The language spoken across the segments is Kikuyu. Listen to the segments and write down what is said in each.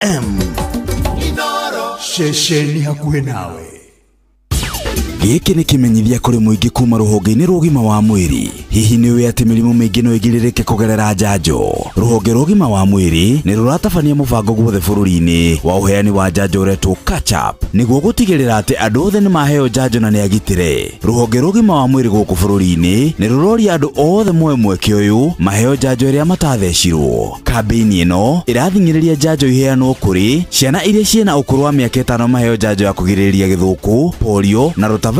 M ceceni hakuhĩ nawe. Gĩkĩ nĩ kĩmenyithia kũrĩ mũingĩ kuma rũhonge-inĩ rwa ũgima wa mwĩrĩ. Hihi nĩ ũĩ atĩ mĩrimũ mĩingĩ no ĩgirĩrĩke kũgerera njanjo? Rũhonge rwa ũgima wa mwĩrĩ nĩ rũratabania mũbango guothe bũrũri-inĩ wa ũheani wa njanjo ũretwo Catch Up, nĩguo gũtigĩrĩra atĩ andũ othe nĩ maheo njanjo na nĩ agitĩre. Rũhonge rwa ũgima wa mwĩrĩ gũkũ bũrũri-inĩ nĩ rũroria andũ othe moe mweke ũyũ maheo njanjo ĩrĩa matathecirwo. Kambĩini ĩno ĩrathing'ĩrĩria njanjo iheanwo kũrĩ ciana iria ciĩna ũkũrũ wa mĩaka 5 maheo njanjo ya kũgirĩrĩria gĩthũkũ, polio na rotavirus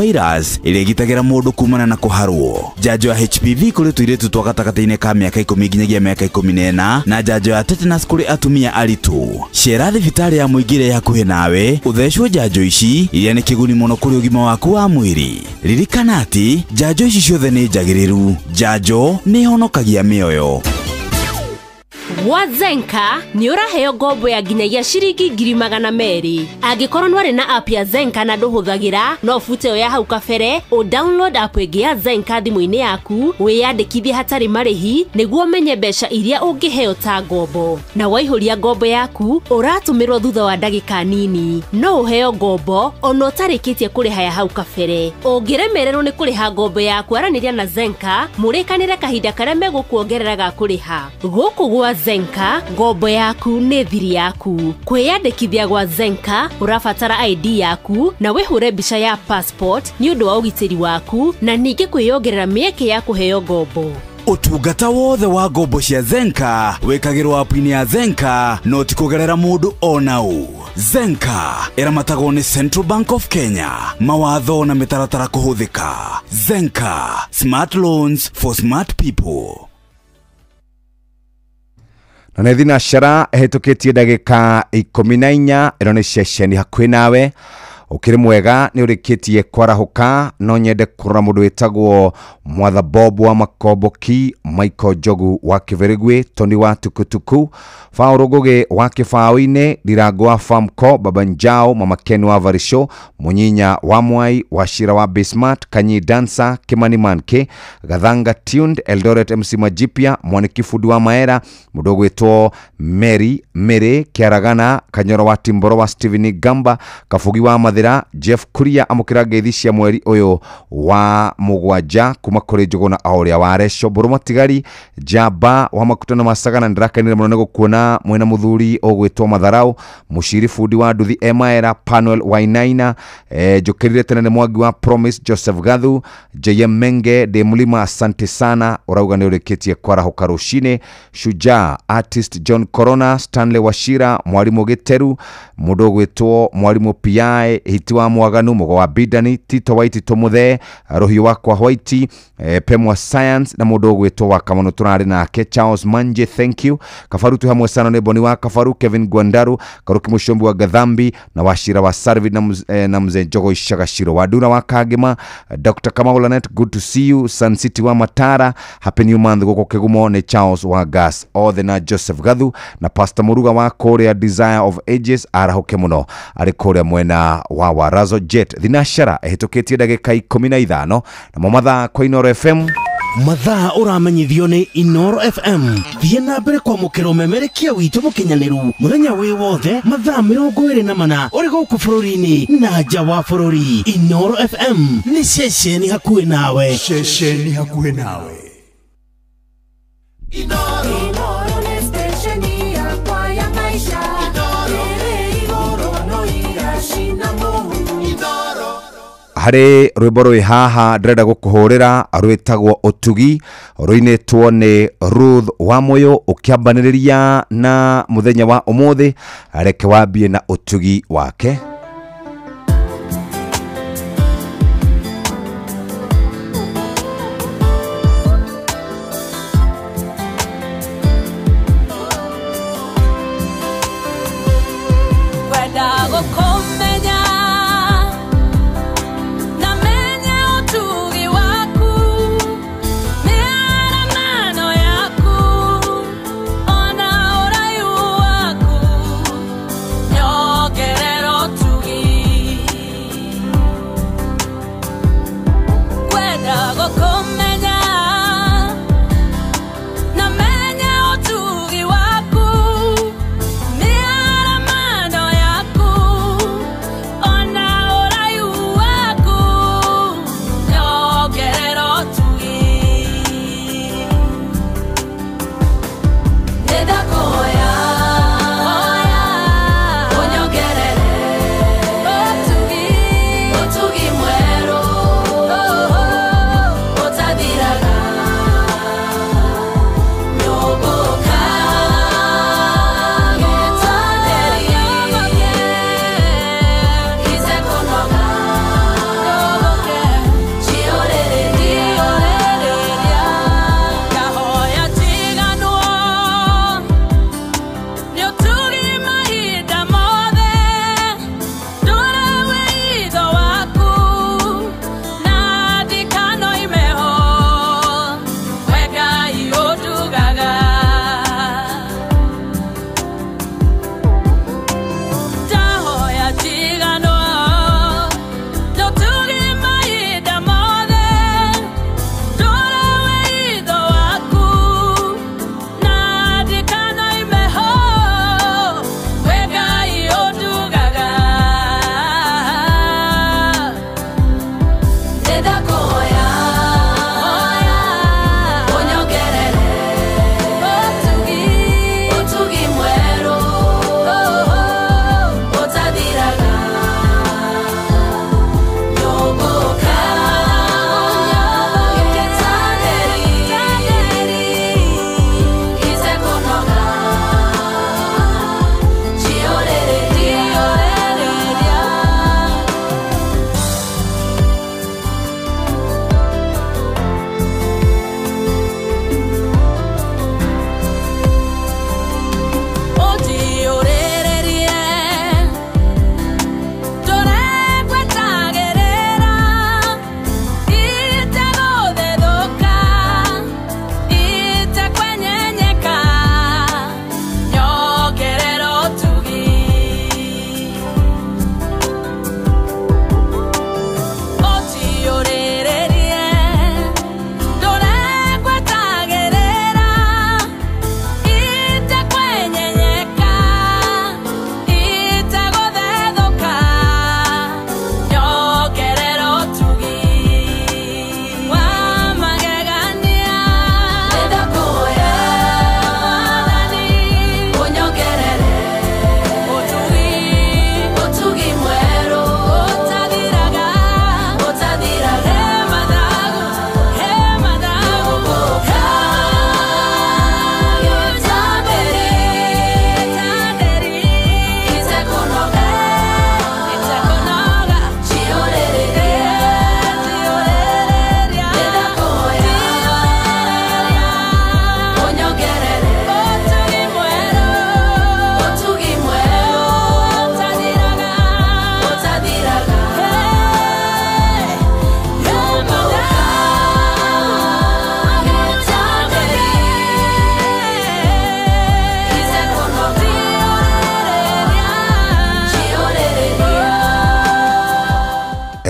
ĩrĩa ĩgitagĩra mũndũ kumana na kũharwo. Njanjo ya HPV kũrĩ tũirĩtu twa gatagatĩ-inĩ ka mĩaka 10 nginyagia mĩaka 14 na njanjo ya tetanus kũrĩ atumia aritũ. Cera thibitarĩ ya mũingĩ ĩrĩa ĩ hakuhĩ nawe ũthecwo njanjo ici iria nĩ kĩguni mũno kũrĩ ũgima waku wa mwĩrĩ. Ririkana atĩ njanjo ici ciothe nĩ njagĩrĩru. Njanjo nĩ ĩhonokagia mĩoyo. Gwa Zenka nĩ ũraheo ngombo ya nginyagia ciringi 200,000. Angĩkorwo nĩwarĩ na app ya Zenka na ndũhũthagĩra, no ũbute ĩyo ya hau kabere, ũ download app ĩngĩ ya Zenka thimũ-inĩ yaku, wĩyandĩkithie hatarĩ marĩhi nĩguo ũmenye mbeca iria ũngĩheo ta ngombo. Na waihũria ngombo yaku, ũratũmĩrwo thutha wa ndagĩka nini. No ũheo ngombo ona ũtarĩkĩtie kũrĩha ya hau kabere. Ũngĩremererwo nĩ kũrĩha ngombo yaku, aranĩria na Zenka, mũrĩkanĩre kahinda karĩa megũkuongerera ga kũrĩha. Gũkũ gwa Zenka, ngombo yaku nĩ thiri yaku. Kwĩyandĩkithia gwa Zenka, ũrabatara ID yaku na wĩhũre mbica ya passport nĩ ũndũ wa ũgitĩri waku na ningĩ kwĩyongerera mĩeke ya kũheo ngombo. Ũtungata wothe wa ngombo cia Zenka wĩkagĩrwo app-inĩ ya Zenka no ti kũgerera mũndũ ona ũ. Zenka ĩramatagwo nĩ Central Bank of Kenya. Mawatho na mĩtaratara kũhũthĩka. Zenka, smart loans for smart people. Na nĩ thinacara ĩhĩtũkĩtie ndagĩka 14 ĩno nĩ ceceni hakuhĩ nawe. Ũkĩrĩ mwega nĩ ũrĩkĩtie kwarahũka. No nyende kũrora mũndũ wĩtagwo Mwatha Bob wa Makomboki, Michael Njogu wa Kĩbĩrĩgwĩ, Tony wa Tukutuku, Paul Ngũgĩ wa Kĩbaũ-inĩ, Ndirango wa Famco, Baba Njao, Mama Ken wa Varisho, Mũnyinya wa Mwai, Wachira wa Bismart, Kanyi Dancer, Kimani Manke, Gathanga Tuned, Eldoret MC Majipia, Mwaniki Fundi wa Maera, mũndũ ũgwĩtwo Mary Mary Kĩaragana, Kanyoro wa Timboro wa Steven Gamba, Kabugi wa Mathĩra, Jeff Kuria amũkĩra ngeithi cia mweri ũyũ wa 7 kuma kũrĩ Njũgũna o ũrĩa wa Reco, Mbũrũ Matigari, Njamba wa Makuta na Masagana. Ndĩrakenire mũno nĩ gũkuona mwĩna mũthuri ũgwĩtwo Matharau, Mũciri Bundi wa Nduthi Emaera, Panuel Wainaina, Njũkĩrire tene nĩ Mwangi wa Promise, Joseph Gathu, JM Menge ndĩ Mlima, asante sana, ũrauga nĩ ũrĩkĩtie kwarahũka rũcinĩ. Shujaa Artist John Corona, Stanley Wachira, Mwarimũ Gĩteru, mũndũ ũgwĩtwo Mwarimũ PI, Hiti wa Mwaganu, Mũgo wa Bidani, Tito wa Itito Mũthee, Rũhiũ wakwa White, Pemwa Science na mũndũ ũgwĩtwo wa Kamono tũrarĩ nake Charles Manje, thank you. Kabaru twĩ hamwe sana nĩ Boni wa Kabaru, Kevin Gwandaru, Karuki Mũcombi wa Gathambi na Wachira wa Sarvi na mzee Njogo Ishagashiro wa Dura wa Kagema, Dr. Kamau Lanet, good to see you. Sun City wa Matara, happy new month gũkũ Kĩgumo nĩ Charles wa Gas othe na Joseph Gathu na Pastor Muruga wa kũrĩa Desire of Ages, arahũke mũno arĩ kũrĩa mwena wa Warazo Jet. Thinacara ĩhĩtũkĩtie ndagĩka 15 namo mathaa kwa Inooro FM. Mathaa ũramenyithio nĩ Inooro FM. Thiĩ na mbere kwamũkĩra ũmemerekia witũ mũkinyanĩru mũthenya wĩ wothe mathaa 24 ũrĩ gũkũ bũrũri-inĩ na nja wa bũrũri. Inooro FM nĩ ceceni hakuhĩ nawe. Ceceni hakuhĩ nawe. Inooro nĩ stesheni yakwa ya maisha. Ĩrĩ igũrũ no iracina mũhu. Harĩ rwĩmbo rwĩ haha ndĩrenda gũkũhũrĩra rwĩtagwo Ũtugi, rũinĩtwo nĩ Ruth Wamuyu. Ũkĩambanĩrĩria na mũthenya wa ũmũthĩ, reke wambie na ũtugi wake. Kwenda gũkũmenya na menye ũtugi waku, mĩaramano yaku ona ũraihu waku, nyongerera ũtugi.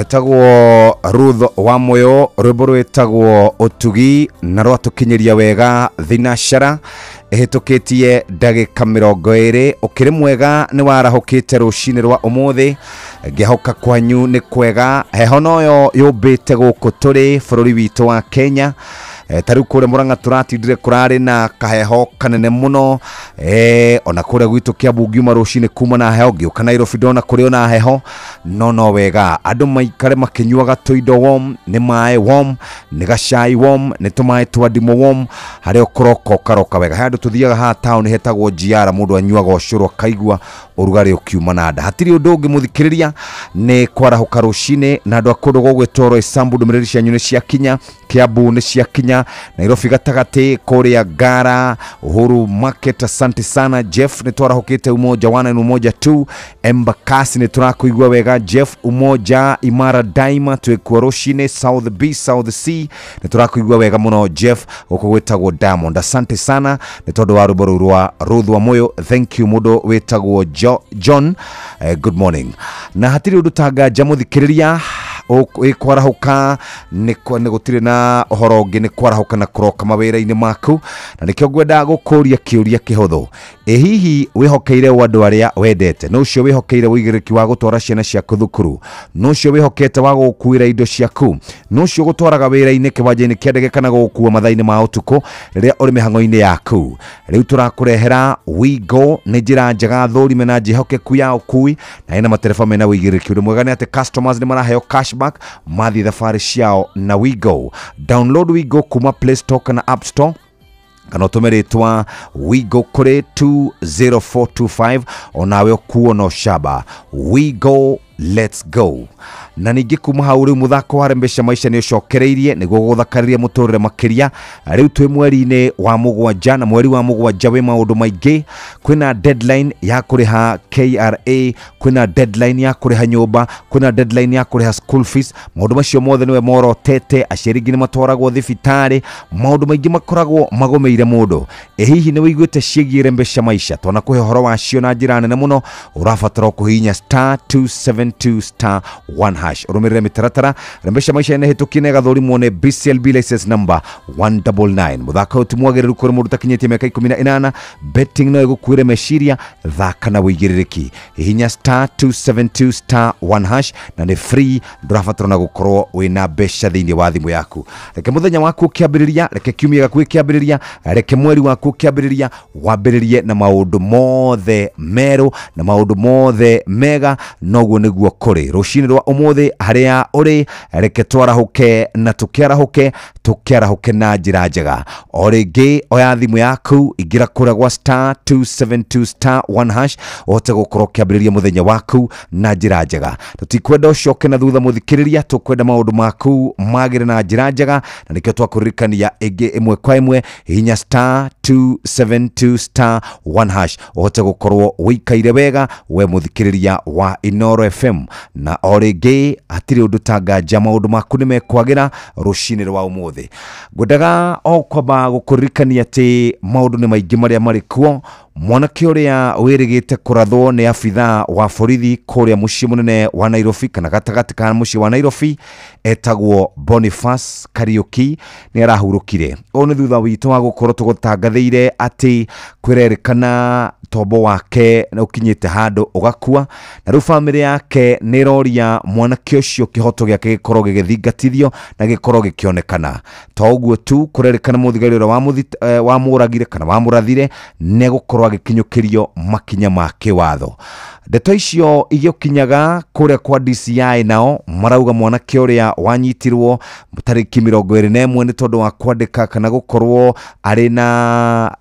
Etagwo Ruth wa Moyo, rwimbo rwĩtagwo Ũtugi, na rwatũkinyĩria wega thinashara ĩhĩtũkĩtie ndagĩka 20. Ũkĩrĩ mwega nĩ warahũkĩte rũcinĩ rwa ũmũthĩ, ngĩhoka kwanyu nĩ kwega. Heho noyo yũmbĩte gũkũ tũrĩ bũrũri witũ wa Kenya. Ta rĩu kũrĩa Mũrang'a tũratindire kũrarĩ na kaheho kanene mũno, ona kũrĩa gwitũ Kiambu ngiuma rũcinĩ kuma na heho, ngĩũka Nairobi ndona kũrĩ ona heho, no wega andũ maikare makĩnyuaga tũindo warm, nĩ maĩ warm, nĩ gacai warm, nĩ tũmaĩ twa ndimũ warm, harĩa ũkũroka ũkaroka wega. He andũ tũthiaga haha taũni hetagwo Njiara, mũndũ anyuaga ũcũrũ akaigua ũrugarĩ ũkiuma na nda. Hatirĩ ũndũ ũngĩ mũthikĩrĩria nĩ kwarahũka rũcinĩ, na andũ a kũndũ gũgwĩtwo Roysambu ndũmĩrĩri cianyu nĩ ciakinya, Kiambu nĩ ciakinya, Nairobi gatagatĩ, kũrĩa Ngara, Uhuru Market, asante sana Jeff, nĩ twarahũkĩte Umoja 1 na Umoja 2, Embakasi nĩ tũrakũigua wega Jeff, Umoja Imara Daima twĩkuo rũcinĩ, South B South C nĩ tũrakũigua wega mũno Jeff, gũkũ gwĩtagwo Diamond, asante sana nĩ tondũ wa rwĩmbo rũu rwa Ruth wa Moyo, thank you mũndũ wĩtagwo John, good morning. Na hatirĩ ũndũ tanganja mũthikĩrĩria, ĩkwarahũka nĩ gũtirĩ na ũhoro ũngĩ, nĩ kwarahũka na kũroka mawĩra-inĩ maku, na nĩkĩo ngwenda gũkũria kĩũria kĩhũthũ. Ĩ hihi wĩhokeire ũ andũ arĩa wendete? Nũ ũcio wĩhokeire ũigĩrĩrĩki wa gũtwara ciana ciaku thukuru? Nũ ũcio wĩhokete wa gũgũkuĩra indo ciaku? Nũ ũcio ũgũtwaraga wĩra-inĩ, kĩwanja-inĩ kĩa ndege, kana gũgũkua mathaa-inĩ ma ũtukũ rĩrĩa ũrĩ mĩhang'o-inĩ yaku? Rĩu tũrakũrehera Wigo, nĩ njĩra njega thũrime na njĩhokeku ya ũkui, na ĩna matereba mena ũigĩrĩrĩki. Ũndũ mwega nĩ atĩ customers nĩ maraheo cashback mathiĩ thabarĩ ciao na Wigo. Download Wigo kuma Play Store kana App Store, kana ũtũme rĩtwa Wigo kũrĩ 20425, onawe ũkuo no shaba. Wigo, let's go. Na ningĩ kuma hau rĩu mũthako wa Rembesha Maisha nĩ ũcokereirie nĩguo gũthakarĩria mũtũrĩre makĩria. Rĩu twĩ mweri-inĩ wa 7, na mweri wa 7 wĩ maũndũ maingĩ. Kwĩna deadline ya kũrĩha KRA, kwĩna deadline ya kũrĩha nyũmba, kwĩna deadline ya kũrĩha school fees. Maũndũ macio mothe nĩwe morotete, aciari angĩ nĩ matwaragwo thibitarĩ, maũndũ maingĩ makoragwo magũmĩire mũndũ. Ĩ hihi nĩ wĩiguĩte ciĩgiĩ Rembesha Maisha? Twanakũhe ũhoro wacio na njĩra nene mũno. Ũrabatara kũhihinya star 272 star 1 hash, ũrũmĩrĩre mĩtaratara. Rembesha Maisha nĩ hĩtũkie na ĩgathũrimwo nĩ BCLB license number 199. Mũthako ũyũ ti mwagĩrĩru kũrĩ mũndũ ũtakinyĩtie mĩaka 18. Betting no ĩgũkuĩre meciria, thaka na ũigĩrĩrĩki. Hihinya star 272 star 1 hash, na nĩ free, ndũrabatara na gũkorwo wĩna mbeca thĩinĩ wa thimũ yaku. Reke mũthenya waku ũkĩambĩrĩria, reke kiumia gĩaku gĩkĩambĩrĩria, reke mweri waku ũkĩambĩrĩria, wambĩrĩrie na maũndũ mothe merũ na maũndũ mothe mega. Noguo nĩguo kũrĩ rũcinĩ rwa ũmũthĩ harĩa ũrĩ. Reke twarahũke na tũkĩarahũke, tũkĩarahũke na njĩra njega. O rĩngĩ oya thimũ yaku, ingĩra kũrĩa gwa star 272 star 1 hash, ũhote gũkorwo ũkĩambĩrĩria mũthenya waku na njĩra njega. Tũtikwenda ũcoke na thutha mũthikĩrĩria, tũkwenda maũndũ maku magĩre na njĩra njega, na nĩkĩo twakũririkania ĩngĩ ĩmwe kwa ĩmwe. Hihinya star 272 star 1 hash ũhote gũkorwo wĩikaire wega we mũthikĩrĩria wa Inooro FM. Na o rĩngĩ hatirĩ ũndũ tanganja, maũndũ maku nĩ mekwagĩra rũcinĩ rwa ũmũthĩ. Ngwendaga o kwamba gũkũririkania atĩ maũndũ nĩ maingĩ marĩa marĩ kuo. Mwanake ũrĩa wĩrĩgĩte kũrathwo nĩ abithaa wa borithi kũrĩa mũciĩ mũnene wa Nairobi, kana gatagatĩ ka mũciĩ wa Nairobi, etagwo Boniface Kariuki, nĩ arahurũkire. Ũũ nĩ thutha witũ wa gũkorwo tũgũtangathĩire atĩ kwĩrerĩkana tombo wake ũkinyĩte handũ ũgakua, na rĩu bamĩrĩ yake nĩ ĩroria mwanake ũcio kĩhoto gĩake gĩkorwo gĩgĩthingatithio na gĩkorwo gĩkĩonekana. To ũguo tu, kũrerĩkana mũthigari ũrĩa wamũragire kana wamũrathire nĩ egũkorwo agĩkinyũkĩrio makinya ma kĩwatho. Ndeto icio igĩkinyaga kũrĩa kwa DCI, nao marauga mwanake ũrĩa wanyitirwo tarĩki 21 nĩ tondũ wa kwandĩka kana gũkorwo arĩ na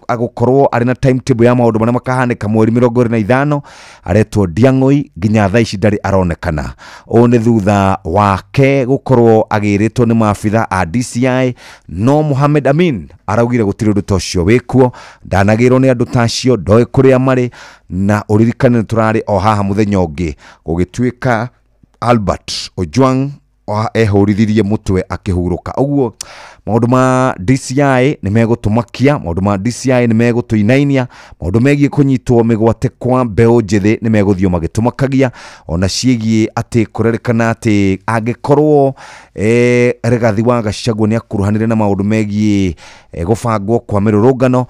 agũkorwo arĩ na timetable ya maũndũ marĩa makahanĩka mweri 25, aretwo Ndiang'oi, nginya thaa ici ndarĩ aronekana. Ũũ nĩ thutha wake gũkorwo agĩrĩtwo nĩ maabitha a DCI, no Mohamed Amin araugire gũtirĩ ũndũ ta ũcio wĩkuo, ndanagĩrwo nĩ andũ ta acio, ndoĩ kũrĩa marĩ. Na ũririkane nĩ tũrarĩ o haha mũthenya ũngĩ gũgĩtuĩka Albert Ojwang Ehũrithirie mũtwe akĩhurũka. Ũguo maũndũ ma DCI nĩ megũtũmakia, maũndũ ma DCI nĩ megũtũinainia, maũndũ megiĩ kũnyitwo mĩgwate kwa mbeũ njĩthĩ nĩ megũthiĩ magĩtũmakagia, ona ciĩgiĩ atĩ kũrerĩkana atĩ angĩkorwo Rigathi wa Gachagua nĩ akuruhanire na maũndũ megiĩ gũbangwo kwa mĩrũrũngano,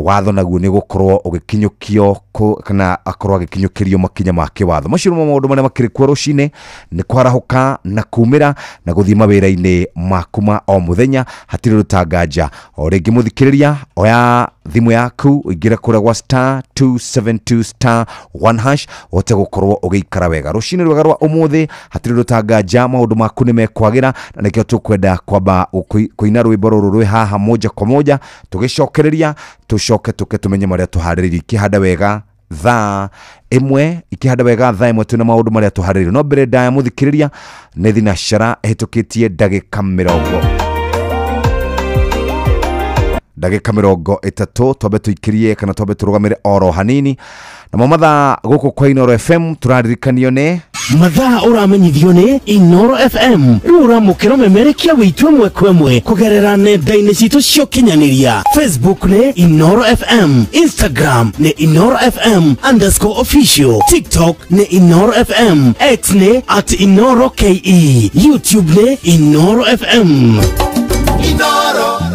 watho naguo nĩ ũgũkorwo ũgĩkinyũkio kana akorwo agĩkinyũkĩrio makinya ma kĩwatho. Macio nĩmo maũndũ marĩa makĩrĩ kuo rũcinĩ, nĩ kwarahũka na kumĩra na gũthiĩ mawĩra-inĩ maku ma o mũthenya hatirĩ rũtanganja. O rĩngĩ mũthikĩrĩria, oya thimũ yaku ũingĩre kũrĩa gwa star 272 star 1 hash ũhote gũkorwo ũgĩikara wega rũcinĩ rwega rwa ũmũthĩ. Hatirĩ rũtanganja, maũndũ maku nĩ mekwagĩra, na nĩkĩo tũkwenda kwamba kũina rwĩmbo rũrũ rwĩ haha moja kwa moja, tũgĩcokereria tũcoke tũke tũmenye marĩa tũharĩrĩirie. Ikĩhanda wega thaa ĩmwe, ikĩhanda wega thaa ĩmwe twĩna maũndũ marĩa tũharĩrĩirie. No mbere ndaya mũthikĩrĩria, nĩ thinacara ĩhĩtũkĩtie ndagĩka 30, twambe tũikĩrie kana twambe tũrũgamĩre oro hanini. Namo mathaa gũkũ kwa Inooro FM tũraririkanio nĩ Mathaa ũramenyithio nĩ Inoro FM. Rĩu ũramũkĩra ũmemerekia witũ ĩmwe kwa ĩmwe kũgerera nenda-inĩ citũ cia ũkinyanĩria. Facebook nĩ Inoro FM, Instagram nĩ Inoro FM underscore official, TikTok nĩ Inoro FM, X nĩ at Inoro KE, YouTube nĩ Inoro FM.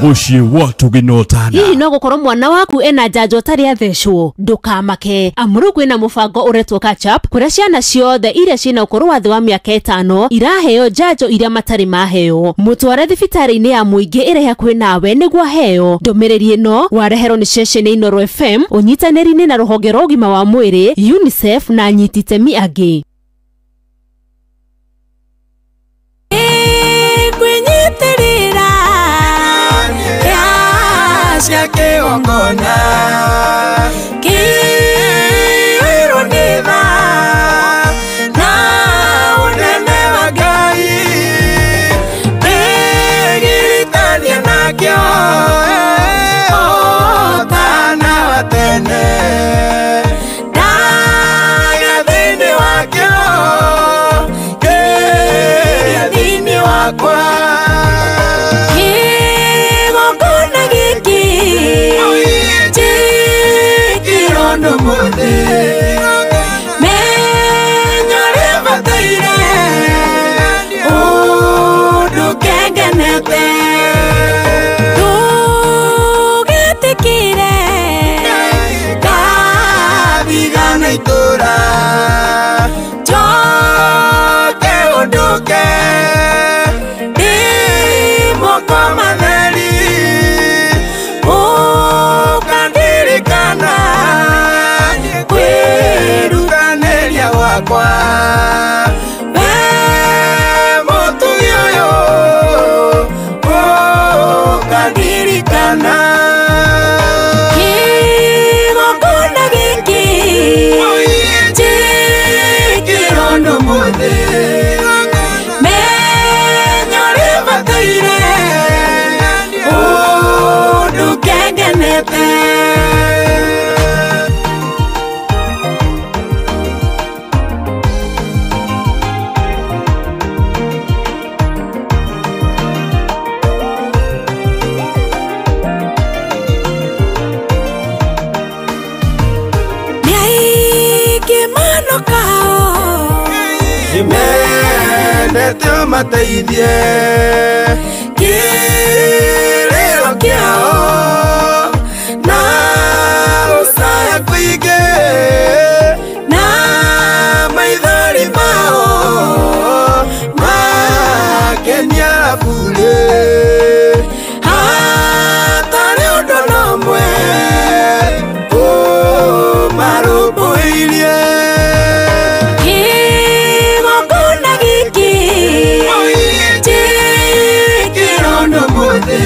Mũciĩ wa tũgĩnotana. Hihi no gũkorwo mwana waku ena njanjo ũtarĩ athecwo? Ndũkamake, amu rĩu kwĩna mũbango ũretwo catch up, kũrĩa ciana ciothe iria ciĩna ũkũrũ wa thĩ wa mĩaka 5 iraheo njanjo iria matarĩ maheo. Mũtware thibitarĩ-inĩ ya mũingĩ ĩrĩa hakuhĩ nawe nĩguo aheo. Ndũmĩrĩri ĩno wareherwo nĩ ceceni Inooro FM ũnyitanĩri-inĩ na rũhonge rwa ũgima wa mwĩrĩ UNICEF na anyiti itemi angĩ. Kwĩnyitĩrĩra cia kĩgongona kĩirwo nĩ tha na ũnene wa Ngai, ndĩgiritania nakĩo ũtana wa tene, ndaga thĩinĩ wakĩo kĩrĩa thĩinĩ wakwa. Kĩgongona gĩkĩ njĩkĩrwo ndũmũthĩ, menya ũrĩa bataire ũndũ kengenete, ndũgetĩkĩre ngathigana itũra, njoke ũndũke ndĩ moko matheri, ũkandirikana kwĩrutanĩria gwakwa, we mũtugi ũyũ ũkandirikana. Kĩgongona gĩkĩ njĩkĩrwo ndũmũthĩ, menya ũrĩa bataire ũndũ kengenete. Nĩ aingĩ manokao Mendete ũmateithie kĩrĩro kĩao na gũcaya kũingĩ na maithori mao makenia burĩ, hatarĩ ũndũ na ũmwe ũmarũmbũirie. Kĩgongona gĩkĩ njĩkĩrwo ndũmũthĩ,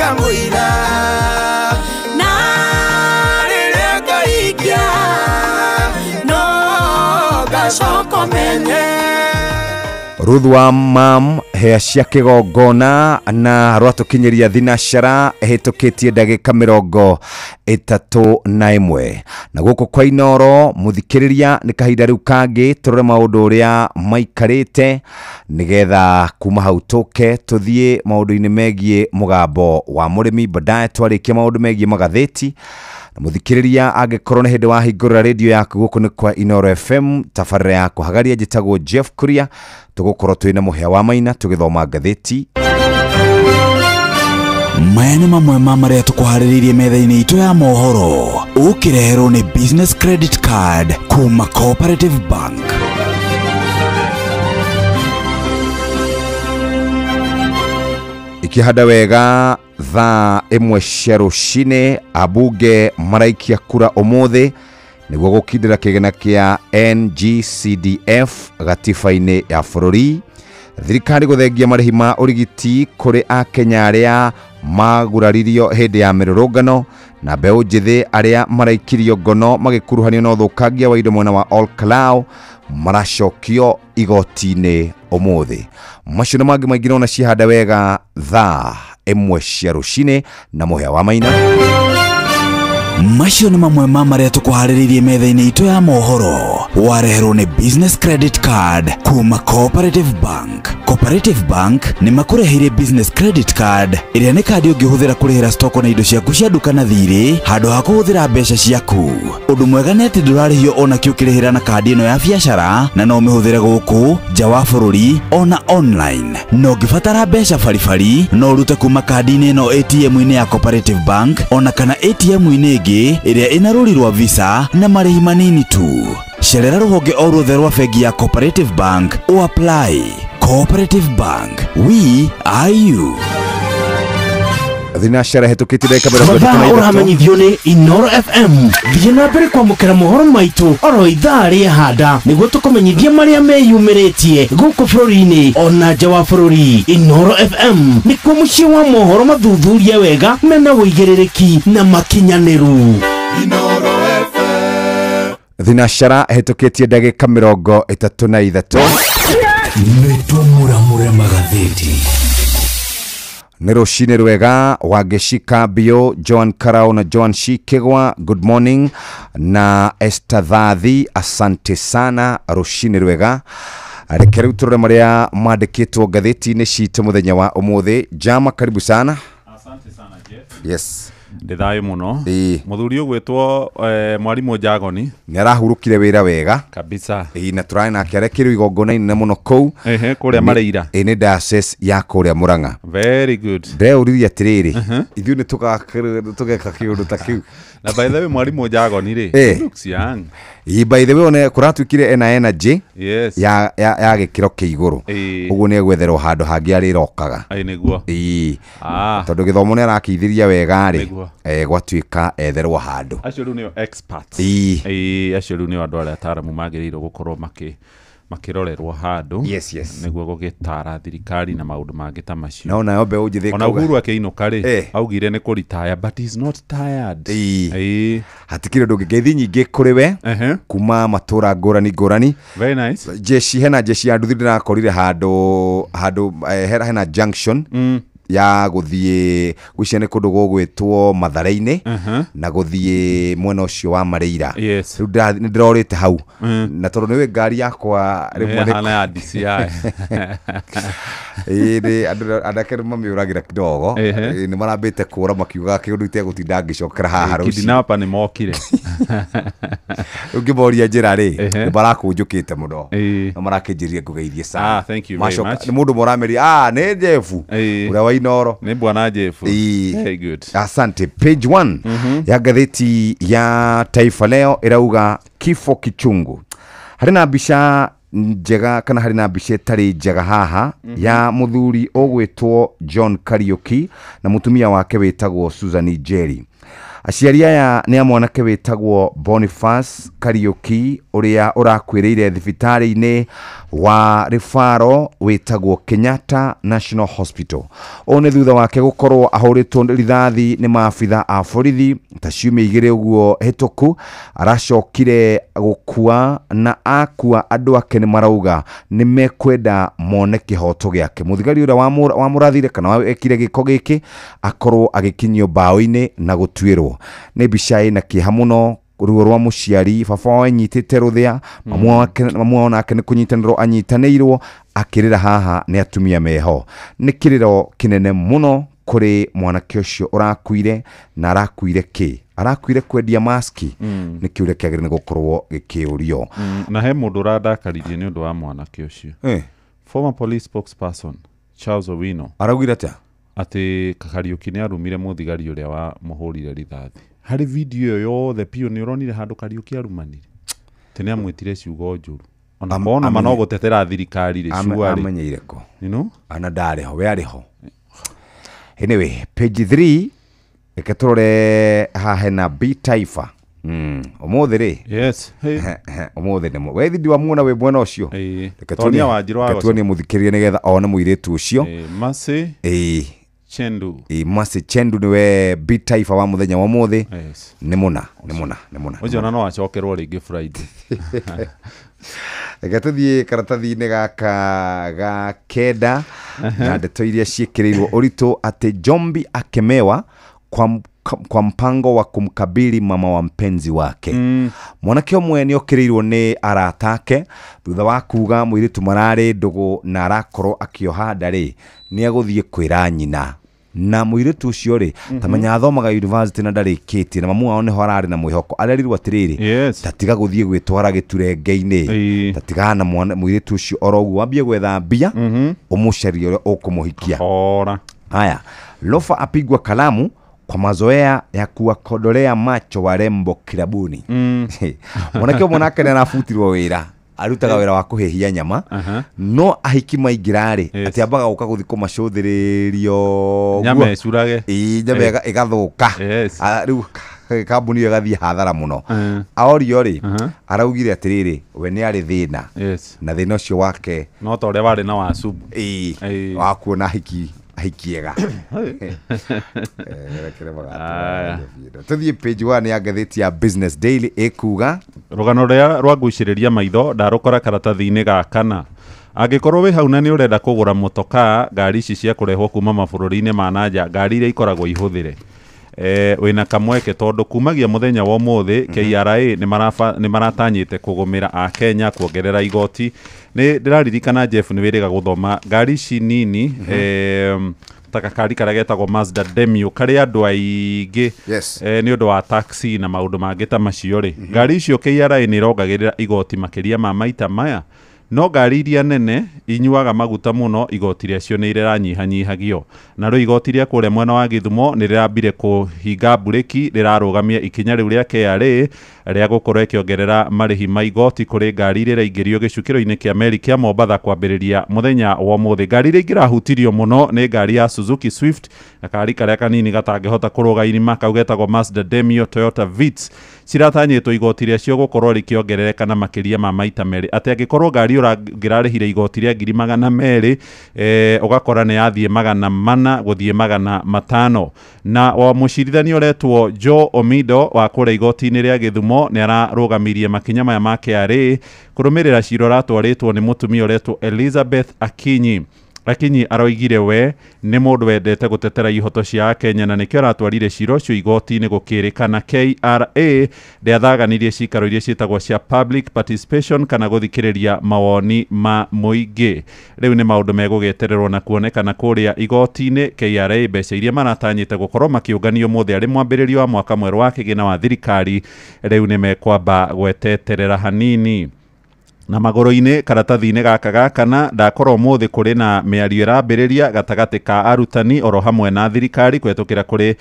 Kamũira na rĩrĩa ngaikia no ngacoka menye. Ruth wa mam hea cia kĩgongona na rwatũkinyĩria thinacara ĩhĩtũkĩtie ndagĩka 31 na gũkũ kwa Inoro mũthikĩrĩria nĩ kahinda rĩu kangĩ tũrore maũndũ ũrĩa maikarĩte nĩgetha kuma hau tũke tũthiĩ maũndũ-inĩ megiĩ mũgambo wa mũrĩmi baadaye twarĩkia maũndũ megiĩ magathĩti. Muthikiriria angĩkorwo nĩ hĩndĩ wahingũrĩra radio yaku gũkũ nĩ kwa Inoro FM tabarĩra ya kũhagaria njĩtagwo Jeff Kuria tũgũkorwo twĩna mũhĩa wa maina tũgĩthoma ngathĩti. Maya nĩ mamwe ma marĩa tũkũharĩrĩirie metha-inĩ itũ ya mohoro ũkĩreherwo nĩ Business Credit Card kuma Cooperative Bank. Ikihanda wega thaa 1 cia rũcinĩ abunge maraikia kura ũmũthĩ nĩguo gũkindĩra kĩgĩna kĩa NGCDF gatiba-inĩ ya bũrũri. Thirikari gũthengia marĩhi ma ũrigiti kũrĩ akenya arĩa maguraririo hĩndĩ ya mĩrũrũngano na mbeũ njĩthĩ arĩa maraikirio ngono magĩkuruhanio na ũthũkangia wa indo mwena wa Olkalau maracokio igoti-inĩ ũmũthĩ. Macio na mangĩ maingĩ nona cihanda wega thaa 1 cia rũcinĩ na mũhĩa wa maina. Macio nĩ mamwe ma marĩa tũkũharĩrĩirie metha-inĩ itũ ya mohoro wareherwo nĩ Business Credit Card kuma Cooperative Bank. Cooperative Bank nĩ makũreheire Business Credit Card ĩrĩa nĩ kandi ũngĩhũthĩra kũrĩhĩra stoko na indo ciaku cia nduka na thirĩ handũ ha kũhũthĩra mbeca ciaku. Ũndũ mwega nĩ atĩ ndũrarĩhio ona kĩ ũkĩrĩhĩra na kandi ĩno ya biacara na no ũmĩhũthĩre gũkũ nja wa bũrũri ona online. Na ũngĩbatara mbeca baribari no ũrute kuma kandi-inĩ ĩno ATM-inĩ ya Cooperative Bank ona kana ATM-inĩ ĩngĩ ĩrĩa ĩna rũri rwa Visa na marĩhi manini tu. Cerera rũhonge o ruothe rwa bengi ya Cooperative Bank o apply. Cooperative Bank, we are you. Thinacara hetũkĩtie ndagĩka 33. Mathaa ũramenyithio nĩ Inoro FM. Thiĩ na mbere kwamũkĩra mohoro maitũ oro ithaa rĩa handa nĩguo tũkũmenyithie marĩa meyumĩrĩtie gũkũ bũrũri-inĩ ona nja wa bũrũri. Inoro FM nĩkuo mũciĩ wa mohoro mathuthurie wega mena ũigĩrĩrĩki na makinyanĩru. Inoro FM. Thinacara hetũkĩtie ndagĩka 33. Nĩtũmuramure magathĩti. Nĩ rũcinĩ rwega Wangeci Bio, Joan Karao na Joan Shikegwa, good morning na Esther Thathi, asante sana, rũcinĩ rwega. Reke rĩu tũrore marĩa mandĩkĩtwo ngathĩti-inĩ citũ mũthenya wa ũmũthĩ. Jama, karibu sana. Asante sana Jeff. Yes. Ndĩ thayũ mũno. Mũthuri ũgwĩtwo mwarimũ Njagoni nĩ arahurũkire wĩra wega kabisa. Na tũrarĩ nake arekĩrwo igongona inene mũno kũu kũrĩa Mareira. Nĩ diocese ya kũrĩa Murang'a. Very good. Ndeũririe atĩrĩrĩ, ithuĩ nĩ tũgeka kĩũndũ ta kĩu. Na by the way mwarimũ Njagoni rĩ, looks young. By the way one kũratuĩkire ena energy. Yes. Ya gĩkĩro kĩa igũrũ. Ũguo nĩ egwetherwo handũ hangĩ arĩrokaga. Nĩguo. Tondũ gĩthomo nĩ arakĩithĩria wega rĩ, gwatuĩka etherwo handũ. Acio rĩu nĩo experts. Acio rĩu nĩo andũ arĩa ataaramu magĩrĩirwo gũkorwo makĩrorerwo handũ. Yes, yes. Nĩguo gũgĩtara thirikari na maũndũ mangĩ ta macio. No nayo mbeũ njĩthĩ ona Uhuru akĩinũka rĩ, augire nĩ kũritaya but he's not tired. Hatikĩrĩ ũndũ ũngĩ. Ngeithi nyingĩ kũrĩ we kuma matũra ngũrani ngũrani. Very nice. Jeshi, hena jeshi ya nduthi ndĩrakorire handũ hena junction ya gũthiĩ gwĩciria nĩ kũndũ gũgwĩtwo Mathare-inĩ na gũthiĩ mwena ũcio wa Mareira. Yes. Rĩu nĩ ndĩrorĩte hau na tondũ nĩũĩ ngari yakwa rĩmwe nĩ ya DCI. Andũ anake nĩ mamĩũragĩra kidogo. Nĩ marambĩte kũra makiugaga kĩũndũ itegũtinda ngĩcokera haha rũciũ. Kidnapper nĩ mokire. Rĩu ngĩmoria njĩra rĩ, nĩ marakũnjũkĩte mũno. Na marakĩnjĩrire ngũgeithie sana. Thank you very much. Nĩ mũndũ mũrameria, nĩ Jeff ũrĩa wa Inoro. Nĩ bwana Jeff. Very good. Asante. Page 1 ya ngathĩti ya Taifa Leo ĩrauga kifo kichungu. Harĩ na mbica njega kana harĩ na mbica ĩtarĩ njega haha ya mũthuri ũgwĩtwo John Kariuki na mũtumia wake wĩtagwo Susan Njeri. Aciari aya nĩ a mwanake wĩtagwo Boniface Kariuki ũrĩa ũrakuĩrĩire thibitarĩ-inĩ wa Rifaro wĩtagwo Kenyatta National Hospital. Ũũ nĩ thutha wake gũkorwo ahũrĩtwo rithathi nĩ maabitha a borithi ta ciumia igĩrĩ ũguo hĩtũku. Aracokire gũkua na akua andũ ake nĩ marauga nĩ mekwenda mone kĩhoto gĩake. Mũthigari ũrĩa wamũrathire kana wekire gĩko gĩkĩ akorwo agĩkinyio mbaũ-inĩ na gũtuĩrwo. Nĩ mbica ĩna kĩeha mũno, ruo rwa mũciari, baba wao anyitĩte rũthĩa, mamu wao nake nĩ kũnyitanĩrwo anyitanĩirwo, akĩrĩra haha nĩ atumia meho. Nĩ kĩrĩro kĩnene mũno kũrĩ mwanake ũcio ũrakuire, na arakuire kĩ? Arakuire kwendia maski. Nĩ kĩũria kĩagĩrĩire nĩ gũkorwo gĩkĩũrio. Na he mũndũ ũrandakaririe nĩ ũndũ wa mwanake ũcio. Former police spokesperson Charles Owino araugire atĩa? Atĩ Kariuki nĩ arumire mũthigari ũrĩa wamũhũrire rithathi. Harĩ video ĩyo yothe piũ nĩ ũronire handũ Kariuki arumanire. Atĩ nĩ amwĩtire ciugo njũru. Ona kona ma no gũtetera thirikari rĩ, cua rĩ. Amenyeire kũ? You know? Ana ndarĩ ho, we arĩ ho. Anyway, page 3 reke tũrore haha hena B Taifa. Ũmũthĩ rĩ? Yes. Hey. Ũmũthĩ nĩ we thindi wamuona wĩ mwena ũcio. Reke Tonia Wanjiru wa tuonie mũthikĩrĩria nĩgetha one mũirĩtu ũcio. Mercy Chendu. Mercy Chendu nĩwe B Taifa wa mũthenya wa ũmũthĩ. Yes. Nĩ mũna, nĩ mũna, nĩ mũna. Ũcio ona no acokerwo rĩngĩ Friday. Reke tũthiĩ karatathi-inĩ gaka ga kenda na ndeto iria ciĩkĩrĩirwo ũritũ atĩ Jombi akemewa kwa mpango wa kumkabili mama wa mpenzi wake. Mwanake ũmwe nĩ okĩrĩirwo nĩ arata ake thutha wa kuga mũirĩtu mararĩ ndũgũ na arakorwo akĩoha nda rĩ, nĩ egũthiĩ kwĩra nyina. Na mũirĩtu ũcio rĩ, ta menya athomaga university na ndarĩkĩtie, na mamu wao nĩho ararĩ na mwĩhoko. Arerirwo atĩrĩrĩ, ta tiga gũthiĩ gwĩtwara gĩturenge-inĩ, ta tigana na mũirĩtu ũcio oro ũguo, wambie gwetha mbia, ũmũcarie ũrĩa ũkũmũhikia. Haya, Lofa apigwa kalamu kwa mazoea ya kuwakodolea macho warembo kilabuni. Mwanake ũmwe nake nĩ arabutirwo wĩra, arutaga wĩra wa kũhĩhia nyama, no ahiki maingĩra rĩ, atĩ ambaga gũka gũthiĩ kũmacũthĩrĩrio nyama ĩcurage. Nyama ĩgathũka. Rĩu kambuni ĩyo ĩgathiĩ hathara mũno. Aorio rĩ, araugire atĩrĩrĩ, we nĩ arĩ thĩna. Na thĩna ũcio wake no ta ũrĩa warĩ na wa subu. Wa kuona ahiki ega. Tũthiĩ page 1 ya ngathĩti ya Business Daily ĩkuga rũgano rũrĩa rwagucĩrĩria maitho ndarũkora karatathi-inĩ ga kana. Angĩkorwo wĩ hau na nĩ ũrenda kũgũra motokaa, ngari ici cia kũrehwo kuma mabũrũri-inĩ ma nanja, ngari iria ikoragwo ihũthĩre, wĩna kamweke tondũ kumagia mũthenya wa ũmũthĩ KRA nĩ maratanyĩte kũgũmĩra Akenya kuongerera igoti. Nĩ ndĩraririkana Jeff nĩ wĩrĩga gũthoma ngari ici nini, ta gakari karĩa getagwo Mazda Demio karĩa andũ aingĩ nĩ ũndũ wa taxi na maũndũ mangĩ ta macio rĩ, ngari icio KRA nĩ ĩrongagĩrĩra igoti makĩria ma maita maya. No ngari iria nene inyuaga maguta mũno igoti rĩacio nĩ rĩranyihanyihagio. Narĩo igoti rĩa kũrĩa mwena wa Gĩthumo nĩ rĩrambire kũhinga mburĩki, rĩrarũgamia ikinya rĩu rĩa KRA rĩa gũkorwo ĩkĩongerera marĩhi ma igoti kũrĩ ngari iria iraingĩrio gĩcukĩro-inĩ kĩa meri kĩa Mombatha kwambĩrĩria mũthenya wa ũmũthĩ. Ngari iria ingĩrahutirio mũno nĩ ngari ya Suzuki Swift, gakari karĩa kanini gatangĩhota kũrũga irima kau getagwo Mazda Demio, Toyota Vitz ciratanyĩtwo igoti rĩacio gũkorwo rĩkĩongerereka na makĩria ma maita merĩ. Atĩ angĩkorwo ngari ũrangĩrarĩhire igoti rĩa 200,000, ũgakora nĩ yathiĩ 400 gũthiĩ 500. Na wa mũcirithania ũretwo Joe Omido wa kũrĩa igoti-inĩ rĩa Gĩthumo nĩ ararũgamirie makinya maya ma KRA kũrũmĩrĩra cira ũratwarĩtwo nĩ mũtumia ũretwo Elizabeth Akinyi. Akinyi aroigire we nĩ mũndũ wendete gũtetera ihoto cia Akenya na nĩkĩo aratwarire cira ũcio igoti-inĩ gũkĩrĩkana KRA ndĩathaganirie cikaro iria ciĩtagwo cia public participation kana gũthikĩrĩria mawoni ma mũingĩ. Rĩu nĩ maũndũ megũgĩetererwo na kuonekana kũrĩa igoti-inĩ. KRA mbeca iria maratanyĩte gũkorwo makĩũnganio ũmũthĩ arĩ mwambĩrĩrio wa mwaka mwerũ wa kĩgĩna wa thirikari rĩu nĩ mekwamba gweteterera hanini. Na magũrũ-inĩ karatathi-inĩ gaka ga kana ndakora ũmũthĩ kũrĩ na mĩario ĩrambĩrĩria gatagatĩ ka arutani oro hamwe na thirikari kũhetũkĩra kũrĩ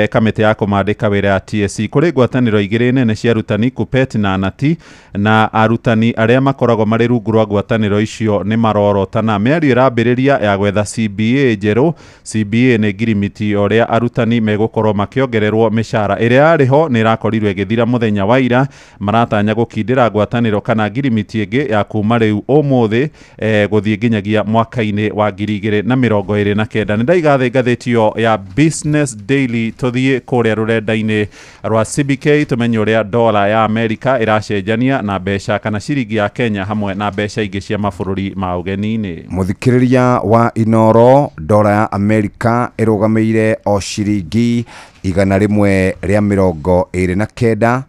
kamĩtĩ ya kũmandĩka wĩra ya TSC. Kũrĩ ngwatanĩro igĩrĩ nene cia arutani, KUPPET na ANATI, na arutani arĩa makoragwo marĩ rungu rwa ngwatanĩro icio nĩ marorotana. Mĩario ĩrambĩrĩria ya gwetha CBA njerũ. CBA nĩ ngirimiti ũrĩa arutani megũkorwo makĩongererwo mĩcara. Ĩrĩa yarĩ ho nĩ ĩrakorirwo ĩgĩthira mũthenya wa ira. Maratanya gũkindĩra ngwatanĩro kana ngirimiti ĩngĩ ya kuma rĩu ũmũthĩ gũthiĩ nginyagia mwaka-inĩ wa 2029. Nĩ ndaiga thĩ ngathĩti ĩyo ya Business Daily, tũthiĩ kũrĩa rũrenda-inĩ rwa CBK tũmenye ũrĩa dola ya Amerika ĩracenjania na mbeca kana ciringi ya Kenya hamwe na mbeca ingĩ cia mabũrũri ma ũgeni-inĩ. Mũthikĩrĩria wa Inoro, dola ya Amerika ĩrũgamĩire o ciringi 129,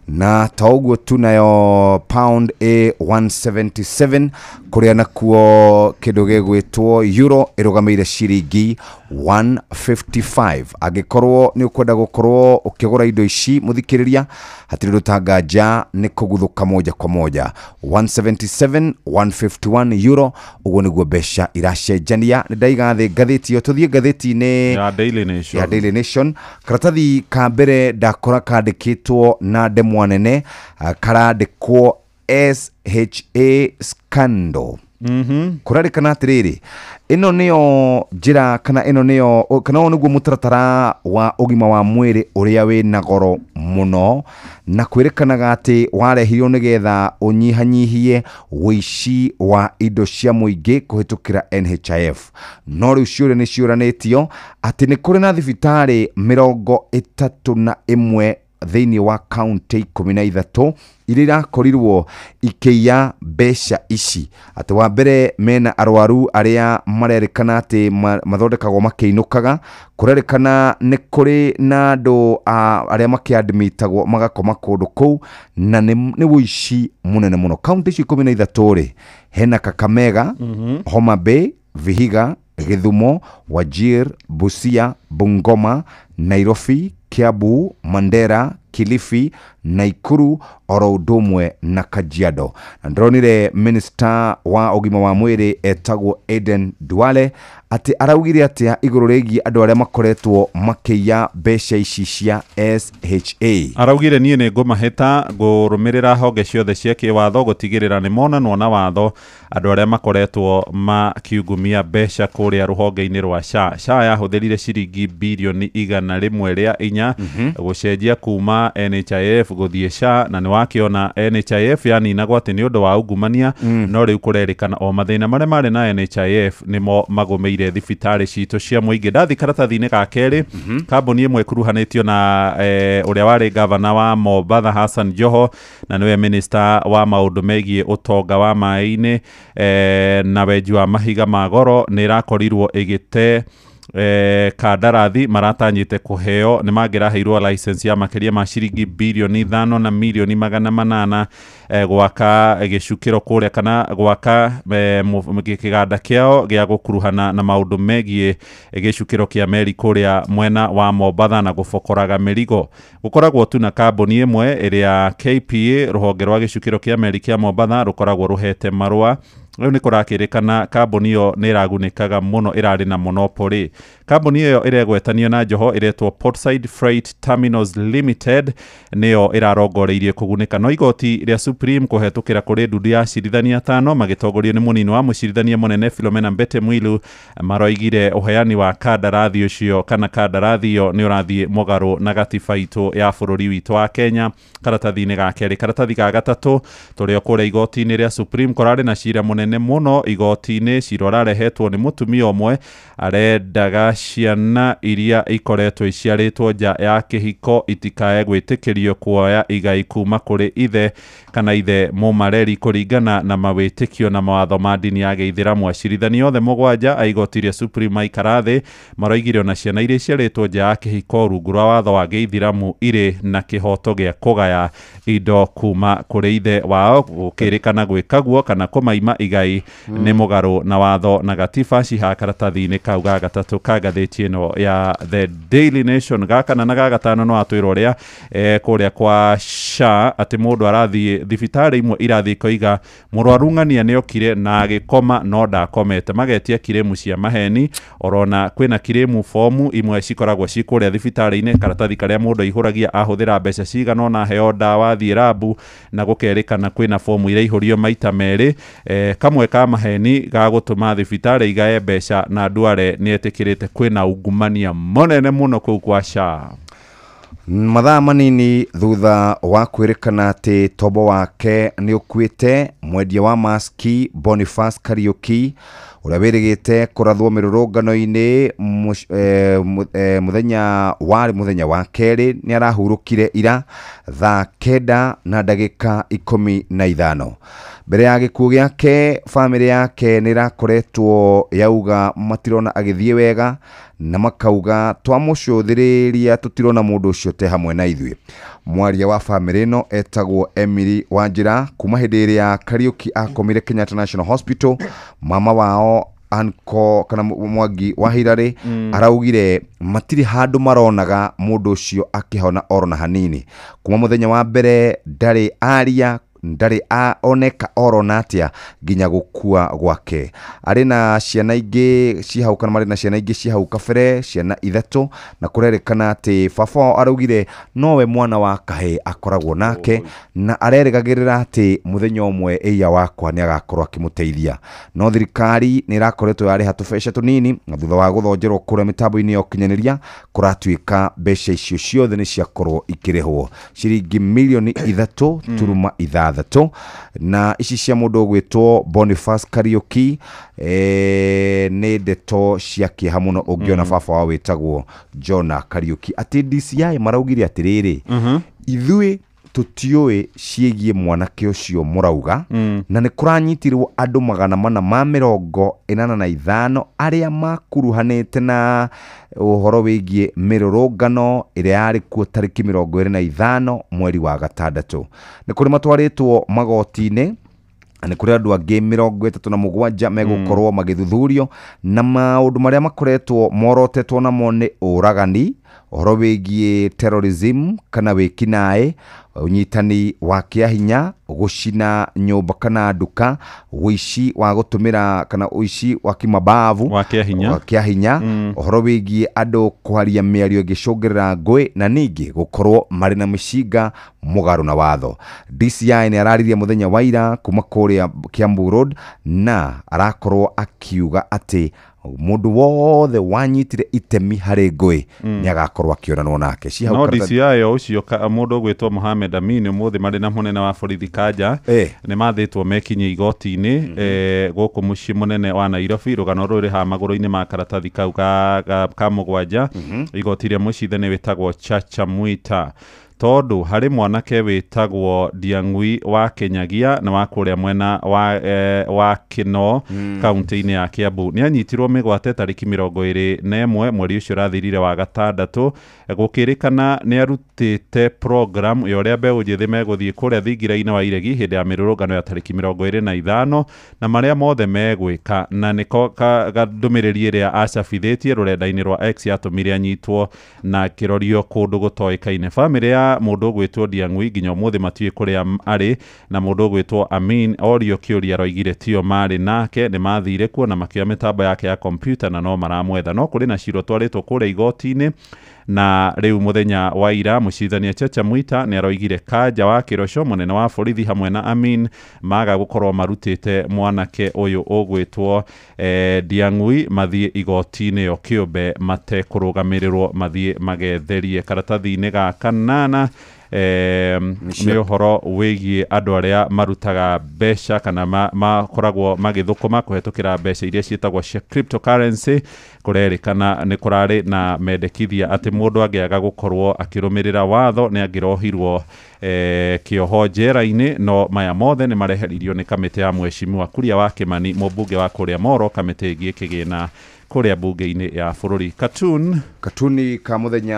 na ta ũguo tu nayo pound ĩ 177, kũrĩa nakuo kĩndũ gĩgwĩtwo euro ĩrũgamĩire ciringi 155. Angĩkorwo nĩ ũkwenda gũkorwo ũkĩgũra indo ici mũthikĩrĩria, hatirĩ ũndũ ta nganja nĩ kũguthũka moja kwa moja. 177 151 euro, ũguo nĩguo mbeca iracenjania. Nĩ ndaiga thĩ ngathĩti ĩyo, tũthiĩ ngathĩti-inĩ ya Daily Nation. Ya Daily Nation, karatathi ka mbere ndakora kandĩkĩtwo na ndemwa nene, karandĩkwo SHA scandal. Kũrarĩkana atĩrĩrĩ, ĩno nĩyo njĩra kana ĩno nĩyo kana ũyũ nĩguo mũtaratara wa ũgima wa mwĩrĩ ũrĩa wĩna goro mũno, na kwĩrĩkanaga atĩ warehirwo nĩgetha ũnyihanyihie ũici wa indo cia mũingĩ kũhĩtũkĩra NHIF. No rĩu ciũria nĩ ciũranĩtio atĩ nĩ kũrĩ na thibitarĩ 31 thĩinĩ wa kaunti 13 iria irakorirwo ikĩiya mbeca ici. Atĩ wa mbere mena arwaru arĩa marerĩkana atĩ mathondekagwo makĩinũkaga. Kũrerĩkana nĩ kũrĩ na andũ arĩa makĩadmitagwo magakoma kũndũ kũu, na nĩ ũici mũnene mũno. Kaunti icio 13 rĩ, hena Kakamega, Homa Bay, Vihiga, Githumo, Wajir, Busia, Bungoma, Nairobi, Kiambu, Mandera, Kilifi, Naikuru oro ũndũ ũmwe na Kajiado. Na ndĩronire minister wa ũgima wa mwĩrĩ etagwo Aden Duale atĩ araugire atĩa igũrũ rĩgiĩ andũ arĩa makoretwo makĩiya mbeca ici cia SHA. Araugire niĩ nĩ ngũmahĩta ngũrũmĩrĩra honge ciothe cia kĩwatho gũtigĩrĩra nĩ monanwo na watho andũ arĩa makoretwo makiungumia mbeca kũrĩa rũhonge-inĩ rwa SHA. SHA yahũthĩrire ciringi birioni 104 gũcenjia kuma NHIF gũthiĩ SHA, na nĩ wakĩona NHIF yaninagwo atĩ nĩ ũndũ wa ungumania, no rĩu kũrerĩkana o mathĩna marĩa marĩ na NHIF nĩmo magũmĩire thibitarĩ citũ cia mũingĩ. Ndathi karatathi-inĩ ga kerĩ, kambuni ĩmwe ĩkuruhanĩtio na ũrĩa warĩ gavana wa Mombatha Hassan Joho, na nĩwe minister wa maũndũ megiĩ ũtonga wa maĩ-inĩ na wenji wa mahiga ma goro, nĩ ĩrakorirwo ĩgĩte kandarathi maratanyĩte kũheo nĩ mangĩraheirwo license ya makĩria ma ciringi birioni 5 na milioni 800 gwaka gĩcukĩro kũrĩa kana gwaka kĩganda kĩao gĩa gũkuruhana na maũndũ megiĩ gĩcukĩro kĩa meri kũrĩa mwena wa Mombatha na gũbokoraga mĩrigo. Gũkoragwo tu na kambuni ĩmwe ĩrĩa KPA, rũhonge rwa gĩcukĩro kĩa meri kĩa Mombatha, rũkoragwo rũhete marũa. Rĩu nĩ kũrakĩrĩkana kambuni ĩyo nĩ ĩragunĩkaga mũno, ĩrarĩ na monopoly. Kambuni ĩyo ĩregwetanio na Joho ĩretwo Portside Freight Terminals Limited, nĩyo ĩrarongoreirie kũgunĩka. No igoti rĩa Supreme kũhetũkĩra kũrĩ ndundu ya acirithania 5 magĩtongorio nĩ mũnini wa mũcirithania mũnene Philomena Mbete Mwilu, maroigire ũheani wa kandarathi ũcio kana kandarathi ĩyo nĩ ũrathiĩ mũgarũ na gatiba itũ ya bũrũri witũ wa Kenya. Karatathi-inĩ ga kerĩ. Karatathi ga gatatũ tũrĩ o kũrĩa igoti-inĩ rĩa Supreme, kũrarĩ na cira mũnene mũno igoti-inĩ. Cira ũrarehetwo nĩ mũtumia ũmwe arendaga ciana iria ikoretwo iciarĩtwo nja ya kĩhiko itikae gwĩtĩkĩrio kuoya igai kuma kũrĩ ithe kana ithe mũmareri kũringana na mawĩtĩkio na mawatho ma ndini ya gĩithĩramu. Acirithania othe 7 a igoti rĩa Supreme maikara thĩ maroigire ona ciana iria iciarĩtwo nja ya kĩhiko rungu rwa watho wa gĩithĩramu irĩ na kĩhoto gĩa kũgaya indo kuma kũrĩ ithe wao, gũkĩrĩkana gwĩka guo kana kũmaima igai Muigai nĩ mũgarũ na watho na gatiba. Ciha karatathi-inĩ kau ga gatatũ ka ngathĩti ĩno ya The Daily Nation. Ga kana na ga gatano no atwĩra ũrĩa kũrĩa kwa SHA atĩ mũndũ arathiĩ thibitarĩ imwe irathiĩ ikoiga mũrwaru ng'ania nĩokire na agĩkoma no ndakomete, magetia kiremu cia maheni. Orona kwĩna kiremu fomu imwe cikoragwo ci kũrĩa thibitarĩ-inĩ, karatathi karĩa mũndũ aihũragia ahũthĩra mbeca cigana ũna aheo ndawa athiĩ rabu, na gũkerĩkana kwĩna fomu iraihũrio maita merĩ, kamwe ka maheni ga gũtũma thibitarĩ igae mbeca, na Duale nĩetĩkĩrĩte kwĩna ungumania mũnene mũno kũu kwa SHA. Mathaa manini thutha wa kwĩrĩkana atĩ tombo wake nĩ ũkuĩte, mwendia wa maski Boniface Kariuki ũrĩa wĩrĩgĩte kũrathwo mĩrũrũngano-inĩ mũthenya warĩ mũthenya wa kerĩ nĩ arahurũkire ira thaa 9:15. Mbere ya gĩkuũ gĩake bamĩrĩ yake nĩ ĩrakoretwo yauga matirona agĩthiĩ wega, na makauga twamũcũthĩrĩria tũtirona mũndũ ũcio te hamwe na ithuĩ. Mwaria wa bamĩrĩ ĩno etagwo Emily Wanjĩra. Kuma hĩndĩ ĩrĩa Kariuki akomire Kenyatta National Hospital, mama wao anko kana Mwangi wa Hillary araugire matirĩ handũ maronaga mũndũ ũcio akĩhona oro na hanini. Kuma mũthenya wa mbere ndarĩ aria, ndarĩ oneka oro na atĩa nginya gũkua gwake. Arĩ na ciana ingĩ ci hau kana marĩ na ciana ingĩ ci hau kabere, ciana 3, na kũrerĩkana atĩ baba wao araugire nowe mwana wa kahĩĩ akoragwo nake, na arerĩgagĩrĩra atĩ mũthenya ũmwe ĩia wakwa nĩ agakorwo akĩmũteithia. No thirikari nĩ ĩrakoretwo yarĩha tũbeca tũnini, na thutha wa gũthonjerwo kũrĩa mĩtambo-inĩ ya ũkinyanĩria kũratuĩka mbeca icio ciothe nĩ ciakorwo ikĩrĩhwo ciringi milioni 3.6, na ici cia mũndũ ũgwĩtwo Boniface Kariuki nĩ ndeto cia kĩeha mũno ũngĩona baba wao wĩtagwo Jonah Kariuki. Atĩ DCI maraugire atĩrĩrĩ, ithuĩ tũtiũĩ ciĩgiĩ mwanake ũcio mũrauga, na nĩ kũranyitirwo andũ 485 arĩa makuruhanĩte na ũhoro wĩgiĩ mĩrũrũngano ĩrĩa yarĩ kuo tarĩki 25 mweri wa gatandatũ. Nĩ kũrĩ matwarĩtwo magoti-inĩ, na nĩ kũrĩ andũ angĩ 37 megũkorwo magĩthuthurio, na maũndũ marĩa makoretwo morotetwo namo nĩ ũragani, ũhoro wĩgiĩ terrorism kana wĩkinaĩ, ũnyitani wa kĩahinya, gũcina nyũmba kana nduka, ũici wa gũtũmĩra kana ũici wa kĩmabavu wa kĩahinya, ũhoro wĩgiĩ andũ kwaria mĩario ĩngĩcũngĩrĩra ngũĩ, na ningĩ gũkorwo marĩ na mĩcinga mũgarũ na watho. DCI nĩ araririe mũthenya wa ira kuma kũrĩa Kiambu Road, na arakorwo akiuga atĩ mũndũ wothe wanyitire itemi harĩ ngũĩ nĩ agakorwo akĩonanwo nake. No DCI ũcio mũndũ ũgwĩtwo Mohamed Amin ũmũthĩ marĩ na mũnene wa borithi Kanja nĩ mathĩtwo mekinye igoti-inĩ gũkũ mũciĩ mũnene wa Nairobi. Rũgano rũrĩ haha magũrũ-inĩ ma karatathi kau ka mũgwanja. Igoti rĩa mũcithani wĩtagwo Chacha Mwita, tondũ harĩ mwanake wĩtagwo Ndiang'ui wa Kinyagia na wa kũrĩa mwena wa Kino kaunti-inĩ ya Kiambu nĩ anyitirwo mĩgwate tarĩki 21 mweri ũcio ũrathirire wa gatandatũ. Gũkĩrĩkana nĩ arutĩte program ya ũrĩa mbeũ njĩthĩ megũthiĩ kũrĩa thingira-inĩ wa Iregi hĩndĩ ya mĩrũrũngano ya tarĩki 25 na marĩa mothe megwĩka, na nĩko ndũmĩrĩri ĩrĩa acabithĩtie rũrenda-inĩ rwa X yatũmire anyitwo na kĩrorio kũndũ gũtoĩkaine. Bamĩrĩ ya mũndũ ũgwĩtwo Ndiang'ui nginya ũmũthĩ matiũĩ kũrĩa arĩ, na mũndũ ũgwĩtwo Amin orio kĩũria aroigire tio marĩ nake, nĩ mathire kuo na makĩoya mĩtambo yake ya kompyuta na no maramwetha. No kũrĩ na cira ũtwarĩtwo kũrĩa igoti-inĩ, na rĩu mũthenya wa ira mũcirithania Chacha Mwita nĩ aroigire Kanja wa Kĩroco mũnene wa borithi hamwe na Amin maga gũkorwo marutĩte mwanake ũyũ ũgwĩtwo Ndiang'ui mathiĩ igoti-inĩ o kĩũmbe matekũrũgamĩrĩrwo mathiĩ magetherie. Karatathi-inĩ ga kanana nĩ ũhoro wĩgiĩ andũ arĩa marutaga mbeca kana makoragwo magĩthũkũma kũhetũkĩra mbeca iria ciĩtagwo cia cryptocurrency. Kũrerĩkana nĩ kũrarĩ na mendekithia atĩ mũndũ angĩaga gũkorwo akĩrũmĩrĩra watho nĩ angĩrohirwo kĩoho njera-inĩ, no maya mothe nĩ mareheririo nĩ kamĩtĩ ya mheshimiwa Kuria wa Kimani mũmbunge wa kũrĩa Moro, kamĩtĩ ĩngĩ ĩkĩgĩna kũrĩa bunge-inĩ ya bũrũri. Katuni ka mũthenya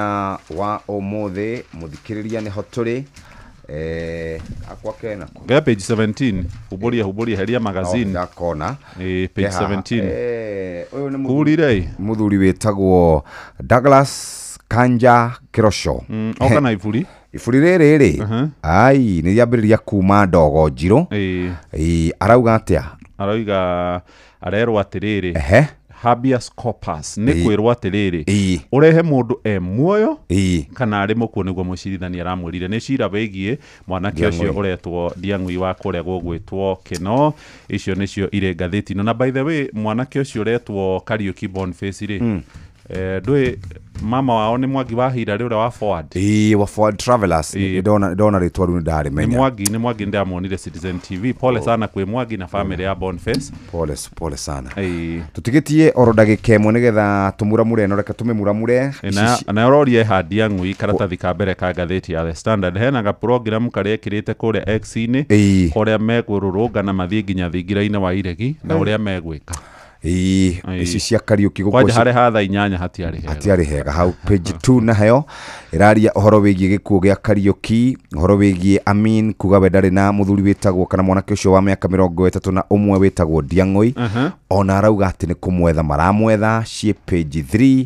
wa ũmũthĩ mũthikĩrĩria nĩho tũrĩ. Akwa kena Gea page 17 huboria heria magazine ndakona page 17. Uyu ni kurire muthuri witagwo Douglas Kanja Kirosho. Oka na iburi iburi riri ri ai ni riambiriria kuma ndogo njiru. Arauga atia? Arauga arerwo atiriri habeas corpus ni kwirwo atiriri urehe mundu e muoyo kana ari mukuo niguo mucirithania aramwirire. Ni cira wigie mwanake ucio uretwo Ndiang'ui wa kuria gugwitwo Kino. Icio nicio ire ngathĩti ino. Na by the way mwanake ucio uretwo Kariuki Boniface ri ndui mama wao ni Mwangi wa Hira uria wa Forward. Wa Forward Travelers. Ndona ritwa ru ndarimenya. Ni Mwangi ndamuonire Citizen TV. Pole sana kwi Mwangi na family ya Boniface. Pole sana. Tutigitie oro ndagika imwe nigetha tumuramure no reke tumimuramure. Na urorie handia ng'ui karatathi ka mbere ka ngathĩti ya The Standard. Hena ga program karia ekirite kuria X-inĩ kuria megũrũrũngana mathiĩ nginya thingira-inĩ wa Iregi na uria megwĩka. Ici cia Kariuki guko kwanja hare hatha 8 hatiarĩ hega hau page 2 na heo iraria uhoro wigie gikuo gia Kariuki, uhoro wigie Amin kuga we ndari na muthuri witagwo kana mwanake ucio wa miaka 31 witagwo Ndiang'ui. Ona arauga ati ni kumwetha maramwetha. Ciĩ page 3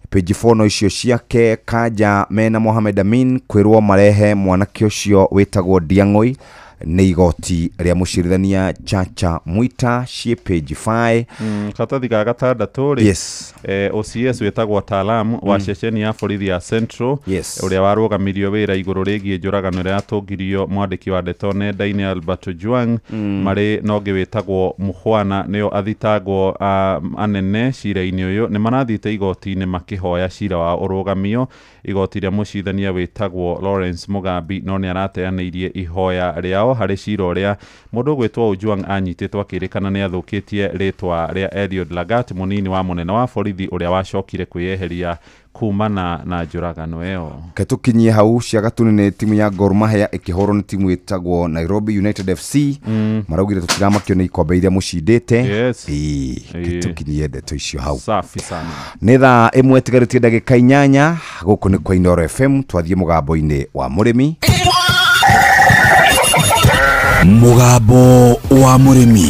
page 4 no icio ciake Kanja mena Mohamed Amin kwirwo marehe mwanake ucio witagwo Ndiang'ui ni igoti ria mucirithania Chacha Mwita. Ciĩ page 5. Karatathi ga gatandatũ ri yes. OCS witagwo Talam wa ceceni ya borithi ya Central uria warũgamirio wĩra igũrũ rĩgiĩ njũragano ĩrĩa yatũngirio mwandĩki wa ndeto nenda-inĩ Albert Ojwang marĩ na ũngĩ wĩtagwo Mukhwana nĩo athitangwo anene cira-inĩ ũyũ. Nĩ marathiĩte igoti-inĩ makĩhoya cira wa ũrũgamio. Igoti rĩa mũcirithania wĩtagwo Lawrence Mugambi no nĩ arateanĩirie ihoya rĩao harĩ cira ũrĩa mũndũ ũgwĩtwo Ojwang anyitĩtwo akĩrĩkana nĩ athũkĩtie rĩtwa rĩa Eliud Lagat mũnini wa mũnene wa borithi ũrĩa wacokire kwĩyeheria kumana na njũragano ĩyo. Ketukinyie hau cia gatuni nĩ timu ya Gor Mahia ĩkĩhũrwo nĩ timu ĩtagwo Nairobi United FC. Maraugire tũtiramakio nĩ ikombe iria mũcindĩte. Ketukinyie ndeto icio hau. Safi sana. Nĩ thaa 1 tigarĩtie ndagĩka 8. Gũkũ nĩ kwa Inooro FM. Twathiĩ mũgambo-inĩ wa mũrĩmi. Mũgambo wa mũrĩmi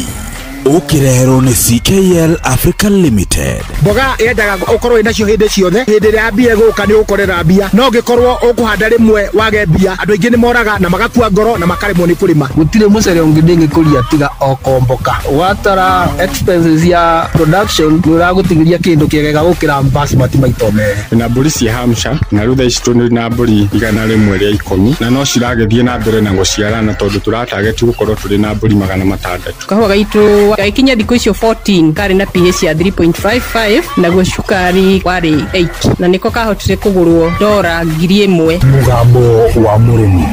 ukireherwo ni CKL Africa Limited. Mboga yendaga ukorwo inacio hindi ciothe, hindi ria mbia guka ni ukorera mbia, no ngikorwo ukuhanda rimwe wage mbia, andu aingi ni moraga na magakua ngoro na makaremwo ni kurima. Gutire mucere ungi ndingikuria tiga okomboka. Watara expenses ya production ni uragutigiria kindu kiegega gukira basmati maito mere. Na mburi cia Hampshire na rutha ici tuli na mburi 110 na no ciragithie na mbere na guciarana tondu turatarget gukorwo turi na mburi 600. Kahua gaitu gaikinya thikũ icio 14 kari na pH ya 3.55 naguo cukari wari 8 na niko kahotire kugurwo dora 1000. Mugambo wa mũrĩmi.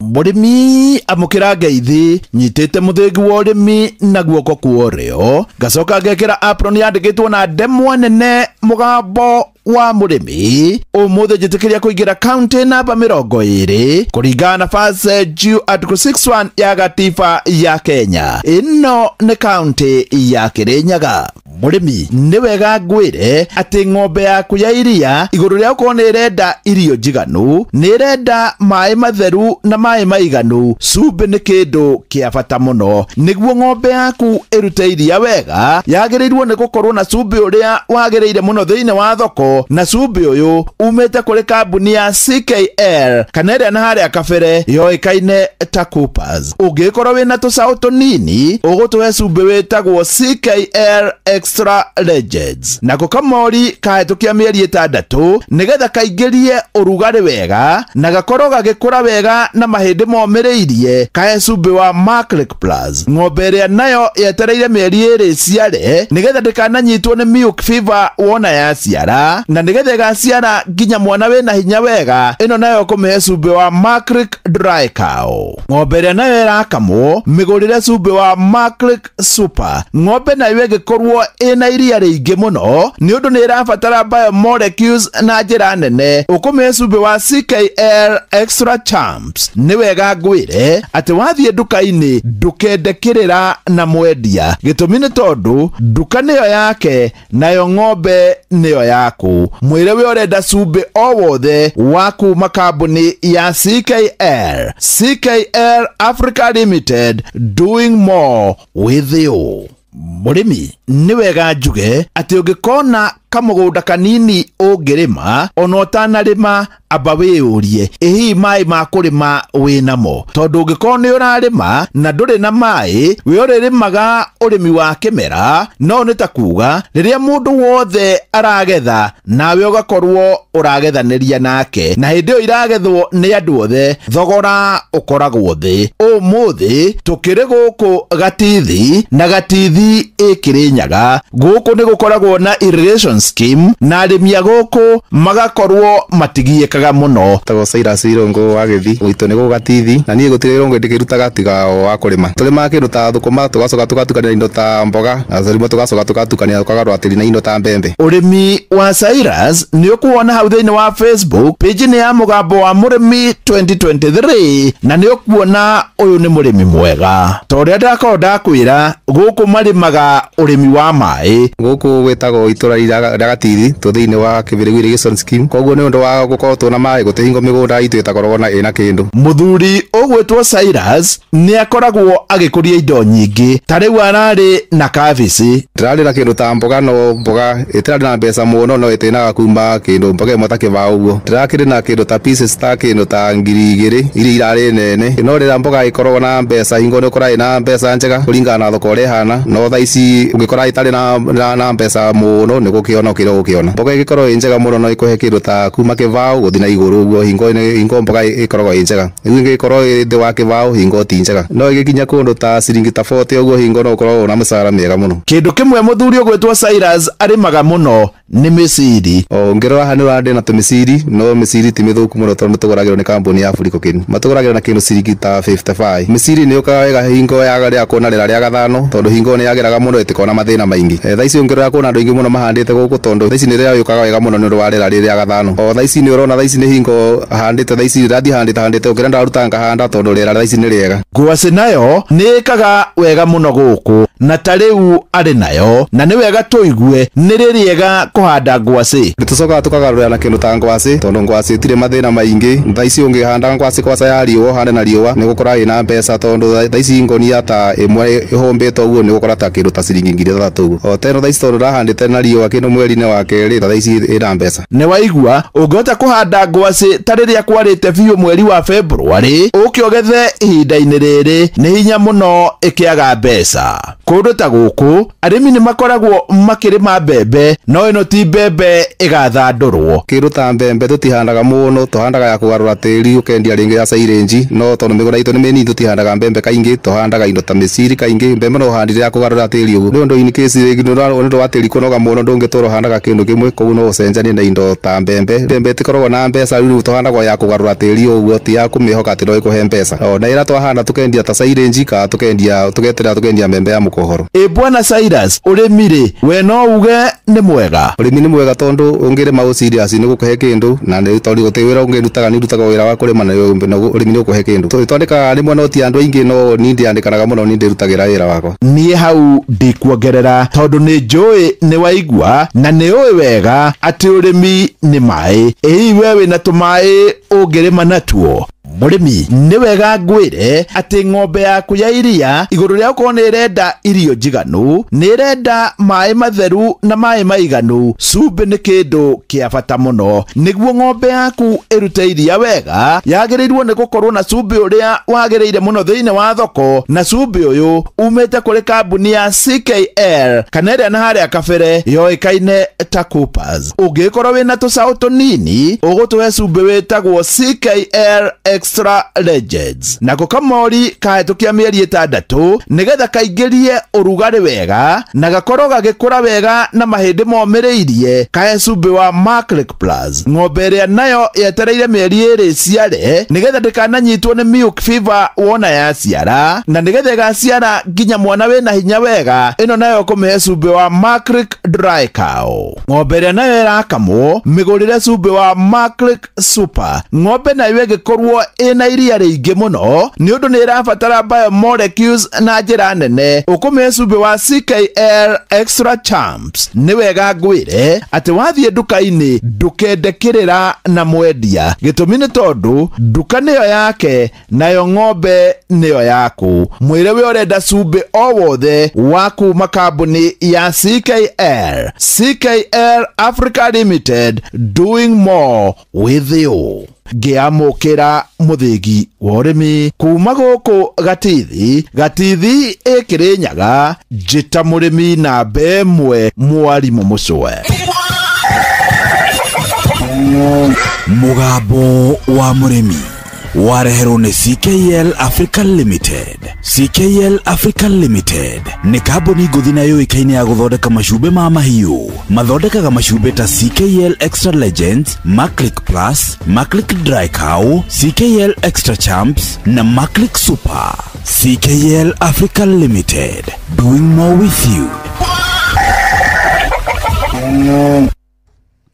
Mũrĩmi amũkĩra ngeithi nyitĩte mũthĩgi wa ũrĩmi na guoko kwa ũrĩo ngacoka ngekĩra apron yandĩkĩtwo na ndemwa nene mũgambo wa mũrĩmi. Ũmũthĩ njĩtĩkĩria kũingĩra kaunti namba 20 kũringana na First Due Article 61 ya gatiba ya Kenya. Ĩno nĩ kaunti ya Kirinyaga. Mũrĩmi nĩ wega ngwĩre atĩ ng'ombe yaku ya iria igũrũ rĩa gũkorwo nĩ ĩrenda irio njiganu, nĩ ĩrenda maĩ matheru na maĩ maiganu. Cumbĩ nĩ kĩndũ kĩa bata mũno. Nĩguo ng'ombe yaku ĩrute iria wega, yagĩrĩirwo nĩ gũkorwo na cumbĩ ũrĩa wagĩrĩire mũno thĩinĩ wa thoko, na cumbĩ ũyũ umĩte kũrĩ kambuni ya CKL kana ĩrĩa na harĩa kabere yoĩkaine ta Coopers. Ũngĩkorwo wĩna tũcaũ tũnini, ũgũtũhe cumbĩ wĩtagwo CKL Extra Legends. Nako kamori kahĩtũkia mĩeri 6 nĩgetha kaingĩrie ũrugarĩ wega na gakorwo gagĩkũra wega na mahĩndĩ momĩrĩirie, kahe cumbĩ wa Maclick Plus. Ng'ombe ĩrĩa nayo yetereire mĩeri 2 ĩciare nĩgetha ndĩkananyitwo nĩ milk fever wona yaciara, na nĩgetha ĩgaciara nginya mwana wĩna hinya wega, ĩno nayo kũmĩhe cumbĩ wa Maclick Dry Cow. Ng'ombe ĩrĩa nayo ĩrakamwo mĩgũrĩre cumbĩ wa Maclick Super. Ng'ombe nayo ĩngĩkorwo ĩna iria rĩingĩ mũno nĩ ũndũ nĩ ĩrabatara biomolecules na njĩra nene ũkũmĩhe cumbĩ wa CKL Extra Champs. Nĩ wega ngwĩre atĩ wathiĩ nduka-inĩ ndũkende kĩrĩra na mwendia, gĩtũmi nĩ tondũ nduka nĩyo yake nayo ng'ombe nĩyo yaku. Mwĩre we ũrenda cumbĩ o wothe wa kuma kambuni ya CKL. CKL Africa Limited, doing more with you. Mũrĩmi nĩ wega njuge atĩ ũngĩkona kamũgũnda kanini ũngĩrĩma ona ũtanarĩma amba wĩyũrie ĩ hihi maĩ ma kũrĩma wĩnamo, tondũ ũngĩkorwo nĩ ũrarĩma na ndũrĩ na maĩ we ũrĩrĩmaga ũrĩmi wa kĩmera, no nĩ ta kuga rĩrĩa mũndũ wothe aragetha nawe ũgakorwo ũragethanĩria nake, na hĩndĩ ĩyo iragethwo nĩ andũ othe thogora ũkoragwo thĩ. Ũmũthĩ tũkĩrĩ gũkũ Gatithi na Gatithi ĩkĩrĩ Nyaga. Gũkũ nĩ gũkoragwo na irrigation scheme na arĩmi a gũkũ magakorwo matigiĩkaga mũno. Tagwo Cyrus Irũngũ wa Gĩthi gwitũ nĩ gũkũ Gatithi, na niĩ gũtirĩ irũngũ ndĩkĩrutaga tiga o wa kũrĩma. Tũrĩmaga kĩndũ ta thũkũma tũgacoka tũgatukania indo ta mboga na rĩmwe tũgacoka tũgatukania tũkagarũra tĩri na indo ta mbembe. Ũrĩmi wa Cyrus nĩ ũkuona hau thĩinĩ wa Facebook page nĩ ya Mũgambo wa Mũrĩmi 2023 na nĩ ũkuona ũyũ nĩ mũrĩmi mwega. Ta ũrĩa ndakorwo ndakwĩra gũkũ marĩmaga ũrĩmi wa maĩ. Gũkũ gwĩtagwo itũra rĩa Gatithi tũ thĩinĩ wa Kĩbĩrĩgu Irrigation Scheme, koguo nĩ ũndũ wa gũkorwo twĩna maĩ gũtirĩ hingo mĩgũnda itũ ĩtakoragwo na ĩna kĩndũ. Mũthuri ũgwĩtwo Cyrus nĩ akoragwo agĩkũria indo nyingĩ, ta rĩu ararĩ na kabici. Ndĩrarĩ na kĩndũ ta mboga, no mboga ĩtarĩ na mbeca mũno no ĩtĩnaga kuma kĩndũ mboga ĩmwe ta kĩbaũ ũguo. Ndĩrakĩrĩ na kĩndũ ta pieces ta kĩndũ ta 2,000 iria irarĩ nene, no rĩrĩa mboga ĩkoragwo na mbeca hingo nĩ ũkoraga ĩna mbeca njega kũringana na thoko ũrĩa ĩhana, no thaa ici ũngĩkora ĩtarĩ na mbeca mũno nĩ gũkĩona ũkĩrĩa gũkĩona. Mboga ĩgĩkorwo ĩ njega mũno no ĩkũhe kĩndũ ta kuma kĩbaũ gũthiĩ na igũrũ ũguo, hingo mboga ĩkoragwo ĩ njega. Rĩu ĩngĩkorwo ĩ thĩ wa kĩbaũ hingo ti njega, no ĩgĩkinya kũndũ ta ciringi ta 40 ũguo hingo no ũkorwo na mũcara mĩega mũno. Kĩndũ kĩmwe mũthuri ũgwĩtwo Cyrus arĩmaga mũno nĩ mĩciri. Ũngĩrora haha nĩ ũrandĩ na tũmĩciri, no mĩciri ti mĩthũku mũno tondũ tũgũragĩrwo nĩ kambuni ya Africa Cane. Matũgũragĩra na kĩndũ ciringi ta 55. Mĩciri nĩ yũkaga wega hingo ya rĩa kuona rĩera rĩa gathano, tondũ hingo nĩ yagĩraga mũno ĩtĩkona mathĩna maingĩ. Thaa ici ũngĩrora kuona andũ aingĩ mũno mahandĩte gũkũ tondũ thaa ici nĩ rĩrĩa yũkaga wega mũno nĩ ũndũ wa rĩera rĩrĩa rĩa gathano. O thaa ici nĩ ũrona thaa ici nĩ hingo handĩte, thaa ici ndathiĩ handĩte ũkĩra ndaruta ngahanda tondũ rĩera thaa ici nĩ rĩega. Ngwacĩ nayo nĩ ĩkaga wega mũno gũkũ na ta rĩu arĩ nayo, na nĩ wega tũigue nĩ rĩrĩega kũhanda ngwacĩ. Tũcokaga tũkagarũrĩra na kĩndũ ta ngwacĩ tondũ ngwacĩ ĩtirĩ mathĩna maingĩ. Thaa ici ũngĩhanda ngwacĩ kwaca ya riũa ũhande na riũa nĩ gũkora ĩna mbeca tondũ thaa ici ngonia ta ĩmwe ĩhũmbĩtwo ũguo nĩ gũkora ta kĩndũ ta ciringi 3,000 ũguo. O teno thaa ici tondũ ndahandĩte na riũa kĩndũ mweri-inĩ wa kerĩ thaa ici ĩna mbeca. Nĩ waigua ũngĩhota kũhanda ngwacĩ ta rĩrĩa kwarĩte biũ mweri wa February ũke ũgethe ihinda-inĩ rĩrĩ nĩ hinya mũno ĩkĩaga mbeca. Kũndũ ta gũkũ arĩmi nĩ makoragwo makĩrĩma mbembe, no ĩno ti mbembe ĩgathandũrwo. Kĩndũ ta mbembe tũtihandaga mũno, tũhandaga ya kũgarũra tĩri ũkendia rĩngĩ ya silage, no tondũ mĩgũnda itũ nĩ mĩnini tũtihandaga mbembe kaingĩ, tũhandaga indo ta mĩciri kaingĩ. Mbembe no ũhandire ya kũgarũra tĩri ũguo. Nĩ ũndũ in case rĩngĩ nĩ ũndũ wa tĩri kũnoga mũno ndũngĩtũra ũhandaga kĩndũ kĩmwe, koguo no ũcenjanie na indo ta mbembe. Mbembe ĩtikoragwo na mbeca, rĩu tũhandagwo ya kũgarũra tĩri ũguo, ti ya kũmĩhoka atĩ no ĩkũhe mbeca. O na ĩrĩa twahanda tũkendia ta silage kana tũkendia tũgeterera tũkendia mbembe ya mũkohoro. Ĩ bwana Cyrus, ũrĩmi rĩ we no uge nĩ mwega? Ũrĩmi nĩ mwega tondũ ũngĩrĩma ũ serious nĩ gũkũhe kĩndũ, na nĩ tondũ gũtirĩ wĩra ũngĩ ndutaga, nĩ ndutaga wĩra wa kũrĩma na ũrĩmi nĩ ũkũhe kĩndũ. Twandĩkaga rĩmwe no ti andũ aingĩ, no niĩ ndiandĩkanaga mũno, niĩ ndĩrutagĩra wĩra wakwa. Niĩ hau ndikuongerera tondũ nĩ njũĩ nĩ waigua na nĩ ũĩ wega atĩ ũrĩmi nĩ maĩ. Ĩ hihi we wĩna tũmaĩ ũngĩrĩma natuo? Mũrĩmi nĩ wega ngwĩre atĩ ng'ombe yaku ya iria igũrũ rĩa gũkorwo nĩ ĩrenda irio njiganu, nĩ ĩrenda maĩ matheru na maĩ maiganu. Cumbĩ nĩ kĩndũ kĩa bata mũno. Nĩguo ng'ombe yaku ĩrute iria wega, yagĩrĩirwo nĩ gũkorwo na cumbĩ ũrĩa wagĩrĩire mũno thĩinĩ wa thoko, na cumbĩ ũyũ umĩte kũrĩ kambuni ya CKL kana ĩrĩa na harĩa kabere yoĩkaine ta Coopers. Ũngĩkorwo wĩna tũcaũ tũnini, ũgũtũhe cumbĩ wĩtagwo CKL Extra Legends. Nako kamori kahĩtũkia mĩeri 6 nĩgetha kaingĩrie ũrugarĩ wega na gakorwo gagĩkũra wega na mahĩndĩ momĩrĩirie, kahe cumbĩ wa Maclick Plus. Ng'ombe ĩrĩa nayo yetereire mĩeri 2 ciare nĩgetha ndĩkananyitwo nĩ milk fever wona yaciara, na nĩgetha ĩgaciara nginya mwana wĩna hinya wega, ĩno nayo kũmĩhe cumbĩ wa Maclick Dry Cow. Ng'ombe ĩrĩa nayo ĩrakamwo mĩgũrĩre cumbĩ wa Maclick Super. Ng'ombe nayo ĩgĩkorwo ĩna iria rĩingĩ mũno nĩ ũndũ nĩ ĩrabatara biomolecules na njĩra nene, ũkũmĩhe cumbĩ wa CKL Extra Champs. Nĩ wega ngwĩre atĩ wathiĩ nduka-inĩ ndũkende kĩrĩra na mwendia, gĩtũmi nĩ tondũ nduka nĩyo yake nayo ng'ombe nĩyo yaku. Mwĩre we ũrenda cumbĩ o wothe wa kuma kambuni ya CKL. CKL Africa Limited, doing more with you. Ngĩamũkĩra mũthĩgi wa ũrĩmi kuma gũkũ Gatithi, Gatithi ĩkĩrĩ Nyaga, njĩta mũrĩmi namba 1 mwarimũ Mũcwe. Mũgambo wa mũrĩmi wareherwo nĩ CKL Africa Limited. CKL Africa Limited nĩ kambuni ngũthi na yũĩkaine ya gũthondeka macumbĩ ma mahiũ. Mathondekaga macumbĩ ta CKL Extra Legends, Maclick Plus, Maclick Dry Cow, CKL Extra Champs na Maclick Super. CKL Africa Limited, doing more with you.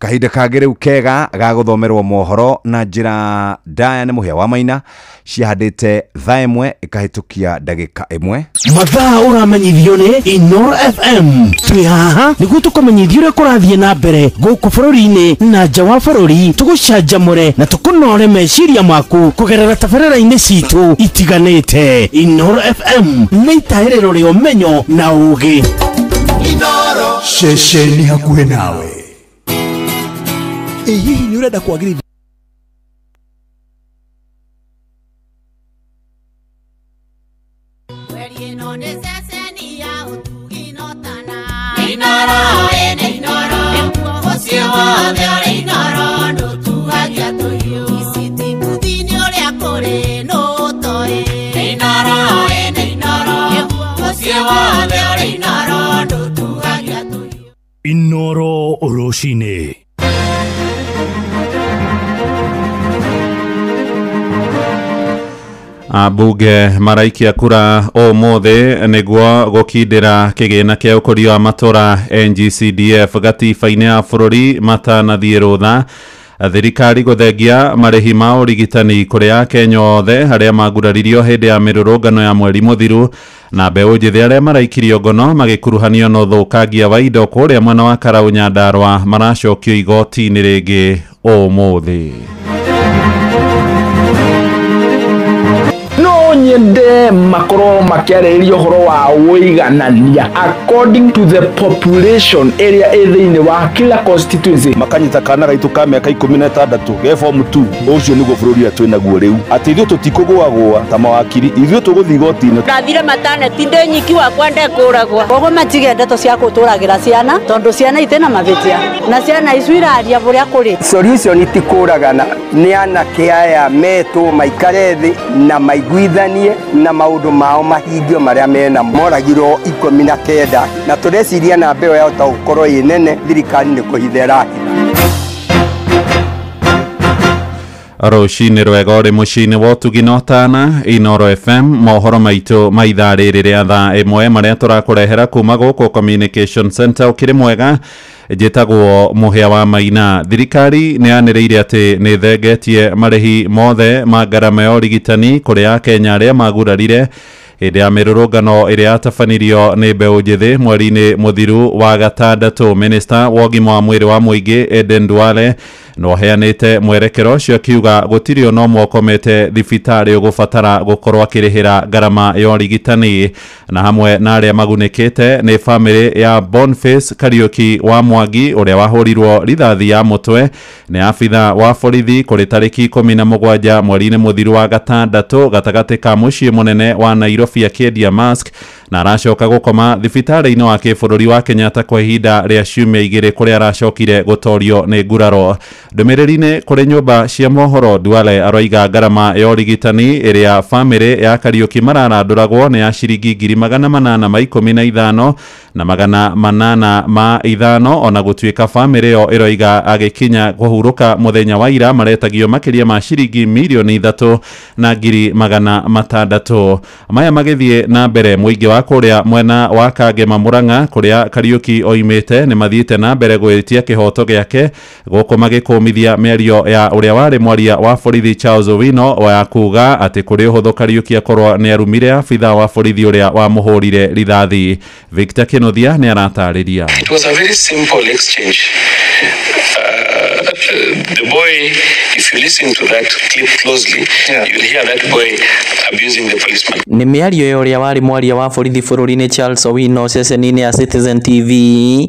Kahinda kangĩ rĩu kega ga gũthomerwo mohoro na njĩra ndaya nĩ Mũhĩa wa Maina, ciahandĩte thaa 1 ĩkahĩtũkia ndagĩka 1. Mathaa ũramenyithio nĩ Inoro FM. Twĩ haha nĩguo tũkũmenyithie ũrĩa kũrathiĩ na mbere gũkũ bũrũri-inĩ na nja wa bũrũri, tũgũcanjamũre na tũkũnore meciria maku kũgerera tabarĩra-inĩ citũ itiganĩte. Inoro FM nĩ itahĩrĩro rĩa ũmenyo na ũũgĩ. Ceceni hakuhĩ nawe. Ĩ hihi nĩ ũrenda kwagĩrithia Inoro rũcinĩ. Ambunge maraikia kura ũmũthĩ nĩguo gũkindĩra kĩgĩna kĩa ũkũria wa matũra NGCDF gatiba-inĩ ya bũrũri matanathiĩ rũtha. Thirikari gũthengia marĩhi ma ũrigitani kũrĩ Akenya othe arĩa maguraririo hĩndĩ ya mĩrũrũngano ya mweri mũthiru, na mbeũ njĩthĩ arĩa maraikirio ngono magĩkuruhanio na ũthũkangia wa indo kũrĩa mwena wa Karau Nyandarua maracokio igoti-inĩ rĩngĩ ũmũthĩ. No nyende makorwo makiarĩrĩria ũhoro wa ũiganania according to the population ĩrĩa ĩ thĩinĩ wa kila constituency. Makanyita kana gaitũ ka mĩaka 16 ge form 2, ũcio nĩguo bũrũri ũrĩa twĩnaguo rĩu, atĩ ithuĩ tũtikũgũagũa ta mawakiri, ithuĩ tũgũthiĩ igoti-inĩ. Ndathire mataneti ndĩ nyiki wakwa ndekũragwa. Koguo matige ndeto cia gũtũragĩra ciana tondũ ciana itĩ na mavĩtia na ciana icu iraria bũrĩa kũrĩ. Solution ti kũragana, nĩ anake aya metwo maikare thĩ na maiguithanie na maũndũ mao mahingio marĩa mena. Moragirwo 19 na tũreciria namba ĩyo yahota gũkorwo ĩ nene, thirikari nĩ kũhitha ĩrahitha. Rũcinĩ rwega ũrĩ mũciĩ-inĩ wa ũtugi na ũtana Inoro FM, mohoro maitũ ma ithaa rĩrĩ rĩa thaa 1 marĩa tũrakũrehera kuma gũkũ Communication Center. Ũkĩrĩ mwega, njĩtagwo Mũhĩa wa Maina. Thirikari nĩ yanĩrĩire atĩ nĩ thengetie marĩhi mothe ma ngarama ya ũrigitani kũrĩ Akenya arĩa magurarire hĩndĩ ya mĩrũrũngano ĩrĩa yatabanirio nĩ mbeũ njĩthĩ mweri-inĩ mũthiru wa gatandatũ. Minista wa ũgima wa mwĩrĩ wa mũingĩ Eden Duale no aheanĩte mwerekero ũcio akiuga gũtirĩ ona ũmwe ũkomete thibitarĩ ũgũbatara gũkorwo akĩrĩhĩra ngarama ya ũrigitani. Na hamwe na arĩa magunĩkĩte nĩ bamĩrĩ ya Boniface Kariuki wa Mwangi ũrĩa wahũrirwo rithathi ya mũtwe nĩ abitha wa borithi kũrĩ tarĩki 17 mweri-inĩ mũthiru wa gatandatũ gatagatĩ ka mũciĩ mũnene wa Nairobi akĩendia mask, Na aracoka gũkoma thibitarĩ-inĩ wa kĩbũrũri wa Kenyatta kwa ihinda rĩa ciumia 2 kũrĩa aracokire gũtorio nĩ nguraro. Ndũmĩrĩri-inĩ kũrĩ nyũmba cia mohoro, Duale aroiga ngarama ya ũrigitani ĩrĩa famĩlĩ ya Kariuki mararandũragwo nĩ ya ciringi 815 na 805, ona gũtuĩka famĩlĩ ĩyo ĩroiga agĩkinya kũhurũka mũthenya wa ira maretagio makĩria ma ciringi mirioni 3 na 600,000. Maya magĩthiĩ na mbere, mũingĩ wa kũrĩa mwena wa Kangema Murang'a kũrĩa Kariuki oimĩte nĩ mathiĩte na mbere gwĩtia kĩhoto gĩake, gũkũ magĩkũmithia mĩario ya ũrĩa warĩ mwaria wa borithi Charles Owino wa kuga atĩ kũrĩ ũhũthũ Kariuki akorwo nĩ arumire abitha wa borithi ũrĩa wamũhũrire rithathi. Victor Kĩnuthia nĩ aratarĩria. It was a very simple exchange. The boy, if you listen to that clip closely, you'll hear that boy abusing the policeman. Nĩ mĩario ya ũrĩa warĩ mwaria wa borithi bũrũri-inĩ Charles Owino ceceni-inĩ ya Citizen TV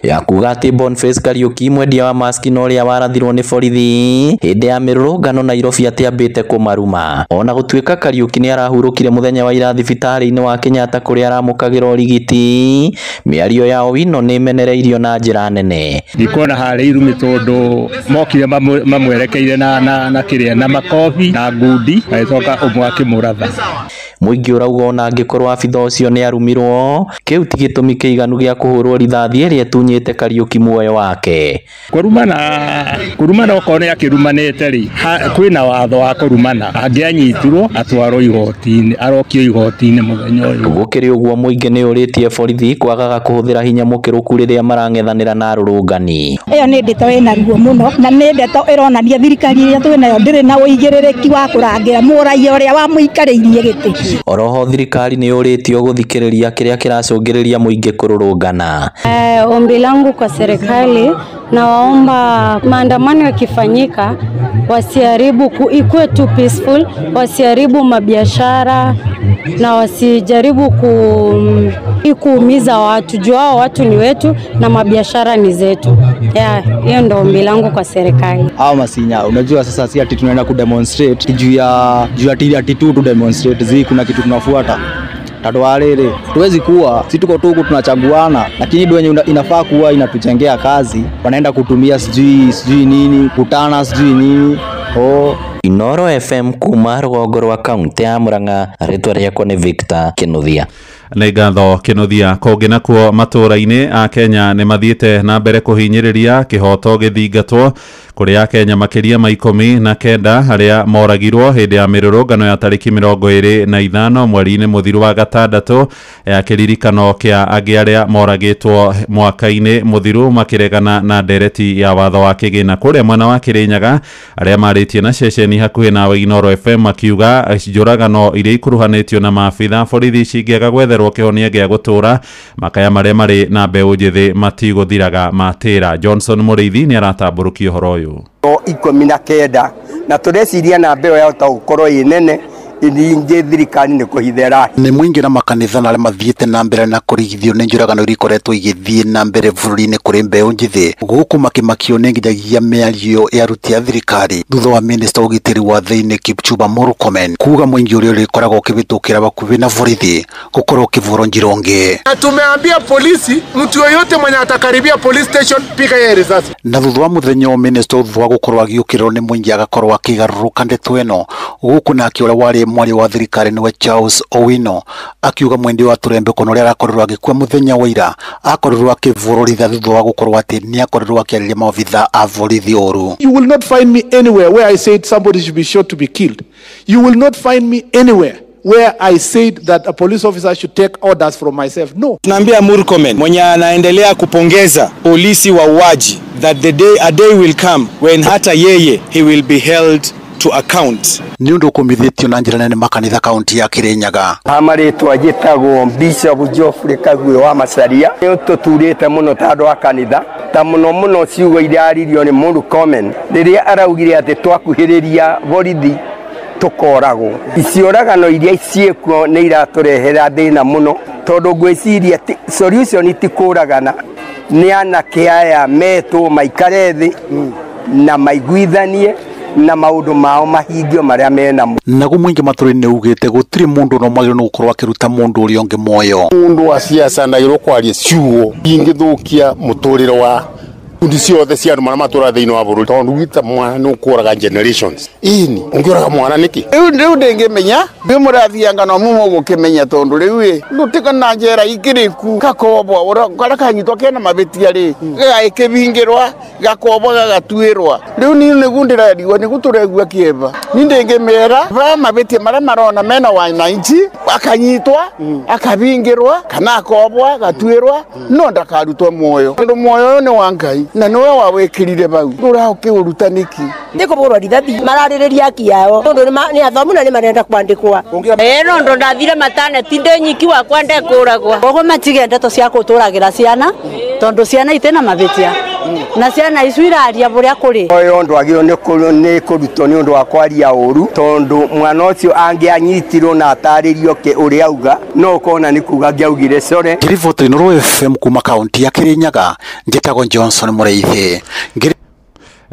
ya kuga atĩ Boniface Kariuki mwendia wa maski na ũrĩa warathirwo nĩ borithi hĩndĩ ya mĩrũrũngano Nairobi atĩ ambĩte kũmaruma. Ona gũtuĩka Kariuki nĩ arahurũkire mũthenya wa ira thibitarĩ-inĩ wa Kenyatta kũrĩa aramũkagĩra ũrigiti, mĩario ya Owino nĩ ĩmenereirio na njĩra nene. Ndikuona harĩ irumi tondũ mokire mamwerekeire na kĩrĩa na makobi na ngundi agĩcoka ũmwe akĩmũratha. Mũingĩ ũrauga ona angĩkorwo abitha ũcio nĩ arumirwo, kĩu ti gĩtũmi kĩiganu gĩa kũhũrwo rithathi ĩrĩa ĩtunyĩte Kariuki muoyo wake. Kũrumana okorwo nĩ akĩrumanĩte rĩ, kwĩna watho wa kũrumana, angĩanyitirwo atwarwo igoti-inĩ, arokio igoti-inĩ mũthenya ũyũ. Gũkĩrĩ ũguo mũingĩ nĩ ũrĩtie borithi kwagaga kũhũthĩra hinya mũkĩrũku rĩrĩa marang'ethanĩra na arũrũngani. Ĩyo nĩ ndeto ĩna ruo mũno na nĩ ndeto ĩronania thirikari ĩrĩa twĩnayo ndĩrĩ na ũigĩrĩrĩki wa kũrangĩra mũraiya ũrĩa wamũikarĩirie gĩtĩ. Oroho thirikari nĩ yũrĩtio gũthikĩrĩria kĩrĩa kĩracũngĩrĩria mũingĩ kũrũrũngana. Ombi langu kwa serikali, nawaomba maandamano yakifanyika wasiharibu, ikuwe tu peaceful, wasiharibu mabiashara na wasijaribu kuumiza watu, juu hao watu ni wetu na mabiashara ni zetu. Hiyo ndio ombi langu kwa serikali. Hao masinya, unajua sasa si ati tunaenda ku demonstrate juu ya ati tu demonstrate, zi kuna kitu tunafuata. Tadwalele tuwezi kuwa si tuko tu tunachaguana, lakini ndio yenye inafaa kuwa inatujengea kazi, wanaenda kutumia sijui nini kutana sijui nini. Oh. Inoro FM kuma rũgongo rwa kaunti ya Murang'a, rĩtwa rĩakwa nĩ Victor Kĩnuthia. Nĩ ngatho Kĩnuthia. Kũngĩ nakuo matũũra-inĩ a Kenya nĩ mathiĩte na mbere kũhinyĩrĩria kĩhoto gĩthingatwo kũrĩ a Kenya makĩria ma 19 arĩa moragirwo hĩndĩ ya mĩrũrũngano ya tarĩki 25 mweri-inĩ mũthiru wa gatandatũ ya kĩririkano kĩa angĩ arĩa moragĩtwo mwaka-inĩ mũthiru makĩregana na ndereti ya watho wa kĩgĩna. Kũrĩa mwena wa Kĩrĩnyaga arĩa marĩtie na ceceni hakuhĩ nawe Inoro FM makiuga njũragano iria ikuruhanĩtio na maabitha borithi cingĩaga gwetherwo kĩhonia gĩa gũtũũra, makaya marĩa marĩ na mbeũ njĩthĩ matigũthiraga matĩra. Johnson Mũrĩithi nĩ aratambũrũkia ũhoro ũyũ. 19 na tũreciria na mbeũ yahota gũkorwo ĩ nene ingĩ thirikari nĩ kũhithera. Nĩ mũingĩ na makanitha na arĩa mathiĩte na mbere na kũrigithio nĩ njũragano iria ikoretwo igĩthiĩ na mbere bũrũri-inĩ kũrĩ mbeũ njĩthĩ, gũkũ makĩmakio nĩ nginyagia mĩario ya aruti a thirikari thutha wa minista wa ũgitĩri wa thĩinĩ Kipchumba Murkomen kuga mũingĩ ũrĩa ũrĩkoragwo ũkĩhĩtũkĩra hakuhĩ na borithi gũkorwo ũkĩvũrwo njironge. Na tumeambia polisi mtu yoyote mwenye atakaribia police station piga yeye risasi. Na thutha wa mũthenya wa minista thutha wa gũkorwo agĩũkĩrĩrwo nĩ mũingĩ agakorwo akĩgarũrũka ndeto ĩno, gũkũ nake ũrĩa warĩ mwaria wa thirikari niwe Charles Owino akiuga mwendi wa turembe kono ũrĩa arakorirwo agĩkua mũthenya wa ira akorirwo akĩvũrwo rithathi thutha wa gũkorwo atĩ nĩ akorirwo akĩarĩria maobitha a borithi ũru. You will not find me anywhere where I said somebody should be shot to be killed. You will not find me anywhere where I said that a police officer should take orders from myself. No. Tunaambia Murkomen mwenye anaendelea kupongeza polisi wauaji that the day a day will come when hata yeye he will be held to account. Ni undu kumithitio na njira nene makanitha kaunti ya Kirinyaga. Amarĩtwa njĩtagwo Bishop Geoffrey Kagwe wa Macharia. Nĩ tũturĩte mũno ta andũ a kanitha, ta mũno mũno ciugo iria aririo nĩ Murkomen rĩrĩa araugire atĩ twakuhĩrĩria borithi tũkoragwo. Icioragano iria ciĩkuo nĩ iratũrehera thĩna mũno, tondũ ngwĩciria solution ti kũragana, nĩ anake aya metwo maikare thĩ na maiguithanie Na maũndũ mao mahingio marĩa menamo. Naguo mũingĩ matũra-inĩ ugĩte gũtirĩ mũndũ no mwagĩrĩirwo nĩ gũkorwo akĩruta mũndũ ũrĩa ũngĩ muoyo. Mũndũ wa siasa ndagĩrĩirwo kwaria ciugo ingĩthũkia mũtũrĩre wa kundi ciothe cia andũ marĩa matũraga thĩinĩ wa bũrũri, tondũ gwita mwana nĩ ũkũraga generations. Ĩni ũngĩũraga mwana nĩkĩ? Rĩu ndĩngĩmenya rĩu mũrathianga no mũmũgũkĩmenya tondũ rĩu ĩ ndũtika na njera ikĩrĩku gakobwa karĩa kanyitwo kena mabĩtia rĩ gagakĩbingĩrwa gakobwa gagatuĩrwa. Rĩu niĩ nĩguo ndĩrerigwo nĩguo tũregua kĩeva. Niĩ ndĩngĩmera ba mabĩtia marĩa marona mena wananchi akanyitwa akabingĩrwa kana akobwa gatuĩrwa no ndakarutwo muoyo tondũ muoyo ũyũ nĩ wa Ngai na niwe wawĩkĩrire bau ũraũkĩũruta nĩkĩ? Nĩ kũbũrwo rithathi mararĩrĩria haki yao tondũ nĩ athomu na nĩ marenda kwandĩkwa. Nondũ ndathire mataneti ndĩ nyiki wakwa ndekũragwa. Koguo matige ndeto cia gũtũragĩra ciana tondũ ciana itĩ na mabĩtia na ciana icu iraria bũrĩa kũrĩ. Ũyũ ndwagĩrĩirwo nĩ kũrutwo nĩ ũndũ wa kwaria ũru tondũ mwana ũcio angĩanyitirwo na atarĩrio ũrĩa auga no ũkona nĩ kuga angĩaugire core. Ngĩriboti Inooro FM kuma kaunti ya Kirinyaga, njĩtagwo Johnson Mũrĩithi.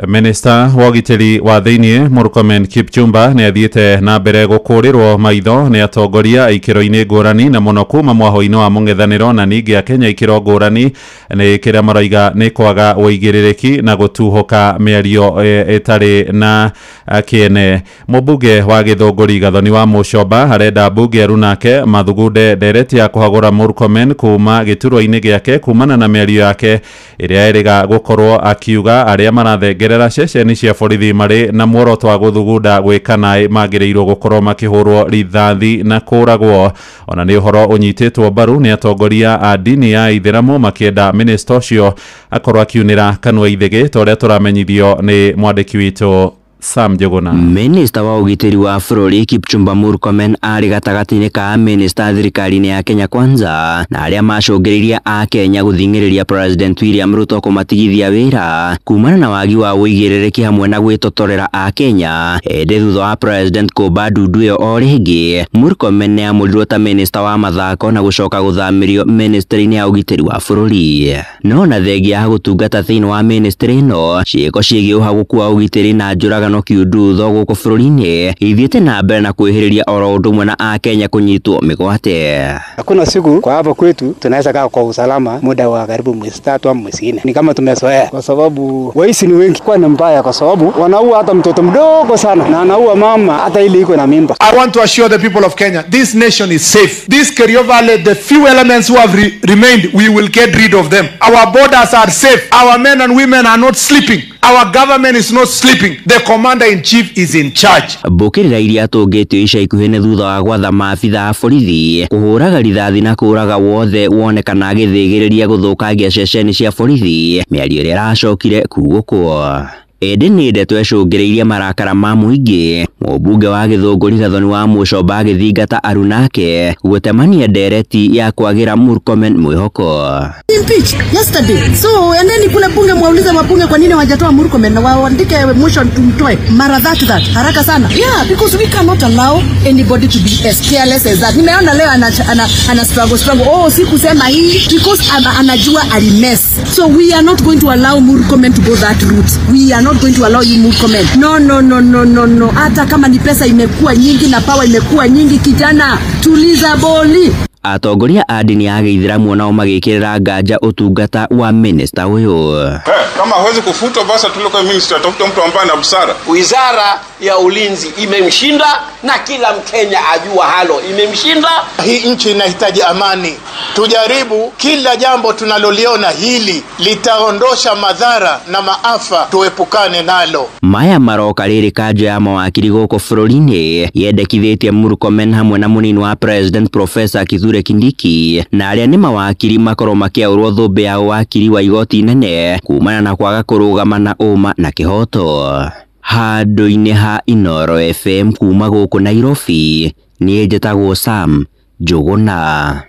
Minister wa ũgitĩri wa thĩiniĩ Murkomen Kipchumba nĩ athiĩte na mbere gũkũrĩrwo maitho nĩ atongoria ikĩro-inĩ ngũrani na mũno kuma mwaho-inĩ wa mũng'ethanĩro na ningĩ a Kenya ikĩro ngũrani nĩ kĩrĩa maraiga nĩ kwaga ũigĩrĩrĩki na gũtuhũka mĩario ĩtarĩ na kĩene. Mũmbunge wa Gĩthũngũri Gathoni wa Mũcomba arenda mbunge arunake mathugunde ndereti ya kũhagũra Murkomen kuma gĩturwa-inĩ gĩake kumana na mĩario yake ĩrĩa erĩga gũkorwo akiuga arĩa marathengerera ceceni cia borithi marĩ na muoroto wa gũthugunda gwĩka naĩ magĩrĩirwo gũkorwo makĩhũrwo rithathi na kũragwo. Ona nĩ ũhoro ũnyitĩtwo mbaru nĩ atongoria a ndini ya Ithĩramu makĩenda minista ũcio akorwo akiunĩra kanua ithĩgĩ ta ũrĩa tũramenyithio nĩ mwandĩki witũ Sam Njuguna. Minista wa ũgitĩri wa bũrũri Kipchumba Murkomen arĩ gatagatĩ-inĩ ka minista thirikari-inĩ ya Kenya Kwanza na arĩa macũngĩrĩirie a Kenya gũthing'ĩrĩria President William Ruto kũmatigithia wĩra kumana na wagi wa ũigĩrĩrĩki hamwe na gwĩtotorera a Kenya. Ĩndĩ thutha wa President kũmba ndundu ĩyo o rĩngĩ, Murkomen nĩ amũrirwo ta minista wa mathako na gũcoka gũthamĩrio ministry-inĩ ya ũgitĩri wa bũrũri. No na thengia ya gũtungata thĩinĩ wa ministry ĩno, ciĩko ciĩgiĩ ũhagũku wa ũgitĩri na njũragano kiundutho gũkũ bũrũri-inĩ ithiĩte na mbere na kwĩhĩrĩria oro ũndũ ũmwe na akenya kũnyitwo mĩgwate. Hakuna siku kwa hapa kwetu tunaweza kaa kwa usalama muda wa karibu mwezi 3 au mwezi 4. Ni kama tumezoea kwa sababu waizi ni wengi. Kwa ni mbaya kwa sababu wanaua hata mtoto mdogo sana na anaua mama hata ile iko na mimba. I want to assure the people of Kenya this nation is safe. This Kerio Valley, the few elements who have remained, we will get rid of them. Our borders are safe. Our men and women are not sleeping. Our government is not sleeping. The commander in chief is in charge. Mbũkĩrĩra iria atũngĩtio ica ikuhĩ nĩ thutha wa gwatha maabitha a borithi kũhũraga rithathi na kũraga wothe wonekana agĩthĩgĩrĩria gũthũkangia ceceni cia borithi, mĩario ĩrĩa ĩracokire kugũkwo. Ĩndĩ nĩ ndeto ĩcũngĩrĩirie marakara ma mũingĩ, mũmbunge wa Gĩthũngũri Gathoni wa Mũcomba agĩthingata arunake gũtemania ndereti ya kwagĩra Murkomen mwĩhoko. Impeach yesterday. So endeni kule bunge mwaulize wabunge kwa nini hawajatoa Murkomen na waandike motion tumtoe mara that haraka sana. Yeah, because we cannot allow anybody to be as careless as that. Nimeona leo ana struggle. Oh, sikusema hii because anajua alimess. So we are not going to allow Murkomen to go that route. We are not going to allow you Murkomen. No. Hata kama ni pesa imekuwa nyingi na power imekuwa nyingi, kijana, tuliza boli. Atongoria a ndini ya Gĩithĩramu nao magĩkĩrĩra nganja ũtungata wa minista ũyũ. Kama hawezi kufutwa basi tulikuwa minister, tafuta mtu ambaye ana busara. Wizara ya ulinzi imemshinda na kila Mkenya ajua halo imemshinda. Hii nchi inahitaji amani. Tujaribu kila jambo tunaloliona hili litaondosha madhara na maafa, tuepukane nalo. Maya maroka rĩrĩ kanjo ya mawakiri gũkũ bũrũri-inĩ yendekithĩtie Murkomen hamwe na mũnini wa President Professor Kithure Kindiki na arĩa nĩ mawakiri makorwo makĩaũrwo thũmbĩ ya ũwakiri wa igoti inene kumana na kwaga kũrũgama na ũma na kĩhoto. Handũ-inĩ ha Inooro FM kuma gũkũ Nairobi, niĩ njĩtagwo Sam Njuguna.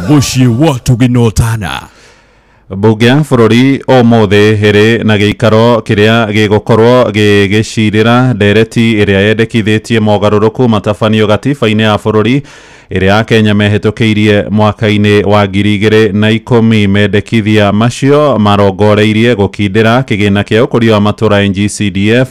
Mũciĩ wa tũgĩnotana. Mbunge ya bũrũri ũmũthĩ ĩrĩ na gĩikaro kĩrĩa gĩgũkorwo gĩgĩcirĩra ndereti ĩrĩa yendekithĩtie mogarũrũku matabanio gatiba-inĩ ya bũrũri ĩrĩa Akenya mehĩtũkĩirie mwaka-inĩ wa 2010. Mendekithia macio marongoreirie gũkindĩra kĩgĩna kĩa ũkũria wa matũra NGCDF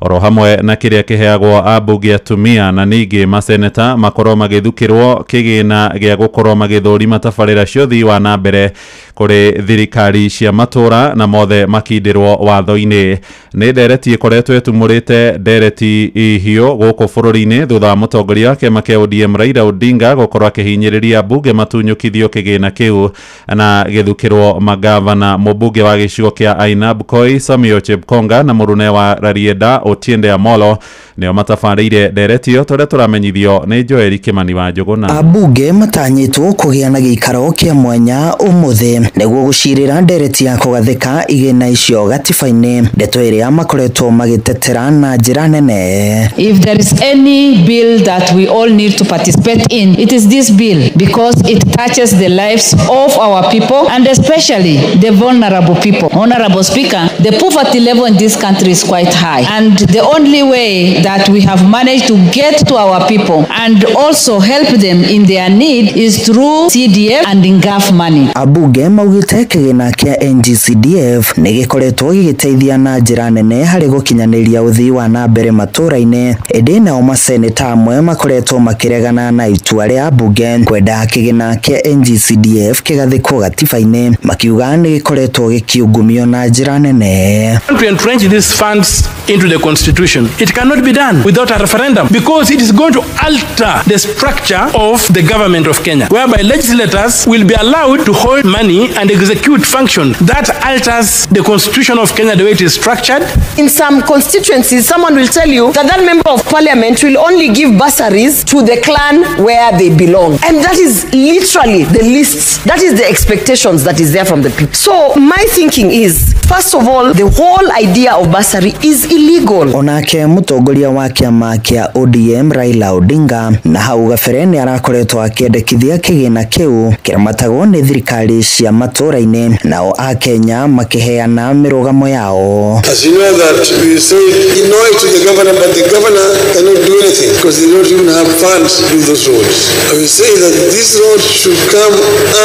oro hamwe na kĩrĩa kĩheagwo ambunge atumia, na ningĩ maseneta makorwo magĩthukĩrwo kĩgĩna gĩa gũkorwo magĩthũrima tabarĩra cia ũthii wa na mbere kũrĩ thirikari cia matũra, na mothe makindĩrwo watho-inĩ. Nĩ ndereti ĩkoretwo ĩtumũrĩte ndereti ihiũ gũkũ bũrũri-inĩ thutha wa mũtongoria wa kĩama kĩa ODM Raila Odinga gũkorwo akĩhinyĩrĩria mbunge matunyũkithio kĩgĩna kĩu na gĩthukĩrwo magavana. Mũmbunge wa gĩcigo kĩa Ainabkoi Samuel Chepkonga na mũrune wa Rarieda Otiende Amolo nĩo matabarĩire ndereti ĩyo, tũrĩa tũramenyithio nĩ Joel Kimani wa Njũgũna. Ambunge matanyĩtwo kũgĩa na gĩikaro kĩa mwanya ũmũthĩ nĩguo gũcirĩra ndereti ya kũgathĩka igĩna icio gatiba-inĩ, ndeto ĩrĩa makoretwo magĩtetera na njĩra nene. If there is any bill that we all need to participate in, it is this bill, because it touches the lives of our people and especially the vulnerable people. Honorable Speaker, the poverty level in this country is quite high, and the only way that we have managed to get to our people and also help them in their need is through CDF and NGAF money. Ambunge maugĩte kĩgĩna kĩa NGCDF nĩ gĩkoretwo gĩgĩteithia na njĩra nene harĩ gũkinyanĩria ũthii wa na mbere matũra-inĩ, ĩndĩ nao maseneta amwe makoretwo makĩregana na itua rĩa ambunge kwenda kĩgĩna kĩa NGCDF kĩgathĩkwo gatiba-inĩ, makiuga nĩ gĩkoretwo gĩkiungumio na njĩra nene. To entrench these funds into the constitution, it cannot be done without a referendum, because it is going to alter the structure of the government of Kenya, whereby legislators will be allowed to hold money and execute function that alters the constitution of Kenya the way it is structured. In some constituencies, someone will tell you that that member of parliament will only give bursaries to the clan where they belong, and that is literally the list, that is the expectations that is there from the people. So my thinking is, first of all, the whole idea of bursary is illegal. Onake mũtongoria wa kĩama kĩa ODM Raila Odinga na hau gabere nĩ arakoretwo akĩendekithia kĩgĩna kĩu kĩramatagwo nĩ thirikari cia matũra-inĩ, nao Akenya makĩheana mĩrũgamo yao. As you know that we say no to the governor, but the governor cannot do anything because they don't even have funds to do those roads. I will say that this road should come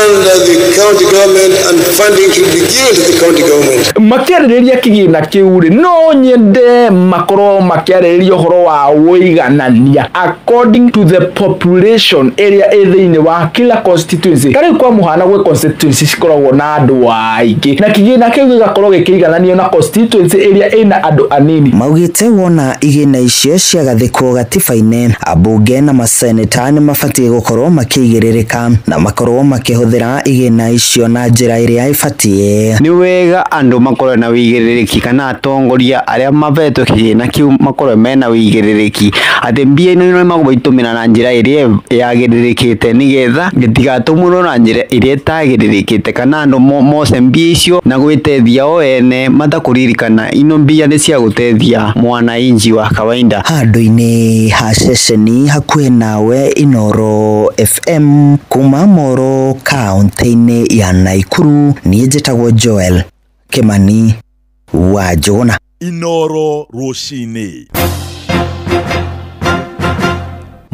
under the county government and funding should be given to the county government. Makĩarĩrĩria kĩgĩna kĩu rĩ, no nyende makorwo makĩarĩrĩria ũhoro wa ũiganania according to the population ĩrĩa ĩ thĩinĩ wa kila constituency. Ta rĩu kwa mũhano gwĩ constituency cikoragwo na andũ aingĩ, na kĩgĩna kĩu gĩgakorwo gĩkĩigananio na constituency ĩrĩa ĩna andũ anini. Maugĩte wona igĩna icio ciagathĩkwo gatiba-inĩ, ambunge na maseneta nĩ mabatiĩ gũkorwo makĩigĩrĩrĩka na makorwo makĩhũthĩra igĩna icio na njĩra ĩrĩa ĩbatiĩ. Nĩ wega andũ makorwo na wĩigĩrĩrĩki, kana atongoria arĩa mavetwo kĩgĩna kĩu makorwo mena wĩigĩrĩrĩki atĩ mbia ino nĩ magũitũmĩra na njĩra ĩrĩa yagĩrĩrĩkĩte, nĩgetha gĩtigatũmĩrwo na njĩra ĩrĩa ĩtagĩrĩrĩkĩte, kana andũ mose mbia icio na gwĩteithia o ene matakũririkana ino mbia nĩ cia gũteithia mwananchi wa kawaida. Handũ-inĩ ha ceceni hakuhĩ nawe Inoro FM kuma Moro kaunti-inĩ ya Naikuru, niĩ njĩtagwo Joel Kimani wa Njũgũna. Inoro rũcinĩ.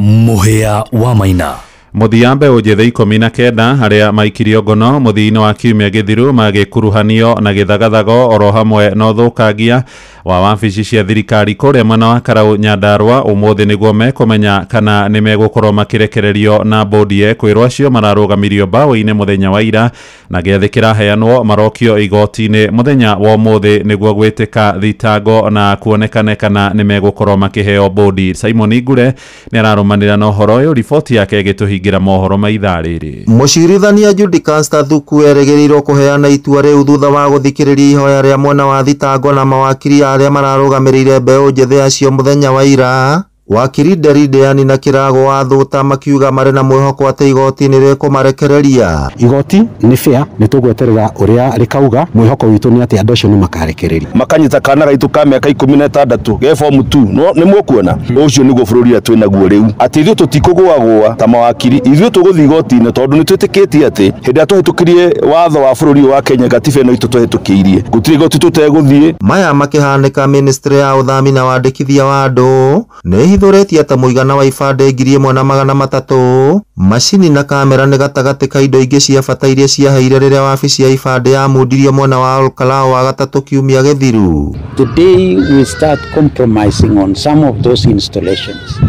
Mũhĩa wa Maina. Mũthia mbeũ njĩthĩ 19 arĩa maikirio ngono mũthia-inĩ wa kiumia gĩthiru magĩkuruhanio na gĩthagathago oro hamwe na ũthũkangia wa wabici cia thirikari kũrĩa mwena wa Karau Nyandarua ũmũthĩ nĩguo mekũmenya kana nĩ megũkorwo makĩrekererio na bodi ekwĩrwo acio mararũgamirio mbaũ-inĩ mũthenya wa ira, na gĩathĩ kĩraheanwo marokio igoti-inĩ mũthenya wa ũmũthĩ nĩguo gwĩtĩka thitango na kuonekane kana nĩ megũkorwo makĩheo bodi. Simon Ngure nĩ ararũmanĩra na ũhoro ũyũ, riboti yake ĩgĩtũhingĩra mohoro ma ithaa rĩrĩ. Mũcirithania Judy Caster Thuku erĩgĩrĩirwo kũheana itua rĩu thutha wa gũthikĩrĩria ihoya rĩa mwena wa thitango na mawakiri arĩa mararũgamĩrĩire mbeũ njĩthĩ acio mũthenya wa ira. Wakiri Nderi Deani na Kirago wa Thũta makiuga marĩ na mwĩhoko atĩ igoti nĩ rĩkũmarekereria. Igoti nĩ fair, nĩ tũgweterera ũrĩa rĩkauga. Mwĩhoko witũ nĩ atĩ andũ acio nĩ makarekereria. Makanyita kana gaitũ ka mĩaka 16 ge form 2 no nĩ mũkuona ũcio nĩguo bũrũri ũrĩa twĩ naguo rĩu, atĩ ithuĩ tũtikũgũagũa ta mawakiri, ithuĩ tũgũthiĩ igoti-inĩ tondũ nĩ twĩtĩkĩtie atĩ hĩndĩ ĩrĩa twahĩtũkirie watho wa bũrũri wa Kenya gatiba ĩno itũ twahĩtũkĩirie gũtirĩ igoti tũtegũthiĩ. Maya makĩhanĩka, ministry ya ũthami na wandĩkithia wa andũ nĩ Ĩhithũrĩtie atĩ mũigana wa ibandĩ 1300 macini na kamera nĩ gatagatĩ ka indo ingĩ cia bata iria ciaheire rĩrĩa wabici ya ibandĩ yamundirio mwena wa Olkalou wa gatatũ kiumia gĩthiru. The day we start compromising on some of those installations,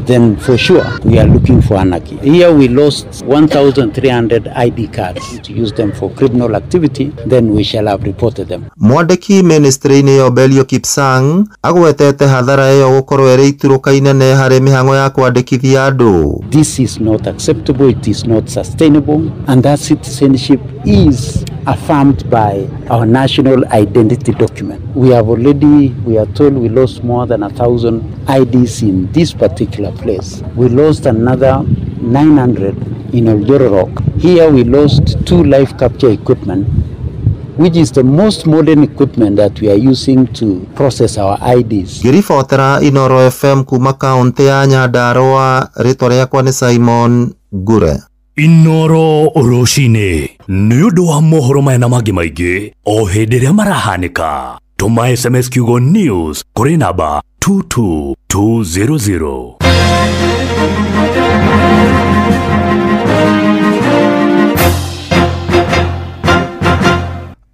then for sure we are looking for anarchy. Here we lost 1,300 ID cards to use them for criminal activity, then we shall have reported them. Mwandĩki ministry-inĩ ĩyo Belio Kipsang agwetete hathara ĩyo gũkorwo ĩrĩ iturũka inene harĩ mĩhang'o ya kwandĩkithia andũ. This is not acceptable, it is not sustainable, and that citizenship is affirmed by our national identity document. We have already, we are told we lost more than 1,000 IDs in this particular place. We lost another 900 in Oljororok. Here we lost 2 live capture equipment, which is the most modern equipment that we are using to process our IDs. Ngĩribotera Inoro FM kuma kaunti ya Nyandarua, rĩtwa rĩakwa nĩ Simon Ngure. Inoro rũcinĩ nĩ ũndũ wa mohoro maya na mangĩ maingĩ o hĩndĩ ĩrĩa marahanĩka. Tũma SMS kiugo news kũrĩ namba 22200.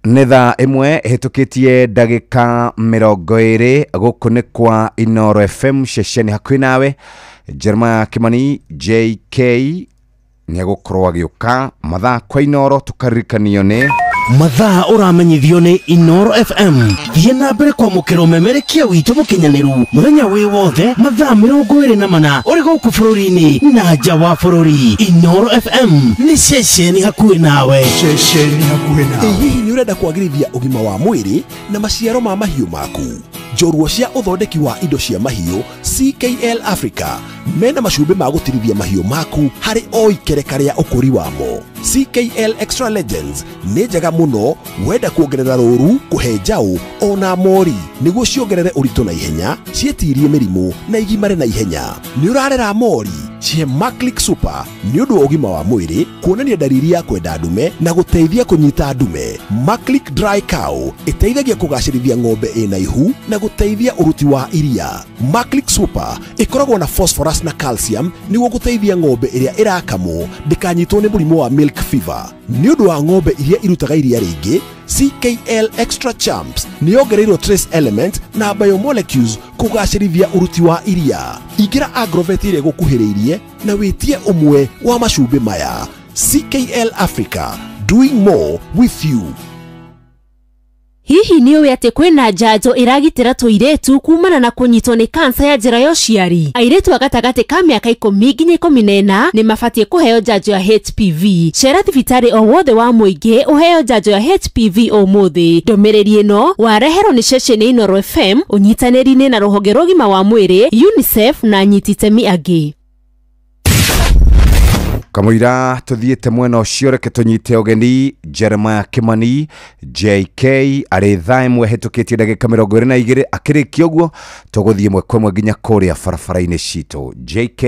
Nĩ thaa ĩmwe ĩhĩtũkĩtie ndagĩka 20 gũkũ nĩ kwa Inoro FM ceceni hakuhĩ nawe. Jeremiah Kimani JK nĩ egũkorwo agĩũka mathaa kwa Inoro tũkaririkanio nĩ mathaa ũramenyithio nĩ Inoro FM. Thiĩ na mbere kwamũkĩra ũmemerekia witũ mũkinyanĩru mũthenya wĩ wothe mathaa 24 ũrĩ gũkũ bũrũri-inĩ na nja wa bũrũri. Inoro FM nĩ ceceni hakuhĩ nawe. Ceceni hakuhĩ nawe. Hihi nĩ ũrenda kwagĩrithia ũgima wa mwĩrĩ na maciaro ma mahiũ maku? Njorua cia ũthondeki wa indo cia mahiũ CKL Africa mena macumbĩ ma gũtirithia mahiũ maku harĩ o ikereka rĩa ũkũri wamo. CKL Extra Legends nĩ njega mũno wenda kuongerera rũru, kũhe njaũ ona mori nĩguo ciongerere ũritũ na ihenya, ciĩtirie mĩrimũ na igimare na ihenya. Nĩ ũrarera mori, cihe Maclick Super nĩ ũndũ wa ũgima wa mwĩrĩ, kuonania dalili ya kwenda ndume na gũteithia kũnyita ndume. Maclick Dry Cow ĩteithagia kũgacĩrithia ng'ombe ĩna ihu na gũteithia ũruti wa iria. Maclick Super ĩkoragwo na phosphorus na calcium nĩguo gũteithia ng'ombe ĩrĩa ĩrakamwo ndĩkanyitwo nĩ mũrimũ wa milk fever. Nĩ ũndũ wa ng'ombe iria irutaga iria rĩingĩ, CKL Extra Champs nĩ yongereirwo trace element na biomolecules kũgacĩrithia ũruti wa iria. Ingĩra Agrovet ĩrĩa ĩgũkuhĩrĩirie na wĩtie ũmwe wa macumbĩ maya. CKL Africa, doing more with you. Hihi nĩ ũĩ atĩ kwĩna njanjo ĩragitĩra tũirĩtu kumana na kũnyitwo nĩ kansa ya njĩra ya ũciari? Airĩtu a gatagatĩ ka mĩaka 10 nginya 14 nĩ mabatiĩ kũheo njanjo ya HPV. Cera thibitarĩ o wothe wa mũingĩ ũheo njanjo ya HPV ũmũthĩ. Ndũmĩrĩri ĩno wareherwo nĩ ceceni Inoro FM ũnyitanĩri-inĩ na rũhonge rwa ũgima wa mwĩrĩ UNICEF na anyiti itemi angĩ. Kamũira tuthiĩte mwena ũcio reke tũnyite ũgeni Jeremiah Kimani JK arĩ thaa ĩmwe hĩtũkĩtie ndagĩka 22 akĩrĩkia ũguo tũgũthiĩ ĩmwe kwa ĩmwe nginya kũrĩa barabara-inĩ citũ. JK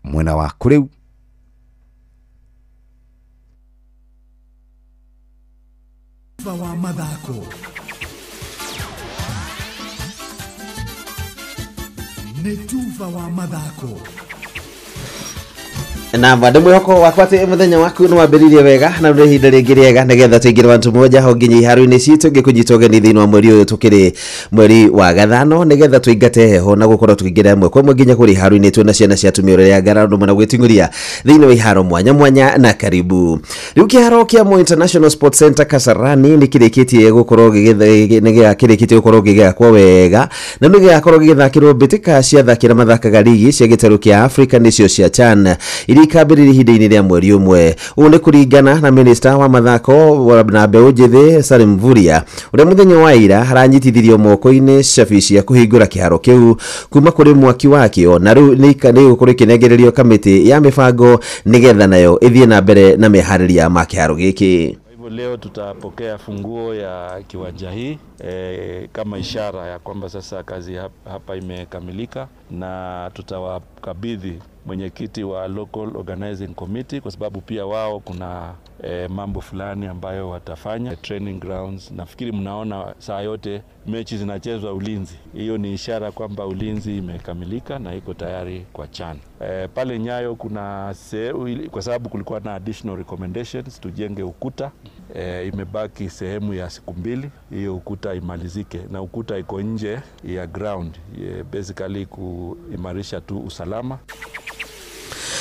mwena waku rĩu. Wa mathako nĩ tuva wa mathako na mwende mwihoko wakwa ati muthenya waku ni wambiririe wega na nĩ ihinda rĩngĩ rĩega nĩgetha tũingĩre wantu moja ho nginya iharo-inĩ citũ ngĩkũnyita ũgeni thĩinĩ wa mweri ũyũ tũkĩrĩ mweri wa gathano nĩgetha tũingate heho na gũkorwo tũkĩingĩra ĩmwe kwa ĩmwe nginya kũrĩ iharo-inĩ twĩna ciana cia atumia ũrĩa ngara ũndũ na gwĩting'ũria thĩinĩ wa iharo mwanya mwanya na karibu. Rĩu kĩharo kĩa Moi International Sports Center Kasarani nĩ kĩrĩkĩtie gũkorwo gĩgĩakwo wega na nĩ gĩgakorwo gĩgĩthakĩrwo mbĩtĩka cia athaki arĩa mathakaga rigi cia gĩtarũ kĩa Africa nĩcio cia CHAN iria ikambĩrĩria ihinda-inĩ rĩa mweri ũmwe. Ũũ nĩ kũringana na minista wa mathako na mbeũ njĩthĩ Salim Mvurya ũrĩa mũthenya wa ira aranyitithirio moko-inĩ cabi cia kũhingũra kĩharo kĩu kuma kũrĩ mwaki wakĩo na rĩu nĩ ĩgũkorwo ĩkĩnengererio kamĩtĩ ya mĩbango nĩgetha nayo ĩthiĩ na mbere na meharĩria ma kĩharo gĩkĩ. Leo tutapokea funguo ya kiwanja hii kama ishara ya kwamba sasa kazi hapa imekamilika, na tutawakabidhi mwenyekiti wa local organizing committee, kwa sababu pia wao kuna mambo fulani ambayo watafanya training grounds. Nafikiri mnaona saa yote mechi zinachezwa Ulinzi. Hiyo ni ishara kwamba Ulinzi imekamilika na iko tayari kwa CHAN. Pale Nyayo kuna kwa sababu kulikuwa na additional recommendations tujenge ukuta. Imebaki sehemu ya siku 2 hiyo ukuta imalizike, na ukuta iko nje ya ground, basically kuimarisha tu usalama.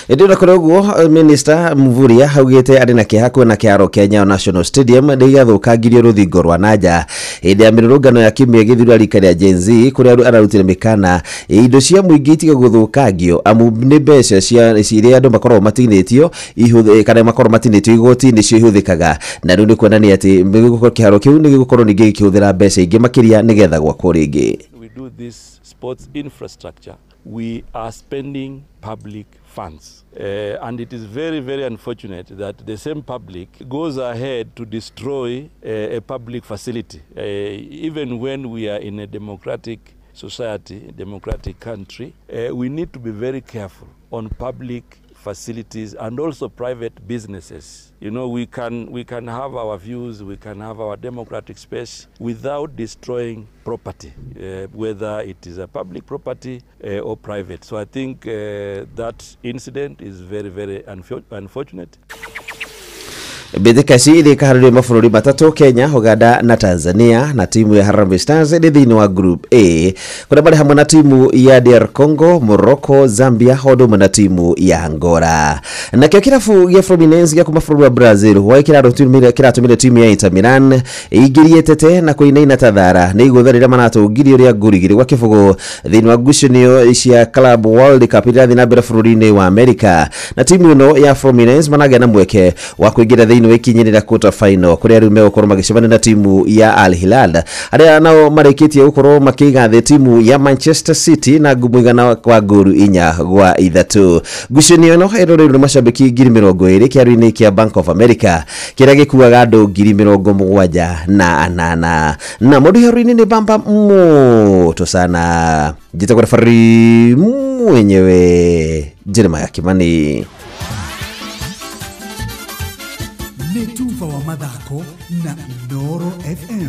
Ĩndĩ ona kũrĩ ũguo Minister Mvurya augĩte arĩ na kĩeha kuona kĩharo kĩa Nyayo National Stadium nĩ gĩathũkangirio rũthingo rwa nanja hĩndĩ ya mĩrũrũngano ya kiumia gĩthiru rika rĩa Gen Z kũrĩa ararutire mĩkana indo cia mũingĩ itige gũthũkangio amu nĩ mbeca cia iria andũ makoragwo matinĩtio kana makoragwo matinĩtio igoti nĩcio ihũthĩkaga na rĩu nĩ kuonania atĩ kĩharo kĩu nĩ gĩgũkorwo ningĩ gĩkĩhũthĩra mbeca ingĩ makĩria nĩgetha gwakwo rĩngĩ. We do this sports infrastructure, we are spending public funds. And it is very, very unfortunate that the same public goes ahead to destroy a public facility. Even when we are in a democratic society, a democratic country, we need to be very careful on public facilities and also private businesses. You know, we can have our views, we can have our democratic space without destroying property, whether it is a public property or private. So I think that incident is very, very unfortunate. Mbĩtĩka ici iria ikaharĩrio mabũrũri matatũ Kenya, Uganda na Tanzania na timu ya Harambee Stars ĩrĩ thĩinĩ wa Group A kũrĩa marĩ hamwe na timu ya DR Congo, Morocco, Zambia o ũndũ ũmwe na timu ya Angola. Nakĩo kĩrabu gĩa Fluminense gĩa kuma bũrũri wa Brazil hwaĩ kĩratũmire timu ya Inter Milan ĩingĩrie tete na kũinaina ta thara nĩ igũtha rĩrĩa maratũngirio rĩa ngũri 2-0 thĩinĩ wa ngucanio cia Club World Cup iria irathiĩ na mbere bũrũri-inĩ wa America na timu ĩno ya Fluminense managĩa na mweke wa kũingĩra thĩinĩ wa ikinyĩrĩra quarter final kũrĩa rĩu megũkorwo magĩcemania na timu ya Al Hilal arĩa nao marĩkĩtie gũkorwo makĩiga thĩ timu ya Manchester City na mũigana wa ngũru 4-3. Ngucanio ĩno ĩroreirwo nĩ macambĩki 20,000 kĩharo-inĩ kĩa Bank of America kĩrĩa gĩkuaga andũ 78,000 na mũndũ iharo-inĩ nĩ bamba moto sana. Njĩtagwo referee mwenyewe Jeremiah Kimani. Nĩ tuba wa mathako na Inooro FM.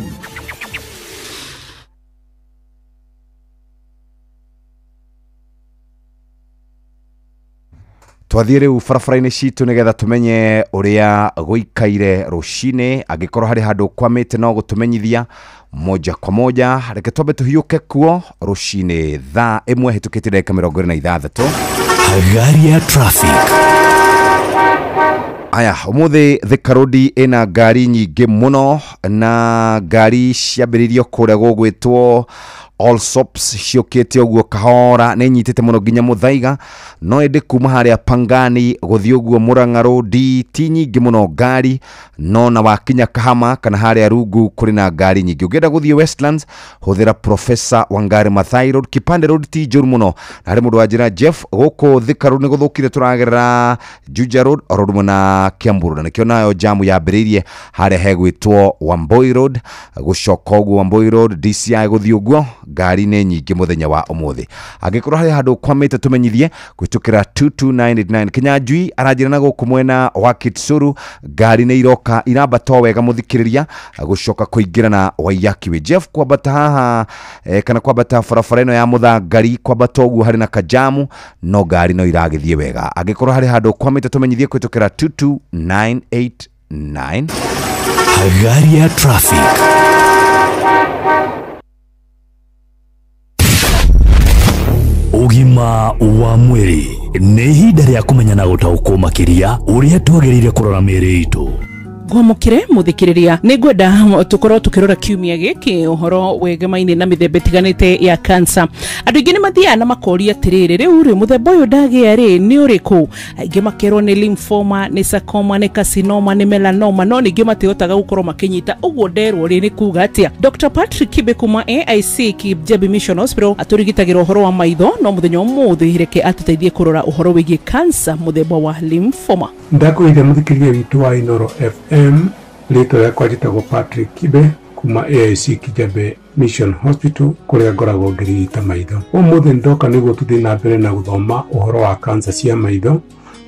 Twathiĩ rĩu barabara-inĩ citũ nĩgetha tũmenye ũrĩa gũikaire rũcinĩ angĩkorwo harĩ handũ kwamĩte no gũtũmenyithia moja kwa moja. Reke twambe tũhiũke kuo rũcinĩ thaa 1 hĩtũkĩte ndagĩka 26. Hagari ya traffic. Aya, ũmũthĩ Thika Road ĩna ngari nyingĩ mũno na ngari ciambĩrĩirio kũrĩa gũgwĩtwo All Sops ciũkĩte ũguo kahora nĩ nyitĩte mũno nginya Mũthaiga no ĩndĩ kuma harĩa Pangani gũthiĩ ũguo Murang'a Road ti nyingĩ mũno ngari no na wakinya Kahama kana harĩa Rungu kũrĩ na ngari nyingĩ. Ũngĩenda gũthiĩ Westlands hũthĩra Professor Wangari Maathai Road. Kipande Road ti njũru mũno na harĩ mũndũ wa njĩra Jeff gũkũ Thika Road nĩ gũthũkire tũragerera Juja Road oro rũmwe na Kiambu Road na nĩkĩo nayo jamu yambĩrĩirie harĩa hegwĩtwo Wamboi Road gũcoka ũguo Wamboi Road DCI gũthiĩ ũguo ngari nĩ nyingĩ mũthenya wa ũmũthĩ. Angĩkorwo harĩ handũ kwamĩte tũmenyithie kũhĩtũkĩra 22989. Kinyanjui aranjĩra na gũkũ mwena wa Kitsuru ngari nĩ iroka irambata o wega mũthikĩrĩria gũcoka kũingĩra na Waiyaki Way. Jeff kwambata haha kana kwambata barabara ĩno ya Mũthangari kwambata ũguo harĩ na kajamu no ngari no iragĩthiĩ wega. Angĩkorwo harĩ handũ kwamĩte tũmenyithie kũhĩtũkĩra 22989. Hagari ya traffic. Ũgima wa mwĩrĩ nĩ ihinda rĩa kũmenya na gũtaũkwo makĩria ũrĩa twagĩrĩire kũrora mĩĩrĩ itũ. Ngwamũkĩre mũthikĩrĩria nĩ ngwenda tũkorwo tũkĩrora kiumia gĩkĩ ũhoro wegemaine na mĩthemba ĩtiganĩte ya cancer. Andũ aingĩ nĩ mathiaga na makoria atĩrĩrĩ, rĩu rĩ mũthemba ũyũ ndagĩa rĩ nĩ ũrĩkũ? Aingĩ makerwo nĩ lymphoma, nĩ sarcoma, nĩ carcinoma, nĩ melanoma, no ningĩ matihotaga gũkorwo makĩnyita ũguo nderwo rĩ nĩ kuga atĩa. Dr. Patrick Kibe kuma AIC Kipjebi Mission Hospital atũrigitagĩra ũhoro wa maitho, no mũthenya ũmũthĩ reke atũteithie kũrora ũhoro wĩgiĩ cancer mũthemba wa lymphoma. Ndakwĩire mũthikĩrĩria witũ wa Inooro FM, rĩtwa rĩakwa njĩtagwo Patrick Kibe kuma AIC Kijabe Mission Hospital kũrĩa ngoragwo ngĩrigita maitho. Ũmũthĩ ndoka nĩguo tũthiĩ na mbere na gũthoma ũhoro wa cancer cia maitho,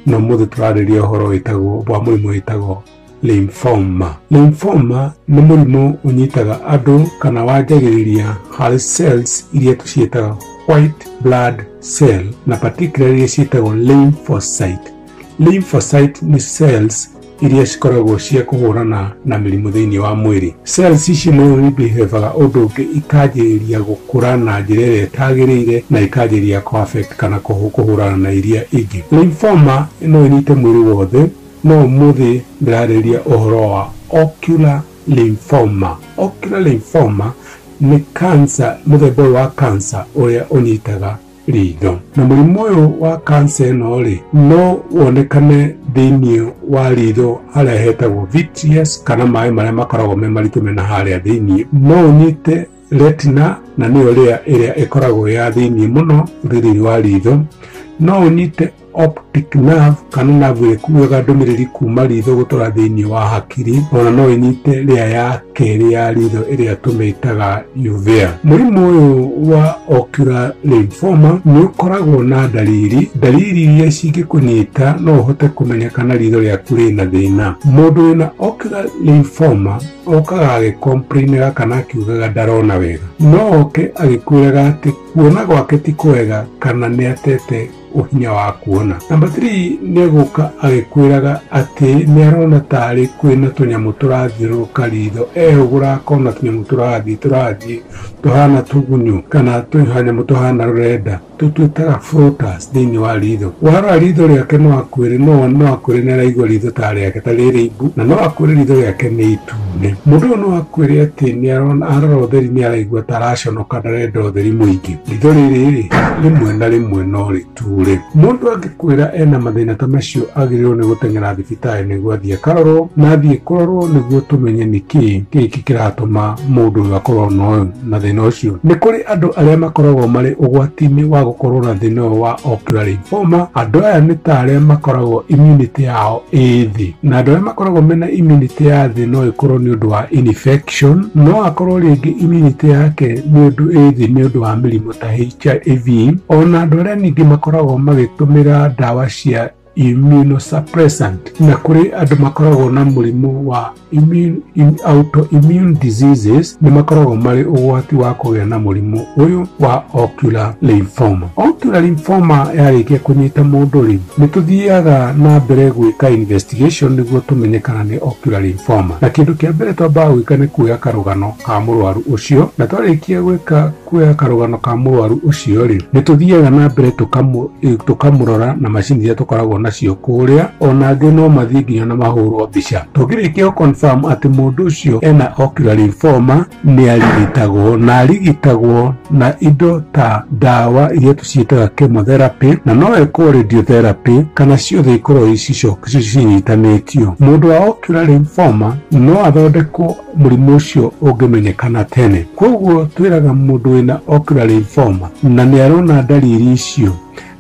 na ũmũthĩ tũrarĩria ũhoro wĩtagwo wa mũrimũ wĩtagwo lymphoma. Lymphoma nĩ mũrimũ ũnyitaga andũ kana wanjagĩrĩria harĩ cells iria tũciĩtaga white blood cell, na particularly iria ciĩtagwo lymphocyte. Lymphocyte nĩ cells iria cikoragwo cia kũhũrana na mĩrimũ thĩinĩ wa mwĩrĩ. Cells ici no ibehavaga ũndũ ũngĩ, ikanjĩrĩria gũkũra na njĩra ĩrĩa ĩtagĩrĩire na ikanjĩrĩria kũ affect kana kũhũrana na iria ingĩ. Lymphoma no ĩnyite mwĩrĩ wothe, no ũmũthĩ ndĩrarĩria ũhoro wa ocular lymphoma. Ocular lymphoma nĩ cancer, mũthemba ũyũ wa cancer ũrĩa ũnyitaga ritho. Na mũrimũ ũyũ wa cancer ĩno rĩ, no wonekane thĩinĩ wa ritho harĩa hetagwo vitreous, kana maĩ marĩa makoragwo me maritũ mena harĩa thĩinĩ. No ũnyite retina, na nĩyo layer ĩrĩa ĩkoragwo ya thĩinĩ mũno thĩinĩ wa ritho. No ũnyite optic nerve, kana nerve ĩrĩa ĩkuaga ndũmĩrĩri kuma ritho gũtwara thĩinĩ wa hakiri. Ona no ĩnyite layer ya kerĩ ya ritho ĩrĩa tũmĩtaga uvea. Mũrimũ ũyũ wa ocular lymphoma nĩ ũkoragwo na ndariri. Ndariri iria cingĩkũnyita no ũhote kũmenya kana ritho rĩaku rĩna thĩna. Mũndũ wĩna ocular lymphoma okaga agĩkomplainaga kana akiugaga ndarona wega. No oke agĩkwĩraga atĩ kuona gwake ti kwega kana nĩ atete ũhinya wa kuona. Namba 3, nĩ egũka agĩkwĩraga atĩ nĩ arona tarĩ kwĩna tũnyamũ tũrathiũrũrũka ritho, ehũgũra akona tũnyamũ tũrathiĩ tũhana tũgunyũ kana tũnyamũ tũhana rũrenda, tũtwĩtaga floaters thĩinĩ wa ritho. Warora ritho rĩake no akwĩre no akwĩre nĩ araigua ritho ta rĩake ta rĩrĩ imbu, na no akwĩre ritho rĩake nĩ itune. Mũndũ ũyũ no akwĩre atĩ nĩ arona arora ũtheri nĩ araigua ta araconoka, ndarenda ũtheri mũingĩ. Ritho rĩrĩ rĩ, rĩmwe na rĩmwe no rĩture. Mũndũ angĩkwĩra ena mathĩna ta macio agĩrĩirwo nĩ gũteng'era thibitarĩ nĩguo athiĩ akarorwo, na athiĩ kũrorwo nĩguo tũmenye nĩkĩĩ gĩkĩ kĩratũma mũndũ ũyũ akorwo na thĩna ũcio. Nĩ kũrĩ andũ arĩa makoragwo marĩ ũgwati-inĩ wa gũkorwo na thĩna ũyũ wa ocular lymphoma. Andũ aya nĩ ta arĩa makoragwo immunity yao ĩ thĩ, na andũ arĩa makoragwo mena immunity ya thĩ no ĩkorwo nĩ ũndũ wa infection, no akorwo rĩngĩ immunity yake nĩ ũndũ ĩ thĩ nĩ ũndũ wa mĩrimũ ta HIV. Ona andũ arĩa ningĩ makoragwo magĩtũmĩra ndawa cia immunosuppressant, na kũrĩ andũ makoragwo na mũrimũ wa autoimmune diseases, nĩ makoragwo marĩ ũgwati wa kũgĩa na mũrimũ ũyũ wa ocular lymphoma. Ocular lymphoma yarĩkia kũnyita mũndũ rĩ, nĩ tũthiaga na mbere gwĩka investigation nĩguo tũmenye kana nĩ ocular lymphoma. Na kĩndũ kĩa mbere twambaga gwĩka nĩ kuoya karũgano ka mũrwaru ũcio, na twarĩkia gwĩka kuoya karũgano ka mũrwaru ũcio rĩ, nĩ tũthiaga na mbere tũkamũrora na macini iria tũkoragwo nacio kũrĩa. Ona angĩ no mathiĩ nginya na mahũrwo mbica. Tũngĩrĩkia gũ-confirm atĩ mũndũ ũcio ena ocular lymphoma, nĩ arigitagwo, na arigitagwo na indo ta ndawa iria tũciĩtaga chemotherapy, na no ĩkorwo radiotherapy, kana ciothe ikorwo cinyitanĩtio. Mũndũ wa ocular lymphoma no athondekwo mũrimũ ũcio ũngĩmenyekana tene. Koguo twĩraga mũndũ wĩna ocular lymphoma na nĩ arona ndariri icio,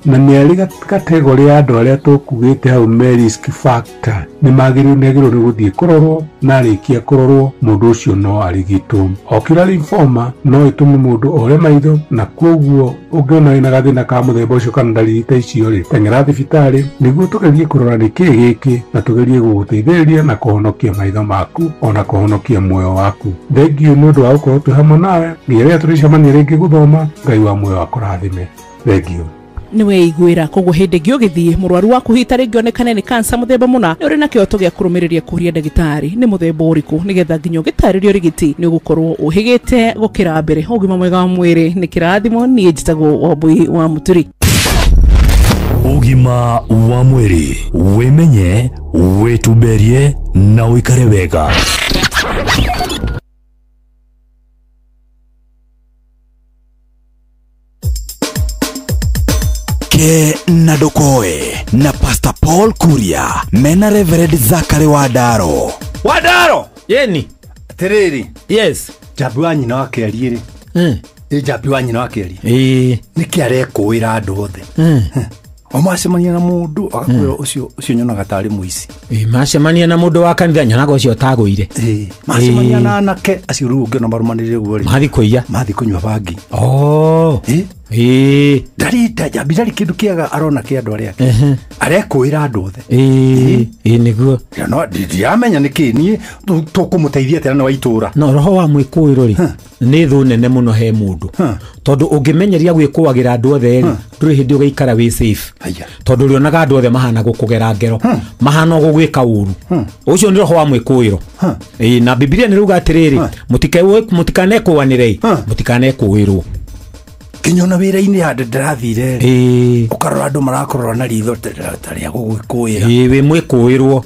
na nĩ arĩ kategori ya andũ arĩa tũkugĩte hau me risk factor, nĩ magĩrĩirwo nĩ agĩrĩirwo nĩ gũthiĩ kũrorwo, na arĩkia kũrorwo mũndũ ũcio no arigitwo. Ocular lymphoma no ĩtũme mũndũ ore maitho, na koguo ũngĩona wĩna gathĩna ka mũthemba ũcio kana ndariri ta icio rĩ, teng'era thibitarĩ nĩguo tũgerie kũrora nĩkĩĩ gĩkĩ, na tũgerie gũgũteithĩrĩria na kũhonokia maitho maku ona kũhonokia muoyo waku. Thengiũ nĩ ũndũ wa gũkorwo twĩ hamwe nawe nginya rĩrĩa tũrĩcemania rĩngĩ gũthoma. Ngai wa muoyo akũrathime. Thengiũ. Nĩ weiguĩra. Koguo hĩndĩ ĩngĩ ũgĩthiĩ mũrwaru waku hita rĩngĩ onekane nĩ kansa mũthemba mũna, nĩ ũrĩ na kĩhoto gĩa kũrũmĩrĩria kũria ndagĩtarĩ nĩ mũthemba ũrĩkũ, nĩgetha nginya ũgĩtarĩrio rĩgĩti nĩ ũgũkorwo ũhĩgĩte gũkĩra mbere. Ũgima mwega wa mwĩrĩ nĩ kĩrathimo. Niĩ njĩtagwo Wambui wa Mũturi. Ũgima wa mwĩrĩ, wĩmenye, wĩtumberie na ũikare wega. Ke na Ndokoe na Pastor Paul Kuria mena Reverend Zachary Wadaro. Wadaro yeni atiriri. Yes, njambi wa nyina wa kĩarie rĩ. Ĩ njambi wa nyina wa kĩarie. Ĩ nĩkĩ arekũĩra andũ othe? Macemania na mũndũ agakwĩra ũcio nyonaga tarĩ mũici. Macemania na mũndũ wa kanitha nyonaga ũcio ũtagũire. Macemania na anake acio rĩu ũngĩona marũmanĩrĩire guo rĩ, mathi kũiya, mathi kũnyua bangi. Ndarĩ ndarĩ kĩndũ kĩega arona kĩa andũ arĩa angĩ. Arekũĩra andũ othe. Nĩguo. No ndiramenya nĩkĩ niĩ tũkũmũteithia atĩa na nĩ wa itũra. No roho wa mwĩkũĩro rĩ nĩ thũ nene mũno he mũndũ, tondũ ũngĩmenyeria gwĩkũagĩra andũ othe rĩ, ndũrĩ hĩndĩ ũgaikara wĩ safe, tondũ ũrĩonaga andũ othe mahana gũkũgera ngero, mahana gũgwĩka ũru. Ũcio nĩ roho wa mwĩkũĩro. Na Bibilia nĩ rauga atĩrĩrĩ, mũtikanekũanĩre, mũtikanekũĩrwo. Kinya wĩra-inĩ handũ ndĩrathire rĩ, ũkarora andũ marakorora na ritho ta rĩa gũgwĩkũĩra. Wĩ mwĩkũĩrwo.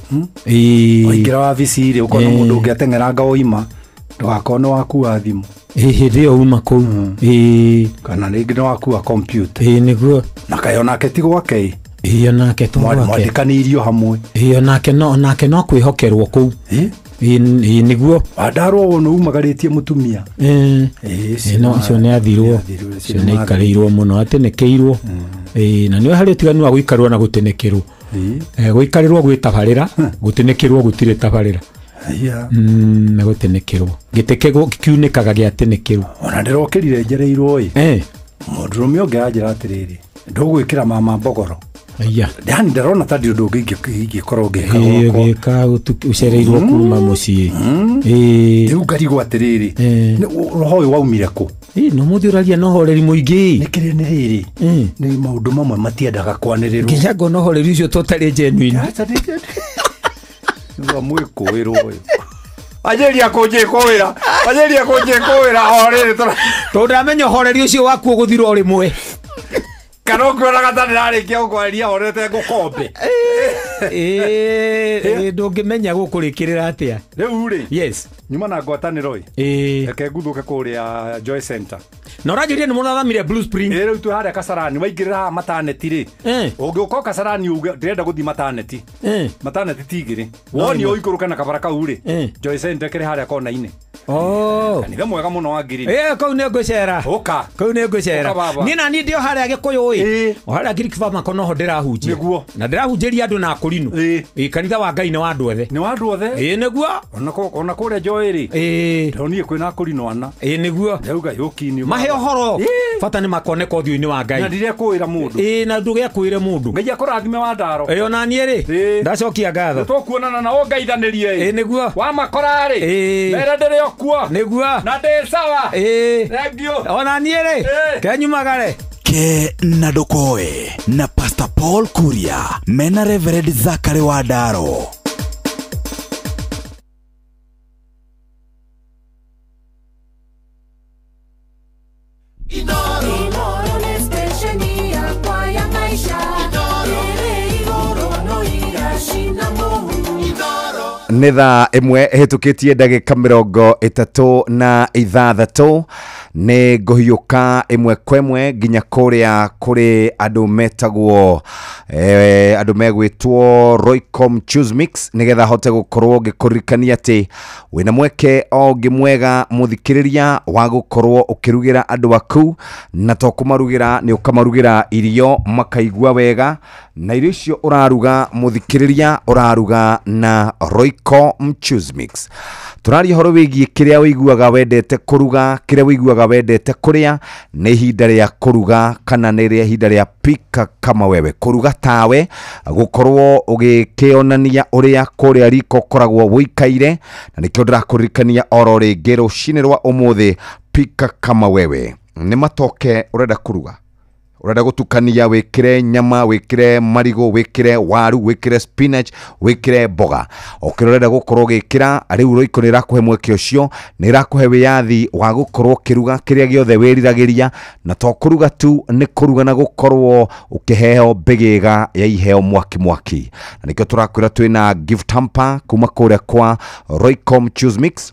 Waingĩra wabici rĩ, ũkona mũndũ ũngĩ ateng'eranga woima, ndũgakorwo nĩ wakua thimũ. Hĩndĩ ĩyo uma kũu. Kana rĩngĩ nĩ wakua kompiuta. Nĩguo. Na kaĩ onake ti gwake. Onake to gwake. Mwandĩkanĩirio hamwe. Onake no kwĩhokerwo kũu. Nĩguo. Wandarwo ũguo nĩ umagarĩtie mũtumia. No ũcio nĩ athirwo, ũcio nĩ aikarĩirwo mũno, atenekĩirwo. Na nĩwe harĩ ũtiganu wa gũikarwo na gũtenekĩrwo. Gũikarĩrwo gwĩ tabarĩra, gũtenekĩrwo gũtirĩ tabarĩra. Nĩ gũtenekĩrwo. Gĩtĩ kiunĩkaga gĩatenekĩrwo. Ona ndĩrokĩrire njereirwo ĩ. Mũndũrũme ũngĩ anjĩra atĩrĩrĩ, ndũgwĩkĩra mama mbogoro. Yani ndarona ta ndĩ ũndũ ũngĩ ingĩkorwo ngĩka gwakwa. Ũgĩka ũcereirwo kuma mũciĩ. Rĩu ngarigwo atĩrĩrĩ, roho ũyũ waumire kũ? No mũthĩ ũraria na ũhoreri mũingĩ. Nĩkĩrĩ nĩ rĩrĩ, nĩ maũndũ mamwe matiendaga kwanĩrĩrwo. Nginya ngona ũhoreri ũcio tũtarĩ genuine. Nĩguo mwĩkũĩrwo ũyũ. Anjĩria kũnjĩkũĩra, anjĩria kũnjĩkũĩra o rĩrĩ tondũ ndamenya ũhoreri ũcio waku ũgũthira o rĩmwe. Kana ũngĩonaga ta ndĩrarĩkia gũkwarĩria horete ngũkombe. Ndũngĩmenya gũkũrĩkĩrĩra atĩa. Rĩu rĩ, yes, nyuma na ngwatanĩro ĩ, reke nguthũke kũrĩa Joy Center. Na ũranjĩrire nĩ mũrathamire Blue Spring. Rĩu twĩ harĩa Kasarani, waingĩrĩra haha mataneti rĩ, ũngĩũka Kasarani uge ndĩrenda gũthiĩ mataneti. Mataneti ti igĩrĩ. Woni ũikũrũke na kabara kau rĩ, Joy Center kĩrĩ harĩa kona-inĩ. Kanitha mwega mũno wa Ngirini. Kũu nĩ ngũcera. Ũka. Kũu nĩ ngũcera. Niĩ na niĩ ndĩ o harĩa Gĩkũyũ ĩ. O harĩa Greek Farmer kono ho ndĩrahunjia. Nĩguo. Na ndĩrahunjĩria andũ na akũrinũ. Kanitha wa Ngai nĩ wa andũ othe. Nĩ wa andũ othe. Nĩguo. Ona kũrĩa Joy rĩ. Ndĩronire kwĩna akũrinũ ana. Nĩguo. Ndauga yũki-inĩ. Mahe ũhoro. Bata nĩ makoneka ũthiũ-inĩ wa Ngai. Na ndirekwĩra mũndũ. Na ndũgekwĩre mũndũ. Ngai akũrathime wa ndaro. Ona niĩ rĩ, ndacokia ngatho. Tũkuonana na ũngaithanĩrie. Nĩguo. Wamakora rĩ. Mere ndĩrĩ o kuo. Nĩguo. Na ndĩ sawa. Thank you. Ona niĩ rĩ, kenyumagare. Ke na ndũkoe na Pastor Paul Kuria mena Reverend Zachary Wandaro. Nĩ thaa ĩmwe ĩhĩtũkĩtie ndagĩka 36 nĩ ngũhiũka ĩmwe kwa ĩmwe nginya kũrĩa kũrĩ andũ metagwo andũ megwĩtwo Roycom Choose Mix, nĩgetha hote gũkorwo ngĩkũririkania atĩ wĩna mweke o ũngĩ mwega mũthikĩrĩria wa gũkorwo ũkĩrugĩra andũ aku, na to kũmarugĩra nĩ ũkamarugĩra irio makaigua wega, na irio icio ũraruga mũthikĩrĩria ũraruga na Roycom Choose Mix. Tũraria ũhoro wĩgiĩ kĩrĩa ũiguaga wendete kũruga, kĩrĩa ũiguaga wendete kũrĩa, nĩ ihinda rĩa kũruga kana nĩ rĩa ihinda rĩa pika kama wewe, kũruga tawe, gũkorwo ũgĩkĩonania ũrĩa kũrĩa riko ũkoragwo wũikaire, na nĩkĩo ndĩrakũririkania oro rĩngĩ rũcinĩ rwa ũmũthĩ pika kama wewe. Nĩ matoke ũrenda kũruga, urenda gutukania wikire nyama, wikire marigo, wikire waru, wikire spinach, wikire mboga, okire urenda gukorwo gikira riu Royco ni irakuhe mweke ucio, ni irakuhe wiyathi wa gukorwo ukiruga kiria giothe wiriragiria, na to kuruga tu, ni kuruga na gukorwo ukiheo mbigiga ya iheo mwaki mwaki. Na nikio turakwira twina gift hamper kuma kuria kwa Roycom Choose Mix.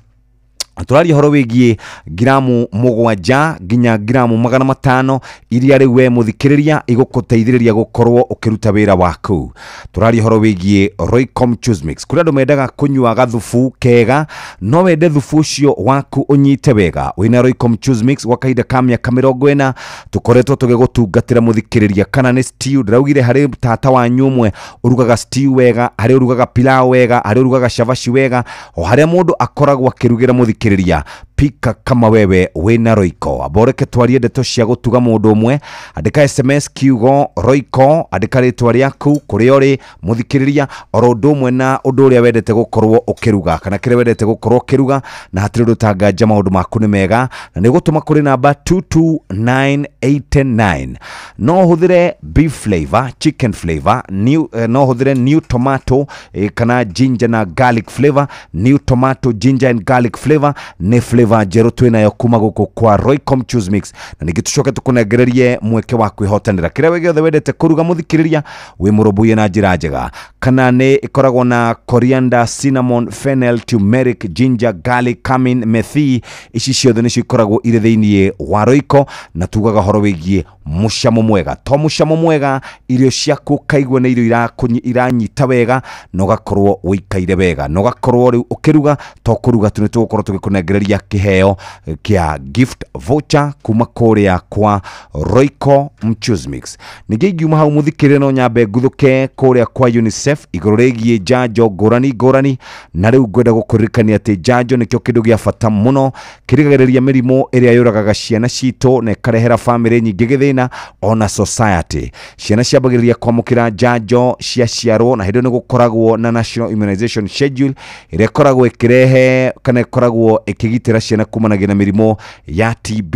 Tũraria ũhoro wĩgiĩ ngiramu 7 nginya ngiramu 500 iria rĩu we mũthikĩrĩria igũgũteithĩrĩria gũkorwo ũkĩruta wĩra waku. Tũraria ũhoro wĩgiĩ Roycom Choose Mix. Kũrĩ andũ mendaga kũnyua gathubu kega, no wende thubu ũcio waku ũnyite wega. Wĩna Roycom Choose Mix gwa kahinda ka mĩaka 40 tũkoretwo tũgĩgũtungatĩra mũthikĩrĩria. Kana nĩ stew, ndĩraugire harĩ tata wanyu ũmwe ũrugaga stew wega, harĩ ũrugaga pilau wega, harĩ ũrugaga cabaci wega, o harĩa mũndũ akoragwo akĩrugĩra mũthikĩrĩria. Pika kama wewe wĩna Royco. Amba ũreke twarie ndeto cia gũtuga mũndũ ũmwe. Andĩka SMS kiugo Royco, andĩka rĩtwa rĩaku, kũrĩa ũrĩ mũthikĩrĩria, oro ũndũ ũmwe na ũndũ ũrĩa wendete gũkorwo ũkĩruga kana kĩrĩa wendete gũkorwo ũkĩruga, na hatirĩ ũndũ ũtanganja, maũndũ maku nĩ mega, na nĩ gũtũma kũrĩ namba 22989. No ũhũthĩre beef flavor, chicken flavor, new, no ũhũthĩre new tomato kana ginger na garlic flavor. New tomato, ginger and garlic flavor nĩ flavor njerũ twĩnayo kuma gũkũ kwa Roycom Choose Mix, na ningĩ tũcoke tũkũnengererie mweke wa kwĩhotanĩra kĩrĩa we gĩothe wendete kũruga mũthikĩrĩria, wĩ mũrũmbũiye na njĩra njega. Kana nĩ ĩkoragwo na coriander, cinnamon, fennel, turmeric, ginger, garlic, cumin, methi, ici ciothe nĩcio ikoragwo irĩ thĩiniĩ wa Royco, na tugaga ũhoro wĩgiĩ mũcamo mwega. To mũcamo mwega, irio ciaku ũkaigua nĩ irio iranyita wega, na ũgakorwo ũikaire wega, na ũgakorwo rĩu ũkĩruga to kũruga tu, nĩ tũgũkorwo tũgĩkũnengereria kĩheo kĩa gift voucher kuma kũrĩa kwa Royco Mchuzi Mix. Ningĩ ingiuma hau mũthikĩrĩria, no nyambe nguthũke kũrĩa kwa UNICEF igũrũ rĩgiĩ njanjo ngũrani ngũrani, na rĩu ngwenda gũkũririkania atĩ njanjo nĩkĩo kĩndũ gĩa bata mũno kĩrigagĩrĩria mĩrimũ ĩrĩa yũragaga ciana citũ na ĩkarehera bamĩrĩ nyingĩ gĩthĩna ona society. Ciana ciambagĩrĩria kwamũkĩra njanjo ciaciarwo, na hĩndĩ ĩyo nĩ gũkoragwo na National Immunization Schedule ĩrĩa ĩkoragwo ĩkĩrehe kana ĩkoragwo ĩkĩgitĩra ciana kumanagia na mĩrimũ ya TB,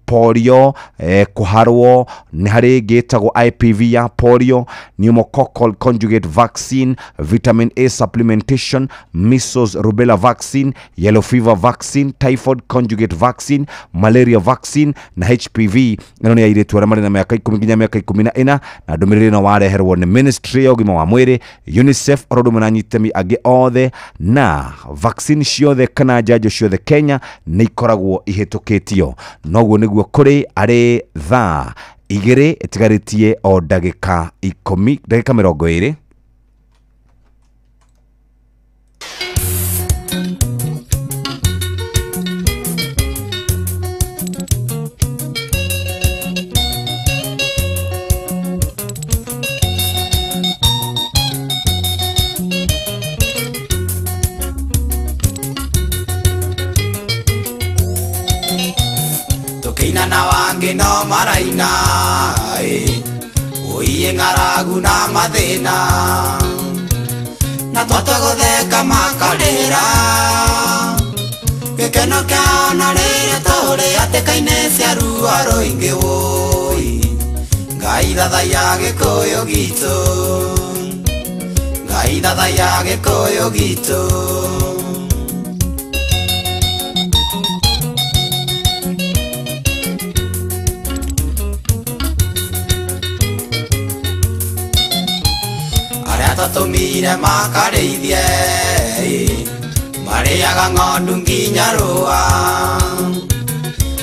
polio, kũharwo, nĩ harĩ ĩngĩ ĩtagwo IPV ya polio, pneumococcal conjugate vaccine, vitamin A supplementation, measles rubella vaccine, yellow fever vaccine, typhoid conjugate vaccine, malaria vaccine na HPV. Ĩno nĩ airĩtu arĩa marĩ na mĩaka 10 nginya mĩaka 14, na ndũmĩrĩri ĩno wareherwo nĩ Ministry ya ũgima wa mwĩrĩ, UNICEF, oro ũndũ ũmwe na anyitami angĩ othe, na vaccine ciothe kana njanjo ciothe Kenya nĩ ikoragwo ihĩtũkĩtio. Noguo nĩguo kũrĩ arĩ thaa 2 ĩtigarĩtie o ndagĩka 10, ndagĩka 20. Tukiina na wangi no maraina, uiye ng'aragu na mathĩna, na twatwa gũtheka makarĩra, gĩkeno kĩao na rĩrĩa tũrĩ hatĩka-inĩ cia ruo rũingĩ wũi, Ngai thathaiya Gĩkũyũ gitũ, Ngai thathaiya Gĩkũyũ gitũ. Tũmire makarĩithie marĩaga ng'ondu nginya rũa,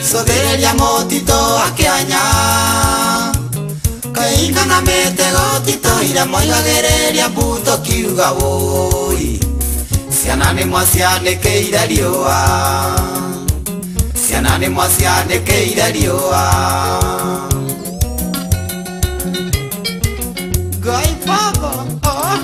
cũthĩrĩria mũtitũ akĩanya, kainga na mĩtego titũire moigagĩrĩria mbuto kiuga wũi, ciana nĩ mwacianĩkĩire riũa, ciana nĩ mwacianĩkĩire riũa. Ngai Baba, oh.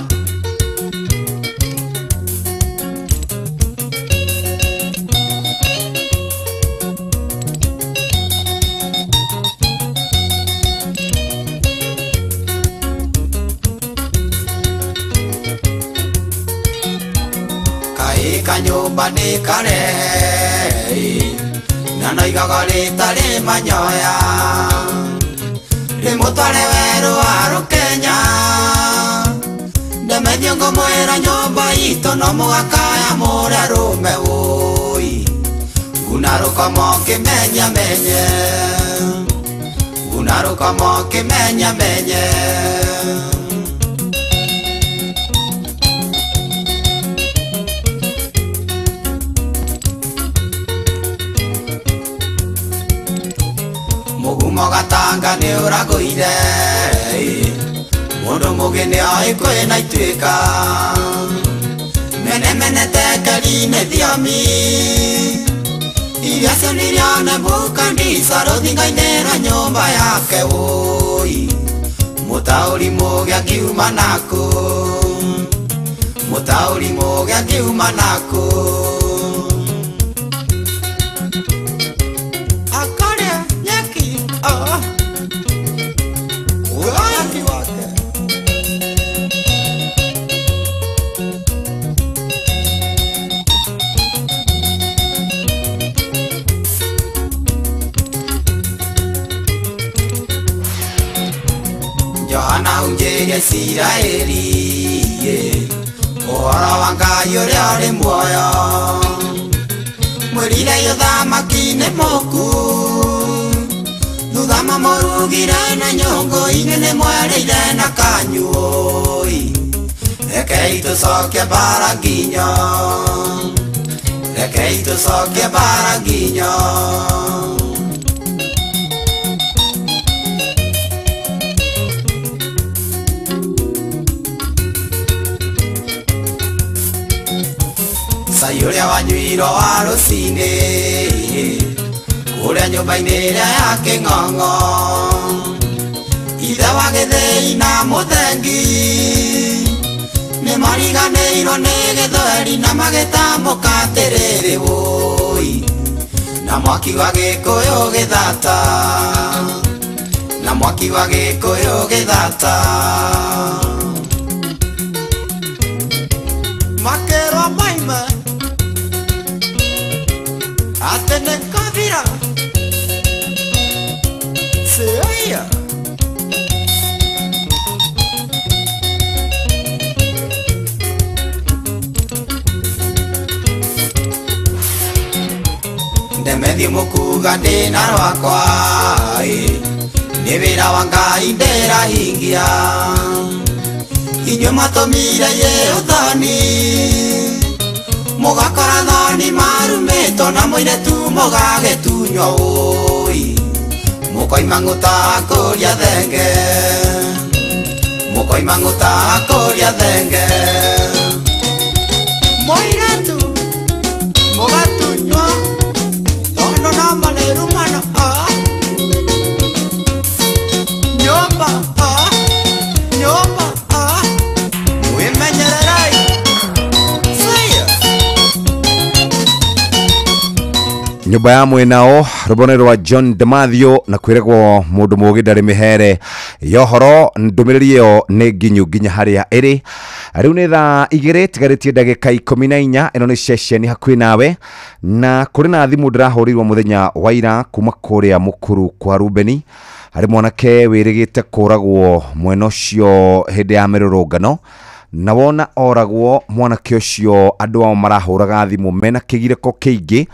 Kaĩ kanyũmba nĩ karehe, na noigaga rĩtarĩ manyoya, rĩmũtware werũ wa Rũkenya, ndemethio ngũmwĩra nyũmba itũ no mũhaka yamũre rũme wũi, nguna rũkomo kĩmenyamenye, nguna rũkomo kĩmenyamenye. Mumo gatanga nĩ ũragũire Mũndũ mũgĩ nĩ oĩ kwĩna ituĩka Mene mene tekeri nĩ thiomi Iria cionirio Nebukadineza rũthingo-inĩ rwa nyũmba yake wũi Mũtaũri mũgĩ akiuma nakũ Mũtaũri mũgĩ akiuma nakũ Akarĩa nyeki Ũhaki wake Johana hunjĩrie Isiraeli Ũhoro wa Ngai ũrĩa ũrĩ muoyo Mwĩrire ũthamaki nĩ mũku Thutha mamũrugire na nyũngũ inyuĩ nĩ mwerĩire na kanyuoi Rekei tũcokie mbara nginyo Rekei tũcokie mbara nginyo Cai ũrĩa wanyuirwo wa rũcinĩ Kũrĩa nyũmba-inĩ ĩrĩa ya kĩng'ong'o Ithe wa gĩthĩi na mũthengi Nĩmariganĩirwo nĩ gĩthweri na magĩtamũka atĩrĩrĩ wũi Na mwaki wa gĩkũyũ gĩthata Na mwaki wa gĩkũyũ gĩthata Makĩrwo maime Atĩ nĩ kabira Seia Ndemethi mũkuga ndĩna rwakwa Nĩ wĩra wa Ngai ndĩrahingia Inyuĩ mwatũmire ye ũthoni Mũgakora thoni marumĩtwo na mũirĩtu mũgagĩtunywo ũi Mũkoima ng'ũta kũrĩa thenge Mũkoima ng'ũta kũrĩa thenge Mũirĩtu mũgatunywo Tondũ no marĩrumano Nyũmba nyũmba Mwĩmenyererei Nyũmba ya mwĩnao rũbono rwa John Demathio na kwĩragwo mũndũ mũgĩ ndarĩ mĩhere yohoro ndũmĩrĩri ĩyo nĩ nginyu nginya harĩa ĩrĩ rĩu nĩ thaa 2 tigarĩtie ndagĩka 14 ĩno nĩ ceceni hakuhĩ nawe na kũrĩ na thimũ ndĩrahũrĩirwo mũthenya wa ira kuma kũrĩa mũkuru kwa Rubeni harĩ mwanake wĩrĩgĩte kũragwo mwena ũcio hĩndĩ ya mĩrũrũngano na wona oragwo mwanake ũcio andũ ao marahũraga thimũ mena kĩgirĩko kĩingĩ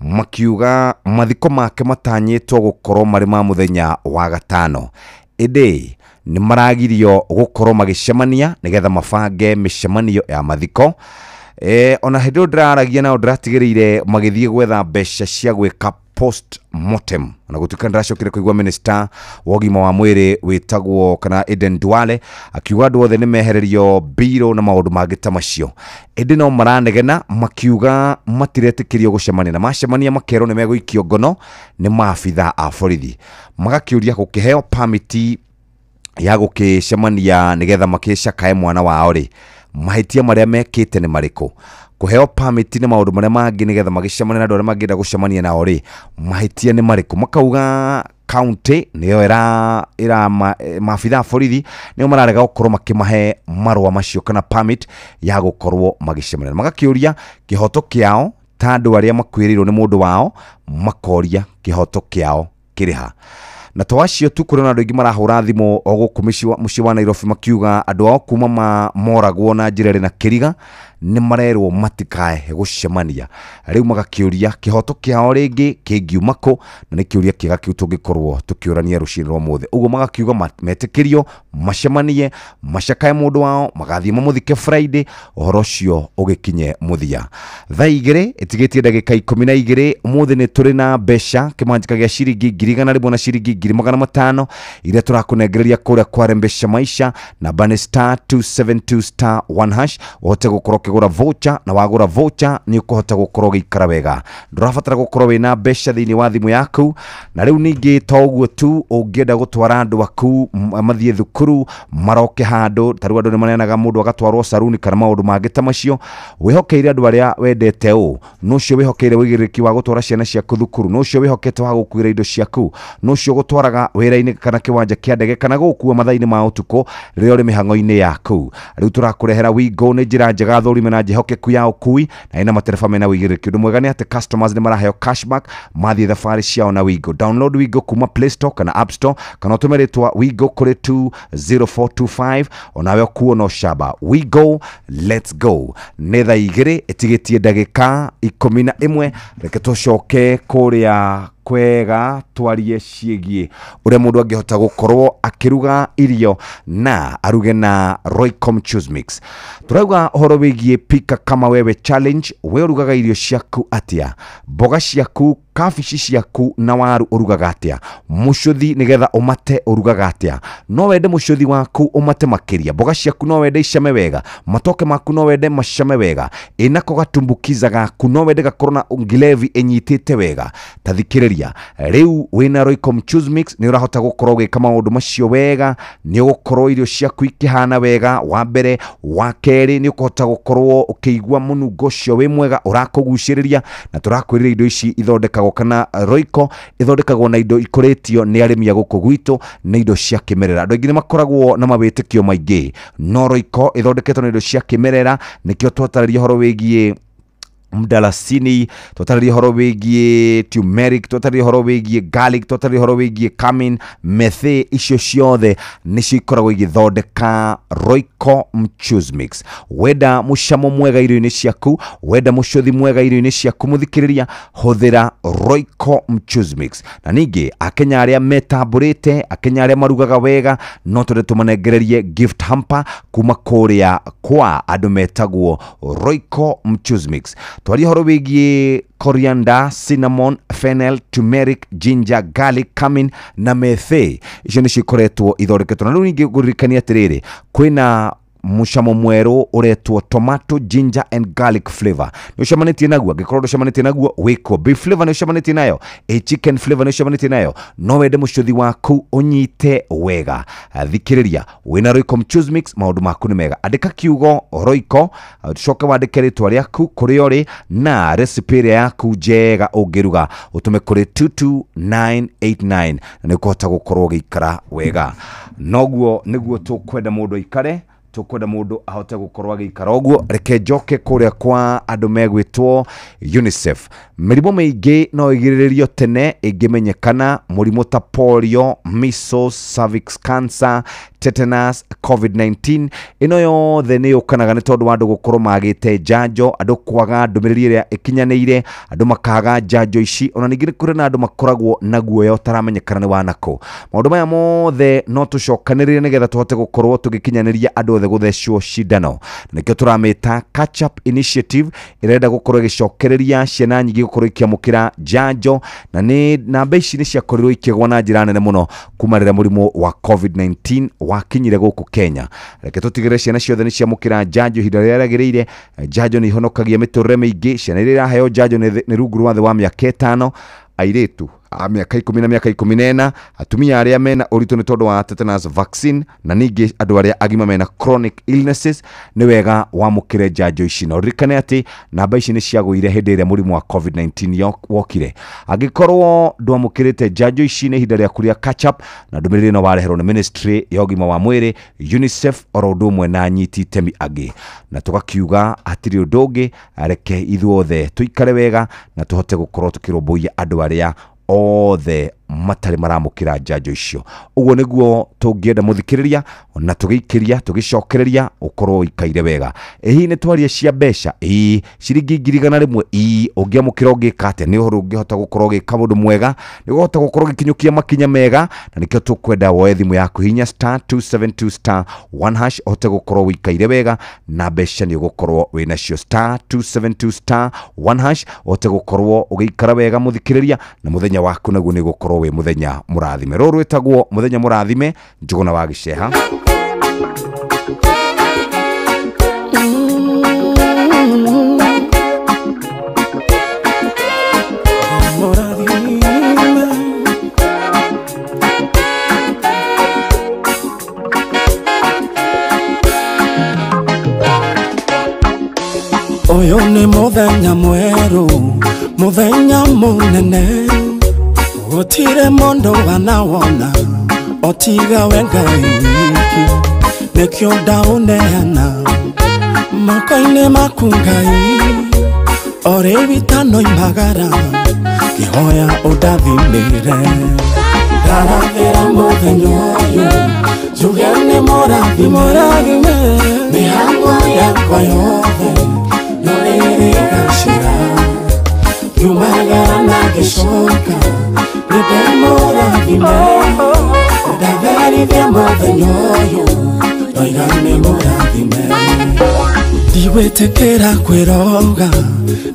makiuga mathiko make matanyĩtwo gũkorwo marĩ ma mũthenya wa gatano ĩndĩ nĩ maragirio gũkorwo magĩcemania nĩgetha mabange mĩcemanio ya mathiko ona hĩndĩ ĩyo ndĩraragia nao ndĩratigĩrĩire magĩthiĩ gwetha mbeca cia gwĩka post mortem na gũtuĩka ndĩracokire kũigua minister wa ũgima wa mwĩrĩ wĩtagwo kana Eden Duale akiuga andũ othe nĩ mehererio mbirũ na maũndũ mangĩ ta macio ĩndĩ no maranegena makiuga matiretĩkĩrio gũcemania na macemania makerwo nĩ megũikio ngono nĩ maabitha a borithi magakĩũria gũkĩheo pamiti ya gũkĩcemania nĩgetha makĩcakae mwana wao rĩ mahĩtia marĩa mekĩte nĩ marĩkũ kũheo pamiti na maũndũ marĩa mangĩ nĩgetha magĩcemania na andũ arĩa mangĩenda gũcemania nao rĩ mahĩtia nĩ marĩkũ makauga county nĩyo ĩra maabitha a borithi nĩo mararega gũkorwo makĩmahe marũa macio kana permit ya gũkorwo magĩcemania magakĩũria kĩhoto kĩao ta andũ arĩa makuĩrĩirwo nĩ mũndũ wao makoria kĩhoto kĩao kĩrĩ ha na to acio tu kũrĩ na andũ aingĩ marahũra thimũ o gũkũ mũciĩ wa Nairobi makiuga andũ ao kuma moragwo na njĩra ĩrĩ na kĩriga Nĩ marerwo matikae gũcemania. Rĩu magakĩũria kĩhoto kĩao rĩngĩ kĩngiuma kũ, na nĩ kĩũria kĩega kĩu tũngĩkorwo tũkĩũrania rũcinĩ rwa ũmũthĩ. Ũguo magakiuga metĩkĩrio macemanie, macakae mũndũ wao, magathiĩ mamũthike Friday, ũhoro ũcio ũgĩkinye mũthia. Thaa 2 ĩtigĩtie ndagĩka 12. Ũmũthĩ nĩ tũrĩ na mbeca kĩmanjĩka gĩa ciringi 100,000 na ciringi 500,000 iria tũrakũnengereria kũrĩa kwa Rembesha Maisha. Namba nĩ star 272 star 1 hash ũhote gũkorwo ũkĩgũra voucher, na wagũra voucher nĩ ũkũhota gũkorwo ũgĩikara wega. Ndũrabatara gũkorwo wĩna mbeca thĩinĩ wa thimũ yaku. Na rĩu ningĩ to ũguo tu, ũngĩenda gũtwara andũ aku mathiĩ thukuru, maroke handũ, ta rĩu andũ nĩ maneanaga mũndũ agatwarwo saruni kana maũndũ mangĩ ta macio, wĩhokeire andũ arĩa wendete ũũ, nũ ũcio wĩhokeire ũigĩrĩrĩki wa gũtwara ciana ciaku thukuru, nũ ũcio wĩhokete wa gũkuĩra indo ciaku, nũ ũcio ũgũtwaraga wĩra-inĩ kana kĩwanja kĩa ndege kana gũgũkua mathaa-inĩ ma ũtukũ rĩrĩa ũrĩ mĩhang'o-inĩ yaku. Rĩu tũrakũrehera Wigo, nĩ njĩra njega thũrime na njĩhokeku ya ũkui, na ĩna matereba mena ũigĩrĩrĩki. Ũndũ mwega nĩ atĩ customers nĩ maraheo cashback mathiĩ thabarĩ ciao na Wigo. Download Wigo kuma Play Store kana App Store, kana ũtũme rĩtwa Wigo kũrĩ 20425, onawe ũkuo no camba. Wigo, let's go. Nĩ thaa 2 ĩtigĩtie ndagĩka 11. Reke tũcoke kũrĩa kwega twarie ciĩgiĩ ũrĩa mũndũ angĩhota gũkorwo akĩruga irio na aruge na Royco Mchuzi Mix. Tũrauga ũhoro wĩgiĩ Pika Kama Wewe Challenge. We ũrugaga irio ciaku atĩa? Mboga ciaku, kabici ciaku na waru ũrugaga atĩa? Mũcũthi nĩgetha ũmate ũrugaga atĩa? No wende mũcũthi waku ũmate makĩria. Mboga ciaku no wende icame wega. Matoke maku no wende macame wega. Ĩnako gatumbukiza gaku no wende gakorwo na ngilevi ĩnyitĩte wega. Ta thikĩrĩria, rĩu wĩna Royco Mchuzi Mix nĩ ũrahota gũkorwo ũgĩka maũndũ macio wega, nĩ ũgũkorwo irio ciaku ikĩhana wega. Wa mbere, wa kerĩ, nĩ ũkũhota gũkorwo ũkĩigua mũnungo ũcio wĩ mwega ũrakũgucĩrĩria. Na tũrakwĩrĩra indo ici ithondekagwo kana Royco ithondekagwo na indo ikũrĩtio nĩ arĩmi a gũkũ gwitũ, nĩ indo cia kĩmerera. Andũ aingĩ nĩ makoragwo na mawĩtĩkio maingĩ, no Royco ithondeketwo na indo cia kĩmerera. Nĩkĩo twatarĩria ũhoro wĩgiĩ mdalasini, twatarĩria ũhoro wĩgiĩ turmeric, twatarĩria ũhoro wĩgiĩ garlic, twatarĩria ũhoro wĩgiĩ cumin, methe, icio ciothe nĩcio ikoragwo igĩthondeka Royco Mchuzi Mix. Wenda mũcamo mwega irio-inĩ ciaku, wenda mũcũthi mwega irio-inĩ ciaku, mũthikĩrĩria, hũthĩra Royco Mchuzi Mix. Na ningĩ akenya arĩa metambũrĩte, akenya arĩa marugaga wega, no twende tũmanengererie gift hamper kuma kũrĩa kwa andũ metagwo Royco Mchuzi Mix. Twaria ũhoro wĩgiĩ coriander, cinnamon, fennel, turmeric, ginger, garlic, cumin na methe. Icio nĩcio ikoretwo ithondeketwo. Na rĩu ningĩ ngũririkania atĩrĩrĩ, kwĩna mũcamo mwerũ ũretwo tomato, ginger and garlic flavor. Nĩ ũcemanĩtie naguo? Angĩkorwo ndũcemanĩtie naguo, wĩkwo. Beef flavor nĩ ũcemanĩtie nayo? Ĩ chicken flavor nĩ ũcemanĩtie nayo? No wende mũcũthi waku ũnyite wega. Thikĩrĩria, wĩna Royco Mchuzi Mix maũndũ maku nĩ mega. Andĩka kiugo Royco, ũcoke wandĩke rĩtwa rĩaku, kũrĩa ũrĩ na recipe ĩrĩa yaku njega ũngĩruga, ũtũme kũrĩ 22989 na nĩ ũkũhota gũkorwo ũgĩikara wega. Noguo nĩguo tũkwenda mũndũ aikare, tũkwenda mũndũ ahote gũkorwo agĩikara ũguo. Reke njoke kũrĩa kwa andũ megwĩtwo UNICEF. Mĩrimũ mĩingĩ no ĩgirĩrĩrio tene ĩngĩmenyekana. Mũrimũ ta polio, measles, cervix cancer, tetanus, COVID-19, ĩno yothe nĩ yũkanaga nĩ tondũ wa andũ gũkorwo magĩte njanjo, andũ kwaga ndũmĩrĩri ĩrĩa ĩkinyanĩire, andũ makaga njanjo ici. Ona ningĩ nĩ kũrĩ na andũ makoragwo na guoya ũtaramenyekana nĩ wanakũ. Maũndũ maya mothe no tũcokanĩrĩre nĩgetha tũhote gũkorwo tũgĩkinyanĩria andũ othe gũthecwo cindano. Nĩkĩo tũramĩta Catch Up Initiative, ĩrenda gũkorwo ĩgĩcokereria ciana nyingĩ gũkorwo ikĩamũkĩra njanjo, na nĩ namba ici nĩ ciakorirwo ikĩgwa na njĩra nene mũno kuma rĩrĩa mũrimũ wa COVID-19 wakinyire gũkũ Kenya. Reke tũtigĩrĩre ciana ciothe nĩ ciamũkĩra njanjo ihinda rĩrĩa rĩagĩrĩire. Njanjo nĩ ihonokagia mĩtũrĩre mĩingĩ. Ciana iria iraheo njanjo nĩ rungu rwa thĩ wa mĩaka 5, airĩtu a mĩaka 10 na mĩaka 14, atumia arĩa mena ũritũ nĩ tondũ wa tetanus vaccine, na ningĩ andũ arĩa agima mena chronic illnesses, nĩ wega wamũkĩre njanjo ici. Na ũririkane atĩ namba ici nĩ ciagũire hĩndĩ ĩrĩa mũrimũ wa COVID-19 wokire. Angĩkorwo ndwamũkĩrĩte njanjo ici, nĩ ihinda rĩaku rĩa catch up, na ndũmĩrĩri ĩno wareherwo nĩ Ministry ya ũgima wa mwĩrĩ, UNICEF, oro ũndũ ũmwe na anyiti itemi angĩ. Na tũgakiuga hatirĩ ũndũ ũngĩ, reke ithuothe tũikare wega na tũhote gũkorwo tũkĩrũmbũiya andũ arĩa othe matarĩ maramũkĩra njanjo icio. Ũguo nĩguo tũngĩenda mũthikĩrĩria na tũgĩikĩria tũgĩcokereria ũkorwo ũikaire wega. Ĩ nĩ twaria cia mbeca, ĩ ciringi 100,000, ĩ ũngĩamũkĩra ũngĩka atĩa? Nĩ ũhoro ũngĩhota gũkorwo ũgĩka ũndũ mwega, nĩ ũhota gũkorwo ũgĩkinyũkia makinya mega, na nĩkĩo tũkwenda woe thimũ yaku hinya *272 *1# ũhote gũkorwo ũikaire wega na mbeca nĩ ũgũkorwo wĩnacio. *272 *1# ũhote gũkorwo ũgĩikara wega mũthikĩrĩria, na mũthenya waku naguo nĩ gũkorwo wĩ mũthenya mũrathime. Rũrũ rwĩtagwo mũthenya mũrathime. Njũgũna wa Gĩceha. Ũyũ nĩ mũthenya mwerũ, mũthenya mũnene, gũtirĩ mũndũ wanawona otiga we Ngai wiki, nĩkĩo ndaũneana moko-inĩ maku Ngai, o rĩu itanoimagara ngĩhoya ũndathimĩre. Ndarathĩra mũthenya ũyũ njuge nĩ mũrathime, mĩhang'o yakwa yothe no ĩrĩgacĩra, ngiumagara na ngĩcoka nĩndĩmũrathime, ndatherithia mũthenya ũyũ ndoiga nĩ mũrathime. Ndigwĩtĩkĩra kwĩroga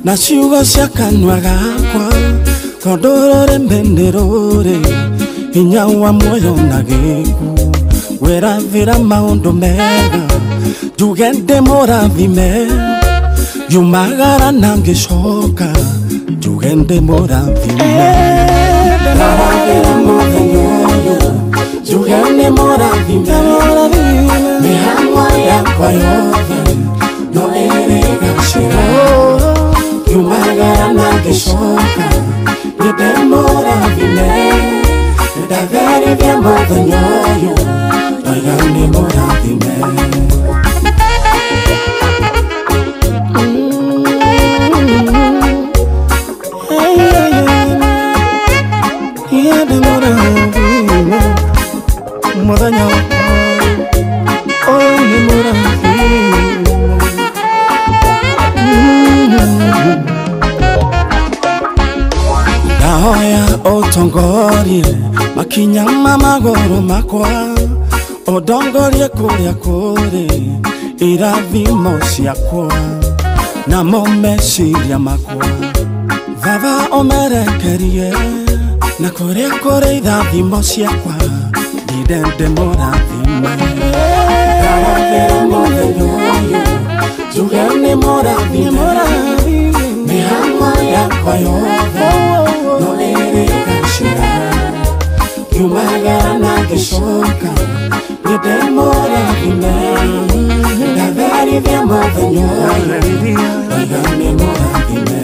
na ciugo cia kanua gakwa, tondũ rũrĩmĩ nĩ rũrĩ hinya wa muoyo na gĩkuũ, wĩrathĩra maũndũ mega njuge ndĩmũrathime, ngiumagara na ngĩcoka njuge ndĩmũrathime. Ndarathĩra mũthenya ũyũ njuge nĩ mũrathime, mĩhang'o yakwa yothe no ĩrĩgacĩra, ngiumagara na ngĩcoka nĩndĩmũrathime, ndatherithia mũthenya ũyũ ndoiga nĩ mũrathime. Mũthenya ũyũ nĩ mũrathime. Ndahoya ũtongorie makinya ma magũrũ makwa, ũndongorie kũrĩa kũrĩ irathimo ciakwa namo meciria makwa, Baba ũmerekerie na kũrĩa kũrĩ irathimo ciakwa ndinde mũrathime. Ndarathĩra mũthenya ũyũ njuge nĩ mũrathime, mĩhang'o yakwa yothe no ĩrĩgacĩra, ngiumagara na ngĩcoka nĩndĩmũrathime, ndatherithia mũthenya ũyũ ndoiga nĩ mũrathime.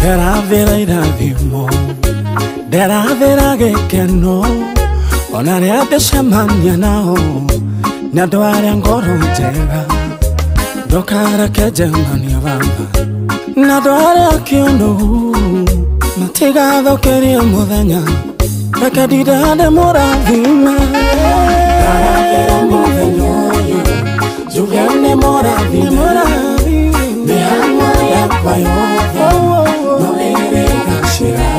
Ndĩrathĩra irathimo, ndĩrathĩra gĩkeno, ona rĩrĩa ndĩcemania nao nĩ andũ arĩa ngoro njega, ndũkareke njemanie Baba na andũ arĩa kĩũnũhu, matigathũkĩrie mũthenya, reke ndinde ndĩmũrathime. Ndarathĩra mũthenya ũyũ njuge nĩ mũrathime, mĩhang'o yakwa yothe no ĩrĩgacĩra,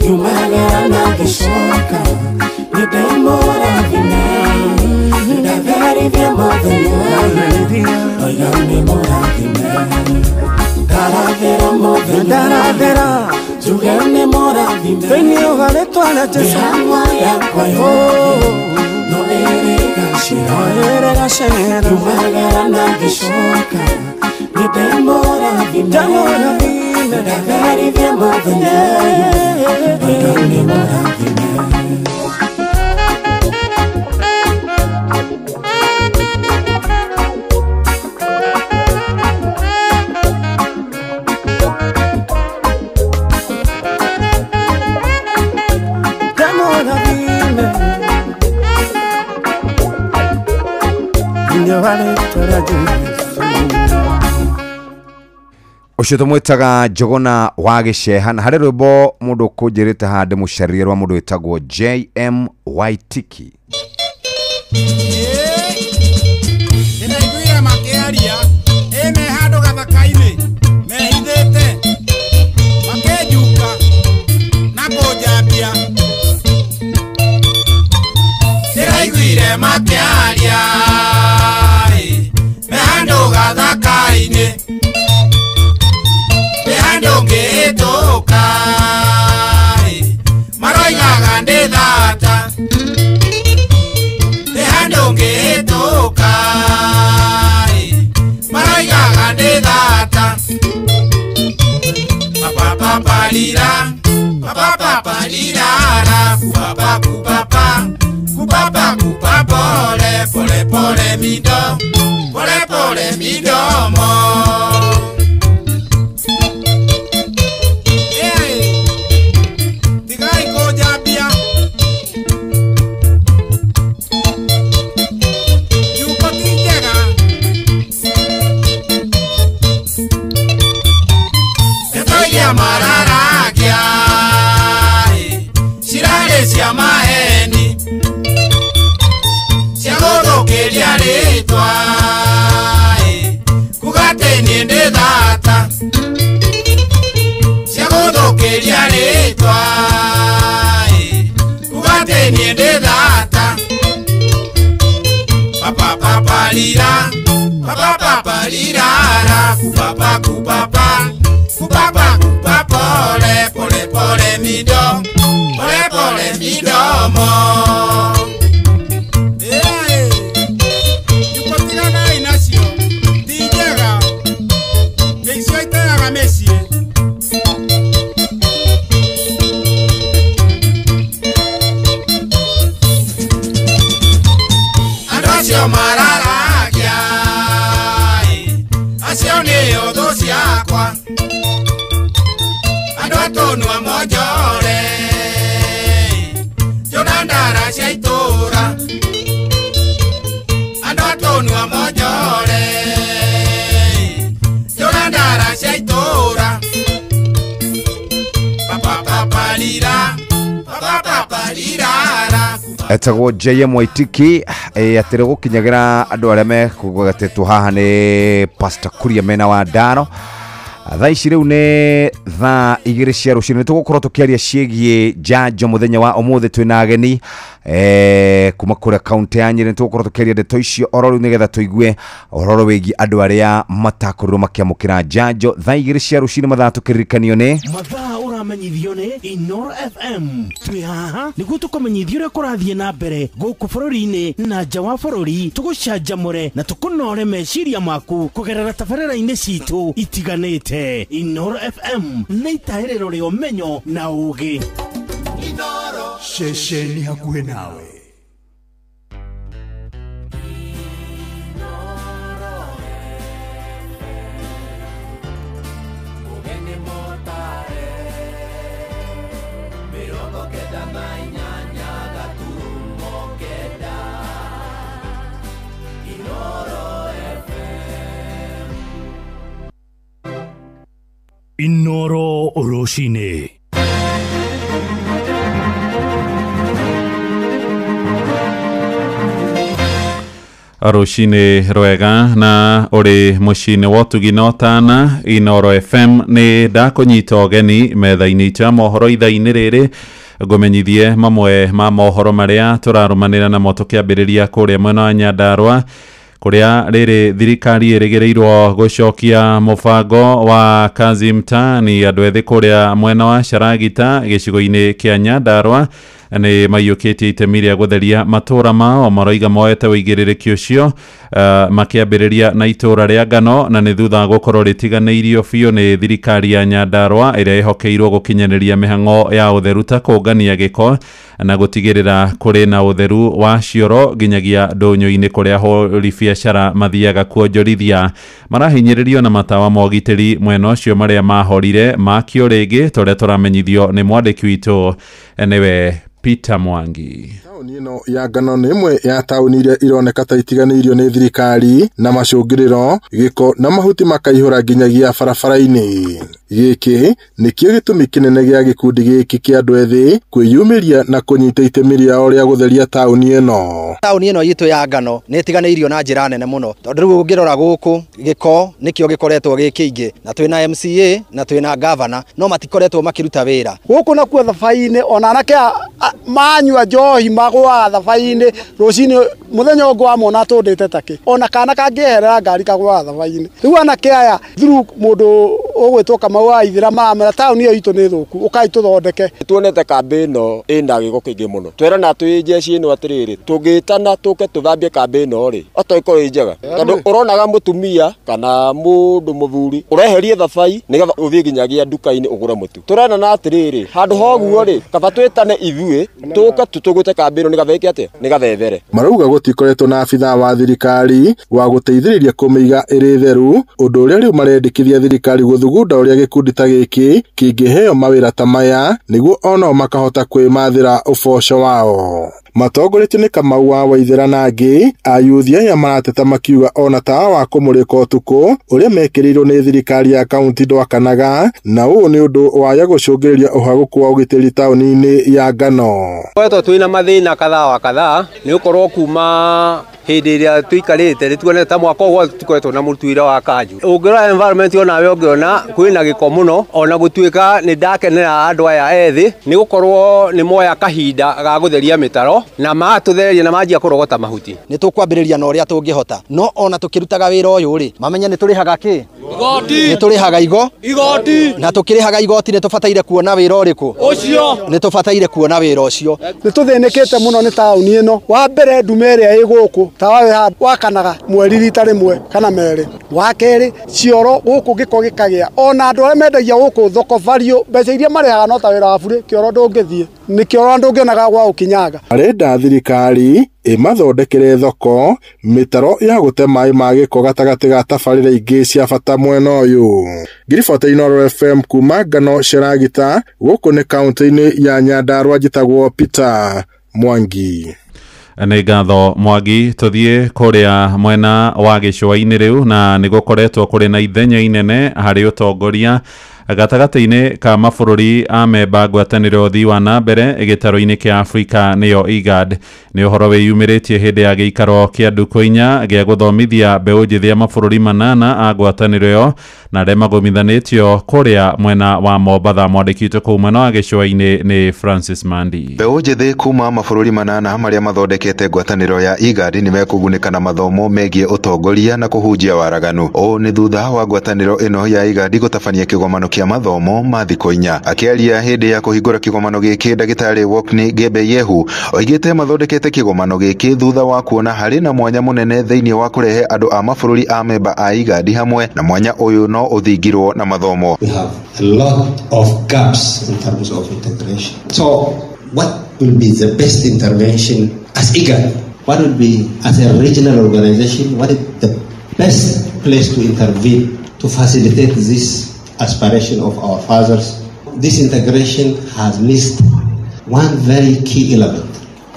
ngiumagara na ngĩcoka nĩndĩmũrathime, ndatherithia mũthenya ũyũ ndoiga nĩ mũrathime. Ndarathĩra mũthenya ndarathĩra njuge nĩ mũrathime, thĩinĩ wa rĩtwa rĩa Jesũ, mĩhang'o yakwa yothe no ĩrĩgacĩra, ngiumagara na ngĩcoka nĩndĩmũrathime, ndatherithia mũthenya ũyũ ndoiga nĩ mũrathime. Ũcio tũmwĩtaga Njũgũna wa Gĩceha, na harĩ rwĩmbo mũndũ ũkũnjĩrĩte haha ndĩmũcarie rwa mũndũ wĩtagwo JM Waitiki. Ndĩraiguire makĩaria ĩ me handũ gathaka-inĩ mehithĩte makĩnjuka na kũnjambia. Ndĩraiguire makĩaria me handũ gathaka-inĩ me handũ ngĩhĩtũka maroigaga ndĩ thata ndĩ handũ ngĩhĩtũka maroigaga ndĩ thata. Papapapalira papapapalirara kupapa kupapa kupapa kupa pole pole pole mido pole pole midomo. Tigai kũnjambia njuko ti njega nĩtũigia mararagia cirarĩ cia maheni cia gũthũkĩria rĩtwa kuga atĩ niĩ ndĩ thata cia gũthũkĩria rĩtwa kuga atĩ niĩ ndĩ thata. Papapapalira papapapalirara kupapa kupapa kupapa kupa pole pole pole mido pole pole midomo. Njuko tiganai nacio ti njega nĩ icio iteaga mĩciĩ. Andũ acio mararagia acio nĩo thũ ciakwa andũ atũnua monjore njũna ndara cia itũra andũ atũnua monjore njũna ndara cia itũra. Papapapalira papapapalirara. Etagwo JM Waitiki. Atĩrĩ gũkinyagĩra andũ arĩa mekũgwetetwo haha nĩ Pastor Kuria mena wa Ndaro. Thaa ici rĩu nĩ thaa 2 cia rũcinĩ. Nĩtũgũkorwo tũkĩaria ciĩgiĩ njanjo mũthenya wa ũmũthĩ. Twĩna ageni kuma kũrĩa kaunti ya Nyĩrĩ. Nĩtũgũkorwo tũkĩaria ndeto icio oro rĩu nĩgetha tũigue ũhoro wĩgiĩ andũ arĩa matakorirwo makĩamũkĩra njanjo. Thaa 2 cia rũcinĩ mathaa tũkĩririkanio nĩ mathaa ũramenyithio nĩ Inoro FM. Twĩ haha nĩguo tũkũmenyithia ũrĩa kũrathiĩ na mbere gũkũ bũrũri-inĩ na nja wa bũrũri, tũgũcanjamũre na tũkũnore meciria maku kũgerera tabarĩra-inĩ citũ itiganĩte. Inoro FM nĩ itahĩrĩro rĩa ũmenyo na ũũgĩ. Ceceni hakuhĩ nawe. Inoro rũcinĩ. Rũcinĩ rwega na ũrĩ mũciĩ-inĩ wa ũtugi na ũtana. Inoro FM nĩ ndakũnyita ũgeni metha-inĩ itũ ya mohoro ithaa-inĩ rĩrĩ ngũmenyithie mamwe ma mohoro marĩa tũrarũmanĩra namo tũkĩambĩrĩria kũrĩa mwena wa Nyandarũa kũrĩa rĩrĩ thirikari ĩrĩgĩrĩirwo gũcokia mũbango wa kazi mtaani andũ ethĩ kũrĩa mwena wa Sharagita gĩcigo-inĩ kĩa Nyandarũa nĩ maiyũkĩtie itemi rĩa gũtheria matũra mao. Maroiga moete ũigĩrĩrĩki ũcio makĩambĩrĩria na itũra rĩa Ngano na nĩ thutha wa gũkorwo rĩtiganĩirio biũ nĩ thirikari ya Nyandarũa ĩrĩa ĩhokeirwo gũkinyanĩria mĩhang'o ya ũtheru ta kũngania gĩko na gũtigĩrĩra kũrĩ na ũtheru wa cioro nginyagia ndũnyũ-inĩ kũrĩa ahũri biacara mathiaga kuonjorithia. Marahinyĩrĩrio na matawa ma ũgitĩri mwena ũcio marĩa mahorire makio rĩngĩ ta ũrĩa tũramenyithio nĩ mwandĩki witũ Nĩwe Peter Mwangi. Taũni ĩno ya Ngano nĩ ĩmwe ya taũni iria ironeka ta itiganĩirio nĩ thirikari na macũngĩrĩro gĩko na mahuti makaihũra nginyagia barabara-inĩ. Gĩkĩ nĩkĩo gĩtũmi kĩnene gĩa gĩkundi gĩkĩ kĩa andũ ethĩ kwĩyumĩria na kũnyita itemi rĩao rĩa gũtheria taũni ĩno. Taũni ĩno itũ ya Ngano nĩ ĩtiganĩirio na njĩra nene mũno, tondũ rĩu ũngĩrora gũkũ gĩko nĩkĩo gĩkoretwo gĩ kĩingĩ, na twĩna MCA na twĩna gavana no matikoretwo makĩruta wĩra gũkũ nakuo thabai-inĩ. Ona anake manyua njohi magũaga thabai-inĩ rũcinĩ, mũthenya ũngĩ wamona atũndĩte takĩ, ona kana kangĩeherera ngari kagũaga thabai-inĩ. Rĩu anake aya through mũndũ ũgwĩtwo Kamau wa Ithira maramera taũni ĩyo itũ nĩ thũku, ũkai tũthondeke. Tuonete kambĩ ĩno ĩna gĩko kĩingĩ mũno, twerana twĩ jeshi ĩno atĩrĩrĩ, tũngĩtana tũke tũthambie kambĩ ĩno rĩ, oto ĩkorwo ĩ njega, tondũ ũronaga mũtumia kana mũndũ mũthuri ũreherie thabai nĩgetha ũthiĩ nginyagia nduka-inĩ ũgũre mũtu. Tũrenana atĩrĩrĩ, handũ ha ũguo rĩ, kaba twĩtane ithuĩ tũke tũtũgũte kambĩ ĩno nĩgetha ĩke atĩa, nĩgetha ĩthere. Marauga gũtikoretwo na abithaa wa thirikari wa gũteithĩrĩria kũmĩiga ĩrĩ theru, ũndũ ũrĩa rĩu marendekithia thirikari gũthugunda ũrĩa gĩkundi ta gĩkĩ kĩngĩheo mawĩra ta maya nĩguo onao makahota kwĩmathĩra ũboco wao. Matongoretio nĩ Kamau wa Waithera na angĩ, ayuthi aya marateta makiuga ona tawa wa kũmũrĩka ũtukũ ũrĩa mekĩrĩirwo nĩ thirikari ya kaunti ndwakanaga, na ũũ nĩ ũndũ waya gũcũngĩrĩria ũhagũku wa ũgitĩri taũni-inĩ ya Ngano. Koretwo twĩna mathĩna kadhaa wa kadhaa nĩ gũkorwo kuma hĩndĩ ĩrĩa tũikarĩte nĩtuonete ta mwaka ũyũ tũkoretwo na mũtuĩre wa kanju. Ũngĩrora environment onawe ũngĩona kwĩna gĩko mũno, ona gũtuĩka nĩ ndakenera andũ aya ethĩ nĩ gũkorwo nĩ moya kahinda ga gũtheria mĩtaro na matũthereria na manjia kũrogota mahuti. Nĩ tũkwambĩrĩria na ũrĩa tũngĩhota, no ona tũkĩrutaga wĩra ũyũ rĩ, mamenye nĩ tũrĩhaga kĩ? Igoti. Nĩ tũrĩhaga igoti, na tũkĩrĩhaga igoti nĩ tũbataire kuona wĩra ũrĩkũ ũcio, nĩ tũbataire kuona wĩra ũcio. Nĩ tũthĩnĩkĩte mũno nĩ taũni ĩno. Wa mbere ndume ĩrĩa ĩ gũkũ tawa wakanaga mweri rita rĩmwe kana merĩ. Wa kerĩ cioro gũkũ gĩko gĩkagĩa, ona andũ arĩa mendagia gũkũ thoko vario mbeca iria marĩhaga no ta wĩra wa burĩ, kĩoro ndũngĩthiĩ nĩ kĩoro ndũngĩonaga gwa gũkinyanga. Arenda thirikari ĩmathondekere thoko, mĩtaro ya gũte maĩ ma gĩko gatagatĩ ga tabarĩra ingĩ cia bata mwena ũyũ. Ngiribota Inooro FM kuma Ngano Sheragita, gũkũ nĩ kaunti-inĩ ya Nyandarua, njĩtagwo Peter Mwangi. Nĩ ngatho Mwangi. Tũthiĩ kũrĩa mwena wa gĩcũa-inĩ rĩu, na nĩ gũkoretwo kũrĩ na ithenya inene harĩ ũtongoria gatagatĩ-inĩ ka mabũrũri a memba ngwatanĩro ũthii wa na mbere gĩtarũ-inĩ kĩa Afrika nĩyo IGAD. Nĩ ũhoro wĩyumĩrĩtie hĩndĩ ya gĩikaro kĩa ndukũ inya gĩa gũthomithia mbeũ njĩthĩ ya mabũrũri manana a ngwatanĩro ĩyo na arĩa magomithanĩtio kũrĩa mwena wa Mombatha. Mwandĩki witũ kũu mwena wa gĩcũa-inĩ nĩ Francis Mandi. Mbeũ njĩthĩ kuma mabũrũri manana marĩa mathondekete ngwatanĩro ya IGAD nĩ mekũgunĩka na mathomo megiĩ ũtongoria na kũhunjia waraganu. Ũũ nĩ thutha wa ngwatanĩro ĩno ya IGAD gũtabania kĩgomano kĩa mathomo ma thikũ inya. Akĩaria hĩndĩ ya kũhingũra kĩgomano gĩkĩ, ndagĩtarĩ Wokni Gebeyehu oigĩte mathondekete kĩgomano gĩkĩ thutha wa kuona harĩ na mwanya mũnene thĩinĩ wa kũrehe andũ a mabũrũri a memba a IGAD hamwe, na mwanya ũyũ no ũthingirwo na mathomo. We have a lot of gaps in terms of integration. So what will be the best intervention as IGAD? What will be, as a regional organization, what is the best place to intervene to facilitate this aspiration of our fathers? This integration has missed one very key element.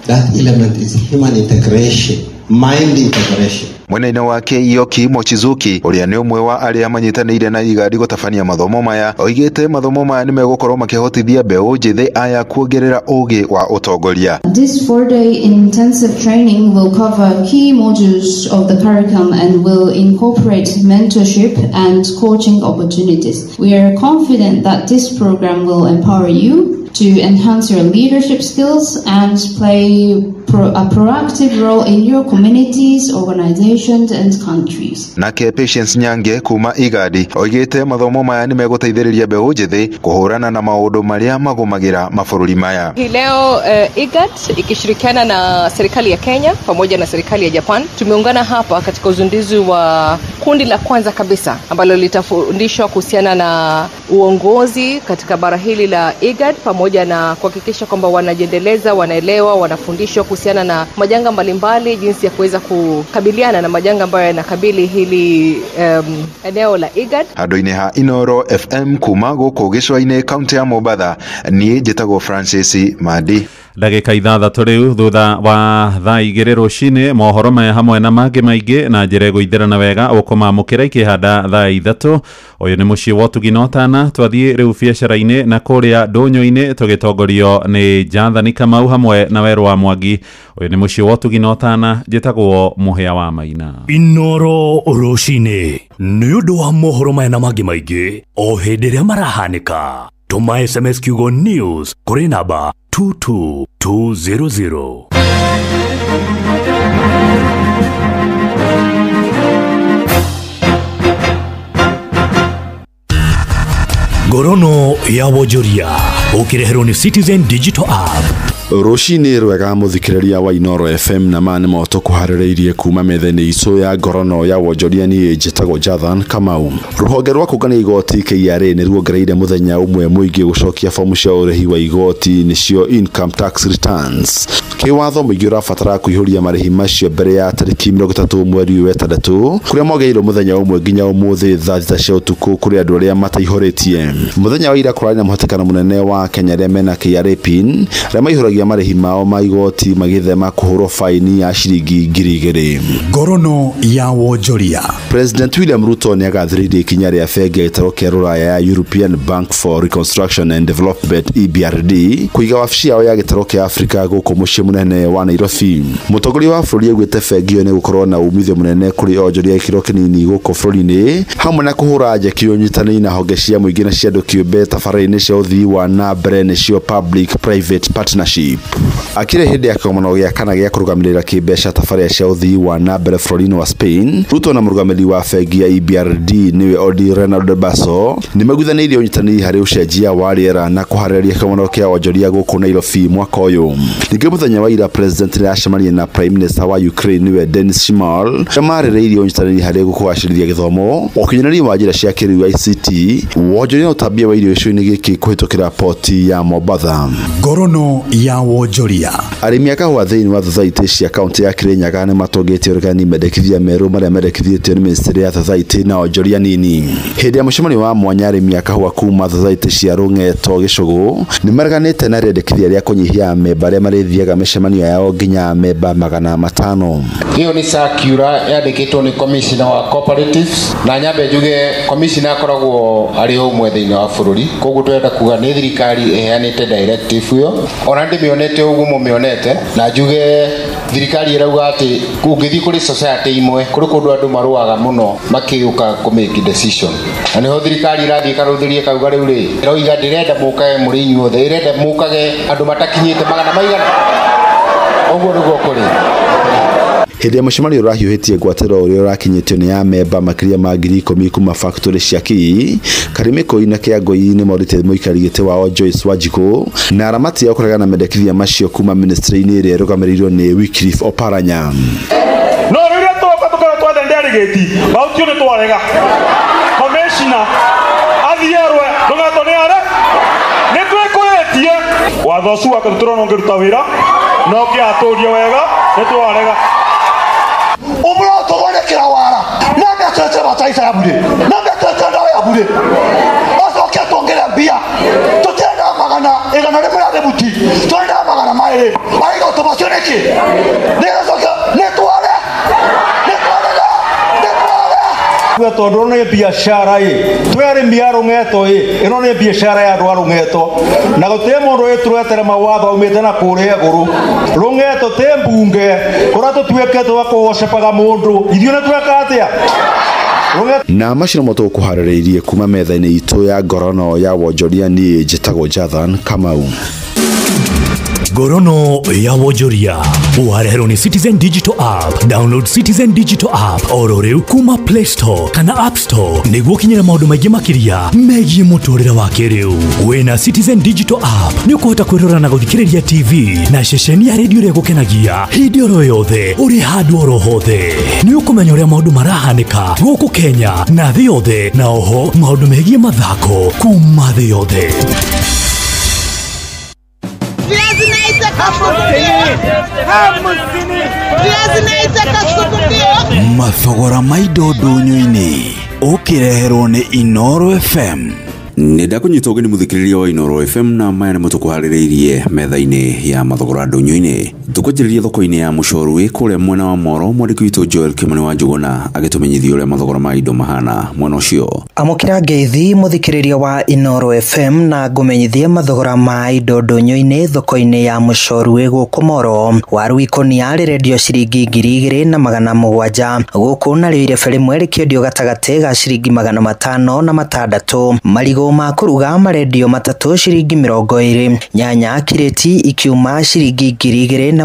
That element is human integration, mind integration. Mwena-inĩ wake Yoki Mochizuki ũrĩa nĩ ũmwe wa arĩa manyitanĩire na IGAD gũtabania mathomo maya oigĩte mathomo maya nĩ megũkorwo makĩhotithia mbeũ njĩthĩ aya kuongerera ũgĩ wa ũtongoria. This 4-day intensive training will cover key modules of the curriculum and will incorporate mentorship and coaching opportunities. We are confident that this program will empower you to enhance your leadership skills and play a proactive role in your communities, organizations and countries. Nake Patience Nyange kuma IGAD oigĩte mathomo maya nĩ megũteithĩrĩria mbeũ njĩthĩ kũhũrana na maũndũ marĩa magũmagĩra mabũrũri maya. Hii leo IGAD ikishirikiana na serikali ya Kenya pamoja na serikali ya Japan tumeungana hapa katika uzinduzi wa kundi la kwanza kabisa ambalo litafundishwa kuhusiana na uongozi katika bara hili la IGAD pamoja na kuhakikisha kwamba wanajiendeleza, wanaelewa, wanafundishwa kuhusiana kuhusiana na majanga mbalimbali, jinsi ya kuweza kukabiliana na majanga ambayo yanakabili hili eneo la IGAD. Handũ-inĩ ha Inoro FM kuma gũkũ gĩcũa-inĩ kaunti ya Mombatha, niĩ njĩtagwo Francis Mandi. Ndagĩka 6 rĩu thutha wa thaa 2 rũcinĩ, mohoro maya hamwe na mangĩ maingĩ na njĩra ĩgũithĩrana wega ũkũmamũkĩra ikĩhanda thaa 3. Ũyũ nĩ mũciĩ wa ũtugi na ũtana. Twathiĩ rĩu biacara-inĩ na kũrĩa ndũnyũ-inĩ tũgĩtongorio nĩ Jathani Kamau hamwe na Werũ wa Mwangi. Ũyũ nĩ mũciĩ wa ũtugi na ũtana, njĩtagwo Mũhĩa wa Maina. Inoro rũcinĩ nĩ ũndũ wa mohoro maya na mangĩ maingĩ o hĩndĩ ĩrĩa marahanĩka. Tũma SMS kiugo news kũrĩ namba 22200. Ngorono ya wonjoria ũkĩreherwo nĩ Citizen Digital App. Rũcinĩ rwega mũthikĩrĩria wa Inoro FM, na ma nĩmo tũkũharĩrĩirie kuma metha-inĩ itũ ya ngorono ya wonjoria. Niĩ njĩtagwo Jathan Kamau. Rũhonge rwa kũngania igoti KRA nĩ ruongereire mũthenya ũmwe mũingĩ gũcokia fomu cia ũrĩhi wa igoti nĩcio income tax returns. Kĩwatho mũingĩ ũrabatara kũihũria marĩhi macio mbere ya tarĩki 30 mweri wa 6, kũrĩa mongereirwo mũthenya ũmwe nginya ũmũthĩ thaa 6 cia ũtukũ kũrĩ andũ arĩa mataihũrĩtie. Mũthenya wa ira kũrarĩ na mũhatĩkano mũnene wa Kenya arĩa mena KRA PIN arĩa maihũragia marĩhi mao ma igoti magĩthema kũhũrwo faini ya ciringi 2,000. Ngorono ya wonjoria. President William Ruto nĩagathĩrĩirie ikinya rĩa bengi ya gĩtarũ kĩa rũraya ya European Bank for Reconstruction and Development EBRD kũiga wabici yao ya gĩtarũ kĩa Afrika gũkũ mũciĩ mũnene wa Nairobi. Mũtongoria wa bũrũri augĩte bengi ĩyo nĩ gũkorwo na umithio mũnene kũrĩ onjoria gĩkĩro kĩnini gũkũ bũrũri-inĩ, hamwe na kũhũra njeki ũnyitanĩri na honge cia mũingĩ na cia andũ kĩũmbe tabarĩra-inĩ cia ũthii wa na mbere nĩcio public private partnership. Akĩrĩ hĩndĩ ya kĩgomano gĩa kana gĩa kũrũgamĩrĩra kĩmbeca tabarĩra cia ũthii wa na mbere bũrũri-inĩ wa Spain, Ruto na mũrũgamĩrĩri wa bengi ya EBRD nĩwe Odi Renaldo Basso nĩmaiguithanĩirie ũnyitanĩri harĩ ũcenjia wa rĩera na kũharĩrĩria kĩgomano kĩa wonjoria gũkũ Nairobi mwaka ũyũ. Ningĩ mũthenya wa ira President nĩaracemanirie na Prime Minister wa Ukraine nĩwe Denis Shmyhal, arĩa marĩrĩirie ũnyitanĩri harĩ kũgacĩrithia gĩthomo, ũkinyanĩria wa njĩra cia kĩrĩu ICT, wonjoria na ũtambia wa irio gĩcigo-inĩ gĩkĩ kũhĩtũkĩra poti ya Mombatha. Ngorono ya wonjoria. Arĩmi a kahũa thĩinĩ wa thothaitĩ cia kaunti ya Kirinyaga nĩmatũngĩtie ũregani mendekithia merũ marĩa mendekithĩtio nĩ ministry ya thothaitĩ na onjoria nini. Hĩndĩ ya mũcemanio wa mwanya, arĩmi a kahũa kuma thothaitĩ cia Rũng'eto Gĩcũgũ nĩmareganĩte na rĩendekithia rĩa kũnyihia amemba arĩa marĩthiaga mĩcemanio yao nginya amemba 500. Ĩyo nĩ circular yandĩkĩtwo nĩ commissioner wa cooperatives, na nyambe njuge commissioner akoragwo arĩ ũmwe thĩinĩ wa bũrũri, koguo tũrenda kuga nĩ thirikari ĩheanĩte directive ĩyo, ona ndĩmĩonete ũguo mũmĩonete, na njuge thirikari ĩrauga atĩ ũngĩthiĩ kũrĩ society imwe kũrĩ kũndũ andũ marũaga mũno makĩũka kũ make decision, na nĩho thirikari ĩrathiĩ ĩkarũthĩria ĩkauga rĩu rĩ ĩroiga ndĩrenda mũkage mũrĩ inyuothe, ĩrenda mũkage andũ matakinyĩte 100 maigana, ũguo nĩguo kũrĩ. Hĩndĩ ya mũcemanio ũrahiũhĩtie ngwatĩro ũrĩa ũrakinyĩtio nĩ amemba makĩria ma 10,000 kuma factory cia Kii, Karimĩkũi na Kĩangũi nĩmorĩtie mũikari gĩtĩ wao Joyce Wanjikũ na aramati ao kũregana na mendekithia macio kuma ministry-inĩ ĩrĩa ĩrũgamĩrĩirwo nĩ Wycliffe Oparanya. No rĩrĩa twoka tũkorwo twathe delegate mautio nĩ twarega commissioner athiĩ arwe ndũgatwo nĩ are nĩ twĩkũrĩtie watho ũcio wake tũtũrona ũngĩruta wĩra no kĩatũrie wega nĩ twarega. Umro tuthondekera wara nambe atwete mataifa ya bure, nambe atwete ndawa ya bure, acoke atwongerere mbia. Tũtirendaga 100 rĩa rĩbuti, tũrendaga 200. Araiga ũtũ macio nĩkĩ? Nĩgũcoka nĩtware nĩtwarega nĩtware tondũ nĩ biacara ĩ twĩ arĩmi a Rũng'eto ĩ ĩno nĩ biacara ya andũ a Rũng'eto, na gũtirĩ mũndũ ĩtũretere mawatho aumĩte na kũrĩa igũrũ. Rũng'eto tĩ mbunge kũrĩa tũtuĩkĩte wa kũgocepaga mũndũ, ithuĩ nĩ tweka atĩa? Na macio nĩmo tũkũharĩrĩirie kuma metha-inĩ itũ ya ngorono ya wonjoria. Niĩ njĩtagwo Jathan Kamau. Ngorono ya wonjoria wareherwo nĩ Citizen Digital App. Download Citizen Digital App oro rĩu kuma Play Store kana App Store nĩguo ũkinyĩre maũndũ maingĩ makĩria megiĩ mũtũrĩre wa kĩrĩu. Wĩna Citizen Digital App nĩ ũkũhota kwĩrora na gũthikĩrĩria TV na ceceni ya redio ĩrĩa ĩgũkenagia hĩndĩ oro yothe ũrĩ handũ oro hothe. Nĩ ũkũmenya ũrĩa maũndũ marahanĩka gũkũ Kenya na thĩ yothe, na oho maũndũ megiĩ mathako kuma thĩ yothe. Lazima Mathogora ma indo ndũnyũ-inĩ ũkĩreherwo nĩ Inooro FM. Nĩ ndakũnyita ũgeni mũthikĩrĩria wa Inooro FM na maya nĩmo tũkũharĩrĩirie metha-inĩ ya mathogora ndũnyũ-inĩ. Tũkwanjĩrĩria thoko-inĩ ya Mũcorwĩ kũrĩa mwena wa Moro, mwandĩki witũ Joel Kĩmani wa Njũgũna agĩtũmenyithia ũrĩa mathogora ma indo mahana mwena ũcio. Amũkĩra ngeithi mũthikĩrĩria wa Inooro FM na ngũmenyithie mathogora ma indo ndũnyũ-inĩ thoko-inĩ ya Mũcorwĩ gũkũ Moro. Waru ikũnia rĩrendio ciringi 2700 gũkũ, narĩo irebe rĩmwe rĩkĩendio gatagatĩ ga ciringi 506. Marigũ ma kũruga marendio matatũ ciringi 20, nyanya kirĩti ikiuma ciringi 2500,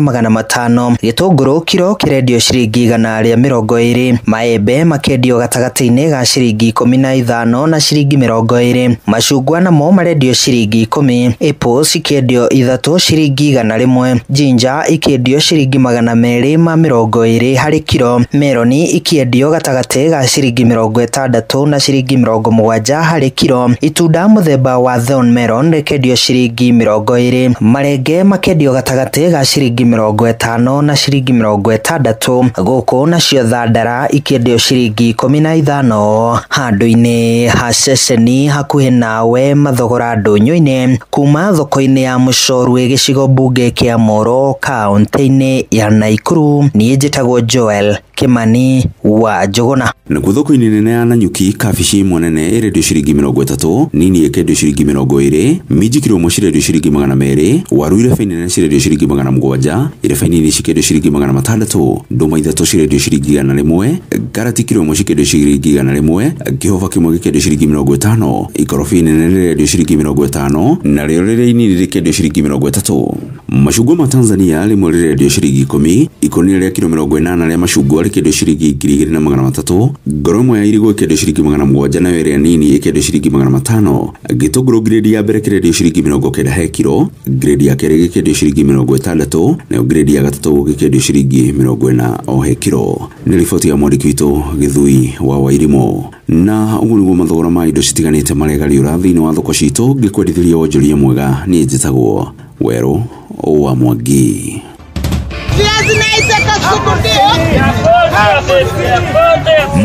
gĩtũngũrũ kiro kĩrendio ciringi 120, maembe makendio gatagatĩ-inĩ ga ciringi 15 na ciringi 20, macungwa namo marendio ciringi 10, apples ikĩendio ithatũ ciringi 100, ginger ikĩendio ciringi 220 harĩ kiro, meroni ikĩendio gatagatĩ ga ciringi 60 na ciringi 70 harĩ kiro, itunda mũthemba wa thorn melon rĩkendio ciringi 20, marenge makendio gatagatĩ ga ciringi 50 na ciringi 60, gũkũ nacio thandara ikĩendio ciringi 15. Handũ-inĩ ha ceceni hakuhĩ nawe mathogora ndũnyũ-inĩ kuma thoko-inĩ ya Mũcorwĩ gĩcigo mbunge kĩa Moro kaũntĩ-inĩ ya Naikuru. Niĩ njĩtagwo Joel Kĩmani wa Njũgũna. Nakuo thoko-inĩ nene ya Nanyuki, kabici ĩmwe nene ĩrendio ciringi 30, nini ĩkendio ciringi 20, minji kiro ĩmwe cirendio ciringi 200, waru irebe nene cirendio ciringi 700, irebe nini cikendio ciringi 600, ndũma ithatũ cirendio ciringi 100, karati kiro ĩmwe cikendio ciringi 100, kĩhũba kĩmwe gĩkendio ciringi 50, ikorobi nene rĩrendio ciringi 50, narĩo rĩrĩa inini rĩkendio ciringi 30. Macungwa ma Tanzania rĩmwe rĩrendio ciringi 10, ikũnia rĩa kiro 80 rĩa macungwa rĩkendio ciringi 2300, ngoro ĩmwe ya irigũ ĩkendio ciringi 700, nayo ĩrĩa nini ĩkendio ciringi 500. Gĩtũngũrũ grade ya mbere kĩrendio ciringi 90 he kiro, grade ya kerĩ gĩkendio ciringi 60, nayo grade ya gatatũ gĩkendio ciringi 40 o he kiro. Nĩ riboti ya mwandĩki witũ Gĩthui wa Wairimũ. Na ũguo nĩguo mathogora ma indo citiganĩte maregariũra thĩinĩ wa thoko citũ. Ngĩkwendithĩria wonjoria mwega, niĩ njĩtagwo Werũ wa Mwangi.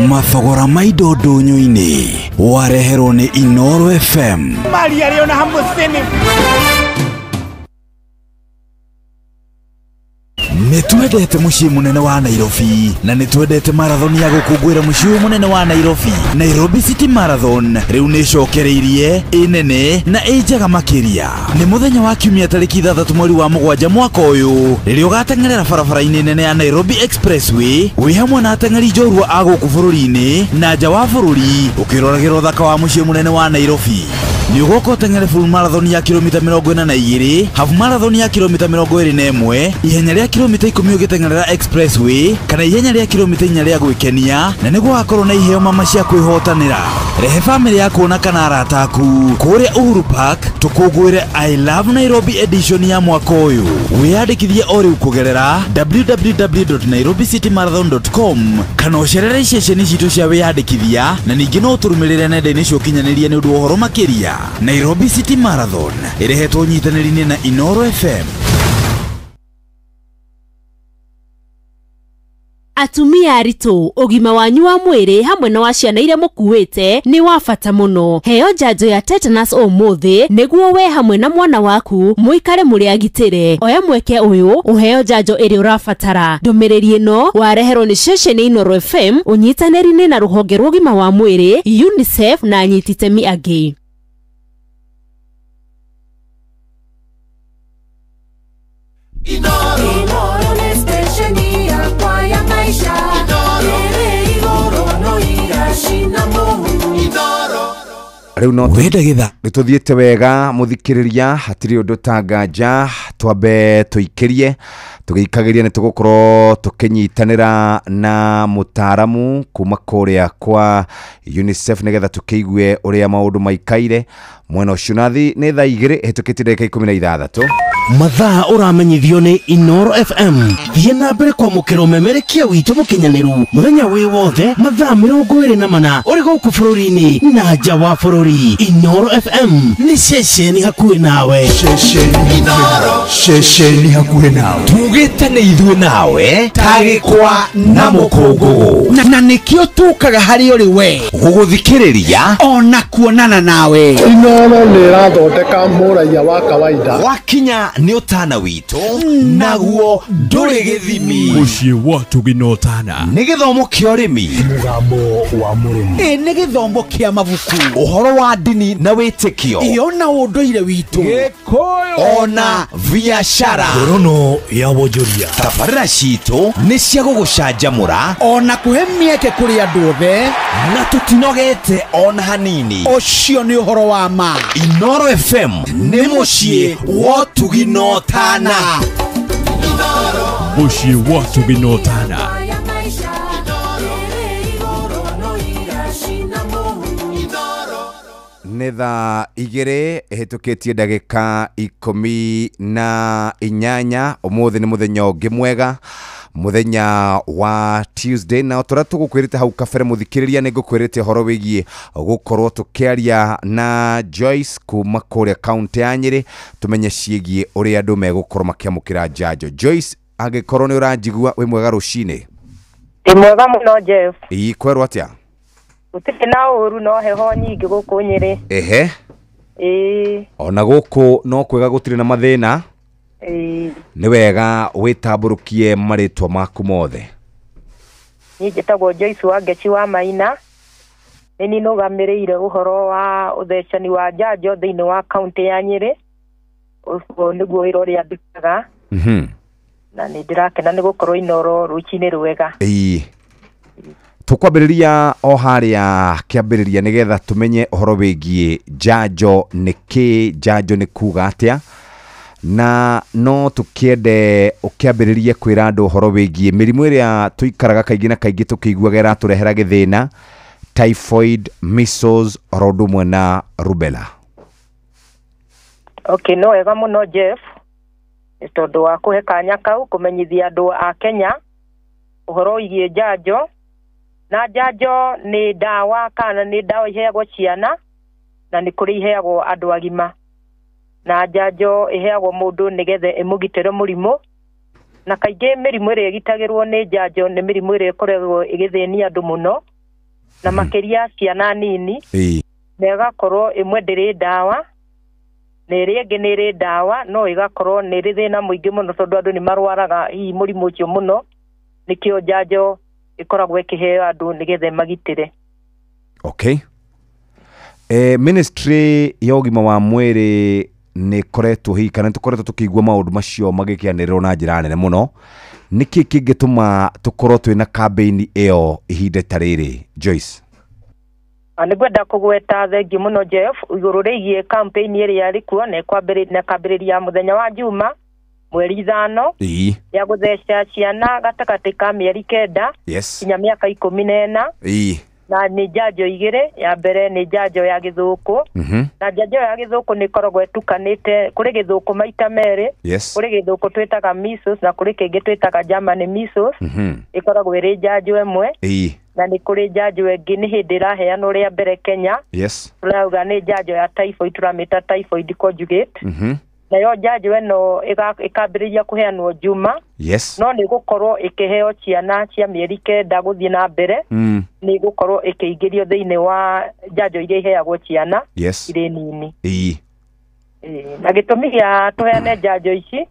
Mathogora ma indo ndũnyũ-inĩ wareherwo nĩ Inooro FM. Nĩ twendete mũciĩ mũnene wa Nairobi na nĩ twendete marathon ya gũkũngũĩra mũciĩ ũyũ mũnene wa Nairobi. Nairobi City Marathon rĩu nĩ ĩcokereirie, ĩ nene na ĩ njega makĩria. Nĩ mũthenya wa kiumia tarĩki 6 mweri wa 7 mwaka ũyũ rĩrĩa ũgateng'erera barabara-inĩ nene ya Nairobi Expressway wĩ hamwe na ateng'eri njorua a gũkũ bũrũri-inĩ na nja wa bũrũri ũkĩroragĩra ũthaka wa mũciĩ mũnene wa Nairobi. Nĩ ũgoka ũteng'ere full marathon ya kilomita 42, half marathon ya kilomita 21, ihenya rĩa kilomita 10 ũgĩteng'erera Expressway kana ihenya rĩa kilomita 4 rĩa gwĩkenia, na nĩguo wakorwo na iheo mama cia kwĩhotanĩra. Rehe bamĩrĩ yaku na kana arata aku kũrĩa Uhuru Park tũkũngũĩre I Love Nairobi edition ya mwaka ũyũ. Wĩyandĩkithie o rĩu kũgerera www.nairobicitymarathon.com kana ũcerere iceceni citũ cia wĩyandĩkithia, na ningĩ no ũtũrũmĩrĩre nenda-inĩ cia ũkinyanĩria nĩ ũndũ wa ũhoro makĩria. Nairobi City Marathon ĩrehetwo ũnyitanĩri-inĩ na Inooro FM. Atumia aritũ, ũgima wanyu wa mwĩrĩ hamwe na wa ciana iria mũkuĩte nĩ wa bata mũno. Heo njanjo ya tetanus ũmũthĩ nĩguo we hamwe na mwana waku mũikare mũrĩ agitĩre. Oya mweke ũyũ ũheo njanjo ĩrĩa ũrabatara. Ndũmĩrĩri ĩno wareherwo nĩ ceceni Inooro FM ũnyitanĩri-inĩ na rũhonge rwa ũgima wa mwĩrĩ UNICEF na anyiti itemi angĩ. Rĩu no nĩtũthiĩte wega mũthikĩrĩria, hatirĩ ũndũ ta nganja, twambe tũikĩrie tũgĩikagĩria nĩ tũgũkorwo tũkĩnyitanĩra na mũtaaramu kuma kũrĩa kwa UNICEF nĩgetha tũkĩigue ũrĩa maũndũ maikaire mwena ũcio. Nathi nĩ thaa 2 hĩtũkĩtie ndagĩka 16. Mathaa ũramenyithio nĩ Inoro FM. Thiĩ na mbere kwamũkĩra ũmemerekia witũ mũkinyanĩru mũthenya wĩ wothe mathaa 24 ũrĩ gũkũ bũrũri-inĩ na nja wa bũrũri. Inoro FM nĩ ceceni hakuhĩ nawe. Ceceni hakuhĩ nawe. Tugĩte nĩ ithuĩ nawe tagĩkwa na mũkũngũgũ na nĩkĩo tũkaga harĩ ũrĩ we gũgũthikĩrĩria ona kuonana nawe. Inoro nĩ ĩrathondeka mũraiya wa kawaida. Wakinya nĩ ũtana witũ naguo ndũrĩ gĩthimi. Mũciĩ wa ũtugi na ũtana nĩ gĩthomo kĩa ũrĩmi, mũgambo wa mũrĩmi, ĩ nĩ gĩthomo kĩa mabuku, ũhoro wa ndini na wĩtĩkio, ĩyo na ũndũire witũ, Gĩkũyũ ona biacara. Ngorono ya wonjoria. Tabarĩra citũ nĩ cia gũgũcanjamũra ona kũhe mĩeke kũrĩ andũ othe, na tũtinogete ona hanini. Ũcio nĩ ũhoro wa ma. Inoro FM nĩ mũciĩ wa ũtugi na ũtana. Mũciĩ wa ũtugi na ũtana. Nĩ thaa 2 ĩhĩtũkĩtie ndagĩka 18. Ũmũthĩ nĩ mũthenya ũngĩ mwega, mũthenya wa Tuesday, na tũrĩa tũgũkwĩrĩte hau kabere mũthikĩrĩria nĩ ngũkwĩrĩte ũhoro wĩgiĩ gũkorwo tũkĩaria na Joyce kuma kũrĩa kaunti ya Nyĩrĩ, tũmenye ciĩgiĩ ũrĩa andũ megũkorwo makĩamũkĩra njanjo. Joyce, angĩkorwo nĩ ũranjigua, wĩ mwega rũcinĩ? Ndĩ mwega mũno Jeff. Ĩĩ, kwerwo atĩa? Gũtirĩ na ũru no heho nyingĩ gũkũ Nyĩrĩ. Ehe. Ĩĩ. Ona gũkũ no kwega, gũtirĩ na mathĩna. Ĩĩ. Nĩ wega wĩtambũrũkie marĩtwa maku mothe. Niĩ njĩtagwo Joyce Wangeci wa Maina. Nĩ niĩ nũgamĩrĩire ũhoro wa ũthecani wa njanjo thĩinĩ wa kaunti ya Nyĩrĩ. Ũguo nĩguo wĩra ũrĩa ndutaga. Na nĩ ndĩrakena nĩ gũkorwo Inoro rũcinĩ rwega. Ĩĩ. Tũkwambĩrĩria o harĩa kĩambĩrĩria nĩgetha tũmenye ũhoro wĩgiĩ njanjo nĩ kĩ, njanjo nĩ kuga atĩa, na no tũkĩende ũkĩambĩrĩrie kwĩra andũ ũhoro wĩgiĩ mĩrimũ ĩrĩa tũikaraga kaingĩ na kaingĩ tũkĩiguaga ĩratũrehera gĩthĩna, typhoid, measles, oro ũndũ ũmwe na rubella. Okay, no wega mũno Jeff, nĩ tondũ wa kũhe kanya kau kũmenyithia andũ a Kenya ũhoro wĩgiĩ njanjo. Na njanjo nĩ ndawa kana nĩ ndawa iheagwo ciana na nĩ kũrĩ iheagwo andũ agima. Na njanjo iheagwo mũndũ nĩgetha ĩmũgitĩre mũrimũ, na kaingĩ mĩrimũ ĩrĩa ĩgitagĩrwo nĩ njanjo nĩ mĩrimũ ĩrĩa ĩkoragwo ĩgĩthĩnia andũ mũno, na makĩria ciana nini. Na ĩgakorwo ĩmwe ndĩrĩ ndawa na ĩrĩa ĩngĩ nĩ ĩrĩ ndawa, no ĩgakorwo nĩ ĩrĩ thĩna mũingĩ mũno tondũ andũ nĩ marwaraga hihi mũrimũ ũcio mũno. Nĩkĩo njanjo ĩkoragwo ĩkĩheo andũ nĩgetha ĩmagitĩre. Okay. Ministry ya ũgima wa mwĩrĩ nĩ ĩkoretwo hihi kana nĩ tũkoretwo tũkĩigua maũndũ macio magĩkĩanĩrĩrwo na njĩra nene mũno. Nĩkĩ kĩngĩtũma tũkorwo twĩna kambĩini ĩyo ihinda ta rĩrĩ, Joyce? Nĩ ngwenda kũgweta thengiũ mũno Jeff igũrũ rĩgiĩ campaign ĩrĩa ĩrĩ kuo na ĩkambĩrĩria mũthenya wa Juma mweri 5 ya gũtheca ciana gatagatĩ ka mĩeri 9 nginya mĩaka 14. Na nĩ njanjo 2. Ya mbere nĩ njanjo ya gĩthũkũ. Na njanjo ya gĩthũkũ nĩ ĩkoragwo ĩtukanĩte, kũrĩ gĩthũkũ maita merĩ. Kũrĩ gĩthũkũ twĩtaga measles na kũrĩ kĩngĩ twĩtaga German measles. Ĩkoragwo ĩrĩ njanjo ĩmwe. Na nĩ kũrĩ njanjo ĩngĩ nĩ hĩndĩ ĩraheanwo rĩa mbere Kenya. Tũrauga nĩ njanjo ya typhoid, tũramĩta typhoid conjugate. Nayo njanjo ĩno ĩkambĩrĩria kũheanwo Juma. No nĩ gũkorwo ĩkĩheo ciana cia mĩeri 9 gũthiĩ na mbere. Nĩ gũkorwo ĩkĩingĩrio thĩinĩ wa njanjo iria iheagwo ciana irĩ nini. Na gĩtũmi gĩa tũheane njanjo ici,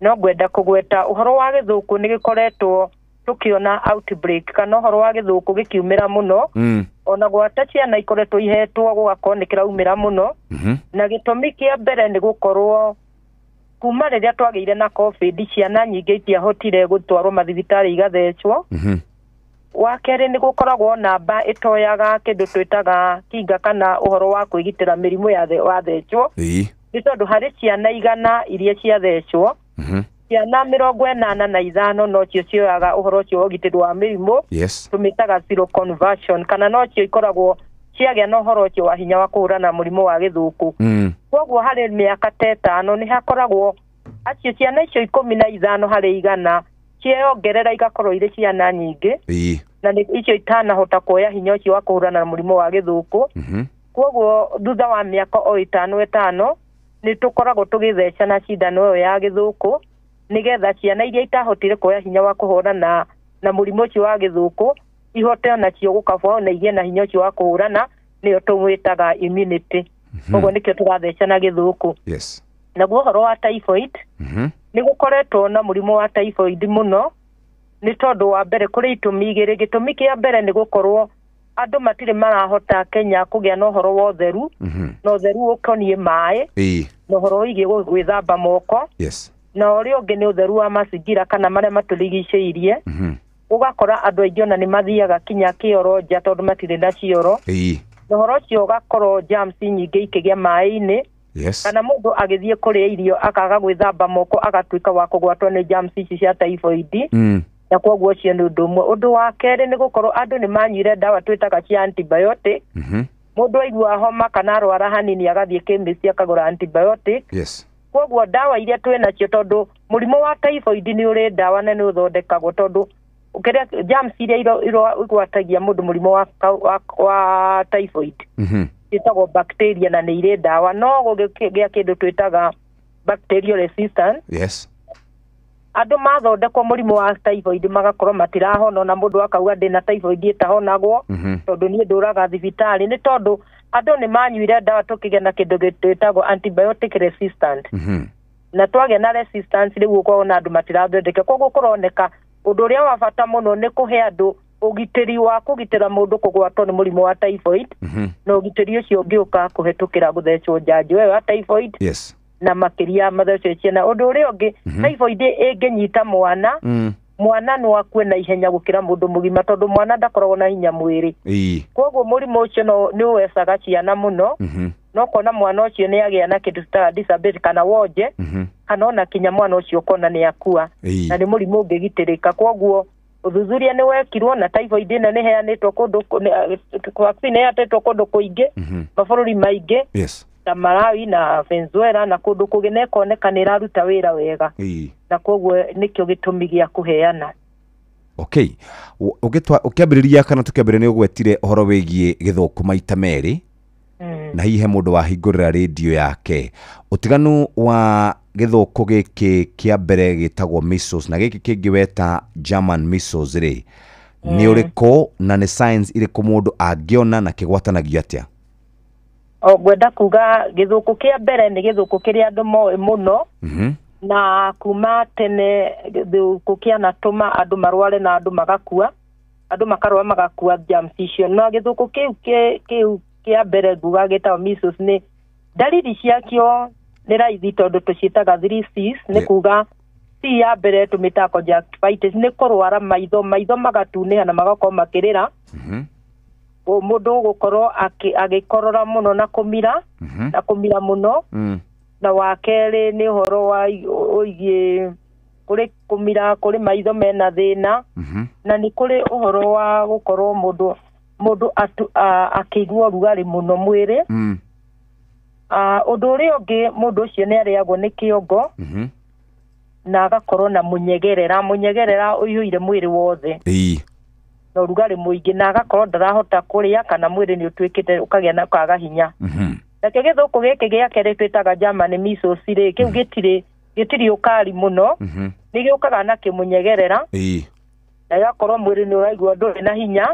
no ngwenda kũgweta ũhoro wa gĩthũkũ nĩ gĩkoretwo tũkĩona outbreak kana ũhoro wa gĩthũkũ gĩkiumĩra mũno. Ona gwata ciana ikoretwo ihetwo gũgakorwo nĩ kĩraumĩra mũno. Na gĩtũmi kĩa mbere nĩ gũkorwo kuma rĩrĩa twagĩire na COVID, ciana nyingĩ itiahotire gũtwarwo mathibitarĩ igathecwo. Wa kerĩ nĩ gũkoragwo namba ĩtoyaga kĩndũ twĩtaga kinga kana ũhoro wa kwĩgitĩra mĩrimũ ya wathecwo. Nĩ tondũ harĩ ciana 100 iria ciathecwo, ciana 85 nocio cioyaga ũhoro ũcio wa ũgitĩri wa mĩrimũ. Tũmĩtaga seroconversion, kana nocio ikoragwo Ciagĩa na ũhoro ũcio wa hinya wa kũhũrana na mũrimũ wa gĩthũkũ. Koguo harĩ mĩaka ta 5 nĩ hakoragwo acio ciana icio 15 harĩ 100 ciongerera igakorwo irĩ ciana nyingĩ. Na nĩ icio itanahota kuoya hinya ũcio wa kũhũrana na mũrimũ wa gĩthũkũ. Koguo thutha wa mĩaka o 5 nĩ tũkoragwo tũgĩthecana cindano ĩyo ya gĩthũkũ nĩgetha ciana iria itahotire kuoya hinya wa kũhũrana na mũrimũ ũcio wa gĩthũkũ ihote onacio gũkabwo na igĩe na hinya ũcio wa kũhũrana, nĩyo tũmwĩtaga immunity. Koguo nĩkĩo tũrathecana gĩthũkũ. Yes. Naguo ũhoro wa typhoid, nĩ gũkoretwo na mũrimũ wa typhoid mũno nĩ tondũ wa mbere kũrĩ itũmi igĩrĩ. Gĩtũmi kĩa mbere nĩ gũkorwo andũ matirĩ marahota Kenya kũgĩa na ũhoro wa ũtheru, na ũtheru ũkoniĩ maĩ, na ũhoro wĩgiĩ gwĩthamba moko. Yes. Na ũrĩa ũngĩ nĩ ũtheru wa macingira kana marĩa matũrigicĩirie. Ũgakora andũ aingĩ ona nĩ mathiaga kinya kĩoro nja tondũ matirĩ na cioro. Na ũhoro ũcio ũgakorwo germs nyingĩ ikĩgĩa maĩ-inĩ. Yes. Kana mũndũ agĩthiĩ kũrĩa irio akaga gwĩthamba moko agatuĩka wa kũgwatwo nĩ germs ici cia typhoid. Na koguo ũcio nĩ ũndũ ũmwe. Ũndũ wa kerĩ nĩ gũkorwo andũ nĩ manyuire ndawa twĩtaga cia antibiotic. Mũndũ aigua homa kana arwara hanini agathiĩ chemist akagũra antibiotic. Yes. Koguo ndawa iria twĩ nacio, tondũ mũrimũ wa typhoid nĩ ũrĩ ndawa na nĩ ũthondekagwo, tondũ kĩrĩa germs iria igwatagia mũndũ mũrimũ wa typhoid ciĩtagwo bacteria na nĩ irĩ ndawa, no gũgĩkĩgĩa kĩndũ twĩtaga bacterial resistance. Yes. Andũ mathondekwo mũrimũ wa typhoid magakorwo matirahona, na mũndũ akauga ndĩna typhoid ĩtahonagwo, tondũ niĩ ndũraga thibitarĩ, nĩ tondũ andũ nĩ manyuire ndawa tũkĩgĩa na kĩndũ gĩtwĩtagwo antibiotic resistant. Na twagĩa na resistance rĩu ũkona andũ matirathondeka. Koguo kũroneka ũndũ ũrĩa wa bata mũno nĩ kũhe andũ ũgitĩri wa kũgitĩra mũndũ kũgwatwo nĩ mũrimũ wa typhoid, na ũgitĩri ũcio ũngĩũka kũhetũkĩra gũthecwo njanjo ĩyo ya typhoid. Yes. Na makĩria mathecwo ciana. Ũndũ ũrĩa ũngĩ, typhoid ĩngĩnyita mwana, mwana no akue na ihenya gũkĩra mũndũ mũgima tondũ mwana ndakoragwo na hinya mwĩrĩ. Koguo mũrimũ ũcio nĩ ũwecaga ciana mũno, no kona mwana ũcio nĩ agĩa na kĩndũ tũtaga disability kana wonje, kana ona kinya mwana ũcio ũkona nĩ akua, na nĩ mũrimũ ũngĩgitĩrĩka. Koguo ũthuthuria nĩ wekirwo na typhoid ĩno nĩ ĩheanĩtwo kũndũ, vaccine ĩheanĩtwo kũndũ kũingĩ, mabũrũri maingĩ. Yes. Ta Malawi na Venezuela na kũndũ kũngĩ, na ĩkoneka nĩ ĩraruta wĩra wega. Na koguo nĩkĩo gĩtũmi gĩa kũheana. Okay. Ũkĩambĩrĩria kana tũkĩambĩrĩria nĩ ũgwetire ũhoro wĩgiĩ gĩthũkũ maita merĩ, na hihi he mũndũ wahingũrĩra rĩndiũ yake. Ũtiganu wa gĩthũkũ gĩkĩ kĩa mbere gĩtagwo measles na gĩkĩ kĩngĩ weta German measles rĩ, nĩ ũrĩkũ na nĩ signs irĩkũ mũndũ angĩona na kĩgwatanagio atĩa? O ngwenda kuga gĩthũkũ kĩa mbere nĩ gĩthũkũ kĩrĩa andũ moĩ mũno, na kuma tene gĩthũkũ kĩanatũma andũ marware na andũ magakua, andũ makarwara magakua germs icio. No gĩthũkũ kĩu kĩa mbere nguga gĩtagwo measles nĩ ndariri ciakĩo nĩ raithi tondũ tũciĩtaga 3 Cs, nĩ kuga C ya mbere tũmĩtaga conjunctivitis, nĩ kũrwara maitho, maitho magatunĩha na magakorwo makĩrĩra. Mũndũ gũkorwo agĩkorora mũno na kũmira, na kũmira mũno. Na wa kerĩ nĩ ũhoro wa ũigiĩ kũrĩ kũmira, kũrĩ maitho mena thĩna, na nĩ kũrĩ ũhoro wa gũkorwo mũndũ akĩigua ũrugarĩ mũno mwĩrĩ. Ũndũ ũrĩa ũngĩ, mũndũ ũcio nĩ arĩagwo nĩ kĩongo, na agakorwo na mũnyegerera, mũnyegerera ũiyũire mwĩrĩ wothe, na ũrugarĩ mũingĩ, na agakorwo ndarahota kũrĩa kana mwĩrĩ nĩ ũtuĩkĩte ũkagĩa na ũkaga hinya. Nakĩo gĩthũkũ gĩkĩ gĩa kerĩ twĩtaga German measles rĩ, kĩu gĩtirĩ ũkari mũno, nĩ gĩũkaga na kĩmũnyegerera, na gĩgakorwo mwĩrĩ nĩ ũraigua ndũrĩ na hinya.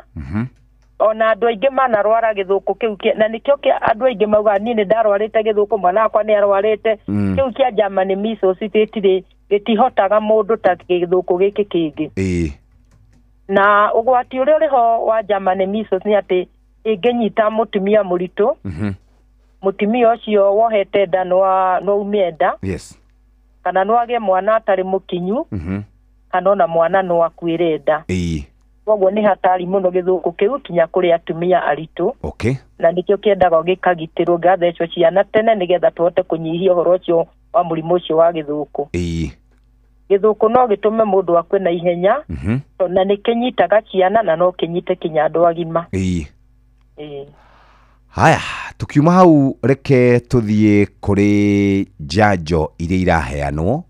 Ona andũ aingĩ manarwara gĩthũkũ kĩu, na nĩkĩo andũ aingĩ maugaga niĩ nĩ ndarwarĩte gĩthũkũ, mwana wakwa nĩ arwarĩte. Kĩu kĩa German measles gĩtirĩ, gĩtihotaga mũndũ ta gĩthũkũ gĩkĩ kĩngĩ. Na ũgwati ũrĩa ũrĩ ho wa German measles nĩ atĩ ĩngĩnyita mũtumia mũritũ, mũtumia ũcio wohete nda no ume nda. Yes. Kana no agĩe mwana atarĩ mũkinyu, kana ona mwana no akuĩre nda. Koguo nĩ hatari mũno gĩthũkũ kĩu kinya kũrĩ atumia aritũ. Okay. Na nĩkĩo kĩendaga gĩkagitĩrwo, gĩgathecwo ciana tene nĩgetha tũhote kũnyihia ũhoro ũcio wa mũrimũ ũcio wa gĩthũkũ. Gĩthũkũ no gĩtũme mũndũ akue na ihenya, na nĩ kĩnyitaga ciana na no kĩnyite kinya andũ agima. Haya, tukiuma hau reke tuthiĩ kũrĩ njanjo iria iraheanwo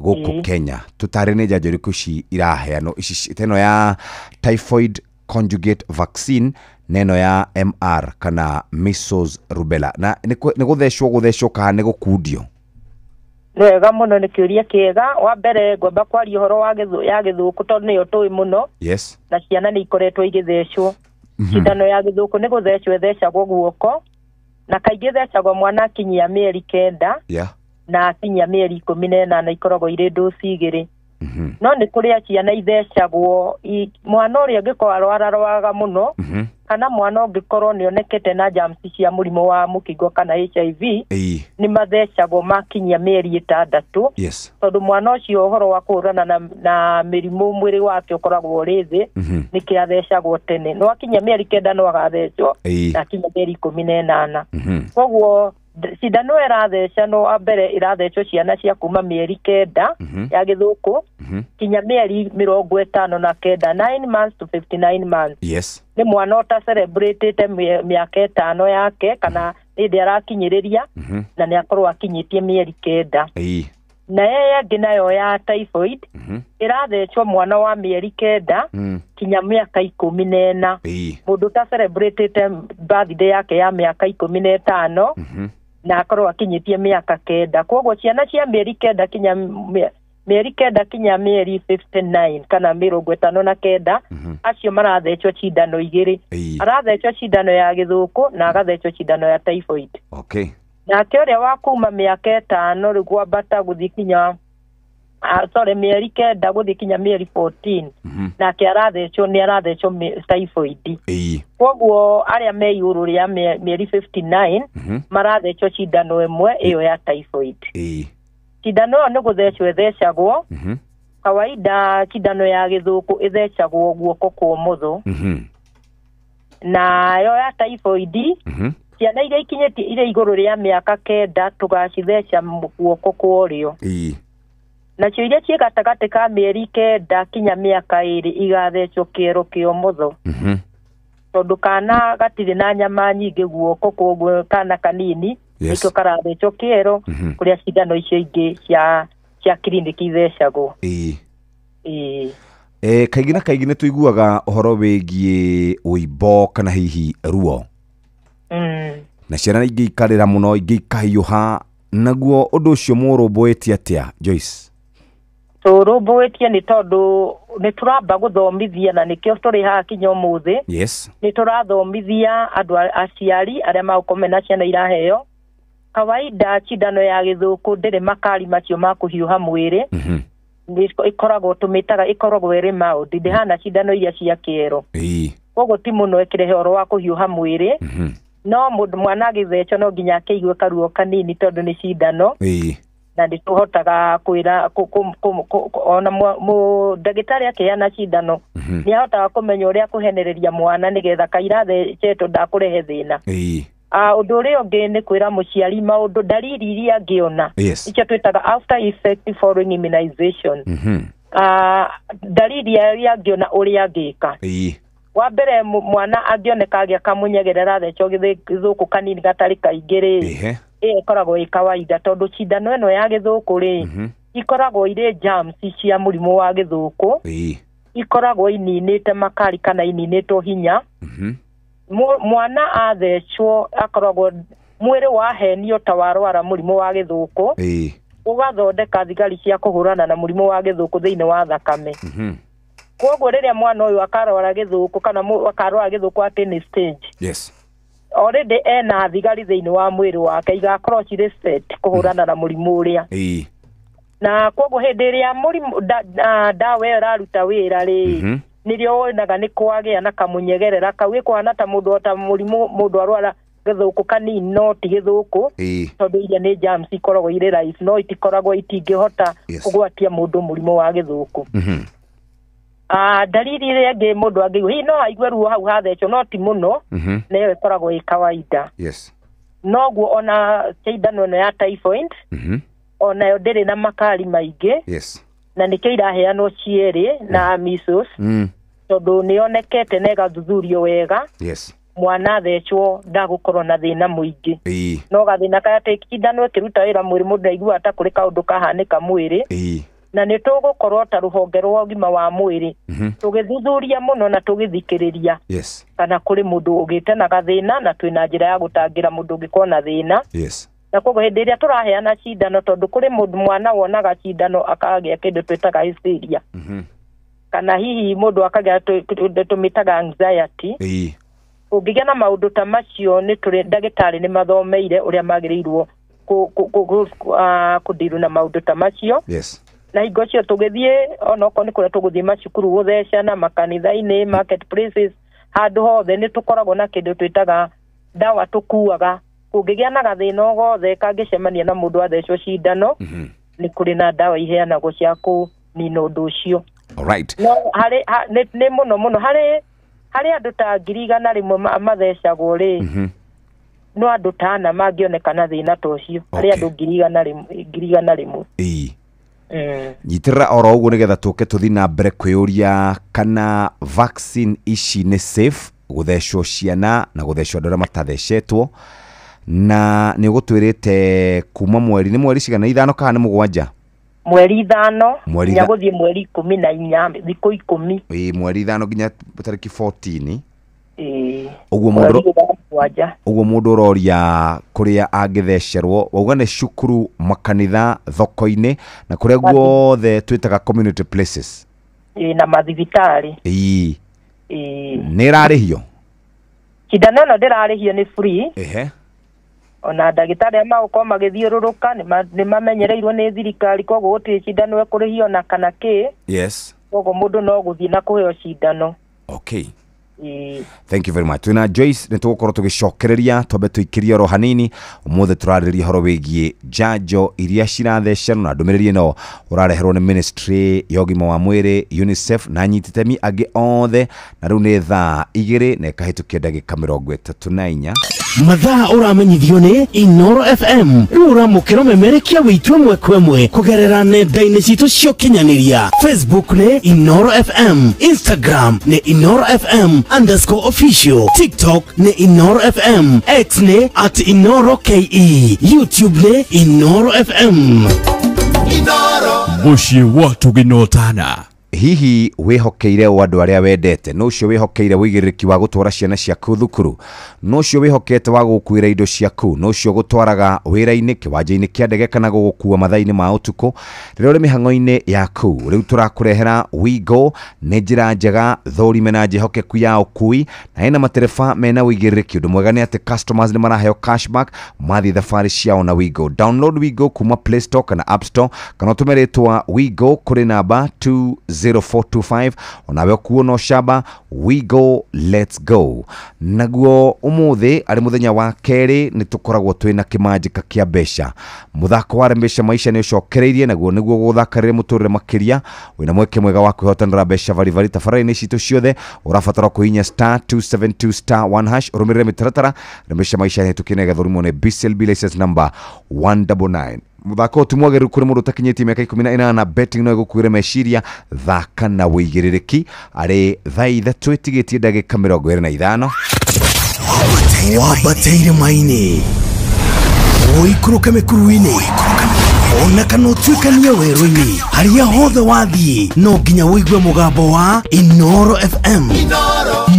gũkũ Kenya. Tũtare nĩ njanjo irĩkũ ici iraheanwo ici, ta ĩno ya typhoid conjugate vaccine na ĩno ya MR kana measles rubella, na nĩ gũthecwo kana nĩ gũkundio? Nĩ wega mũno, nĩ kĩũria kĩega. Wa mbere ngwamba kwaria ũhoro wa ya gĩthũkũ tondũ nĩyo tũĩ mũno. Na ciana nĩ ikoretwo igĩthecwo. Cindano ya gĩthũkũ nĩ gũthecwo ĩthecagwo guoko, na kaingĩ ĩthecagwo mwana akinyia mĩeri 9 na akinyia mĩeri 18, ikoragwo irĩ ndũci 2. No nĩ kũrĩ ciana ithecagwo mwana ũrĩa ũngĩkorwo arwararwaga mũno, kana mwana ũngĩkorwo nĩ onekete na germs cia mũrimũ wa mũkingo kana HIV, nĩ mathecagwo makinyia mĩeri 6. Tondũ mwana ũcio ũhoro wa kũhũrana na mĩrimũ mwĩrĩ wake ũkoragwo ũrĩ thĩ, nĩkĩo athecagwo tene. No akinyia mĩeri 9 no agathecwo, na akinyia mĩeri 18. Koguo cindano ĩrathecano wa mbere ĩrathecwo ciana cia kuma mĩeri 9 ya gĩthũkũ kinya mĩeri 59, 9 months to 59 months. Nĩ mwana ũta celebrate mĩaka 5 yake kana hĩndĩ arakinyĩrĩria, na nĩ akorwo akinyĩtie mĩeri 9. Na ĩyo ĩngĩ nayo ya typhoid ĩrathecwo mwana wa mĩeri 9 kinya mĩaka 14. Mũndũ ta celebrate birthday yake ya mĩaka 15 na akorwo akinyĩtie mĩaka 9. Koguo ciana cia mĩeri 9 kinya mĩeri 9 kinya mĩeri 59 kana 59, acio marathecwo cindano 2. Arathecwo cindano ya gĩthũkũ na agathecwo cindano ya typhoid. Nake ũrĩa wa kuma mĩaka 5 rĩu kwambata gũthiĩ kinya sorry mĩeri 9 gũthiĩ kinya mĩeri 14, nake arathecwo nĩ arathecwo typhoid. Koguo arĩa me igũrũ rĩa mĩeri 59 marathecwo cindano ĩmwe ĩyo ya typhoid. Cindano ĩyo nĩ gũthecwo ĩthecagwo. Kawaida cindano ya gĩthũkũ ĩthecagwo guoko kwa ũmotho. Nayo ya typhoid, ciana iria ikinyĩtie irĩ igũrũ rĩa mĩaka 9 tũgacitheca guoko kwa ũrĩo. Nacio iria ciĩ gatagatĩ ka mĩeri 9 kinya mĩaka 2 igathecwo kĩero kĩa ũmotho. Tondũ kana gatirĩ na nyama nyingĩ guoko, koguo kana kanini nĩkĩo karathecwo kĩero, kũrĩa cindano icio ingĩ cia kiriniki ithecagwo. Kaingĩ na kaingĩ nĩ tũiguaga ũhoro wĩgiĩ ũimbo kana hihi ruo. Na ciana ingĩ ikarĩra mũno, ingĩ ikahiũha. Naguo ũndũ ũcio mũrũmbũĩtie atĩa, Joyce? Tũrũmbũĩtie nĩ tondũ nĩ tũramba gũthomithia, na nĩkĩo tũrĩ haha kinya ũmũthĩ. Nĩ tũrathomithia andũ aciari arĩa magũkorwo mena ciana iraheo. Kawaida cindano ya gĩthũkũ ndĩrĩ makari macio ma kũhiũha mwĩrĩ. Ĩkoragwo tũmĩtaga ĩkoragwo ĩrĩ mild, ndĩhana cindano iria cia kĩero. Koguo ti mũno ĩkĩrehe ũhoro wa kũhiũha mwĩrĩ. No mũndũ mwana agĩthecwo no nginya akĩigue karuo kanini tondũ nĩ cindano. Na nĩ tũhotaga kwĩra ona ndagĩtarĩ akĩheana cindano nĩ ahotaga kũmenya ũrĩa kũhenereria mwana nĩgetha kairathecetwo ndakũrehe thĩna. Ũndũ ũrĩa ũngĩ nĩ kwĩra mũciari maũndũ ndariri iria angĩona. Icio twĩtaga after effect following immunization. Ndariri iria angĩona ũrĩa angĩka. Wa mbere mwana angĩoneka agĩa kamũnyegerera athecwo gĩthũkũ kanini gatarĩ kaingĩ rĩ, ĩyo ĩkoragwo ĩ kawaida tondũ cindano ĩno ya gĩthũkũ rĩ, ikoragwo irĩ germs cia mũrimũ wa gĩthũkũ, ikoragwo ininĩte makari kana ininĩtwo hinya. Mwana athecwo akoragwo mwĩrĩ wahenio ta warwara mũrimũ wa gĩthũkũ, ũgathondeka thigari cia kũhũrana na mũrimũ wa gĩthũkũ thĩinĩ wa thakame. Koguo rĩrĩa mwana ũyũ akarwara gĩthũkũ kana akarwara gĩthũkũ at any stage, already ena thigari thĩinĩ wa mwĩrĩ wake igakorwo cirĩ set kũhũrana na mũrimũ ũrĩa. Na koguo hĩndĩ ĩrĩa mũrimũ ndawa ĩyo ĩraruta wĩra rĩ, nĩrĩo wonaga nĩ kwagĩa na kamũnyegerera kau, ĩkũhana ta mũndũ ota mũrimũ mũndũ arwara gĩthũkũ kanini no ti gĩthũkũ, tondũ iria nĩ germs ikoragwo irĩ life, no itikoragwo itingĩhota kũgwatia mũndũ mũrimũ wa gĩthũkũ. Ndariri ĩrĩa ĩngĩ mũndũ angĩigua hihi no aigue ruo hau hathecwo no ti mũno, na ĩyo ĩkoragwo ĩ kawaida. Noguo ona cindano ĩno ya typhoid onayo ndĩrĩ na makari maingĩ, na nĩkĩo iraheanwo cierĩ na measles, tondũ nĩ yonekete na ĩgathuthurio wega. Mwana athecwo ndagũkorwo na thĩna mũingĩ. No gathĩna karĩa atĩ cindano ĩkĩruta wĩra mwĩrĩ mũndũ aiguaga ta kũrĩ kaũndũ kahanĩka mwĩrĩ. Na nĩ tũgũkorwo ta rũhonge rwa ũgima wa mwĩrĩ tũgĩthuthuria mũno na tũgĩthikĩrĩria kana kũrĩ mũndũ ũgĩte na gathĩna, na twĩna njĩra ya gũtangĩra mũndũ ũngĩkorwo na thĩna. Na koguo hĩndĩ ĩrĩa tũraheana cindano, tondũ kũrĩ mũndũ mwana wonaga cindano akagĩa kĩndũ twĩtaga hysteria, kana hihi mũndũ akagĩa tũmĩtaga anxiety. Ũngĩgĩa na maũndũ ta macio, nĩ tũrĩ ndagĩtarĩ nĩ mathomeire ũrĩa magĩrĩirwo kũndiru na maũndũ ta macio. Na hingo cio tũgĩthiĩ onokorwo nĩ kũrĩa tũgũthiĩ macukuru gũthecana, makanitha-inĩ, market places, handũ hothe nĩ tũkoragwo na kĩndũ twĩtaga ndawa tũkuaga. Kũngĩgĩa na gathĩna o gothe kangĩcemania na mũndũ athecwo cindano, nĩ kũrĩ na ndawa iheanagwo cia kũnina ũndũ ũcio. No harĩ nĩ mũno mũno harĩ andũ ta 100,000 mathecagwo rĩ, no andũ ta 4 mangĩonekana thĩna ta ũcio, harĩ andũ 100,000. Nyitĩrĩra oro ũguo nĩgetha tũke tũthiĩ na mbere kwĩyũria kana vaccine ici nĩ safe gũthecwo ciana na gũthecwo andũ arĩa matathecetwo. Na nĩ ũgũtwĩrĩte kuma mweri, nĩ mweri cigana, 5 kana nĩ 7? Mweri 5 nginya gũthiĩ mweri 14, thikũ 10. Ĩĩ, mweri 5 nginya tarĩki 14. Ũguo mũndũ ũroria kũrĩa angĩthecerwo, wauga nĩ cukuru, makanitha, thoko-inĩ na kũrĩa guothe twĩtaga community places. Ĩĩ, na mathibitarĩ. Ĩĩ. Nĩ ĩrarĩhio? Cindano ĩno ndĩrarĩhio, nĩ free. Ona ndagĩtarĩ arĩa magũkorwo magĩthiũrũrũka nĩ mamenyereirwo nĩ thirikari, koguo gũtirĩ cindano ĩkũrĩhio na kana kĩ. Koguo mũndũ no gũthiĩ na kũheo cindano. Thank you very much. Twina Joyce nĩ tũgũkorwo tũgĩcokereria, twambe tũikĩrie oro hanini. Ũmũthĩ tũrarĩrĩria ũhoro wĩgiĩ njanjo iria cirathecanwo, na ndũmĩrĩri ĩno ũrareherwo nĩ Ministry ya ũgima wa mwĩrĩ, UNICEF na anyititemi angĩ othe. Na rĩu nĩ thaa 2 na ĩkahĩtũkia ndagĩka 34. Mathaa ũramenyithio nĩ Inoro FM. Rĩu ũramũkĩra ũmemerekia wĩitũ ĩmwe kwa ĩmwe kũgerera nenda-inĩ citũ cia ũkinyanĩria. Facebook nĩ Inoro FM, Instagram nĩ Inoro FM _official, TikTok nĩ Inoro FM, X nĩ @InoroKE, YouTube nĩ Inoro FM. Mũciĩ wa tũgĩnotana. Hihi wĩhokeire o andũ arĩa wendete? No ũcio wĩhokeire ũigĩrĩrĩki wa gũtwara ciana ciaku thukuru? No ũcio wĩhokete wa gũkuĩra indo ciaku? No ũcio gũtwaraga wĩra-inĩ, kĩwanja-inĩ kĩa ndege kana gũgũkua mathaa-inĩ ma ũtukũ rĩrĩa ũrĩ mĩhang'o-inĩ yaku? Rĩu tũrakũrehera Wigo, nĩ njĩra njega thũrime na njĩhokeku ya ũkui, na ĩna matereba mena ũigĩrĩrĩki. Ũndũ mwega nĩ atĩ customers nĩ maraheo cashback mathiĩ thabarĩ ciao na Wigo. Download Wigo kuma Play Store kana App Store, kana ũtũme rĩtwa Wigo kũrĩ namba 20425. Onawe ũkuo no camba Wigo, let's go. Naguo ũmũthĩ arĩ mũthenya wa kerĩ nĩ tũkoragwo twĩna kĩmanjĩka kĩa mbeca. Mũthako wa Rembesha Maisha nĩ ũcokereirie, naguo nĩguo gũthakarĩre mũtũrĩre makĩria. Wĩna mweke mwega wa kwĩhotanĩra mbeca baribari tabarĩra-inĩ citũ ciothe. Ũrabatara kũhihinya *272*1# ũrũmĩrĩre mĩtaratara. Rembesha Maisha ĩhetũkĩte na ĩgathũrimwo nĩ BCLB license number 199. Mũthako ti mwagĩrĩru kũrĩ mũndũ ũtakinyĩtie mĩaka 18. Betting no ĩgũkuĩre meciria. Thaka na ũigĩrĩrĩki. Arĩ thaa 3 ĩtigĩtie ndagĩka 25. Wambateire maini, ũikũrũke mĩkuru-inĩ, ona kana ũtuĩkanie werũ-inĩ, harĩa hothe wathiĩ no nginya ũigue mũgambo wa Inoro FM.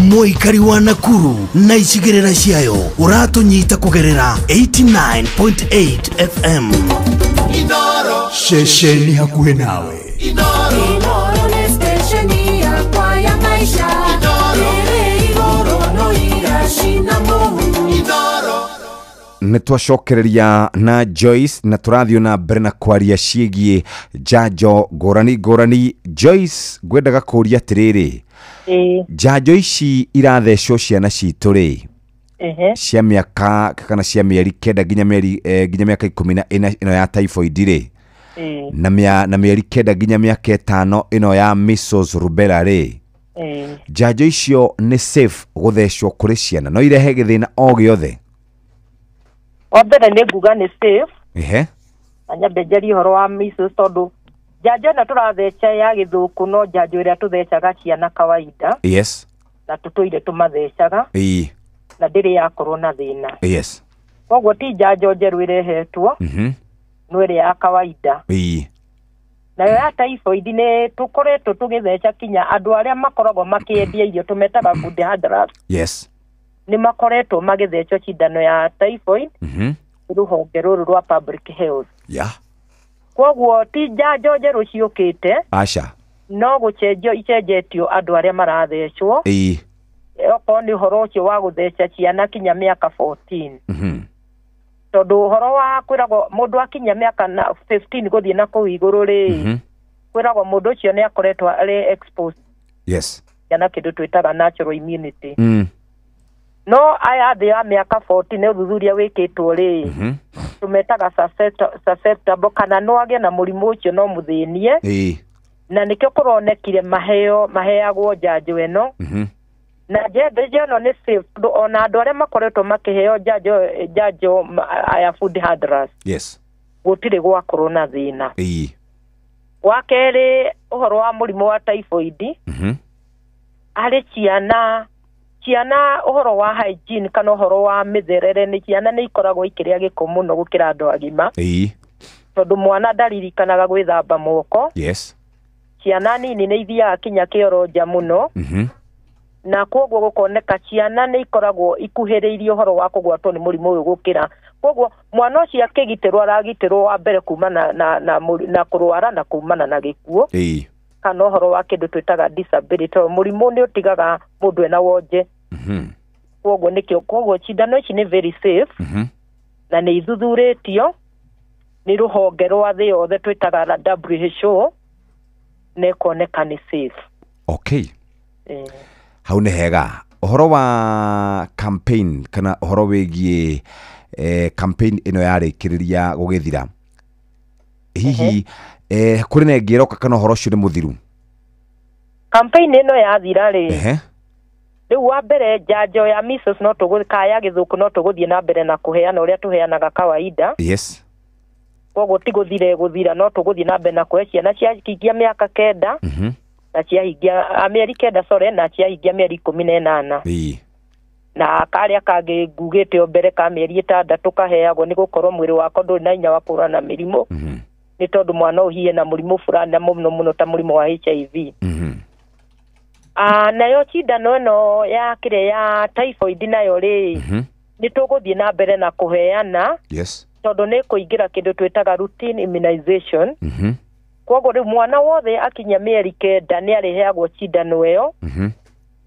Mũikari wa Nakuru na icigĩrĩra ciayo ũratũnyita kũgerera 89.8 FM. Ceceni hakuhĩ nawe. Inoro nĩ stesheni yakwa ya maisha. Ĩrĩ igũrũ no iracina mũhu. Nĩ twacokereria na Joyce na tũrathiĩ na mbere na kwaria ciĩgiĩ njanjo ngũrani ngũrani. Joyce, ngwendaga kũũria atĩrĩrĩ, njanjo ici irathecwo ciana citũ rĩ, cia mĩaka kana cia mĩeri 9 nginya mĩeri nginya mĩaka 14 ĩno ya typhoid rĩ, na mĩeri 9 nginya mĩaka 5 ĩno ya measles rubella rĩ, njanjo icio nĩ safe gũthecwo kũrĩ ciana? No irehe gĩthĩna o gĩothe? Wa mbere nĩ nguga nĩ safe. Na nyambe njarie ũhoro wa measles, tondũ njanjo ĩno tũratheca ya gĩthũkũ no njanjo ĩrĩa tũthecaga ciana kawaida. Na tũtũire tũmathecaga. Na ndĩrĩ yakorwo na thĩna. Koguo ti njanjo njerũ ĩrehetwo, no ĩrĩa ya kawaida. Nayo ya typhoid nĩ tũkoretwo tũgĩtheca kinya andũ arĩa makoragwo makĩendia irio tũmetaga food handlers. Nĩ makoretwo magĩthecwo cindano ya typhoid rũhonge rũrũ rwa public health. Koguo ti njanjo njerũ ciũkĩte. Aca. No gũcenjio icenjetio andũ arĩa marathecwo. Okorwo nĩ ũhoro ũcio wa gũtheca ciana kinya mĩaka 14. Tondũ ũhoro wa kwĩragwo mũndũ akinya mĩaka na 15 gũthiĩ na kũu igũrũ rĩ, kwĩragwo mũndũ ũcio nĩ akoretwo arĩ exposed na kĩndũ twĩtaga natural immunity. No aya thĩ ya mĩaka 14 nĩ ũthuthuria wĩkĩtwo rĩ, tũmetaga susceptible kana no agĩe na mũrimũ ũcio no mũthĩnie. Na nĩkĩo kũronekire maheagwo njanjo ĩno. Na njanjo ĩno nĩ safe tondũ ona andũ arĩa makoretwo makĩheo njanjo aya food handlers, gũtirĩ gwakorwo na thĩna. Wa kerĩ, ũhoro wa mũrimũ wa typhoid, harĩ ciana ũhoro wa hygiene kana ũhoro wa mĩtherere, nĩ ciana nĩ ikoragwo ikĩrĩa gĩko mũno gũkĩra andũ agima. Tondũ mwana ndaririkanaga gwĩthamba moko. Ciana nini nĩ ithiaga kinya kĩoro nja mũno. Na koguo gũkoneka ciana nĩ ikoragwo ikuhĩrĩirie ũhoro wa kũgwatwo nĩ mũrimũ ũyũ gũkĩra. Koguo mwana ũcio akĩgitĩrwo aragitĩrwo wa mbere kumana na kũrwara na kumana na gĩkuũ. Kana ũhoro wa kĩndũ twĩtaga disability, tondũ mũrimũ nĩ ũtigaga mũndũ ena wonje. Koguo nĩkĩo, koguo cindano ici nĩ very safe. Na nĩ ithuthurĩtio nĩ rũhonge rwa thĩ yothe twĩtaga WHO, na ĩkoneka nĩ safe. Hau nĩ hega. Ũhoro wa campaign kana ũhoro wĩgiĩ campaign ĩno yarĩkĩrĩria gũgĩthira, hihi kũrĩ na ĩngĩ ĩroka kana ũhoro ũcio nĩ mũthiru? Campaign ĩno yathira rĩ, rĩu wa mbere njanjo ya measles no tũgũ kana ya gĩthũkũ no tũgũthiĩ na mbere na kũheana ũrĩa tũheanaga kawaida. Koguo ti gũthira ĩgũthira, no tũgũthiĩ na mbere na kũhe ciana ciahingia mĩaka 9 na ciahingia mĩeri 9 sorry, na ciahingia mĩeri 18. Na karĩa kangĩ ngugĩte o mbere ka mĩeri 6 kaheagwo nĩ gũkorwo mwĩrĩ wako ndũrĩ na hinya wa kũhũrana na mĩrimũ. Nĩ tondũ mwana ũhiĩ na mũrimũ fulani na mũno mũno ta mũrimũ wa HIV. Nayo cindano ĩno ya kĩrĩa ya typhoid nayo rĩ, nĩ tũgũthiĩ na mbere na kũheana. Tondũ nĩ kũingĩra kĩndũ twĩtaga routine immunization. Koguo rĩu mwana wothe akinya mĩeri 9 nĩ arĩheagwo cindano ĩyo.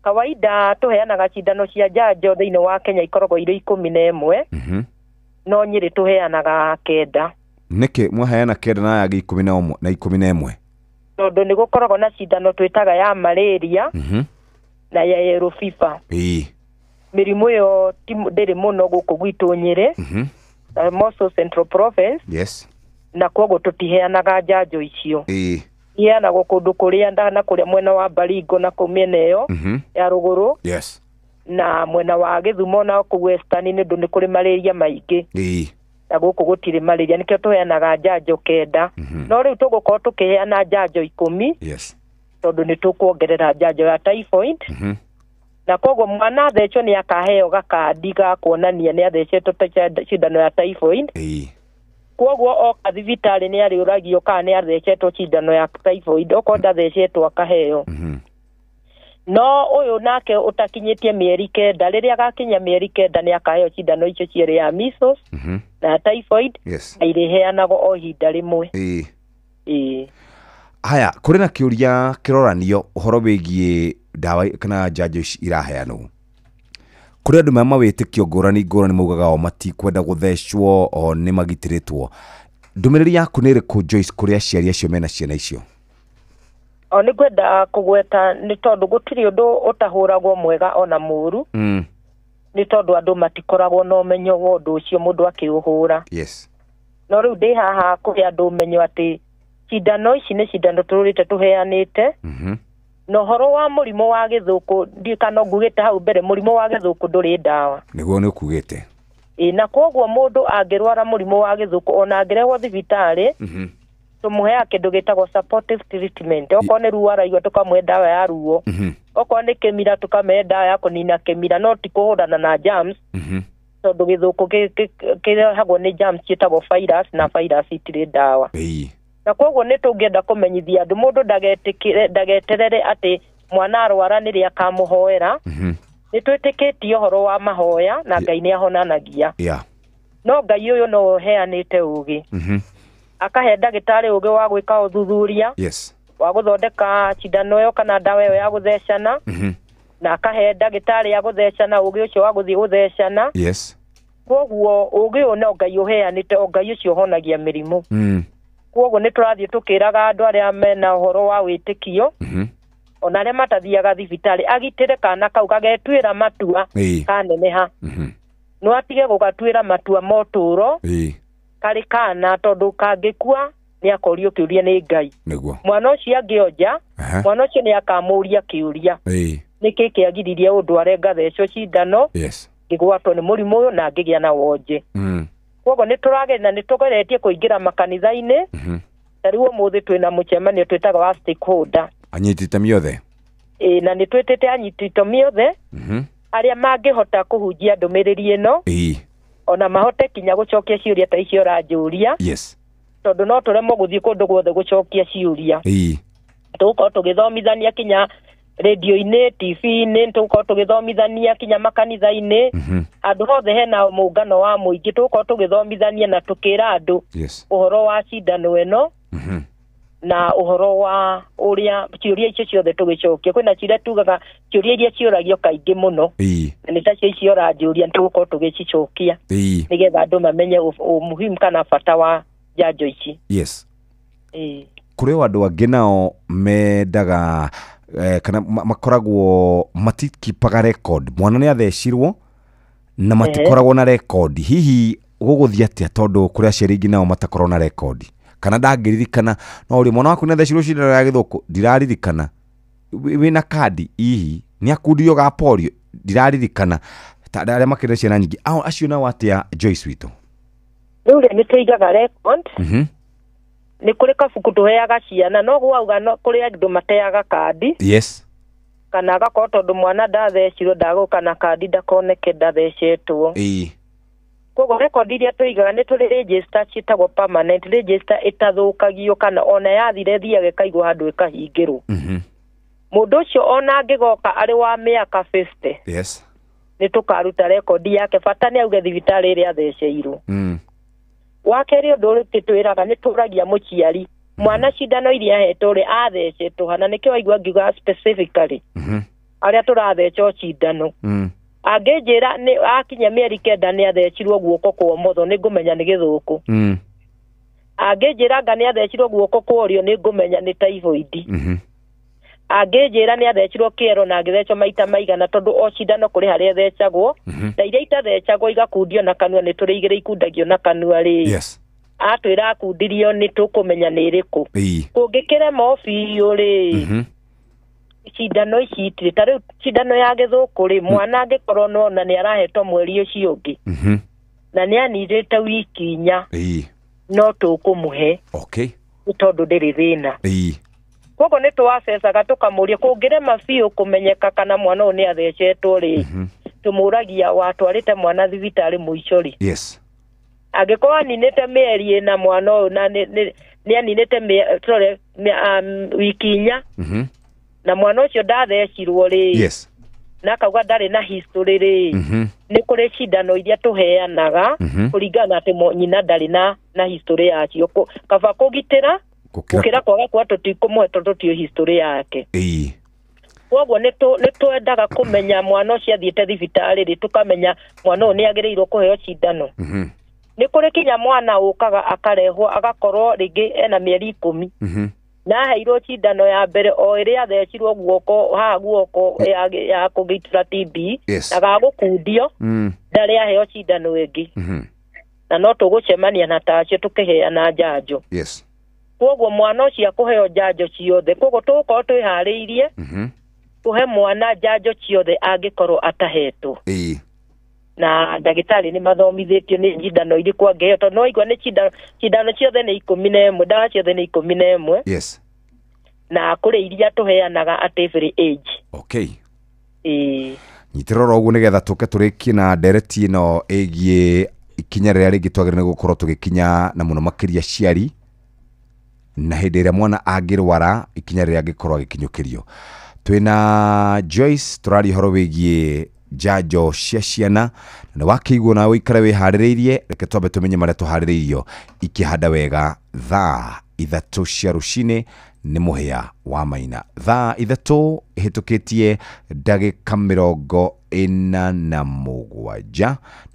Kawaida tũheanaga cindano cia njanjo thĩinĩ wa Kenya ikoragwo irĩ 11. No Nyĩrĩ tũheanaga 9. Nĩkĩ mwaheana 9 na aya angĩ 11 na 11? Tondũ nĩ gũkoragwo na cindano twĩtaga ya malaria na ya yellow fever. Mĩrimũ ĩyo ndĩrĩ mũno gũkũ gwitũ Nyĩrĩ, Moso Central Province. Na koguo tũtiheanaga njanjo icio. Iheanagwo kũndũ kũrĩa na kũrĩa mwena wa Baringo na kũu mĩena ĩyo ya rũgũrũ. Na mwena wa Gĩthumo na kũu Western nĩ ũndũ nĩ kũrĩ malaria maingĩ. Na gũkũ gũtirĩ malaria, nĩkĩo tũheanaga njanjo 9. No rĩu tũgũkorwo tũkĩheana njanjo 10. Tondũ nĩ tũkuongerera njanjo ya typhoid. Na koguo mwana athecwo nĩ akaheo gakandi ga kuonania nĩ athecetwo cindano ya typhoid. Koguo oka thibitarĩ nĩ arĩũragio kana nĩ athecetwo cindano ya typhoid, okorwo ndathecetwo akaheo. No ũyũ nake ũtakinyĩtie mĩeri 9, rĩrĩa agakinya mĩeri 9 nĩ akaheo cindano icio cierĩ ya measles na typhoid. Na irĩheanagwo o ihinda rĩmwe. Haya, kũrĩ na kĩũria kĩroranio ũhoro wĩgiĩ ndawa kana njanjo ici iraheanwo. Kũrĩ andũ mena mawĩtĩkio ngũrani ngũrani maugaga o matikwenda gũthecwo o nĩ magitĩrĩtwo. Ndũmĩrĩri yaku nĩ ĩrĩkũ Joyce kũrĩ aciari acio mena ciana icio? O nĩ ngwenda kũgweta nĩ tondũ gũtirĩ ũndũ ũtahũragwo mwega ona mũũru. Nĩ tondũ andũ matikoragwo na ũmenyo wa ũndũ ũcio mũndũ akĩũhũra. No rĩu ndĩ haha kũhe andũ ũmenyo atĩ cindano ici nĩ cindano tũrũrĩte tũheanĩte. Na ũhoro wa mũrimũ wa gĩthũkũ ndiũĩ kana ngugĩte hau mbere, mũrimũ wa gĩthũkũ ndũrĩ ndawa. Nĩguo nĩ ũkugĩte. Na koguo mũndũ angĩrwara mũrimũ wa gĩthũkũ ona angĩrehwo thibitarĩ, Tũmũheaga kĩndũ gĩtagwo supportive treatment. Okorwo nĩ ruo araigua tũkamũhe ndawa ya ruo. Okorwo nĩ kĩmira tũkamũhe ndawa ya kũnina kĩmira, no ti kũhũrana na germs. Tondũ gĩthũkũ kĩrehagwo nĩ germs ciĩtagwo virus, na virus itirĩ ndawa. Na koguo nĩ tũngĩenda kũmenyithia andũ, mũndũ ndagetĩkĩre, ndageterere atĩ mwana arwara nĩrĩa akamũhoera. Nĩ twĩtĩkĩtie ũhoro wa mahoya na Ngai nĩ ahonanagia. No Ngai ũyũ no ũheanĩte ũgĩ. Akahe ndagĩtarĩ ũgĩ wa gwĩka ũthuthuria. Wa gũthondeka cindano ĩyo kana ndawa ĩyo ya gũthecana. Na akahe ndagĩtarĩ ya gũthecana ũgĩ ũcio wa gũthiĩ gũthecana. Koguo ũgĩ ũyũ no Ngai ũheanĩte, o Ngai ũcio ũhonagia mĩrimũ. Koguo nĩ tũrathiĩ tũkĩraga andũ arĩa mena ũhoro wa wĩtĩkio, ona arĩa matathiaga thibitarĩ, agitĩre kana kau gagetuĩra matua kaneneha. No atige gũgatuĩra matua ma ũtũũro karĩ kana, tondũ kangĩkua nĩ akorio kĩũria nĩ Ngai. Mwana ũcio angĩonja, mwana ũcio nĩ akamũria kĩũria. Nĩkĩ kĩagiririe ũndware ngathecwo cindano? Ngĩgwatwo nĩ mũrimũ ũyũ na ngĩgĩa na wonje. Koguo nĩ tũrageria na nĩ tũgeretie kũingĩra makanitha-inĩ. Ta rĩu ũmũthĩ twĩna mũcemanio twĩtaga wa stakeholder. Anyiti itemi othe. Ĩĩ, na nĩ twĩtĩte anyiti itemi othe arĩa mangĩhota kũhunjia ndũmĩrĩri ĩno, ona mahote kinya gũcokia ciũria ta icio ũranjũria. Tondũ no tũremwo gũthiĩ kũndũ guothe gũcokia ciũria. Tũgũkorwo tũgĩthomithania kinya radio-inĩ, TV-inĩ, tũgũkorwo tũgĩthomithania kinya makanitha-inĩ. Handũ hothe hena mũngano wa mũingĩ, tũgũkorwo tũgĩthomithania na tũkĩra andũ ũhoro wa cindano ĩno na ũhoro wa ũrĩa ciũria icio ciothe tũgĩcokia. Kwĩna ciũria tugaga ciũria iria ciũragio kaingĩ mũno, na nĩ tacio icio ũranjũria, nĩtũgũkorwo tũgĩcicokia nĩgetha andũ mamenye umuhimu kana bata wa njanjo ici. Kũrĩ o andũ angĩ nao mendaga kana makoragwo matikipaga record. Mwana nĩ athecirwo na matikoragwo na record. Hihi gũgũthiĩ atĩa tondũ kũrĩ aciari aingĩ nao matakoragwo na record? Kana ndangĩririkana, no ũrĩ mwana waku nĩ athecirwo cindano ya gĩthũkũ, ndiraririkana. Wĩna kandi hihi nĩ akundirio ga polio, ndiraririkana. Ta arĩa makĩrĩ ciana nyingĩ, acio nao atĩa, Joyce witũ? Rĩu rĩ, nĩ tũigaga record. Nĩ kũrĩ kabuku tũheaga ciana, no gwauga no kũrĩ andũ mateaga kandi. Kana agakorwo tondũ mwana ndathecirwo ndagũka na kandi ndakoneke ndathecetwo. Koguo record iria tũigaga nĩ tũrĩ register ciĩtagwo permanent register ĩtathũkagio, kana ona yathira ĩthiaga ĩkaigwo handũ ĩkahingĩrwo. Mũndũ ũcio ona angĩgoka arĩ wa mĩaka 50, nĩ tũkaruta rekondi yake, bata nĩ auge thibitarĩ ĩrĩa atheceirwo. Wa kerĩ, ũndũ ũrĩa twĩraga, nĩ tũragia mũciari mwana cindano iria ahetwo rĩ, athecetwo hana, nĩkĩo waigua ngiuga specifically arĩa tũrathecwo cindano. Angĩnjĩra nĩ akinya mĩeri 9 nĩ athecirwo guoko kwa ũmotho, nĩ ngũmenya nĩ gĩthũkũ. Angĩnjĩra anga nĩ athecirwo guoko kwa ũrĩo, nĩ ngũmenya nĩ typhoid. Angĩnjĩra nĩ athecirwo kĩero na agĩthecwo maita maigana, tondũ o cindano kũrĩ harĩa ĩthecagwo, na iria itathecagwo igakundio na kanua, nĩ tũrĩ igĩrĩ ikundagio na kanua rĩ. Atwĩra akundirio, nĩ tũkũmenya nĩ ĩrĩkũ. Kũngĩkĩrema o biũ rĩ, cindano ici itirĩ, ta rĩu cindano ya gĩthũkũ rĩ, mwana angĩkorwo nona nĩ arahetwo mweri ũcio ũngĩ na nĩ anindĩte wiki 4, no tũkũmũhe nĩ tondũ ndĩrĩ thĩna. Koguo nĩ tũwacecaga tũkamũria, kũngĩrema biũ kũmenyeka kana mwana ũyũ nĩ athecetwo rĩ, tũmũragia watwarĩte mwana thibitarĩ mũico rĩ. Angĩkorwo aninĩte mĩeri 4 mwana ũyũ na nĩ aninĩte sorry, wiki 4, na mwana ũcio ndathecirwo rĩ, na akauga ndarĩ na history rĩ, nĩ kũrĩ cindano iria tũheanaga kũringana na atĩ nyina ndarĩ na history yacio. Kaba kũgitĩra gũkĩra kwaga kuga tũtikũmũhe tondũ tũtiũĩ history yake. Koguo nĩ twendaga kũmenya mwana ũcio athiĩte thibitarĩ rĩ, tũkamenya mwana ũyũ nĩ agĩrĩirwo kũheo cindano. Nĩ kũrĩ kinya mwana ũkaga akarehwo agakorwo rĩngĩ ena mĩeri 10, na aheirwo cindano ya mbere o ĩrĩa athecirwo guoko haha guoko ya kũgitĩra TB, na gagũkundio, ndarĩ aheo cindano ĩngĩ. Na no tũgũcemania na tacio tũkĩheana njanjo. Koguo mwana ũcio akũheo njanjo ciothe, koguo tũgũkorwo twĩharĩirie kũhe mwana njanjo ciothe angĩkorwo atahetwo. Na ndagĩtarĩ nĩ mathomithĩtio nĩ njindano irĩkũ angĩheo, tondũ nĩwaigua nĩ cindano ciothe nĩ 11, ndawa ciothe nĩ 11. Yes. Na kũrĩ iria tũheanaga at every age. Okay. Ĩĩ. Nyitĩrĩra oro ũguo nĩgetha tũke tũrĩkie na ndereti ĩno ĩgiĩ ikinya rĩrĩa rĩngĩ twagĩrĩirwo nĩ gũkorwo tũgĩkinya, na mũno makĩria aciari, na hĩndĩ ĩrĩa mwana angĩrwara ikinya rĩrĩa angĩkorwo agĩkinyũkĩrio. Twĩna Joyce, tũraria ũhoro wĩgiĩ njanjo cia ciana, na wakĩiguo nawe ũikare wĩharĩrĩirie. Reke twambe tũmenye marĩa tũharĩrĩirio ikĩhanda wega thaa 3 cia rũcinĩ nĩ mũhĩa wa Maina. Thaa 3 ĩhĩtũkĩtie ndagĩka 47,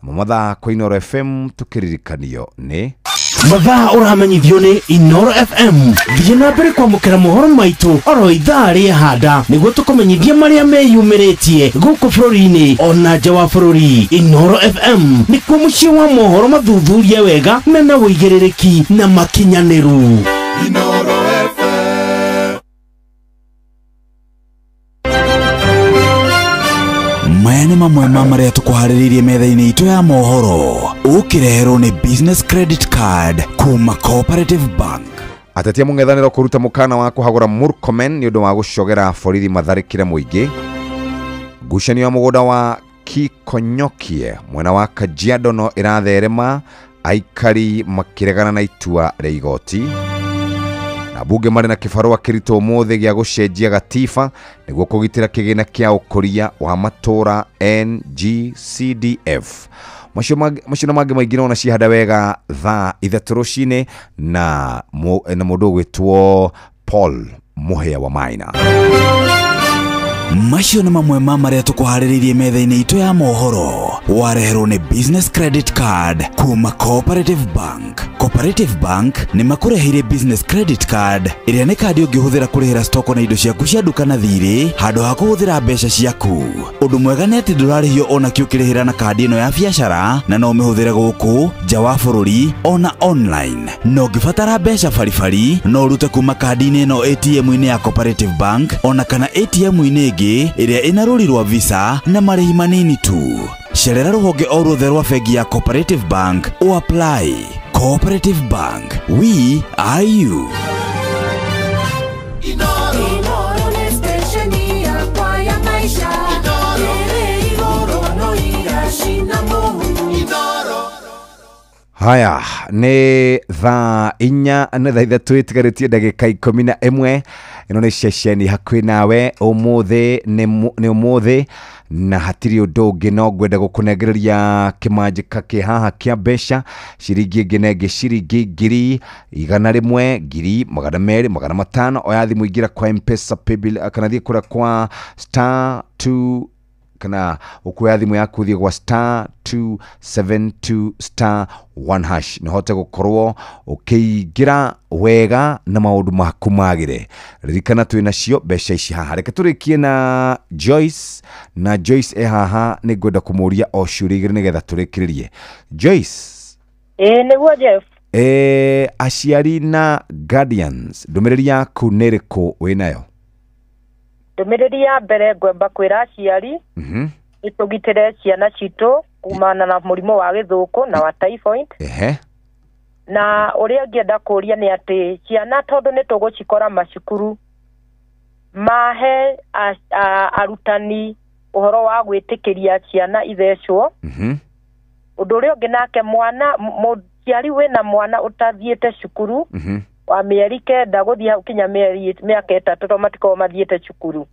namo mathaa kwa Inooro FM tũkĩririkanio nĩ mathaa ũramenyithio nĩ Inooro FM. Thiĩ na mbere kwamũkĩra mohoro maitũ oro ithaa rĩahanda nĩguo tũkũmenyithie marĩa meyumĩrĩtie gũkũ bũrũri-inĩ ona nja wa bũrũri. Inooro FM nĩkuo mũciĩ wa mohoro mathuthurie wega mena ũigĩrĩrĩki na makinyanĩru. Inooro FM. Maya nĩ mamwe ma marĩa tũkũharĩrĩirie metha-inĩ itũ ya mohoro, ũkĩreherwo nĩ Business Credit Card kuma Cooperative Bank. Atetia mũng'ethanĩro kũruta mũkana wa kũhagũra Murkomen nĩ ũndũ wa gũcogera borithi matharĩkĩre mũingĩ. Ngucanio ya mũgũnda wa Kikonyokie mwena wa Kajiado no ĩratherema, aikari makĩregana na itua rĩa igoti. Na mbunge marĩ na kĩbarũa kĩritũ ũmũthĩ gĩa gũcenjia gatiba nĩguo kũgitĩra kĩgĩna kĩa ũkũria wa matũũra NGCDF. Macio na mangĩ maingĩ nona cihanda wega thaa 3 rũcinĩ na mũndũ ũgwĩtwo Paul Mũhĩa wa Maina. Macio nĩ mamwe ma marĩa tũkũharĩrĩirie metha-inĩ itũ ya mohoro, wareherwo nĩ Business Credit Card kuma Cooperative Bank. Cooperative Bank nĩ makũreheire Business Credit Card ĩrĩa nĩ kandi ũngĩhũthĩra kũrĩhĩra stoko na indo ciaku cia nduka na thirĩ handũ ha kũhũthĩra mbeca ciaku. Ũndũ mwega nĩ atĩ ndũrarĩhio ona kĩ ũkĩrĩhĩra na kandi ĩno ya biacara, na no ũmĩhũthĩre gũkũ nja wa bũrũri ona online. Na ũngĩbatara mbeca baribari no ũrute kuma kandi-inĩ ĩno ATM-inĩ ya Cooperative Bank ona kana ATM-inĩ ĩngĩ ĩrĩa ĩna rũri rwa Visa na marĩhi manini tu. Cerera rũhonge o ruothe rwa bengi ya Cooperative Bank o apply. Cooperative Bank, we are you. Inooro nĩ stesheni yakwa ya maisha. Ĩrĩ igũrũ no iracina mũhu. Haya, nĩ thaa 4 nĩ thaa 3 ĩtigarĩtie ndagĩka 11. Ĩno nĩ ceceni hakuhĩ nawe ũmũthĩ nĩ ũmũthĩ, na hatirĩ ũndũ ũngĩ no ngwenda gũkũnengereria kĩmanjĩka kĩ haha kĩa mbeca ciringi ĩngĩ na ĩngĩ, ciringi 100,000, 200,000, 500. Oya thimũ ingĩra kwa M-Pesa paybill kana thiĩ kũrĩa kwa star 2 kana ukuoya thimũ yaku thiĩ gwa star 272 star 1 hash nĩhote gũkorwo ũkĩingĩra wega na maũndũ maku magĩre. Ririkana twĩ nacio mbeca ici haha. Reke tũrĩkie na Joyce, na Joyce e haha nĩ ngwenda kũmũria o ciũria igĩrĩ nĩgetha tũrĩkĩrĩrie. Joyce. Ĩĩ nĩguo Jeff. Aciari na guardians, ndũmĩrĩri yaku nĩ ĩrĩkũ wĩnayo? Ndũmĩrĩri ya mbere ngwamba kwĩra aciari nĩ tũgitĩre ciana citũ kumana na mũrimũ wa gĩthũkũ na wa typhoid. Na ũrĩa ngĩenda kũria nĩ atĩ ciana tondũ nĩ tũgũcikora macukuru, mahe arutani ũhoro wa gwĩtĩkĩria ciana ithecwo. Ũndũ ũrĩa ũngĩ nake mwana mũciari wĩna mwana ũtathiĩte cukuru wa mĩeri 9 gũthiĩ hau kinya mĩaka 3 tondũ matikoragwo mathiĩte cukuru,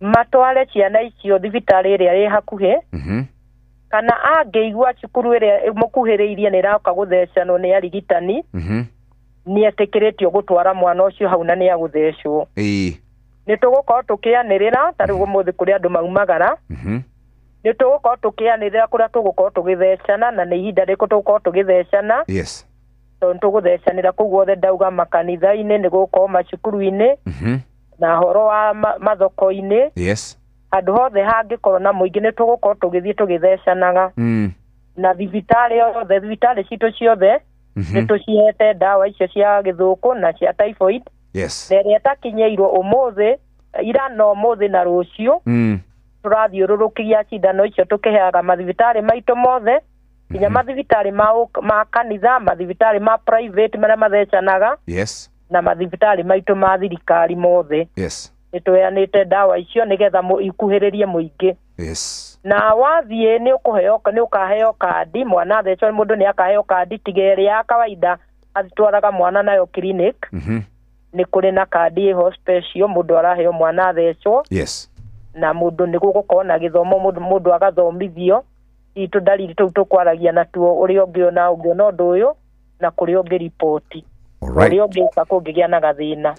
matware ciana icio thibitarĩ ĩrĩa ĩ hakuhĩ, kana angĩigua cukuru ĩrĩa ĩmũkuhĩrĩirie nĩ ĩroka gũthecanwo nĩ arigitani, nĩ etĩkĩrĩtio gũtwara mwana ũcio hau na nĩ agũthecwo. Nĩ tũgũkorwo tũkĩanĩrĩra ta rĩu ũmũthĩ kũrĩ andũ maumagara, nĩ tũgũkorwo tũkĩanĩrĩra kũrĩa tũgũkorwo tũgĩthecana na nĩ ihinda rĩrĩkũ tũgũkorwo tũgĩthecana. Yes. Tondũ tũgũthecanĩra kũu guothe ndauga makanitha-inĩ, nĩ gũgũkorwo macukuru-inĩ, na horo wa mathoko-inĩ. Yes. Handũ hothe hangĩkorwo na mũingĩ nĩ tũgũkorwo tũgĩthiĩ tũgĩthecanaga. Na thibitarĩ yothe, thibitarĩ citũ ciothe nĩ tũcihete ndawa icio cia gĩthũkũ na cia typhoid. Yes. Na ĩrĩa ĩtakinyĩirwo ũmũthĩ, ira na ũmũthĩ na rũciũ, Tũrathiũrũrũkia cindano icio tũkĩheaga mathibitarĩ maitũ mothe, nginya mathibitarĩ ma kanitha, mathibitarĩ ma private marĩa mathecanaga, Yes. na mathibitarĩ maitũ ma thirikari mothe. Yes. Nĩ tũheanĩte ndawa icio nĩgetha ikuhĩrĩrie mũingĩ. Yes. Na wathiĩ nĩ ũkũheo, nĩ ũkaheo kandi, mwana athecwo mũndũ nĩ akaheo kandi tiga ĩrĩa ya kawaida atwaraga mwana nayo clinic. Nĩ kũrĩ na kandi ĩho special mũndũ araheo mwana athecwo. Yes. Na mũndũ nĩ gũgũkorwo na gĩthomo, mũndũ agathomithio itũ ndariri tũu tũkwaragia natuo, ũrĩa ũngĩona ũngĩona ũndũ ũyũ na kũrĩa ũngĩriboti, ũrĩa ũngĩka kũngĩgĩa na gathĩna.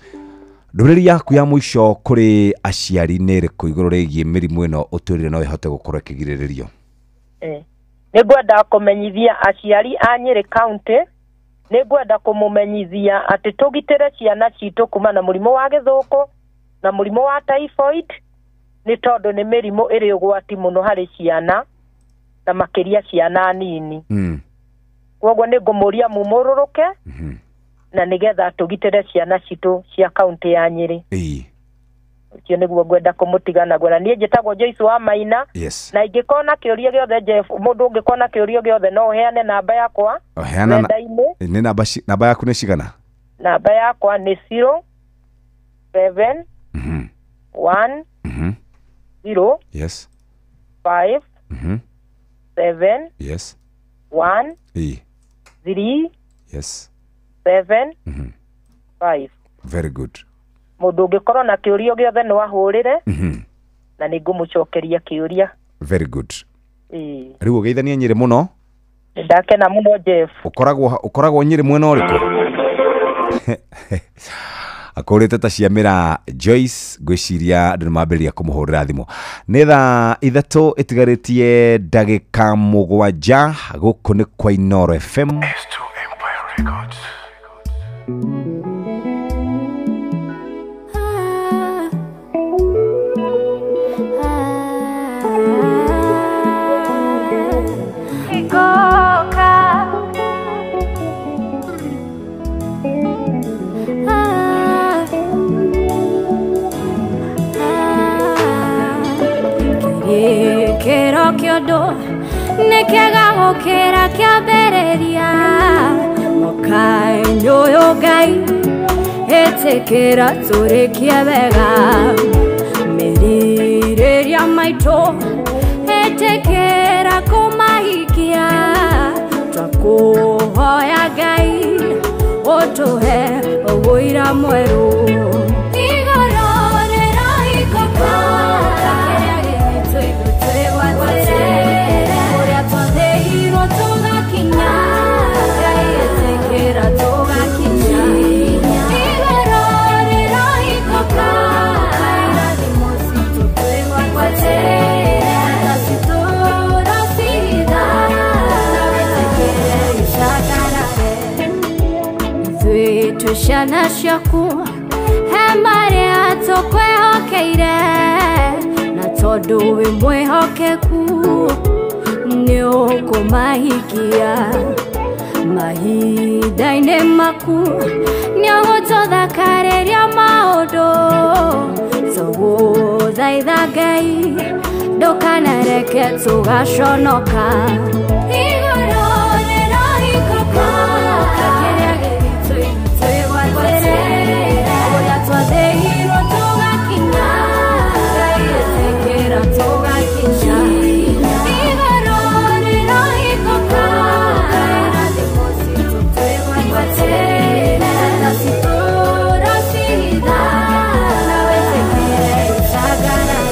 Ndũmĩrĩri yaku ya mũico kũrĩ aciari nĩ ĩrĩkũ igũrũ rĩgiĩ mĩrimũ ĩno ũtwĩrire no ĩhote gũkorwo ĩkĩgirĩrĩrio? Nĩ ngwenda kũmenyithia aciari a Nyĩrĩ County, nĩ ngwenda kũmũmenyithia atĩ tũgitĩre ciana citũ kuma na mũrimũ wa gĩthũkũ na mũrimũ wa typhoid, nĩ tondũ nĩ mĩrimũ ĩrĩ ũgwati mũno harĩ ciana na makĩria ciana nini. Kwoguo nĩ ngũmũria mumũrũrũke na nĩgetha tũgitĩre ciana citũ cia kaunti ya Nyĩrĩ. Ũcio nĩguo ngwenda kũmũtiga naguo. Na niĩ njĩtagwo Joyce wa Maina. Yes. Na ingĩkorwo na kĩũria gĩothe, Jeff, mũndũ ũngĩkorwo na kĩũria gĩothe no ũheane namba yakwa. Ũheana nĩ namba yaku nĩ cigana? Namba yakwa nĩ 0 7 1 0 Yes. 5 7 Yes. 1 3 Yes. 7 5. Very good. Mũndũ ũngĩkorwo na kĩũria gĩothe no ahũrĩre na nĩ ngũmũcokeria kĩũria. Very good. Rĩu ũgeithanie Nyĩrĩ mũno. Ndakena mũno Jeff. Ũkoragwo Nyĩrĩ mwena ũrĩkũ? Akũrĩte ta ciamĩra Joyce, ngwĩciria andũ nĩmambĩrĩria kũmũhũrĩra thimũ. Nĩ thaa 3 ĩtigarĩtie ndagĩka 7 gũkũ nĩ kwa Inooro FM. Kĩro kĩondo nĩ kĩega gũkĩra kĩambĩrĩria, mwaka-inĩ ũyũ Ngai ĩtĩkĩra tũrĩkie wega, merirĩria maitũ ĩtĩkĩra kũmahikia, twakũhoya Ngai ũtũhe ũira mwerũ. Igũrũ rĩrohingũka, ciana ciaku he marĩa tũkwĩhokeire, na tondũ wĩ mwĩhokeku nĩ ũkũmahikia mahinda-inĩ maku, nĩ ũgũtũthakarĩria maũndũ. Tũgũthaitha Ngai ndũkanareke tũgaconoka. Igũrũ rĩrohingũka, kĩrĩa gĩitũ ũrĩa twathĩirwo tũgakinya, Ngai ĩtĩkĩra tũgakinya. Igũrũ rĩrohingũka, irathimo citũ twĩgwatĩre, na citũracitha, na wĩtĩkĩre ũcangarare.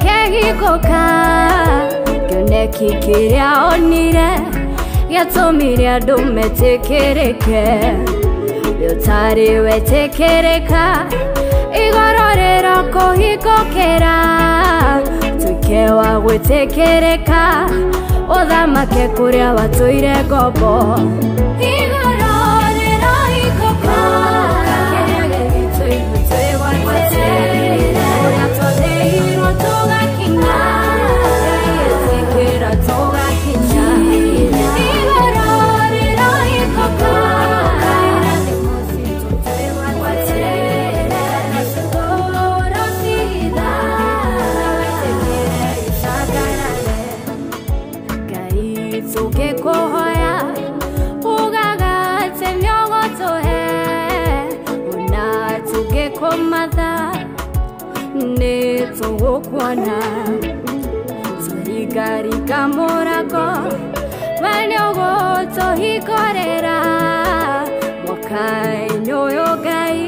Kĩhingũka, kĩoneki kĩrĩa onire gĩatũmire andũ metĩkĩrĩke, we ũtarĩ wetĩkĩrĩka, igũrũ rĩro Rĩrokũhingũkĩra tuĩke wa gwĩtĩkĩrĩka ũthamake kũrĩa watũire ngombo igũrũ rĩrohingũka kĩrĩa gĩgĩtũ ithuĩ twĩgwatĩre ũrĩa twathĩirwo tũgakinya ĩtĩkĩra tũgakinya igũrũ rĩrohingũka Tukikuhoya ugaga mĩogotohe ona tũngĩkũmatha nĩ tũgũkuona tũringaringa mũrango we nĩ ũgũtũhingũrĩra mwaka-inĩ ũyũ Ngai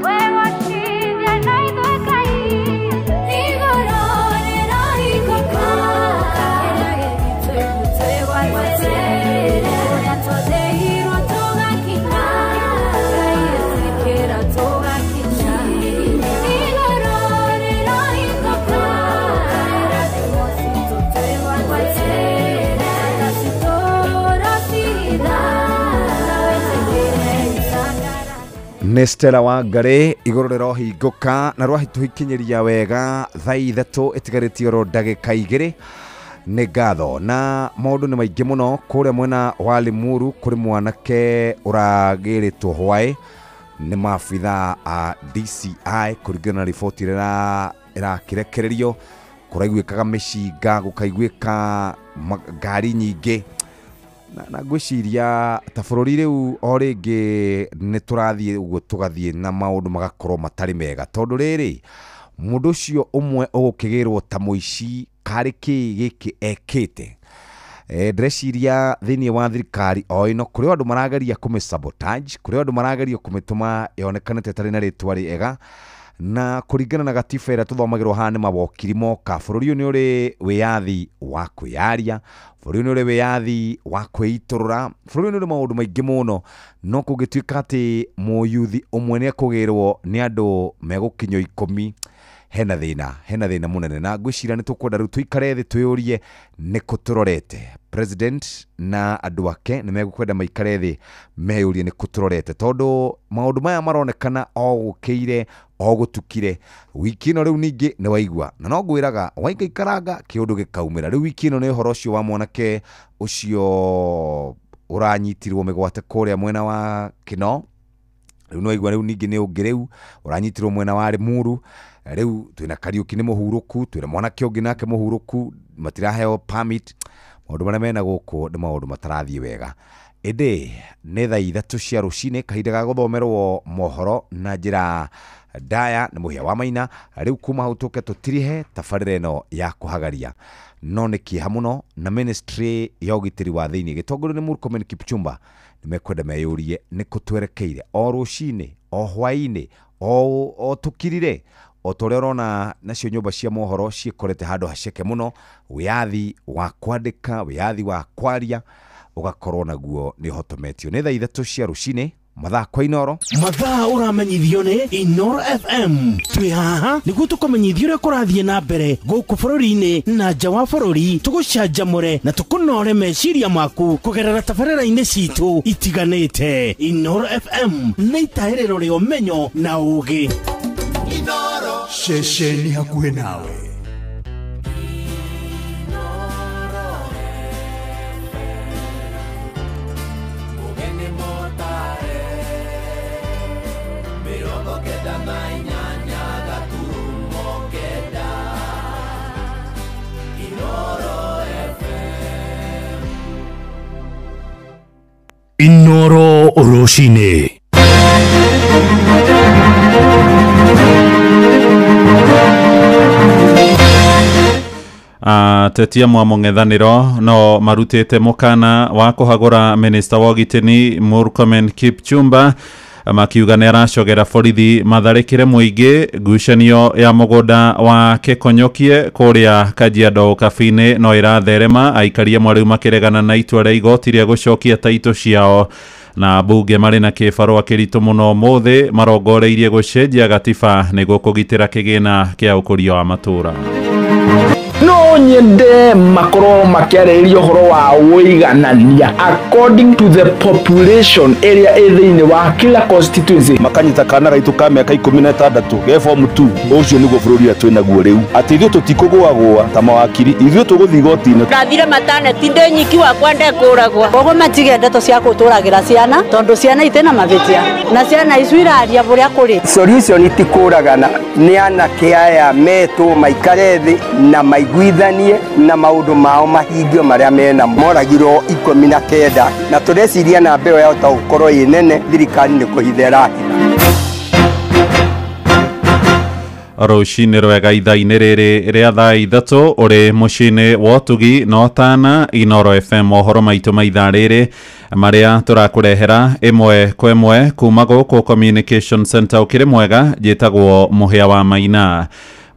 we gũtithia na ithuĩ Ngai igũrũ rĩrohingũka Nĩ Stella Wangari igũrũ rĩrohingũka na rwahĩtũhikinyĩria wega thaa 3 ĩtigarĩtie oro ndagĩka 2 nĩ ngatho na maũndũ nĩ maingĩ mũno kũrĩa mwena wa Limuru kũrĩ mwanake ũragĩrĩtwo hwaĩ nĩ maabithaa a DCI kũringana na riboti ĩrĩa ĩrakĩrekererio kũraiguĩkaga mĩcinga gũkaiguĩka ngari nyingĩ na ngwĩciria ta bũrũri rĩu o rĩngĩ nĩ tũrathiĩ ũguo tũgathiĩ na maũndũ magakorwo matarĩ mega tondũ rĩrĩ mũndũ ũcio ũmwe ũgũkĩgĩrwo ta mũici karĩ kĩ gĩkĩ ekĩte ndĩreciria thĩinĩ wa thirikari o ĩno kũrĩ andũ marageria kũmĩ sabotage kũrĩ andũ marageria kũmĩtũma yonekane ta ĩtarĩ na rĩtwa rĩega na kũringana na gatiba ĩrĩa tũthomagĩrwo haha nĩ mawokiri moka bũrũri ũyũ nĩ ũrĩ wĩyathi wa kwĩyaria bũrũri ũyũ nĩ ũrĩ wĩyathi wa kwĩitũrũra bũrũri ũyũ nĩ ũrĩ maũndũ maingĩ mũno no kũngĩtuĩka atĩ mũyuthi ũmwe nĩ ekũgĩrwo nĩ andũ megũkinyio 10 hena thĩna mũnene na ngwĩciria nĩ tũkwenda rĩu tũikare thĩ twĩyũrie nĩ kũ tũrorete president na andũ ake nĩ megũkwenda maikare thĩ meyũrie nĩ kũ tũrorete tondũ maũndũ maya maronekana o gũkĩire o gũtukire wiki ĩno rĩu ningĩ nĩ waigua na no ngwĩraga waikaikaranga kĩũndũ gĩkaumĩra rĩu wiki ĩno nĩ ũhoro ũcio wa mwanake ũcio ũranyitirwo mĩgwate kũrĩa mwena wa Kĩno rĩu nĩ waigua rĩu ningĩ nĩ ũngĩ rĩu ũranyitirwo mwena wa Limuru rĩu twĩna Kariũki nĩ mũhurũku twĩna mwanake ũngĩ nake mũhurũku matiraheo permit maũndũ marĩa mena gũkũ nĩ maũndũ matarathiĩ wega ĩndĩ nĩ thaa 3 cia rũcinĩ kahinda ga gũthomerwo mohoro na njĩra ndaya nĩ mũhĩa wa maina rĩu kuma hau tũke tũtirihe tabarĩra ĩno ya kũhagaria no nĩ kĩeha mũno na ministry ya ũgitĩri wa thĩinĩ gĩtongorio nĩ Murkomen Kipchumba nĩ mekwenda meyũrie nĩ kũ twerekeire o rũcinĩ o hwaĩ-inĩ o tũkirire o ta ũrĩa ũrona nacio nyũmba cia mohoro ciĩkorete handũ haceke mũno wĩyathi wa kwandĩka wĩyathi wa kwaria ũgakorwo naguo nĩ ũhotometio nĩ thaa 3 cia rũcinĩ mathaa kwa Inoro mathaa ũramenyithio nĩ Inoro FM twĩ haha nĩguo tũkũmenyithio ũrĩa kũrathiĩ na mbere gũkũ bũrũri-inĩ na nja wa bũrũri tũgũcanjamũre na tũkũnore meciria maku kũgerera tabarĩra-inĩ citũ itiganĩte Inoro FM nĩ itahĩrĩro rĩa ũmenyo na ũũgĩ Inoro ceceni hakuhĩ nawe Inoro rũcinĩ Atetia mwa mũng'ethanĩro no marutĩte mũkana wa kũhagũra minista wa ũgitĩri Murkomen Kipchumba makiuga nĩ aracogera borithi matharĩkĩre mũingĩ ngucanio ya mũgũnda wa Kĩkonyokie kũrĩa Kajiado Ũkabi-inĩ no ĩratherema aikari amwe rĩu makĩregana na itua rĩa igoti rĩa gũcokia taitũ ciao Na bunge marĩ na kĩbarũa kĩritũ mũno ũmũthĩ marongoreirie gũcenjia gatiba nĩguo kũgitĩra kĩgĩna kĩa ũkũria wa matũũra. No nyende makorwo makiarĩrĩria ũhoro wa ũiganania according to the population ĩrĩa ĩ thĩinĩ wa kila constituency. Makanyita kana gaitũ ka mĩaka 16 ge form 2 ũcio nĩguo bũrũri ũrĩa twĩnaguo rĩu, atĩ ithuĩ tũtikũgũagũa ta mawakiri, ithuĩ tũgũthiĩ igoti-inĩ. Ndathire mataneti ndĩ nyiki wakwa ndekũragwa. Koguo matige ndeto cia gũtũragĩra ciana tondũ ciana itĩ na mavĩtia na ciana icu iraria bũrĩa kũrĩ. Solution ti kũragana, nĩ anake aya metwo maikare thĩ na maiguithanie na maũndũ mao mahingio marĩa mena. Moragirwo 19 na tũreciria namba ĩyo yahota gũkorwo ĩ nene, thirikari nĩ kũhitha ĩrahitha. Rũcinĩ rwega ithaa-inĩ rĩrĩ rĩa thaa 3 ũrĩ mũciĩ-inĩ wa ũtugi na ũtana Inoro FM mohoro maitũ ma ithaa rĩrĩ marĩa tũrakũrehera ĩmwe kwa ĩmwe kuma gũkũ Communication Center. Ũkĩrĩ mwega, njĩtagwo Mũhĩa wa Maina.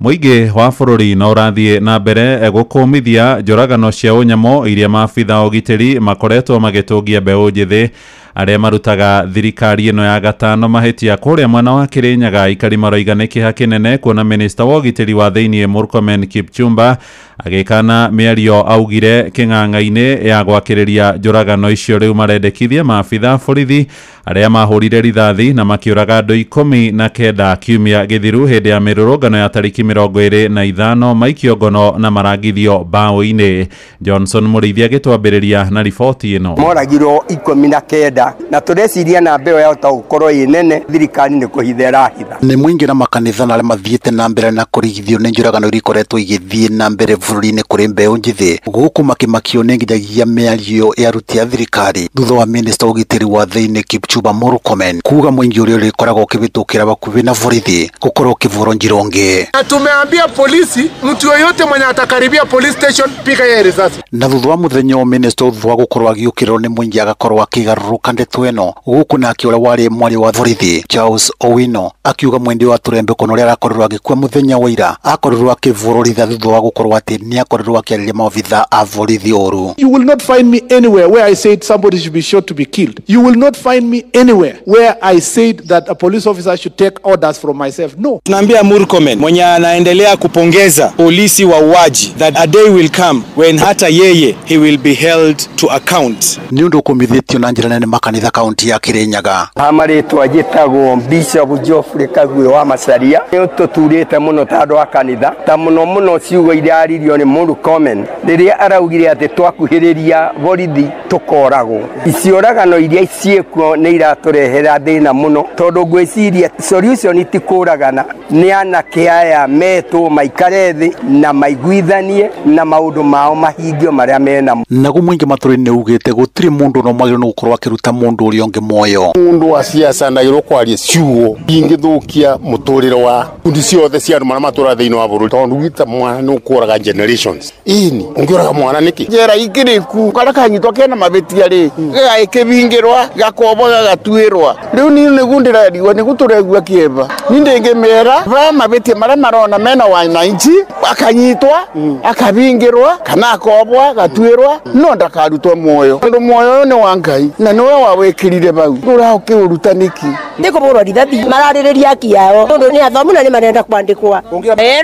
Mũingĩ wa bũrũri no ũrathiĩ na mbere gũkũmithia njũragano cia ũnyamũ iria maabitha ũgitĩri makoretwo magĩtũngia mbeũ njĩthĩ arĩa marutaga thirikari ĩno ya gatano mahĩtia. Kũrĩa mwena wa Kĩrĩnyaga aikari maroiga nĩ kĩeha kĩnene kuona minista wa ũgitĩri wa thĩiniĩ Murkomen Kipchumba agĩkana mĩario augire kĩng'ang'a-inĩ ya gwakĩrĩria njũragano icio. Rĩu marendekithia maabitha borithi arĩa mahũrire rithathi na makĩũraga andũ 19 kiumia gĩthiru hĩndĩ ya mĩrũrũngano ya tarĩki 25 maikio ngono na marangithio mbaũ-inĩ. Johnson Mũrĩithi agĩtwambĩrĩria na riboti ĩno. Moragirwo 19 na tũreciria namba ĩyo yahota gũkorwo ĩ nene, thirikari nĩ kũhitha ĩrahitha. Nĩ mũingĩ na makanitha na arĩa mathiĩte na mbere na kũrigithio nĩ njũragano iria ikoretwo igĩthiĩ na mbere bũrũri-inĩ kũrĩ mbeũ njĩthĩ gũkũ makĩmakio nĩ nginyagia mĩario ya aruti a thirikari thutha wa minista ũgitĩri wa thĩinĩ Kipchumba Murkomen kuga mũingĩ ũrĩa ũrĩkoragwo ũkĩhĩtũkĩra hakuhĩ na borithi gũkorwo ũkĩvũrwo njironge. Na tumeambia polisi, mtu yoyote mwenye atakaribia police station piga yeye risasi. Na thutha wa mũthenya o minista thutha wa gũkorwo agĩũkĩrĩrwo nĩ mũingĩ agakorwo akĩgarũrũka ndeto ĩno gũkũ nake ũrĩa warĩ mwaria wa borithi Charles Owino akiuga mwendi wa Turembe kono ũrĩa arakorirwo agĩkua mũthenya wa ira akorirwo akĩvũrwo rithathi thutha wa gũkorwo atĩ nĩ akorirwo akĩarĩria maobitha a borithi ũru. You will not find me anywhere where I said somebody should be shot to be killed. You will not find me anywhere where I said that a police officer should take orders from myself. No. Tunaambia Murkomen mwenye anaendelea kupongeza polisi wauaji that a day will come when hata yeye he will be held to account. Nĩ ũndũ ũkũmithĩtio na njĩra nene makanitha kaunti ya Kirinyaga. Marĩtwa njĩtagwo Bishop Geoffrey Kagwe wa Macharia. Nĩ tũturĩte mũno ta andũ a kanitha, ta mũno mũno ciugo iria aririo nĩ Murkomen rĩrĩa araugire atĩ twakuhĩrĩria borithi tũkoragwo. Iciũragano iria ciĩkuo nĩ iratũrehera thĩna mũno tondũ ngwĩciria solution ti kũragana, nĩ anake aya metwo maikare thĩ na maiguithanie na maũndũ mao mahingio marĩa mena. Naguo mũingĩ matũra-inĩ ugĩte gũtirĩ mũndũ no mwagĩrĩirwo nĩ gũkorwo akĩruta mũndũ ũrĩa ũngĩ muoyo. Mũndũ wa siasa ndagĩrĩirwo kwaria ciugo ingĩthũkia mũtũrĩre wa kundi ciothe cia andũ marĩa matũraga thĩinĩ wa bũrũri tondũ gwita mwana nĩ ũkũraga generations. Ĩni ũngĩũraga mwana nĩkĩ? Njera ikĩrĩku karĩa kanyitwo kena mavĩtia rĩ gagakĩbingĩrwa gakombwo gagatuĩrwa. Rĩu niĩ nĩguo ndĩrerigwo nĩguo tũregua kĩeva. Niĩ ndĩngĩmera ba mavĩtia marĩa marona mena wananchi akanyitwa akabingĩrwa kana akombwa agatuĩrwa no ndakarutwo muoyo tondũ muoyo ũyũ nĩ wa Ngai na nĩwe wawĩkĩrire bau ũraũkĩũruta nĩkĩ? Nĩ kũbũrwo rithathi mararĩrĩria haki yao tondũ nĩ athomu na nĩ marenda kwandĩkwa.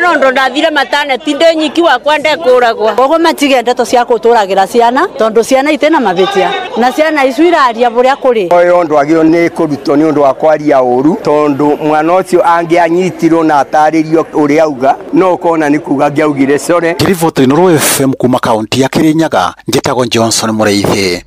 Nondũ ndathire mataneti ndĩ nyiki wakwa ndekũragwa. Koguo matige ndeto cia gũtũragĩra ciana tondũ ciana itĩ na mavĩtia na ciana icu iraria bũrĩa kũrĩ. Ũyũ ndwagĩrĩirwo nĩ kũrutwo nĩ ũndũ wa kwaria ũru tondũ mwana ũcio angĩanyitirwo na atarĩrio ũrĩa auga no ũkona nĩ kuga angĩaugire core. Ngĩriboti Inooro FM kuma kaunti ya Kirinyaga njĩtagwo Johnson Mũrĩithi.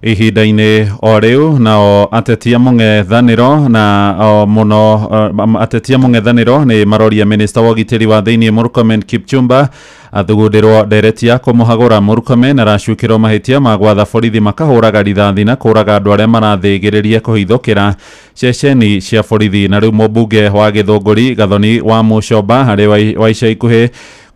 Ihinda-inĩ o rĩu nao ateti a mũng'ethanĩro na mũno ateti a mũng'ethanĩro nĩ maroria minista wa ũgitĩri wa thĩiniĩ Murkomen Kipchumba athugundĩrwo ndereti ya kũmũhagũra. Murkomen aracukĩrwo mahĩtia ma gwatha borithi makahũraga rithathi na kũraga andũ arĩa marathĩgĩrĩria kũhithũkĩra ceceni cia borithi. Na rĩu mũmbunge wa Gĩthũngũri Gathoni wa Mũcomba harĩ wa ica ikuhĩ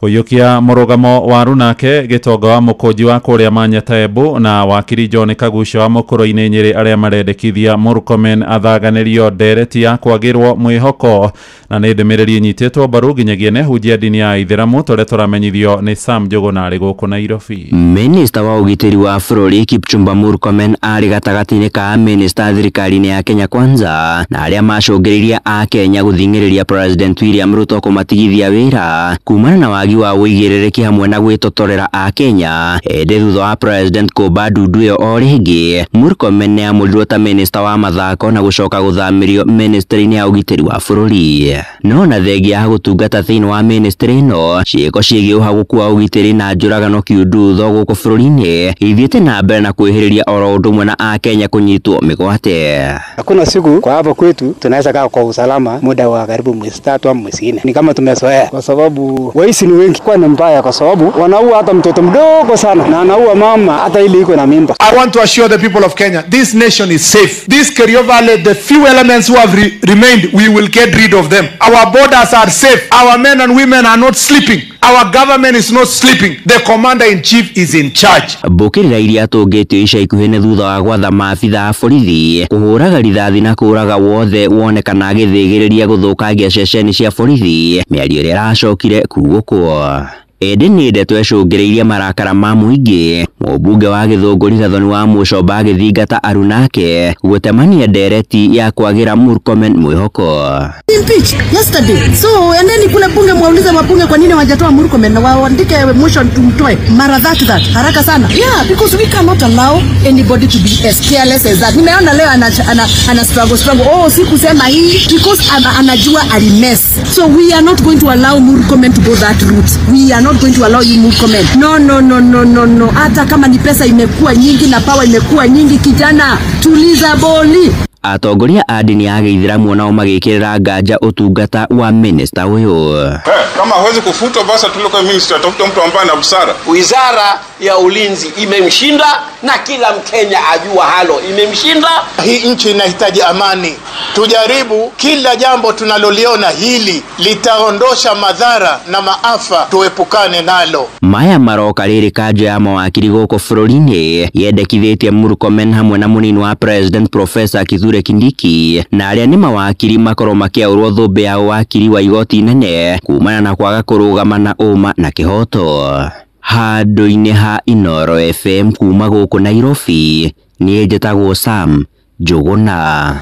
Kũiyũkia mũrũgamo wa Runake Gĩtonga wa Mũkũnji wa kũrĩa Manyata Embu na wakiri John Kagucia wa Mũkũrũ-inĩ Nyĩrĩ arĩa marendekithia Murkomen athaganĩrio ndereti ya kwagĩrwo mwĩhoko na nĩ ndũmĩrĩri ĩnyitĩtwo mbaru nginyagia nĩ hunjia ndini ya Ithĩramu tũrĩa tũramenyithio nĩ Sam Njũgũna arĩ gũkũ Nairobi. Minista wa ũgitĩri wa bũrũri Kipchumba Murkomen arĩ gatagatĩ-inĩ ka minista thirikari-inĩ ya Kenya Kwanza na arĩa macũngĩrĩirie a Kenya gũthing'ĩrĩria President William Ruto kũmatigithia wĩra kumana na wagi wa ũigĩrĩrĩki hamwe na gwĩtotorera a Kenya. Ĩndĩ thutha wa President kũmba ndundu ĩyo o rĩngĩ, Murkomen nĩamũrirwo ta minista wa mathako na gũcoka gũthamĩrio ministry-inĩ ya ũgitĩri wa bũrũri. No na thengia ya gũtungata thĩinĩ wa ministry ĩno, ciĩko ciĩgiĩ ũhagũku wa ũgitĩri na njũragano kiundutho gũkũ bũrũri-inĩ ithiĩte na mbere na kwĩhĩrĩria oro ũndũ ũmwe na akenya kũnyitwo mĩgwate. Hakuna siku kwa hapo kwetu tunaweza kaa kwa usalama muda wa karibu mwezi 3 au mwezi 4. Ni kama tumezoea kwa sababu waizi ni wengi. Kwa ni mbaya kwa sababu wanaua hata mtoto mdogo sana na anaua mama hata ile iko na mimba. I want to assure the people of Kenya this nation is safe. This Kerio Valley, the few elements who have remained, we will get rid of them. Our borders are safe. Our men and women are not sleeping. Our government is not sleeping. The commander in chief is in charge. Mbũkĩrĩra iria atũngĩtio ica ikuhĩ nĩ thutha wa gwatha maabitha a borithi kũhũraga rithathi na kũraga wothe wonekana agĩthĩgĩrĩria gũthũkangia ceceni cia borithi, mĩario ĩrĩa ĩracokire kugũkwo. Ĩndĩ nĩ ndeto ĩcũngĩrĩirie marakara ma mũingĩ, mũmbunge wa Gĩthũngũri Gathoni wa Mũcomba agĩthingata arunake gũtemania ndereti ya kwagĩra Murkomen mwĩhoko. Impeach yesterday. So endeni kule bunge mwaulize wabunge kwa nini hawajatoa Murkomen na waandike motion tumtoe mara that haraka sana. Yeah, because we cannot allow anybody to be as careless as that. Nimeona leo ana struggle. Oh, sikusema hii because anajua alimess. So we are not going to allow Murkomen to go that route. We are not going to allow you Murkomen. No, no, no, no, no, no. Hata kama ni pesa imekuwa nyingi na power imekuwa nyingi, kijana, tuliza boli. Atongoria a ndini ya Gĩithĩramu nao magĩkĩrĩra nganja ũtungata wa minista ũyũ. Kama hawezi kufutwa basi tulikuwa minister, tafuta mtu ambaye ana busara. Wizara ya ulinzi imemshinda na kila Mkenya ajua halo imemshinda. Hii nchi inahitaji amani. Tujaribu kila jambo tunaloliona hili litaondosha madhara na maafa, tuepukane nalo. Maya maroka rĩrĩ kanjo ya mawakiri gũkũ bũrũri-inĩ yendekithĩtie Murkomen hamwe na mũnini wa President Professor Kithure Kindiki na arĩa nĩ mawakiri makorwo makĩaũrwo thũmbĩ ya ũwakiri wa igoti inene kumana na kwaga kũrũgama na ũma na kĩhoto. Handũ-inĩ ha Inoro FM kuma gũkũ Nairobi, niĩ njĩtagwo Sam Njũgũna.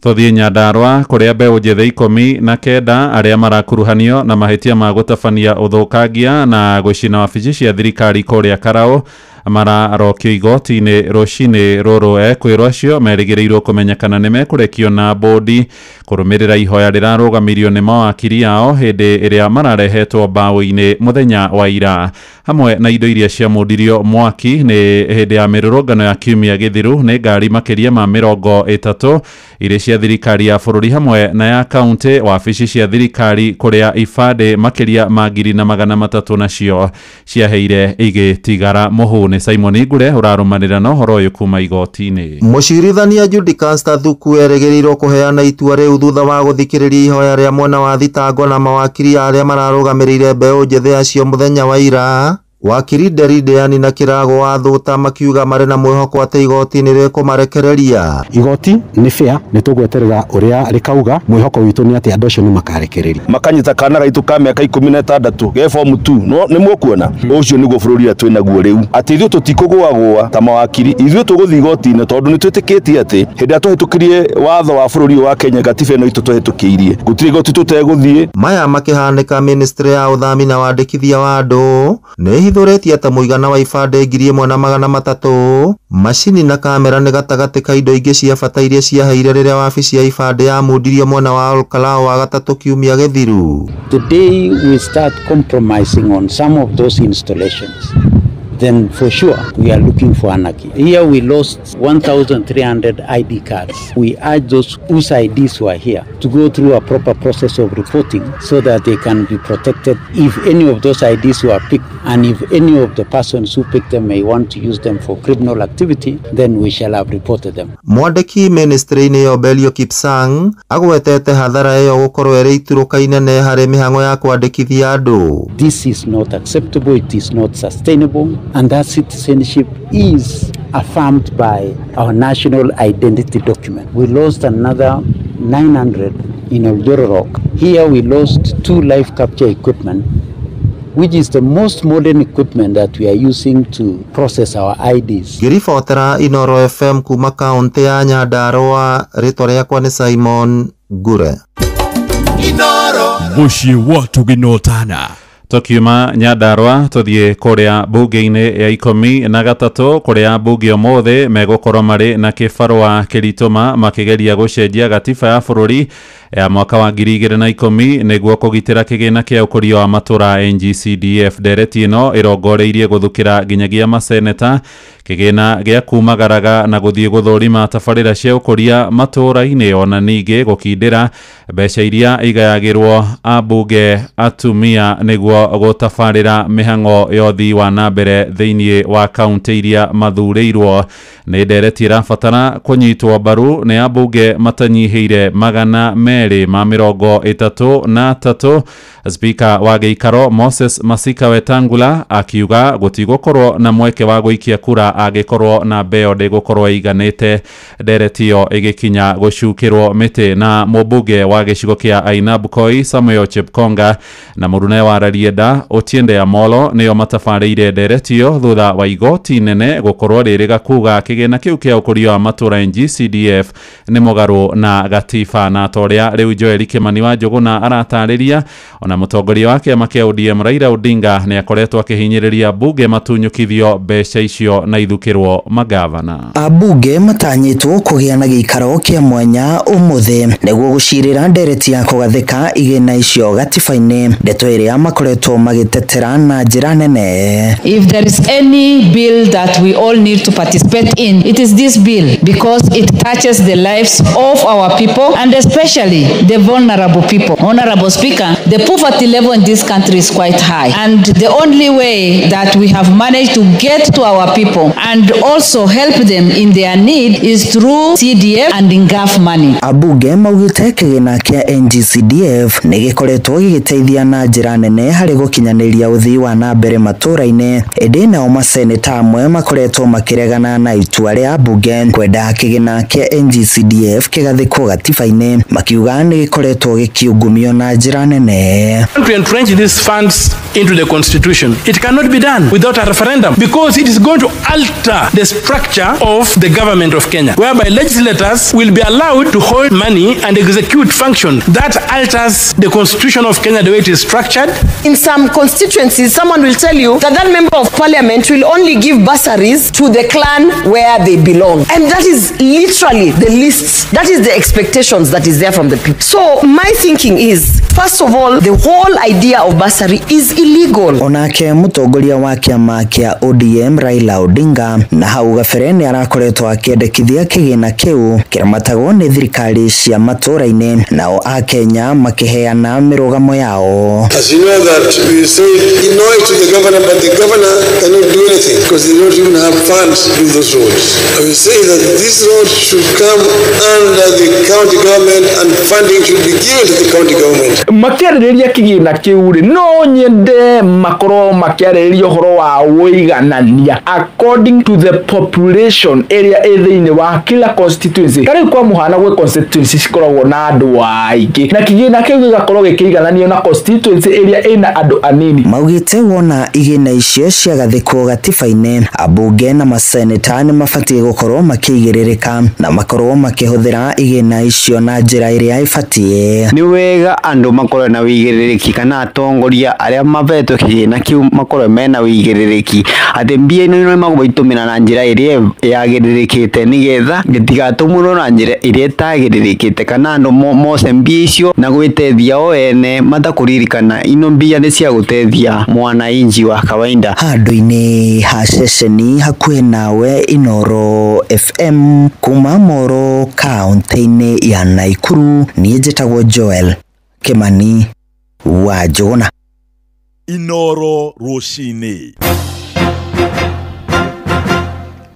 Tũthiĩ Nyandarũa kũrĩa mbeũ njĩthĩ 19 arĩa marakuruhanio na mahĩtia ma gũtabania ũthũkangia na gũcina wabici cia thirikari kũrĩa Karau mararokio igoti-inĩ rũcinĩ rũrũ. Ekwĩrwo acio merĩgĩrĩirwo kũmenya kana nĩ mekũrekio na bodi kũrũmĩrĩra ihoya rĩrarũgamirio nĩ mawakiri ao hĩndĩ ĩrĩa mararehetwo mbaũ-inĩ mũthenya wa ira, hamwe na indo iria ciamundirio mwaki nĩ hĩndĩ ya mĩrũrũngano ya kiumia gĩthiru nĩ ngari makĩria ma 30 irĩ cia thirikari ya bũrũri hamwe na ya kaunti, wabici cia thirikari kũrĩa ibandĩ makĩria ma 1,300 nacio ciaheire igĩtigara mũhu. Nĩ Simon Ngure ũrarũmanĩra na ũhoro ũyũ kuma igoti-inĩ. Mũcirithania Judy Caster Thuku erĩgĩrĩirwo kũheana itua rĩu thutha wa gũthikĩrĩria ihoya rĩa mwena wa thitango na mawakiri arĩa mararũgamĩrĩire mbeũ njĩthĩ acio mũthenya wa ira. Wakiri Nderi Deani na Kĩrago wa Thũta makiuga marĩ na mwĩhoko atĩ igoti nĩ rĩkũmarekereria. Igoti nĩ fair, nĩ tũgweterera ũrĩa rĩkauga. Mwĩhoko witũ nĩ atĩ andũ acio nĩ makarekererio. Makanyita kana gaitũ ka mĩaka 16 ge form 2 no nĩ mũkuona ũcio nĩguo bũrũri ũrĩa twĩ naguo rĩu, atĩ ithuĩ tũtikũgũagũa ta mawakiri, ithuĩ tũgũthiĩ igoti-inĩ tondũ nĩ twĩtĩkĩtie atĩ hĩndĩ ĩrĩa twahĩtũkirie watho wa bũrũri ũyũ wa Kenya gatiba ĩno itũ twahĩtũkĩirie gũtirĩ igoti tũtegũthiĩ. Maya makĩhanĩka, ministry ya ũthami na wandĩkithia wa andũ nĩ ĩhithũrĩtie atĩ mũigana wa ibandĩ 1,300 macini na kamera nĩ gatagatĩ ka indo ingĩ cia bata iria ciaheire rĩrĩa wabici ya ibandĩ yamundirio mwena wa Olkalou wa gatatũ kiumia gĩthiru. Today we start compromising on some of those installations. then for sure we are looking for anarchy. Here we lost 1,300 ID cards. We urge those whose IDs were here to go through a proper process of reporting so that they can be protected if any of those IDs were picked, and if any of the persons who picked them may want to use them for criminal activity, then we shall have reported them. Mwandĩki ministry-inĩ ĩyo Belio Kipsang agwetete hathara ĩyo gũkorwo ĩrĩ iturũka inene harĩ mĩhang'o ya kwandĩkithia andũ. This is not acceptable, it is not sustainable, and that citizenship is affirmed by our national identity document. We lost another 900 in Oljororok. Here we lost 2 live capture equipment, which is the most modern equipment that we are using to process our IDs. Ngĩribotera Inoro FM kuma kaunti ya Nyandarua, rĩtwa rĩakwa nĩ Simon Ngure. Inoro Mũciĩ wa Tũgĩnotana. Tukiuma Nyandarua tuthie kuria bunge-inĩ ya 13 kuria bunge ũmũthĩ megũkorwo marĩ na kĩbarũa kĩritũma makĩgeria gũcenjia gatiba ya bũrũri ya mwaka wa 2010 nĩguo kũgitĩra kĩgĩna kĩa ũkũria wa matũra NGCDF. Ndereti ĩno ĩrongoreirie gũthukĩra nginyagia maseneta kĩgĩna gĩa kumagaraga na gũthiĩ gũthũrima tabarĩra cia ũkũria matũra-inĩ, ona ningĩ gũkindĩra mbeca iria igayagĩrwo ambunge atumia nĩguo gũtabarĩra mĩhang'o ya ũthii wa na mbere thĩinĩ wa kaunti iria mathurĩirwo. Nĩ ndereti ĩrabatara kũnyitwo mbaru nĩ ambunge matanyihĩire 233. Spika wa gĩikaro Moses Masika Wetangula akiuga gũtigũkorwo na mweke wa gũikia kura angĩkorwo na mbeo ndĩgũkorwo ĩiganĩte. Ndereti ĩyo ĩgĩkinya gũcukĩrwo mĩtĩ na mũmbunge wa gĩcigo kĩa Ainabkoi Samuel Chepkonga na mũrune wa Rarieda Otiende Amolo nĩo matabarĩire ndereti ĩyo thutha wa igoti nene gũkorwo rĩrĩga kuga kĩgĩna kĩu kĩa ũkũria wa matũra NGCDF nĩ mũgarũ na gatiba. Na ta ũrĩa rĩu Joel Kimani wa Njũgũna aratarĩria, ona mũtongoria wa kĩama kĩa ODM Raila Odinga nĩ akoretwo akĩhinyĩrĩria mbunge matunyũkithio mbeca icio na ithukĩrwo magavana. Ambunge matanyĩtwo kũgĩa na gĩikaro kĩa mwanya ũmũthĩ nĩguo gũcirĩra ndereti ya kũgathĩka igĩna icio gatiba-inĩ, ndeto ĩrĩa makoretwo magĩtetera na njĩra nene. If there is any bill that we all need to participate in, it is this bill, because it touches the lives of our people and especially the vulnerable people. Honorable Speaker, the poverty level in this country is quite high, and the only way that we have managed to get to our people and also help them in their need is through CDF and NGAF money. Ambunge maugĩte kĩgĩna kĩa NGCDF nĩ gĩkoretwo gĩgĩteithia na njĩra nene harĩ gũkinyanĩria ũthii wa na mbere matũra-inĩ, ĩndĩ nao maseneta amwe makoretwo makĩregana na itua rĩa ambunge kwenda kĩgĩna kĩa NGCDF kĩgathĩkwo gatiba-inĩ, makiuga nĩ gĩkoretwo gĩkiungumio na njĩra nene. To entrench these funds into the constitution, it cannot be done without a referendum, because it is going to alter the structure of the government of Kenya, whereby legislators will be allowed to hold money and execute function that alters the constitution of Kenya the way it is structured. In some constituencies, someone will tell you that that member of parliament will only give bursaries to the clan where they belong, and that is literally the list, that is the expectations that is there from the people. So my thinking is, first of all, the whole idea of bursary is illegal. Onake mũtongoria wa kĩama kĩa ODM Raila Odinga na hau gabere nĩ arakoretwo akĩendekithia kĩgĩna kĩu kĩramatagwo nĩ thirikari cia matũra-inĩ, nao akenya makĩheana mĩrũgamo yao. As you know that we say no to the governor, but the governor cannot do anything because they don't even have funds to do those roads. I will say that this road should come under the county government and funding should be given to the county government. Makĩarĩrĩria kĩgĩna kĩu rĩ, no nyende makorwo makĩarĩrĩria ũhoro wa ũiganania according to the population ĩrĩa ĩ thĩinĩ wa kila constituency. Ta rĩu kwa mũhano gwĩ constituency cikoragwo na andũ aingĩ na kĩgĩna kĩu gĩgakorwo gĩkĩigananio na constituency ĩrĩa ĩna andũ anini. Maugĩte wona igĩna icio ciagathĩkwo gatiba-inĩ, ambunge na maseneta nĩ mabatiĩ gũkorwo makĩigĩrĩrĩka na makorwo makĩhũthĩra igĩna icio na njĩra ĩrĩa ĩbatiĩ. Nĩ wega andũ makorwo na wĩigĩrĩrĩki kana atongoria arĩa mavetwe kĩgĩna kĩu makorwo mena wĩigĩrĩrĩki atĩ mbia ino nĩ magũitumĩra na njĩra ĩrĩa yagĩrĩrĩkĩte nĩgetha gĩtigatũmĩrwo na njĩra ĩrĩa ĩtagĩrĩrĩkĩte kana andũ mose mbia icio na gwĩteithia o ene matakũririkana ino mbia nĩ cia gũteithia mwananchi wa kawaida. Handũ-inĩ ha ceceni hakuhĩ nawe Inooro FM kuma Moro kaunti-inĩ ya Naikuru, niĩ njĩtagwo Joel Kimani wa Njũgũna. Inooro rũcinĩ.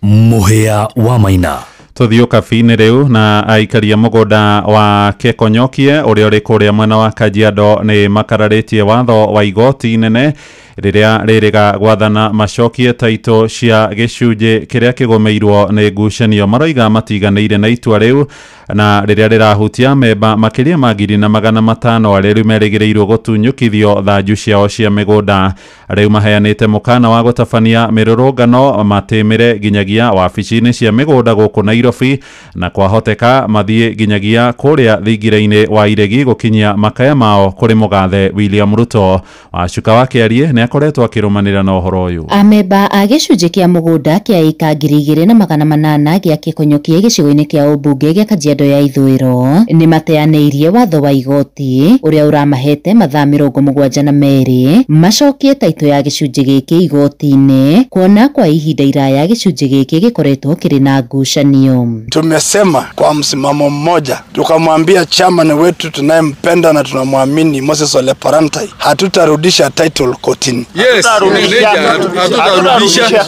Mũhĩa wa Maina. Tuthiĩ ũkabi-inĩ rĩu na aikaria mũgũnda wa Kekonyokie ũrĩa ũrĩ kũrĩa mwena wa Kajiado nĩ makararĩtie watho wa igoti inene rĩrĩa rĩrĩga gwathana macokie taito cia gĩcunjĩ kĩrĩa kĩgũmĩirwo nĩ ngucanio. Maroiga matiganĩire na itua rĩu na rĩrĩa rĩrahutia memba makĩria ma 1,500 arĩa rĩu merĩgĩrĩirwo gũtunyũkithio thanju ciao cia mĩgũnda. Rĩu maheanĩte mũkana wa gũtabania mĩrũrũngano matĩmĩre nginyagia wabici-inĩ cia mĩgũnda gũkũ Nairobi na kwahoteka mathiĩ nginyagia kũrĩa thingira-inĩ wa iregi gũkinyia makaya mao kũrĩ mũgathe William Ruto. Wacuka wa Kĩarie nĩ akoretwo akĩrũmanĩra na ũhoro ũyũ. Amemba a gĩcunjĩ kĩa mũgũnda kĩa ĩka 2800 gĩa Kĩkonyokie gĩcigo-inĩ kĩa ũmbunge gĩa Kajiado ya Ithũĩro nĩ mateanĩirie watho wa igoti ũrĩa ũramahete mathaa 72 macokie taito ya gĩcunjĩ gĩkĩ igoti-inĩ kuona kwa ihinda iraya gĩcunjĩ gĩkĩ gĩkoretwo kĩrĩ na ngucanio. Tumesema kwa msimamo mmoja, tukamwambia chairman wetu tunayempenda na tunamwamini Moses Ole Parantai, hatutarudisha title kotini. Yes, hatutarudisha.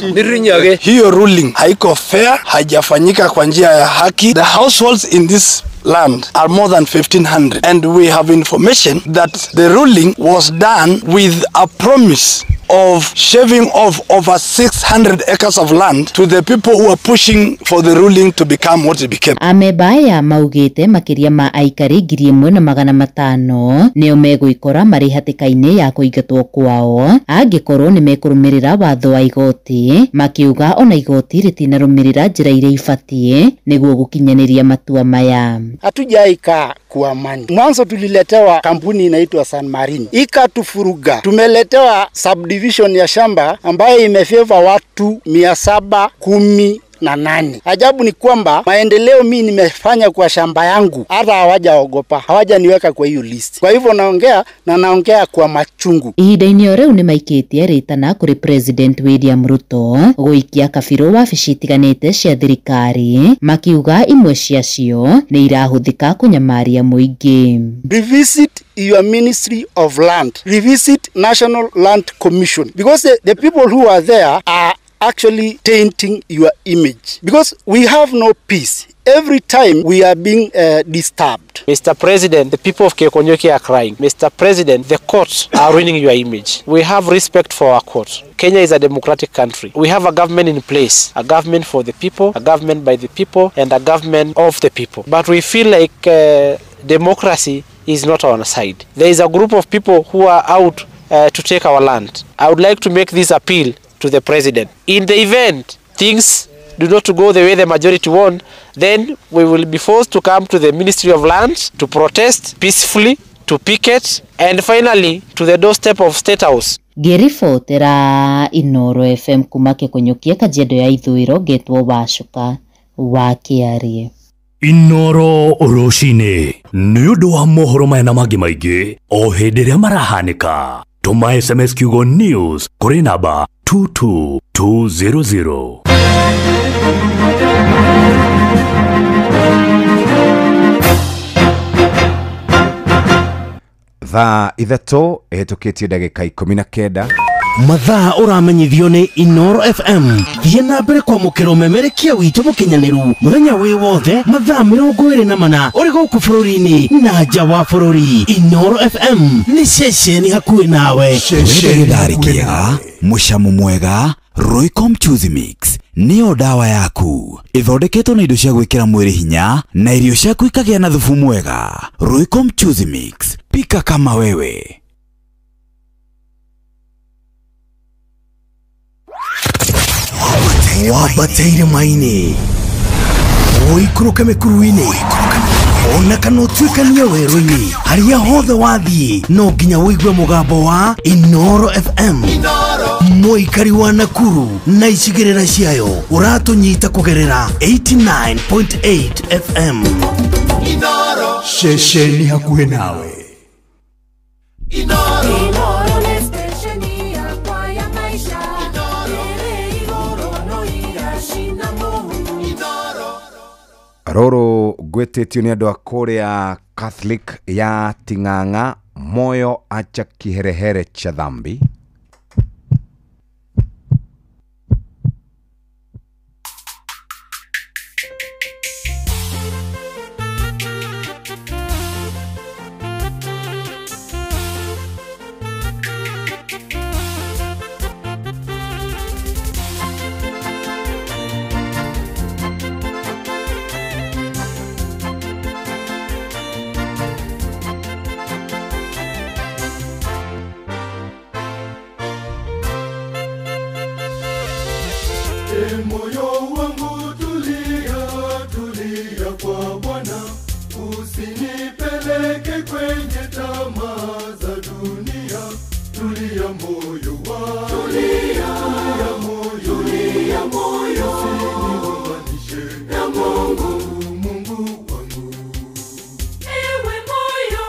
Hiyo ruling haiko fair, haijafanyika kwa njia ya haki. The households in this land are more than 1,500 and we have information that the ruling was done with a promise of shaving off over 600 acres of land to the people who are pushing for the ruling to become what it became. Amebaya maugite makiria ma aikari 1,500 nĩo megũikora marĩ hatĩka-inĩ ya kũingatwo kwao angĩkorwo nĩ mekũrũmĩrĩra watho wa igoti, makiuga ona igoti rĩtinarũmĩrĩra njĩra iria ibatiĩ nĩguo gũkinyanĩria matua maya. Hatujaikaa kwa amani. Mwanzo tuliletewa kampuni inaitwa San Marino, ikatufuruga. Tumeletewa subdivision ya shamba ambayo imefeva watu 718. Ajabu ni kwamba maendeleo mimi nimefanya kwa shamba yangu hata hawajaogopa, hawajaniweka kwa hiyo list. Kwa hivyo naongea na naongea kwa machungu. Ihinda-inĩ o rĩu nĩmaikĩtie rĩtana kũrĩ President William Ruto gũikia kabirũ wabici itiganĩte cia thirikari makiuga imwe ciacio nĩ irahũthĩka kũnyamaria mũingĩ. Revisit your Ministry of Land, revisit National Land Commission, because the people who are there are actually tainting your image, because we have no peace. Every time we are being disturbed. Mr. President, the people of Kekonyokie are crying. Mr. President, the courts are ruining your image. We have respect for our court. Kenya is a democratic country. We have a government in place, a government for the people, a government by the people, and a government of the people. But we feel like democracy is not on our side. There is a group of people who are out to take our land. I would like to make this appeal to the president. In the event things do not go the way the majority want, then we will be forced to come to the Ministry of Lands to protest peacefully, to picket, and finally to the doorstep of State House. Ngĩribotera Inooro FM kuma Kĩkonyokie Kajiado ya Ithũĩro, ngetwo Wacuka wa Kĩarie. Inooro rũcinĩ nĩ ũndũ wa mohoro maya na mangĩ maingĩ o hĩndĩ ĩrĩa marahanĩka. Tũma SMS kiugo news kũrĩ namba 22200. Thaa 3 ĩhĩtũkĩtie ndagĩka 19. Mathaa ũramenyithio nĩ Inooro FM. Thiĩ na mbere kwamũkĩra ũmemerekia witũ mũkinyanĩru mũthenya wĩ wothe mathaa 24 ũrĩ gũkũ bũrũri-inĩ na nja wa bũrũri. Inooro FM nĩ ceceni hakuhĩ nawe. Ceceni kĩega, mũcamo mwega, Royco Mchuzi Mix nĩyo dawa yaku. Ĩthondeketwo na indo cia gwĩkĩra mwĩrĩ hinya na irio ciaku ikagĩa na thubu mwega. Royco Mchuzi Mix, pika kama wewe. Wambateire maini, ũikũrũke mĩkuru-inĩ, Ona kana ũtuĩkanie werũ-inĩ harĩa hothe wathiĩ no nginya ũigue mũgambo wa Inoro FM. Mũikari wa Nakuru na icigĩrĩra ciayo ũratũnyita kũgerera 89.8 FM. Inoro ceceni hakuhĩ nawe. Inoro. Inoro nĩ stesheni yakwa ya maisha. Ĩrĩ igũrũ no iracina mũhu. Inoro. Rũrũ ngwĩtĩtio nĩ andũ a kũrĩa Catholic ya Ting'ang'a, moyo acha kiherehere cha dhambi. Moyo wangu tulia, tulia kwa Bwana, usinipeleke kwenye tamaa za dunia. Tulia moyo wangu, tulia, tulia moyo, tulia moyo, usinigombanishe na Mungu, Mungu wangu. Ewe moyo,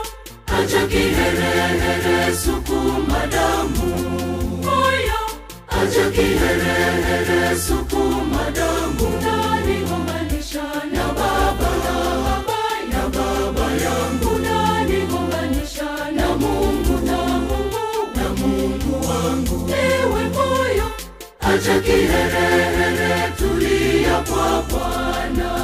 acha kiherehere, sukuma damu. Moyo, acha kiherehere, sukuma damu. Unanigombanisha na baba, na baba, na baba yangu. Unanigombanisha na Mungu, na Mungu, na Mungu wangu. Ewe moyo, acha kiherehere, tulia kwa Bwana.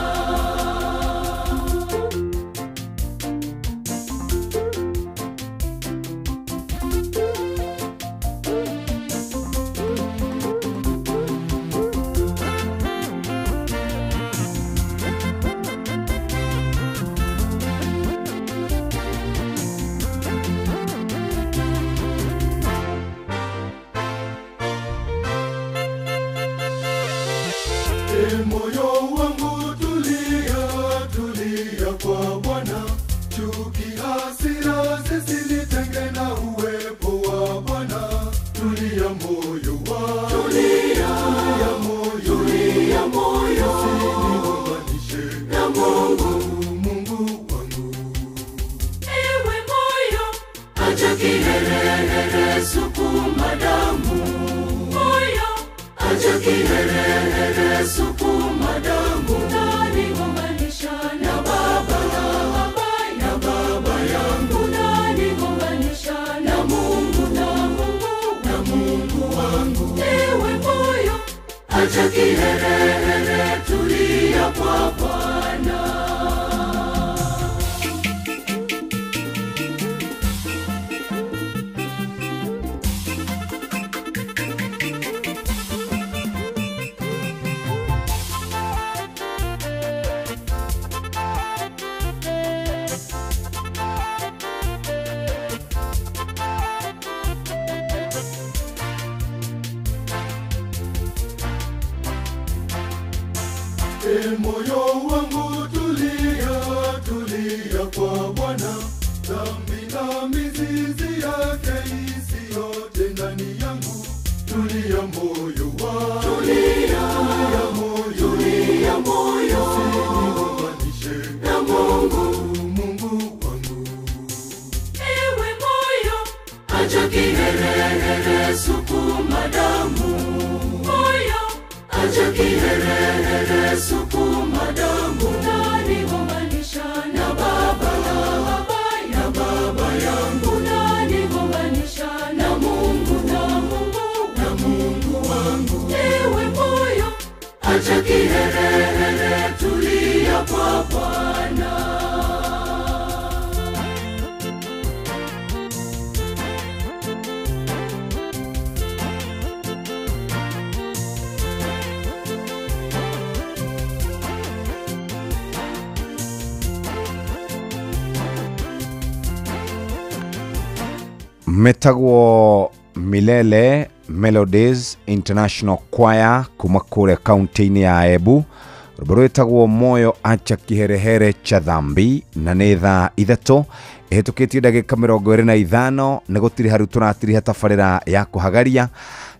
Moyo wangu tulia, tulia kwa Bwana, chuki hasira zisinitenge na uwepo wa Bwana. Tulia moyo wangu, tulia, tulia moyo, tulia moyo, usinigombanishe na Mungu, Mungu wangu. Ewe moyo, acha kiherehere, sukuma damu. Moyo, acha kiherehere, sukuma damu. Unanigombanisha na baba, na baba, na baba yangu. Unanigombanisha na Mungu, na Mungu, na Mungu wangu. Ewe moyo, acha kiherehere, tulia kwa Bwana. Moyo wangu tulia, tulia kwa Bwana, dhambi na mizizi yake isiyote ndani yangu. Tulia moyo wangu, tulia, tulia moyo, tulia moyo, usinigombanishe na Mungu, Mungu wangu. Ewe moyo, acha kiherehere, sukuma damu. Moyo, acha kiherehere, sukuma damu. Unanigombanisha na baba, na baba, na baba yangu. Unanigombanisha na Mungu, na Mungu, na Mungu wangu. Ewe moyo, acha kiherehere, tulia kwa Bwana. Metagwo Milele Melodies International Choir kuma kũrĩa kaunti-inĩ ya Embu. Rwĩmbo rwĩtagwo Moyo Acha Kiherehere cha Dhambi, na nĩ thaa 3 ĩhĩtũkĩtie ndagĩka 25. Nĩ gũtiriha rĩu tũratiriha tabarĩra ya kũhagaria,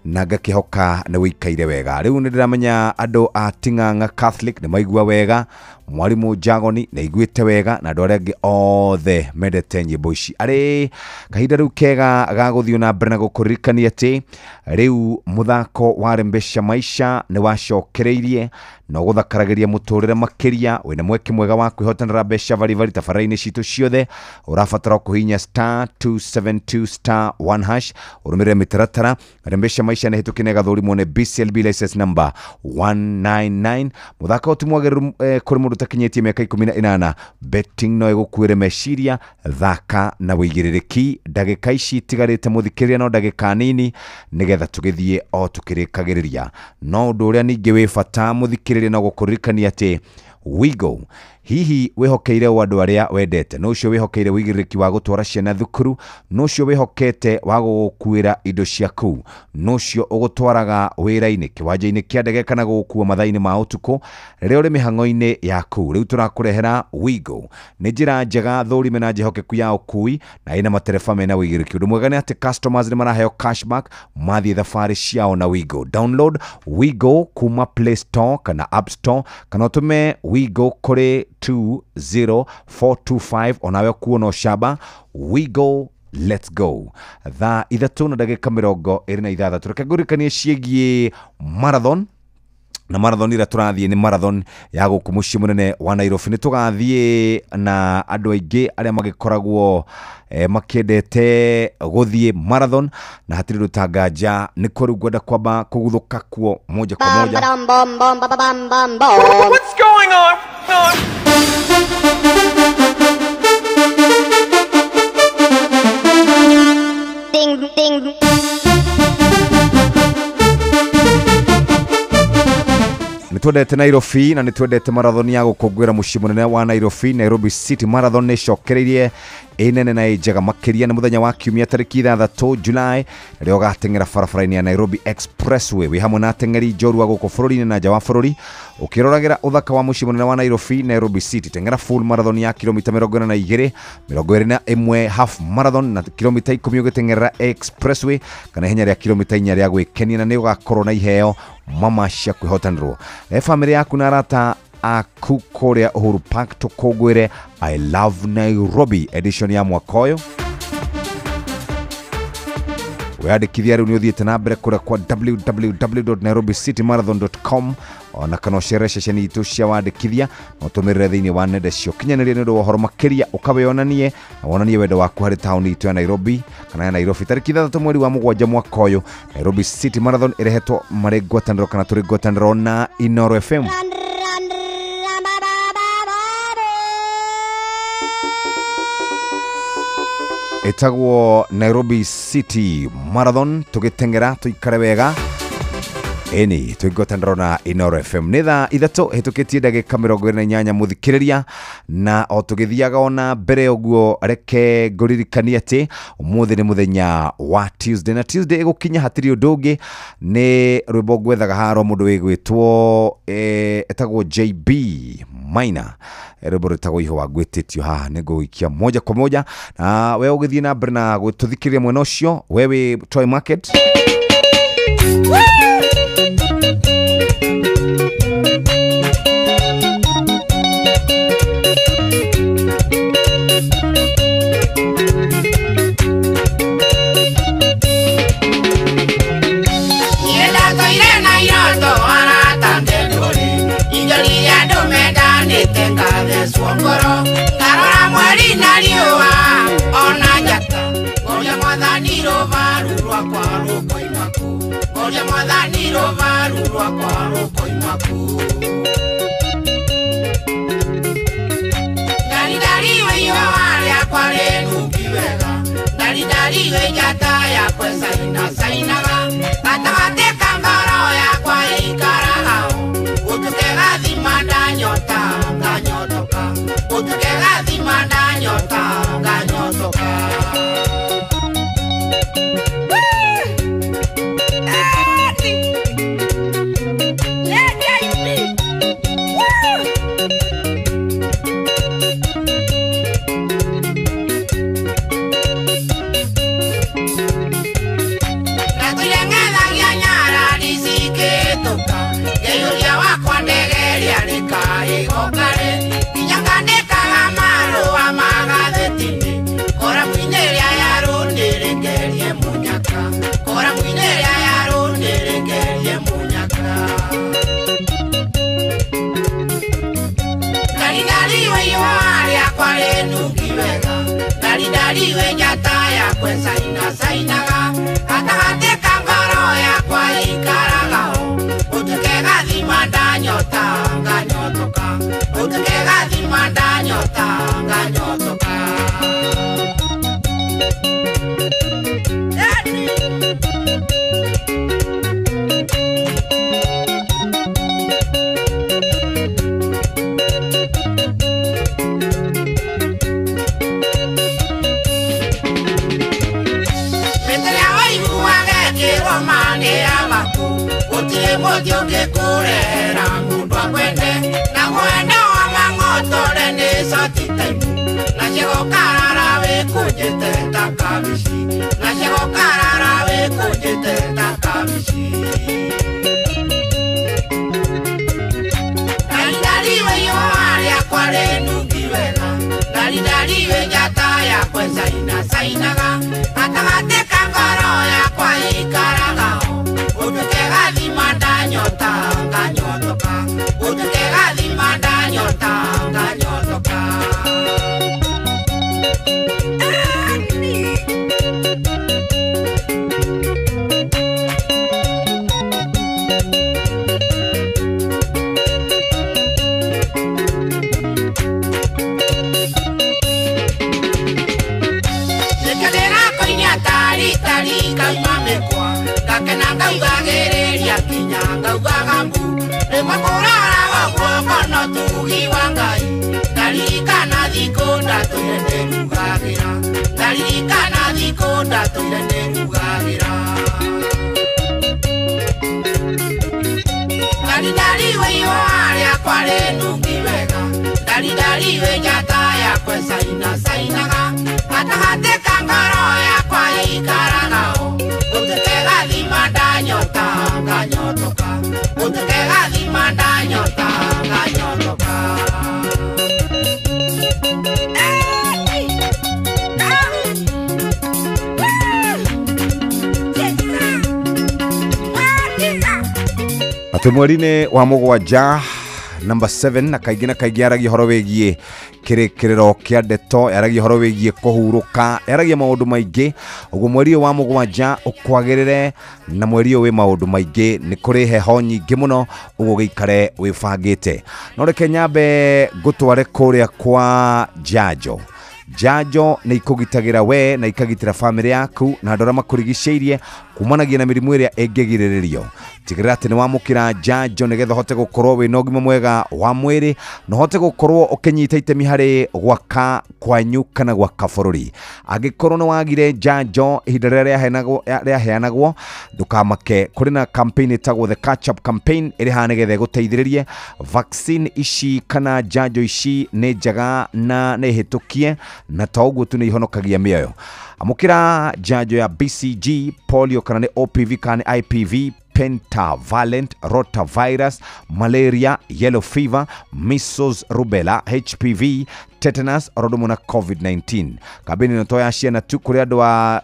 na ngakĩhoka nĩ wĩikaire wega. Rĩu nĩ ndĩramenya andũ a Ting'ang'a Catholic nĩ maigua wega, mwarimũ Jagoni nĩ aiguĩte wega, na andũ arĩa angĩ othe mendete nyĩmbo ici. Arĩ kahinda rĩu kega ga gũthiĩ na mbere na gũkũririkania atĩ rĩu mũthako wa Rembesha Maisha nĩ wacokereirie na ũgũthakaragĩria mũtũrĩre makĩria. Wĩna mweke mwega wa kwĩhotanĩra mbeca baribari tabarĩra-inĩ citũ ciothe. Ũrabatara kũhihinya star 272 star 1 hash ũrũmĩrĩre mĩtaratara. Rembesha Maisha nĩ hĩtũkie na ĩgathũrimwo nĩ BCLB license number 199. Mũthako ũyũ ti mwagĩrĩru kũrĩ mũndũ ũtakinyĩtie mĩaka 18. Betting no ĩgũkuĩre meciria. Thaka na wĩigĩrĩrĩki. Ndagĩka ici itigarĩte mũthikĩrĩria no ndagĩka nini nĩgetha tũgĩthiĩ o tũkĩrĩkagĩrĩria. No ũndũ ũrĩa ningĩ wĩ bata mũthikĩrĩria no gũkũririkania atĩ Wigo, hihi wĩhokeire o andũ arĩa wendete, no ũcio wĩhokeire wĩigĩrĩrĩki wa gũtwara ciana thukuru, no ũcio wĩhokete wa gũgũkuĩra indo ciaku, no ũcio ũgũtwaraga wĩra-inĩ, kĩwanja-inĩ kĩa ndege kana gũgũkua mathaa-inĩ ma ũtukũ rĩrĩa ũrĩ mĩhang'o-inĩ yaku. Rĩu tũrakũrehera Wigo. Nĩ njĩra njega thũrime na njĩhokeku ya ũkui na ĩna matereba mena wĩigĩrĩrĩki. Ũndũ mwega nĩ atĩ customers nĩ maraheo cashback mathiĩ thabarĩ ciao na Wigo. Download Wigo kuma Play Store kana App Store, kana ũtũme Wigo kũrĩ 20425 onawe kuona ũcamba. Wigo, let's go. Thaa 3 na ndagĩka 26. Reke ngũririkanie ciĩgiĩ marathon, na marathon ĩrĩa tũrathiĩ nĩ marathon ya gũkũ mũciĩ mũnene wa Nairobi. Nĩ tũgathiĩ na andũ aingĩ arĩa magĩkoragwo makĩendete gũthiĩ marathon, na hatirĩ ũndũ ta nganja nĩ kũrĩ ngwenda kwamba kũguthũka kuo moja kwa moja. What's going on? Ding ding. Nĩ twendete Nairobi na nĩ twendete marathon ya gũkũngũĩra mũciĩ mũnene wa Nairobi. Nairobi City Marathon nĩ ĩcokereirie ĩ nene na ĩ njega makĩria. Nĩ mũthenya wa kiumia tarĩki 6 July rĩrĩa ũgateng'era barabara-inĩ ya Nairobi Expressway wĩ hamwe na ateng'eri njorua gũkũ bũrũri-inĩ na nja wa bũrũri, ũkĩroragĩra ũthaka wa mũciĩ mũnene wa Nairobi, Nairobi City. Teng'era full marathon ya kilomita 42, 21 half marathon na kilomita 10 ũgĩteng'erera Expressway kana ihenya rĩa kilomita 4 rĩa gwĩkenia, na nĩ ũgakorwo na iheo mama cia kwĩhotanĩrwo. E bamĩrĩ yaku na arata aku kũrĩa Uhuru Park tũkũngũĩre I Love Nairobi edition ya mwaka ũyũ. Wĩyandĩkithia rĩu nĩ ũthiĩte na mbere kũrĩa kwa www.nairobicitymarathon.com, ona kana ũcere ceceni itũ cia wandĩkithia na ũtũmĩrĩre thĩinĩ wa nenda cia ũkinyanĩria nĩ ũndũ wa ũhoro makĩria. Ũkawĩonanie na wonanie wendo waku harĩ taũni itũ ya Nairobi kana ya Nairobi. Tarĩki 6 mweri wa 7 mwaka ũyũ, Nairobi City Marathon ĩrehetwo marĩ ngwatanĩro kana tũrĩ ngwatanĩro na Inooro FM. Ĩtagwo Nairobi City Marathon. Tũgĩteng'era tũikare wega ĩni twĩ ngwatanĩro na Inooro FM. Nĩ thaa 3 hĩtũkĩtie ndagĩka 28 mũthikĩrĩria, na o tũgĩthiaga ona mbere ũguo reke ngũririkanie atĩ ũmũthĩ nĩ mũthenya wa Tuesday, na Tuesday ĩgũkinya hatirĩ ũndũ ũngĩ nĩ rwĩmbo ngwethaga haro mũndũ wĩgwĩtwo etagwo JB Maina, rwĩmbo rwĩtagwo Ihũa ngwĩtĩtio haha nĩ ngũgũikia moja kwa moja, na we ũgĩthiĩ na mbere na gũtũthikĩrĩria mwena ũcio. We wĩ Toy Market. Yeah, yeah, rĩnungi wega Ndaridari we njata yakwa caina cainaga Gatagatĩ ka ngoro yakwa ikaraga ho Ũtuĩke gathima ndanyota nganyotoka Ũtuĩke gathima ndanyota nganyotoka Mũthiũngĩkũrehera mũndũ akwende na mwenda wa mang'otore nĩ coti taimu na cigokarara wĩkũnjĩte ta kabici na cigokarara wĩkũnjĩte ta kabici Ndaridariwe ihũa rĩakwa rĩnungi wega Ndaridariwe njata yakwa caina cainaga gatagatĩ ka ngoro yakwa ikaraga ho Ũtuĩke gathima ndanyota nganyotoka Ũtuĩke gathima ndanyota nganyotoka Nĩkĩndĩra koinia tari tari kauma mĩkwa Ngakena ngaugagĩrĩria kinya ngaugaga mbu Rĩmwe kũrora ũguo ngona ũtugi wa Ngai Ndaririkana thikũ ndatũire ndĩrugagĩra Ndaririkana thikũ ndatũire ndĩrugagĩra Ndaridariwe ihũa rĩakwa rĩnungi wega Ndaridariwe njata yakwa caina cainaga Gatagatĩ ka ngoro yakwa ikaraga ho Ũtuĩke gathima ndanyota nganyotoka Ũtuĩke gathima ndanyota nganyotoka Atĩ mweri-inĩ wa mũgwanja number 7 na kaingĩ yaragia ũhoro wĩgiĩ kĩrĩkĩrĩro kĩa ndeto yaragia ũhoro wĩgiĩ kũhurũka yaragia maũndũ maingĩ ũguo mweri ũyũ wa mũgwanja ũkwagĩrĩre na mweri ũyũ wĩ maũndũ maingĩ nĩ kũrĩ heho nyingĩ mũno ũguo gĩikare wĩbangĩte no reke nyambe ngũtware kũrĩa kwa njanjo njanjo nĩ ikũgitagĩra we na ikagitĩra bamĩrĩ yaku na andũ arĩa makũrigicĩirie kumanagia na mĩrimũ ĩrĩa ĩngĩgirĩrĩrio tigĩrĩra atĩ nĩ wamũkĩra njanjo nĩgetha ũhote gũkorwo wĩna ũgima mwega wa mwĩrĩ na ũhote gũkorwo ũkĩnyita itemi harĩ gwaka kwanyu kana gwaka bũrũri angĩkorwo nĩ wagire njanjo ihinda rĩrĩa rĩaheanagwo ndũkamake kũrĩ na campaign ĩtagwo the catch up campaign ĩrĩ haha nĩgetha ĩgũteithĩrĩrie vaccine ici kana njanjo ici nĩ njega na nĩ hĩtũkie na to ũguo tu nĩ ihonokagia mĩoyo amũkĩra njanjo ya BCG polio kana nĩ OPV kana nĩ IPV pentavalent rotavirus malaria yellow fever measles rubella HPV tetanus oro ũndũ na COVID-19 kambĩini ĩno to ya ciana tu kũrĩ andũ a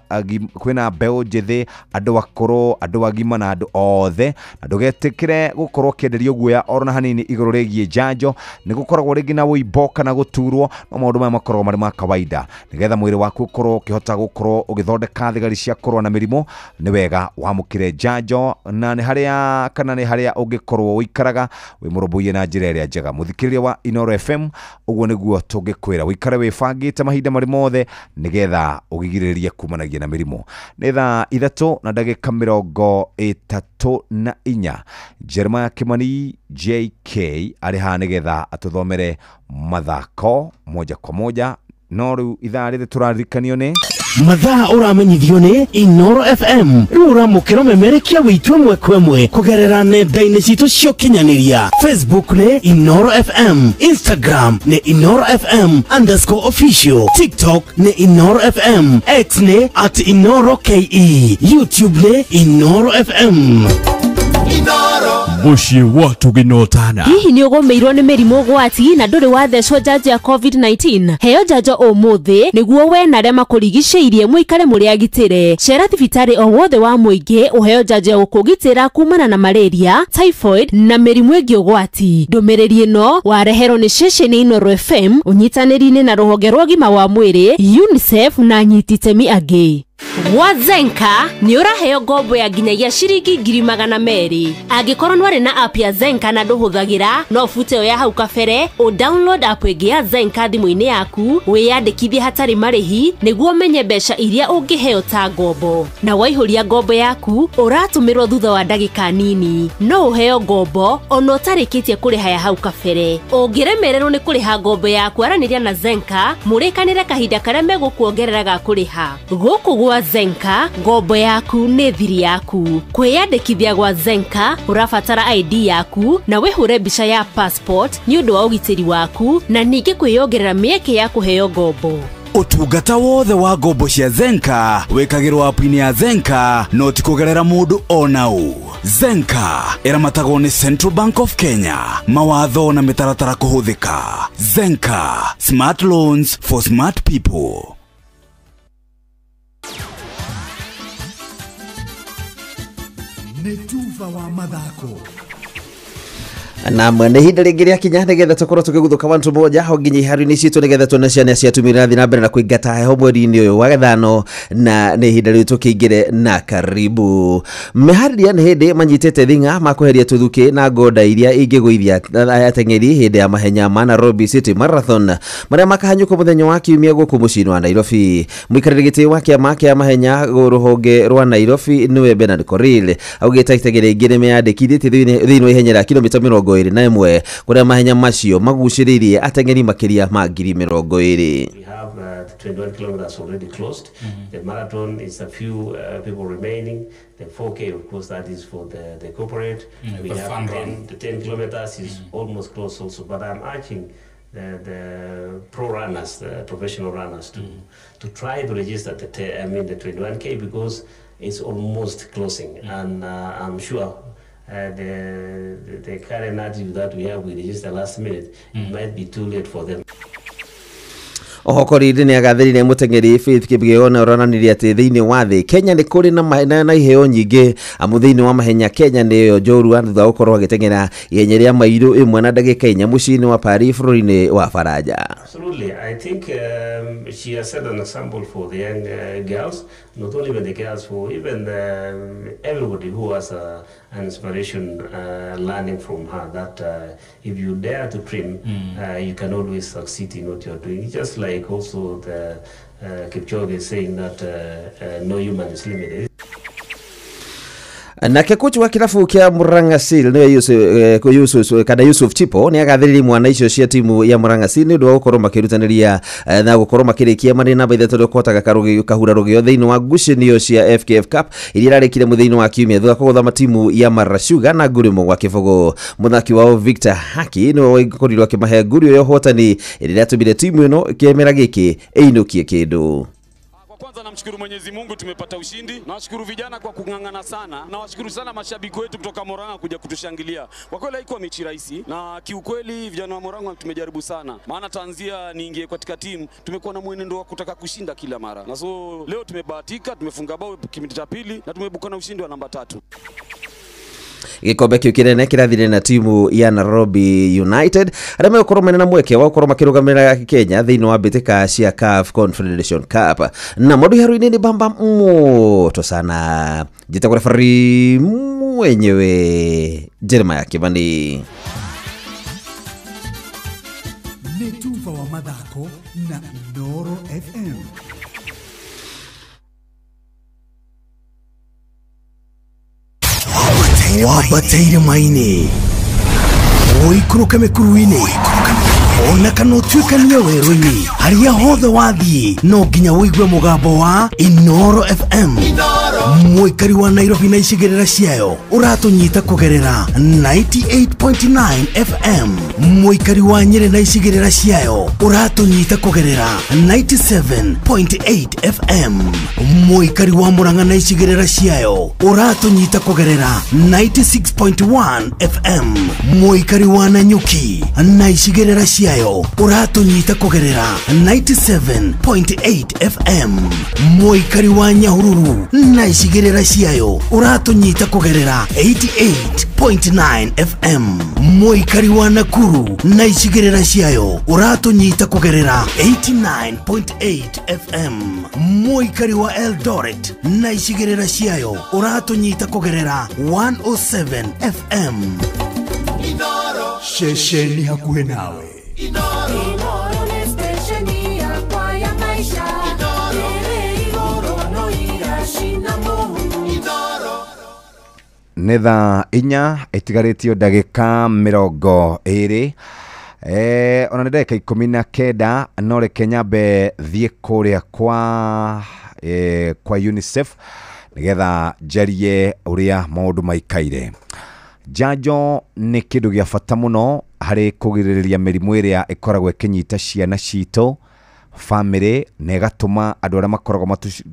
kwĩna mbeũ njĩthĩ andũ akũrũ andũ agima na andũ othe na ndũgetĩkĩre gũkorwo ũkĩenderio guoya oro na hanini igũrũ rĩgiĩ njanjo nĩ gũkoragwo rĩngĩ na wũimbo kana gũturwo no maũndũ maya makoragwo marĩ ma kawaida nĩgetha mwĩrĩ waku ũkorwo ũkĩhota gũkorwo ũgĩthondeka thigari cia kũrũa na mĩrimũ nĩ wega wamũkĩre njanjo na nĩ harĩa kana nĩ harĩa ũngĩkorwo ũikaraga wĩ mũrũmbũiye na njĩra ĩrĩa njega mũthikĩrĩria wa Inoro FM ũguo nĩguo tũngĩkwĩra ũikare wĩbangĩte mahinda marĩ mothe nĩgetha ũgirĩrĩrie kumanagia na mĩrimũ nĩ thaa 3:34 Jeremiah Kimani JK arĩ haha nĩgetha atũthomere mathako moja kwa moja no rĩu ithaa rĩrĩ tũraririkanio nĩ mathaa ũramenyithio nĩ Inoro FM rĩu ũramũkĩra ũmemerekia witũ ĩmwe kwa ĩmwe kũgerera nenda-inĩ citũ cia ũkinyanĩria Facebook nĩ Inoro FM, Instagram nĩ Inoro FM _official, TikTok nĩ Inoro FM, X nĩ @InoroKE, YouTube nĩ Inoro FM. Inoro. Mũciĩ wa tũgĩnotana. Hihi nĩ ũgũmĩirwo nĩ mĩrimũ ũgwati na ndũrĩ wathecwo njanjo ya COVID-19? Heo njanjo ũmũthĩ nĩguo we na arĩa makũrigicĩirie mũikare mũrĩ agitĩre. Cera thibitarĩ o wothe wa mũingĩ ũheo njanjo ya gũkũgitĩra kumana na malaria, typhoid na mĩrimũ ĩngĩ ũgwati. Ndũmĩrĩri ĩno wareherwo nĩ ceceni Inooro FM ũnyitanĩri-inĩ na rũhonge rwa ũgima wa mwĩrĩ UNICEF na anyiti itemi angĩ. Gwa Zenka nĩ ũraheo ngombo ya nginyagia ciringi 200,000. Angĩkorwo nĩwarĩ na app ya Zenka na ndũhũthagĩra, no ũbute ĩyo ya hau kabere, ũ download app ĩngĩ ya Zenka thimũ-inĩ yaku, wĩyandĩkithie hatarĩ marĩhi nĩguo ũmenye mbeca iria ũngĩheo ta ngombo. Na waihũria ngombo yaku, ũratũmĩrwo thutha wa ndagĩka nini. No ũheo ngombo ona ũtarĩkĩtie kũrĩha ya hau kabere. Ũngĩremererwo nĩ kũrĩha ngombo yaku, aranĩria na Zenka, mũrĩkanĩre kahinda karĩa megũkuongerera ga kũrĩha. Gũkũ gwa Zenka, ngombo yaku nĩ thiri yaku. Kwĩyandĩkithia gwa Zenka, ũrabatara ID yaku na wĩhũre mbica ya passport nĩ ũndũ wa ũgitĩri waku na ningĩ kwĩyongerera mĩeke ya kũheo ngombo. Ũtungata wothe wa ngombo cia Zenka wĩkagĩrwo app-inĩ ya Zenka no ti kũgerera mũndũ ona ũ. Zenka ĩramatagwo nĩ Central Bank of Kenya. Mawatho na mĩtaratara kũhũthĩka. Zenka, smart loans for smart people. Nĩ tuba wa mathako. Na mwene ihinda rĩngĩ rĩakinya nĩgetha tũkorwo tũkĩguthũka wantu moja ho nginya iharo-inĩ citũ nĩgetha tuone ciana cia atumia irathiĩ na mbere na kũingata heho mweri-inĩ ũyũ wa gathano, na nĩ ihinda rĩu tũkĩingĩre na karibu. Meharĩria nĩ hĩndĩ manyitĩte thing'a makweheria tũthukĩ na ngonda iria ingĩgũithia ateng'eri hĩndĩ ya mahenya ma Nairobi City Marathon marĩa makahanyũka mũthenya wa kiumia gũkũ mũciĩ-inĩ wa Nairobi. Mũikarĩri gĩtĩ wa kĩama kĩa mahenya rũhonge rwa Nairobi nĩwe Bernard Korir augĩte ateng'eri aingĩ nĩmeyandĩkithĩtie thĩinĩ wa ihenya rĩa kilomita 21 kũrĩa mahenya macio magucĩrĩirie ateng'eri makĩria ma 20,000. We have 21 kilometers already closed. The marathon is a few people remaining. The 4K, of course, that is for the corporate. We the have fun run. The 10 kilometers is almost closed also. But I'm urging the pro runners, the professional runners, to try to register the 21K because it's almost closing, and I'm sure. The current attitude that we have, we register last minute, it might be too late for them. Oho Korir nĩ agathĩrire mũteng'eri Faith Kipyegon na ũronanirie atĩ thĩinĩ wa thĩ Kenya nĩ kũrĩ na iheo nyingĩ amu thĩinĩ wa mahenya Kenya nĩyo njorua thutha wa gũkorwo agĩteng'era ihenya rĩa mairũ 1 na ndagĩka 4 mũciĩ-inĩ wa Paris bũrũri-inĩ wa Faranja. Absolutely. I think she has set an example for the young girls, not only for the girls, for even everybody who has an inspiration learning from her that if you dare to dream, you can always succeed in what you're doing. Just like also the Kipchoge is saying that no human is limited. Nake kochi wa kirabu kia Murang'a Seal niwe Yusuf Chipo nĩ agathĩrĩirie mwana icio cia timu ya Murang'a Seal nĩ ũndũ wa gũkorwo makĩrutanĩria na gũkorwo makĩrĩkia marĩ namba 3 tondũ kũhotaga kahura rũgĩo thĩinĩ wa ngucanio cia FKF Cup iria irarĩkire mũthenya wa kiumia thutha kũgũtha timu ya Mara Sugar na nguri ĩmwe gwa kĩbũgũ. Mũthaki wao Victor Haki nĩwe wakorirwo akĩmahe nguri ya ũhotani ĩrĩa ĩratũmire timu ĩno kĩmera gĩkĩ ĩinũkie kĩndũ. Kwanza namshukuru Mwenyezi Mungu tumepata ushindi. Nawashukuru vijana kwa kung'ang'ana sana. Nawashukuru sana mashabiki wetu kutoka Murang'a kuja kutushangilia. Kwa kweli haikuwa mechi rahisi na kiukweli vijana wa Murang'a tumejaribu sana. Maana tanzia niingie katika timu tumekuwa na mwenendo wa kutaka kushinda kila mara. Na so leo tumebahatika, tumefunga bao kipindi cha pili na tumeibuka na ushindi wa namba 3. Gikombe kiu kinene kirathire na timu ya Nairobi United aria megũkorwo mena na mweke wa gũkorwo makĩrũgamĩrĩra Kenya thĩinĩ wa mbĩtĩka cia CAF Confederation Cup. Na mũndũ iharu-inĩ nĩ bamba moto sana. Njĩtagwo referee mwenyewe Jeremiah Kibani. Nĩ tuba wa mathako na Inooro FM. Wabataire maini, ũikũrũke mĩkuru-inĩ, Ona kana ũtuĩkanie werũ-inĩ, harĩa hothe wathiĩ no nginya ũigue mũgambo wa Inoro FM. Mũikari wa Nairobi na icigĩrĩra ciayo ũratũnyita kũgerera 98.9 FM. Mũikari wa Nyĩrĩ na icigĩrĩra ciayo ũratũnyita kũgerera 97.8 FM. Mũikari wa Murang'a na icigĩrĩra ciayo ũratũnyita kũgerera 96.1 FM. Mũikari wa Nanyuki na icigĩrĩra ciayo ũratũnyita kũgerera 97.8 FM. Mũikari wa Nyahururu na icigĩrĩra ciayo ũratũnyita kũgerera 88.9 FM. Mũikari wa Nakuru na icigĩrĩra ciayo ũratũnyita kũgerera 89.8 FM. Mũikari wa Eldoret na icigĩrĩra ciayo ũratũnyita kũgerera 107 FM. Ceceni hakuhĩ nawe. Inoro nĩ stesheni yakwa ya maisha. Ĩrĩ igũrũ no iracina mũhu. Nĩ thaa 4 ĩtigarĩtio ndagĩka 20, ona nĩ ndagĩka 19. No reke nyambe thiĩ kũrĩa kwa UNICEF nĩgetha njarie ũrĩa maũndũ maikaire. Njanjo nĩ kĩndũ gĩa bata mũno harĩ kũgirĩrĩria mĩrimũ ĩrĩa ĩkoragwo ĩkĩnyita ciana citũ, bamĩrĩ, na ĩgatũma andũ arĩa makoragwo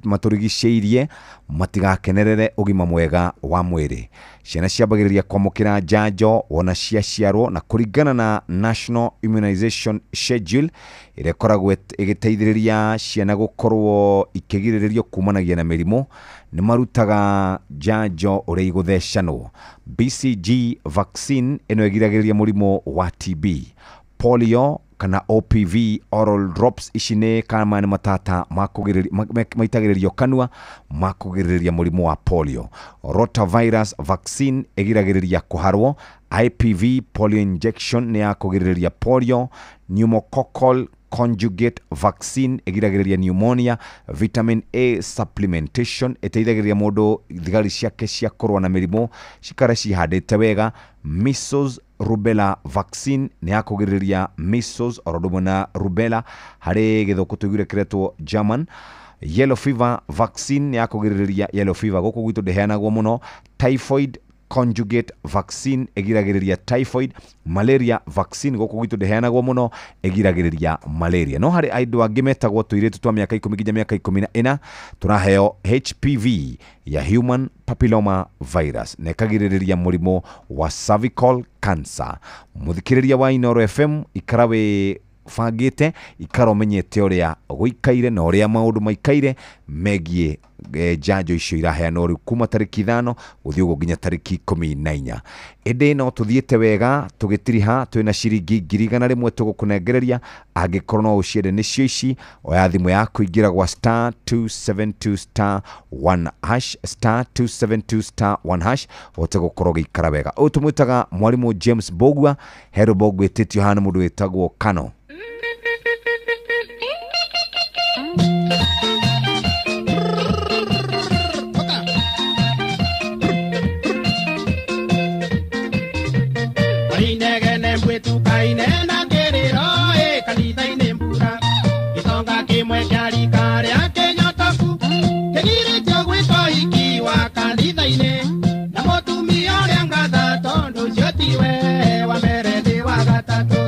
matũrigicĩirie matigakenerere ũgima mwega wa mwĩrĩ. Ciana ciambagĩrĩria kwamũkĩra njanjo wona ciaciarwo, na kũringana na National Immunization Schedule ĩrĩa ĩkoragwo ĩgĩteithĩrĩria ciana gũkorwo ikĩgirĩrĩrio kumanagia na mĩrimũ, nĩ marutaga njanjo ũrĩa igũthecanwo. BCG vaccine ĩno ĩgiragĩrĩria mũrimũ wa TB, polio kana OPV oral drops, ici nĩ kana nĩ matata maitagĩrĩrio kanua ma kũgirĩrĩria mũrimũ wa polio. Rotavirus vaccine ĩgiragĩrĩria kũharwo. IPV polio injection nĩ ya kũgirĩrĩria polio. Pneumococcal conjugate vaccine ĩgiragĩrĩria pneumonia. Vitamin A supplementation ĩteithagĩrĩria mũndũ thigari ciake cia kũrũa na mĩrimũ cikare cihandĩte wega. Measles rubella vaccine nĩ ya kũgirĩrĩria measles oro ũndũ ũmwe na rubella, harĩ gĩthũkũ tũiguire kĩretwo German. Yellow fever vaccine nĩ ya kũgirĩrĩria yellow fever, gũkũ gwitũ ndĩheanagwo mũno. Typhoid conjugate vaccine ĩgiragĩrĩria typhoid. Malaria vaccine gũkũ gwitũ ndĩheanagwo mũno, ĩgiragĩrĩria malaria. No harĩ andũ angĩ metagwo tũirĩtu twa mĩaka 10 nginya mĩaka 14 tũraheo HPV ya human papilloma virus na ĩkagirĩrĩria mũrimũ wa cervical cancer. Mũthikĩrĩria wa Inoro FM, ikara wĩ bangĩte, ikara ũmenyete ũrĩa gũikaire na ũrĩa maũndũ maikaire megiĩ njanjo icio iraheanwo rĩu kuma tarĩki 5 gũthiĩ ũguo nginya tarĩki 14. Ĩndĩ no tũthiĩte wega tũgĩtiriha, twĩna ciringi 100,000 tũgũkũnengereria angĩkorwo no ũciende nĩcio ici. Oya thimũ yaku, ingĩra gwa star 272 star 1 hash, star 272 star 1 hash, ũhote gũkorwo ũgĩikara wega. Ũyũ tũmwĩtaga mwarimũ James Mbũgua, he rwĩmbo ngwĩtĩtio haha nĩ mũndũ wĩtagwo Kano. Inegene mbwetu kainena kĩrĩro ĩ kanitha-inĩ mbura gĩtonga kĩmwe kĩa rika rĩa kĩnyotoku kĩgirĩtio gwĩtwo hiki wa kanitha-inĩ na mũtumia ũrĩa ngatha tondũ ũcio tiwe wa mbere nĩ wa gatatũ.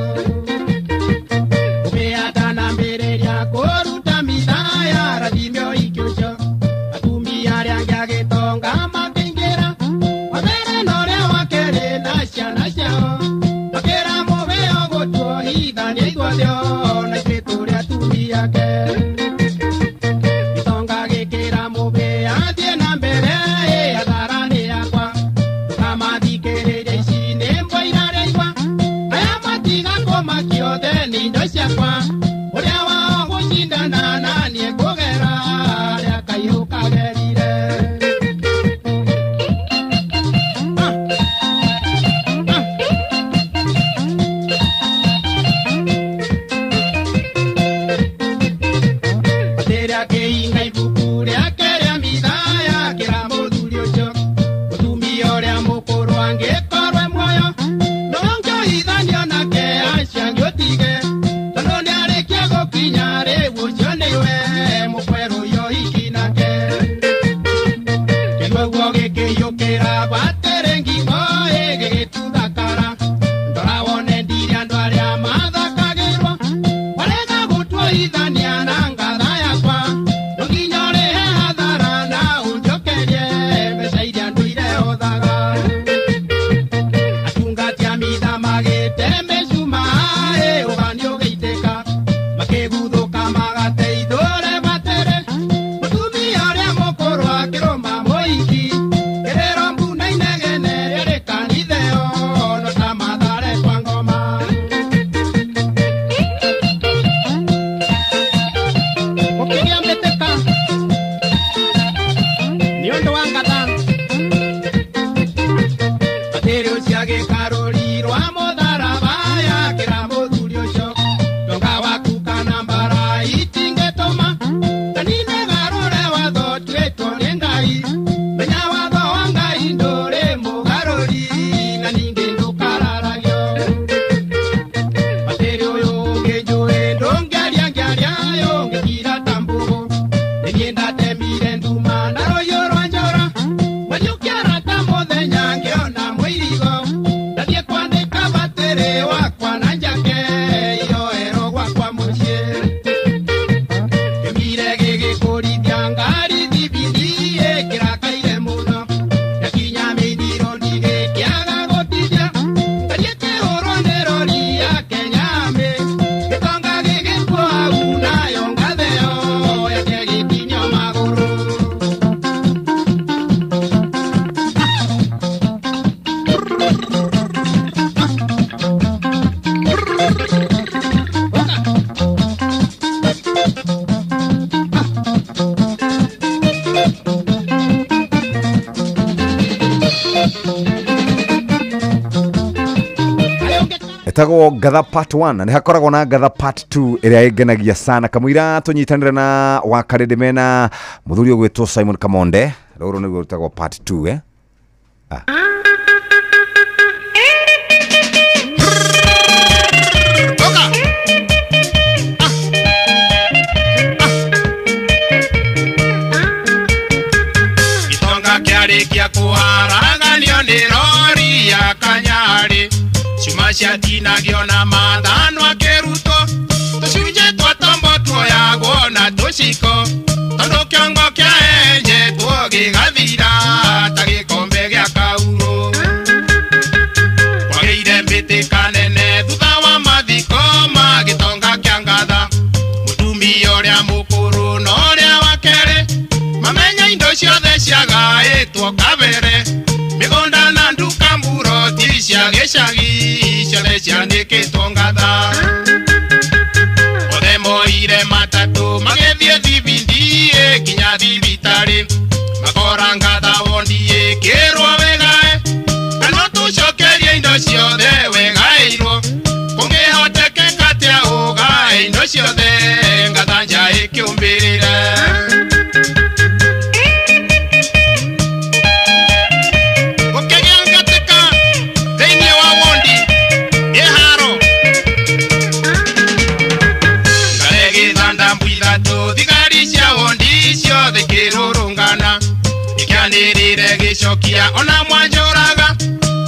Gĩkĩiyũkĩra batĩrĩ ngingo ĩgĩgĩtuthakara ndora wone ndiri andũ arĩa mathakagĩrwo warega gũtuoithania na ngatha yakwa no nginya ũrĩhe hathara na ũnjokerie mbeca iria ndũire hothaga atungati a mitha magĩte mĩcumaa ũgani ũgĩitĩka makĩguthũka magateithũre batĩrĩ mũtumia ũrĩa mũkũrũ akĩrũma mũiki kĩrĩro mbu na inegene rĩarĩ kanitha ĩyo no ta Mathare kwa ngoma. Gũkĩgĩa mbĩtĩka nĩ ũndũ wa ngatha batĩrĩ ũcio agĩkarũri rwa mũtharaba yakĩra mũthuri ũcio ndonga waku kana mbara itingĩtũma na nimegarũre watho tuĩtwo nĩ Ngai menya watho wa Ngai ndũrĩ mũgarũri na ningĩ ndũkararagio batĩrĩ ũyũ ũngĩnjũĩ ndũngĩaria ngĩaria ũngĩkira ta mbũgũ nĩ niĩ ndatemire nduma na rũhiũ rwa njora mwanyũkĩara ta mũthenya ngĩona mũirigo ndathiĩ kwandĩka batĩrĩ wakwa na njake iroero gwakwa mũciĩ kĩmire gĩgĩkũrithia ngari thibindi ĩkĩrakaire mũno gĩakinya mĩithiro ndigĩkĩaga gũtithia ngathiĩ kĩhũrwo nĩ rori ya Kenya Army gĩtonga gĩgĩkwo hau nayo ngatheo yake gĩkinyio magũrũ. Etagwo Ngatha part 1 na nĩ hakoragwo na Ngatha part 2 ĩrĩa ĩngenagia sana kamũira tũnyitanĩre na wakarĩndĩ mena mũthuri ũgwĩtwo Simon Kamonde rũrũ nĩguo rũtagwo part 2 eh? Gĩtonga kĩarĩkia kũharaganio nĩ rori ya Kanyarĩ cuma ciatinagio na mathano akĩrutwo tũcunjĩ twa tombo tuoyagwo na tũciko tondũ kĩongo kĩaenjetwo gĩgathira ta gĩkombe gĩa kaurũ kwagĩire mbĩtĩka nene thutha wa mathiko ma gĩtonga kĩa ngatha mũtumia ũrĩa mũkũrũ na ũrĩa wa kerĩ mamenya indo ciothe ciagaĩtwo kabere mĩgũnda na nduka mburoti cia gĩcagi ciothe ciandĩkĩtwo ngatha othe moire matatũ magĩthiĩ thibindi nginya thibitarĩ makora ngatha wondi ĩkĩrwo wegae kana tũcokerie indo ciothe wegaĩirwo kũngĩhotekeka atĩa ũgae indo ciothe ngatha nja ĩkĩũmbĩrĩre. Gũkĩgĩa ngatĩka thĩinĩ wa wondi ĩharo ngare gĩthanda mbu ithatũ thigari cia wondi ciothe ikĩrũrũngana ikĩanĩrĩre gĩcokia ona mwanjũraga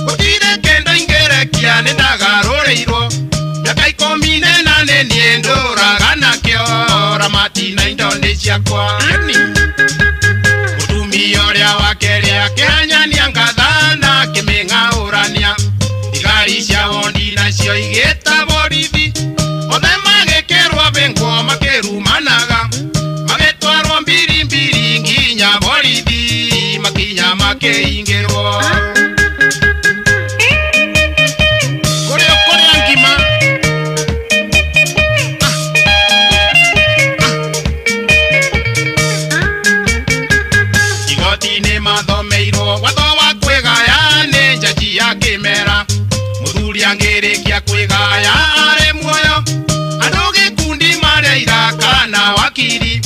gũtirĩ kĩndũ ingĩrekia nĩ ndagarũrĩirwo mĩaka 18 nĩ niĩ ndũraga nakĩo ramati na indo nĩ ciakwa. Mũtumia ũrĩa wa kerĩ akĩhanyania ngatha na akĩmĩng'aũrania thigari cia wondi nacio igĩta borithi othe magĩkĩrwo bĩngwo makĩrumanaga magĩtwarwo mbiri mbiri nginya borithi makinya makĩingĩrwo kũrĩa kũrĩa ngima. Igoti-inĩ mathomeirwo watho wa kwĩgaya nĩ njaji ya kĩmera mũthuri angĩrĩkia kwĩgaya arĩ muoyo andũ gĩkundi marĩa iraka na wakiri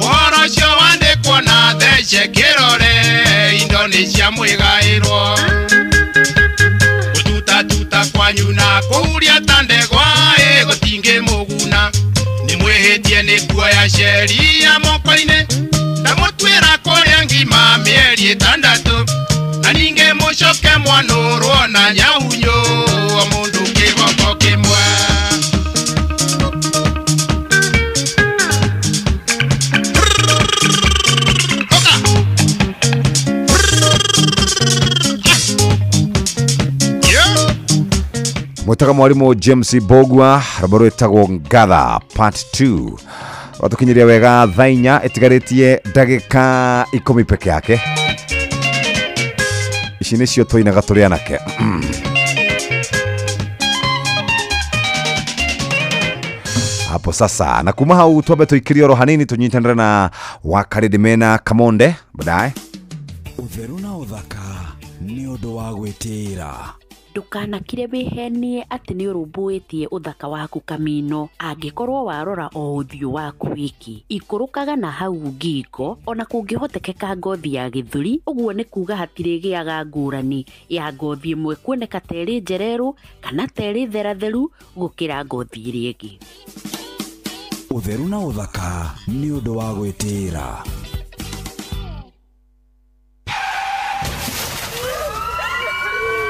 ũhoro ũcio wandĩkwo na thece kĩrore indo nĩ cia mwĩgaĩrwo gũtutatuta kwanyu na kũhuria ta ndegwa ĩ gũtingĩmũguna nĩ mwĩhĩtie nĩ kuoya sheria moko-inĩ ndamũtuĩra kũrĩa ngima mĩeri 6. Na ningĩ mũcoke mwanũrwo na nyaunyo o mũndũ kĩboko kĩmwe. Mwĩtaga mwarimũ James Bogwa rwĩmbo rwĩtagwo Ngatha part 2 rwatũkinyiria wega thaa inya ĩtigarĩtie ndagĩka 10 peke yake. Ici nĩcio tũinaga tũrĩ anake. Hapo sasa na kuma hau twambe tũikĩrie oro hanini tũnyitanĩre na Wakarĩndĩ mena Kamonde baadaye. Ũtheru na ũthaka nĩ ũndũ wa gwĩtĩĩra. Ndukanakire wĩhenie atĩ nĩ ũrũmbũĩtie ũthaka waku kamino angĩkorwo warora o ũthiũ waku wiki ikũrũkaga na hau ngingo ona kũngĩhotekeka ngothi ya gĩthũri ũguo nĩ kuga hatirĩgĩaga ngũrani ya ngothi ĩmwe kuoneka ta ĩrĩ njererũ kana ta ĩrĩ theratheru gũkĩra ngothi ĩrĩa ĩngĩ. Ũtheru na ũthaka nĩ ũndũ wa gwĩtĩĩra.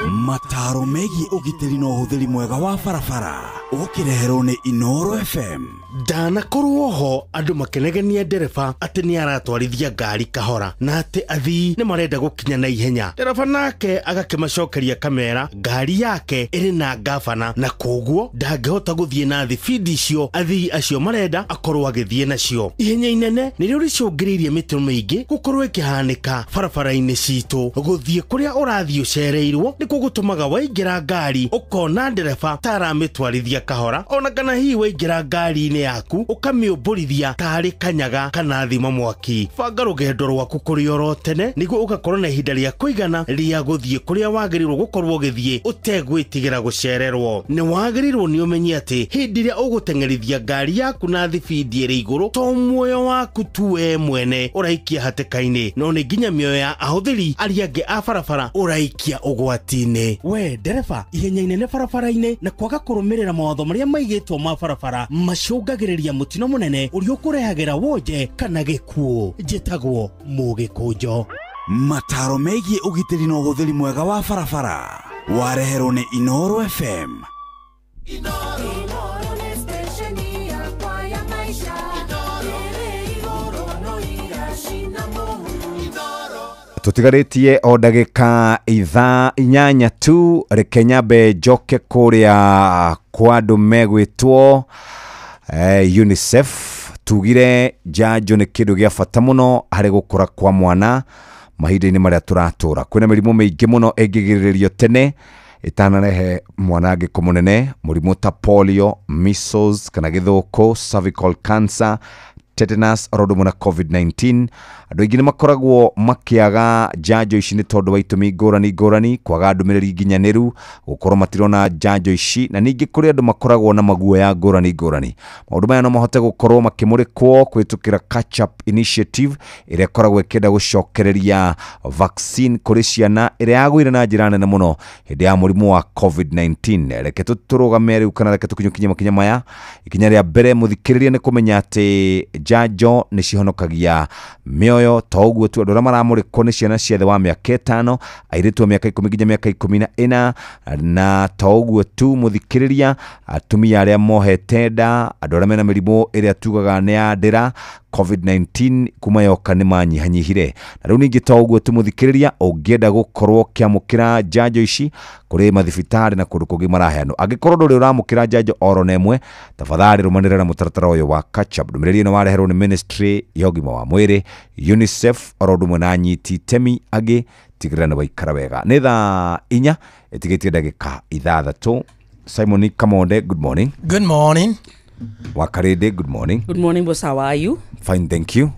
Mataro megiĩ ũgitĩri na ũhũthĩri mwega wa barabara ũkĩreherwo nĩ Inooro FM. Ndanakorwo ho andũ makenegenia ndereba atĩ nĩ aratwarithia ngari kahora na atĩ athii nĩ marenda gũkinya na ihenya. Ndereba nake agakĩmacokeria kamera ngari yake ĩrĩ na ngabana na koguo ndangĩhota gũthiĩ na thibindi icio athii acio marenda akorwo agĩthiĩ nacio. Ihenya inene nĩrĩo rĩcũngĩrĩirie mĩtino mĩingĩ gũkorwo ĩkĩhanĩka barabara-inĩ citũ. Gũthiĩ kũrĩa ũrathiĩ ũcereirwo nĩkuo gũtũmaga waingĩra ngari ũkona ndereba ta aramĩtwarithia kahora ona kana hihi waingĩra ngari-inĩ yaku ũkamĩũmbũrithia tarĩ kanyaga kana thima mwaki. Banga rũgendo rwaku kũrĩ oro tene nĩguo ũgakorwo na ihinda rĩa kũigana rĩa gũthiĩ kũrĩa wagĩrĩirwo gũkorwo ũgĩthiĩ ũtegwĩtigĩra gũcererwo. Nĩ wagĩrĩirwo nĩ ũmenye atĩ hĩndĩ ĩrĩa ũgũteng'erithia ngari yaku na thibindi ĩrĩ igũrũ to muoyo waku tu we mwene ũraikia hatĩka-inĩ no nĩ nginya mĩoyo ya ahũthĩri arĩa angĩ a barabara ũraikia ũgwati-inĩ. We ndereba ihenya inene barabara-inĩ na kwaga kũrũmĩrĩra mawatho marĩa maigĩtwo ma barabara macũngagĩrĩria mũtino mũnene ũrĩa ũkũrehagĩra wonje kana gĩkuũ. Njĩtagwo Mũgĩkũnjo. Mataro megiĩ ũgitĩri na ũhũthĩri mwega wa barabara wareherwo nĩ Inooro FM. Inooro nĩ stesheni yakwa ya maisha ĩrĩ igũrũ no iracina mũhu. Tũtigarĩtie o ndagĩka ithaa inyanya tu reke nyambe njoke kũrĩa kwa andũ megwĩtwo UNICEF. Tugire njanjo nĩ kĩndũ gĩa bata mũno harĩ gũkũra kwa mwana mahinda-inĩ marĩa tũratũra. Kwĩna mĩrimũ mĩingĩ mũno ĩngĩgirĩrĩrio tene ĩtanarehe mwanangĩko mũnene, mũrimũ ta polio, measles kana gĩthũkũ, cervical cancer, tetanus oro ũndũ ũmwe na COVID-19. Andũ aingĩ nĩ makoragwo makĩaga njanjo ici nĩ tondũ wa itũmi ngũrani ngũrani, kwaga ndũmĩrĩri nginyanĩru, gũkorwo matirona njanjo ici, na ningĩ kũrĩ andũ makoragwo na maguoya ngũrani ngũrani. Maũndũ maya no mahote gũkorwo makĩmũrĩkwo kũhĩtũkĩra Catch Up Initiative ĩrĩa ĩkoragwo ĩkĩenda gũcokereria vaccine kũrĩ ciana ĩrĩa yagũire na njĩra nene mũno hĩndĩ ya mũrimũ wa COVID-19. Reke tũrũgame rĩu kana reke tũkinyũkinyie makinya maya. Ikinya rĩa mbere mũthikĩrĩria nĩ kũmenya atĩ njanjo nĩ cihonokagia mĩoyo. To ũguo tu, andũ arĩa maramũrĩkwo nĩ ciana cia thĩ wa mĩaka 5, airĩtu a mĩaka 10 nginya mĩaka 14, na to ũguo tu mũthikĩrĩria, atumia arĩa mohete nda, andũ arĩa mena mĩrimũ ĩrĩa tugaga nĩ ya ndĩra, COVID-19 kuma yoka nĩ manyihanyihire. Na rĩu ningĩ to ũguo tu mũthikĩrĩria, ũngĩenda gũkorwo ũkĩamũkĩra njanjo ici kũrĩ mathibitarĩ na kũndũ kũngĩ maraheanwo, angĩkorwo ndũrĩ ũramũkĩra njanjo oro na ĩmwe, tafadhali rũmanĩrĩra na mũtaratara ũyũ wa Catch Up. Ndũmĩrĩri ĩno wareherwo nĩ Ministry ya ũgima wa mwĩrĩ, UNICEF oro ũndũ ũmwe na anyiti itemi angĩ. Tigĩrĩra nĩ waikara wega. Nĩ thaa 4 ĩtigĩtie ndagĩka 6. Simon Kamonde, good morning. Good morning. Wakarĩndĩ, good morning. Good morning, boss. How are you? Fine, thank you.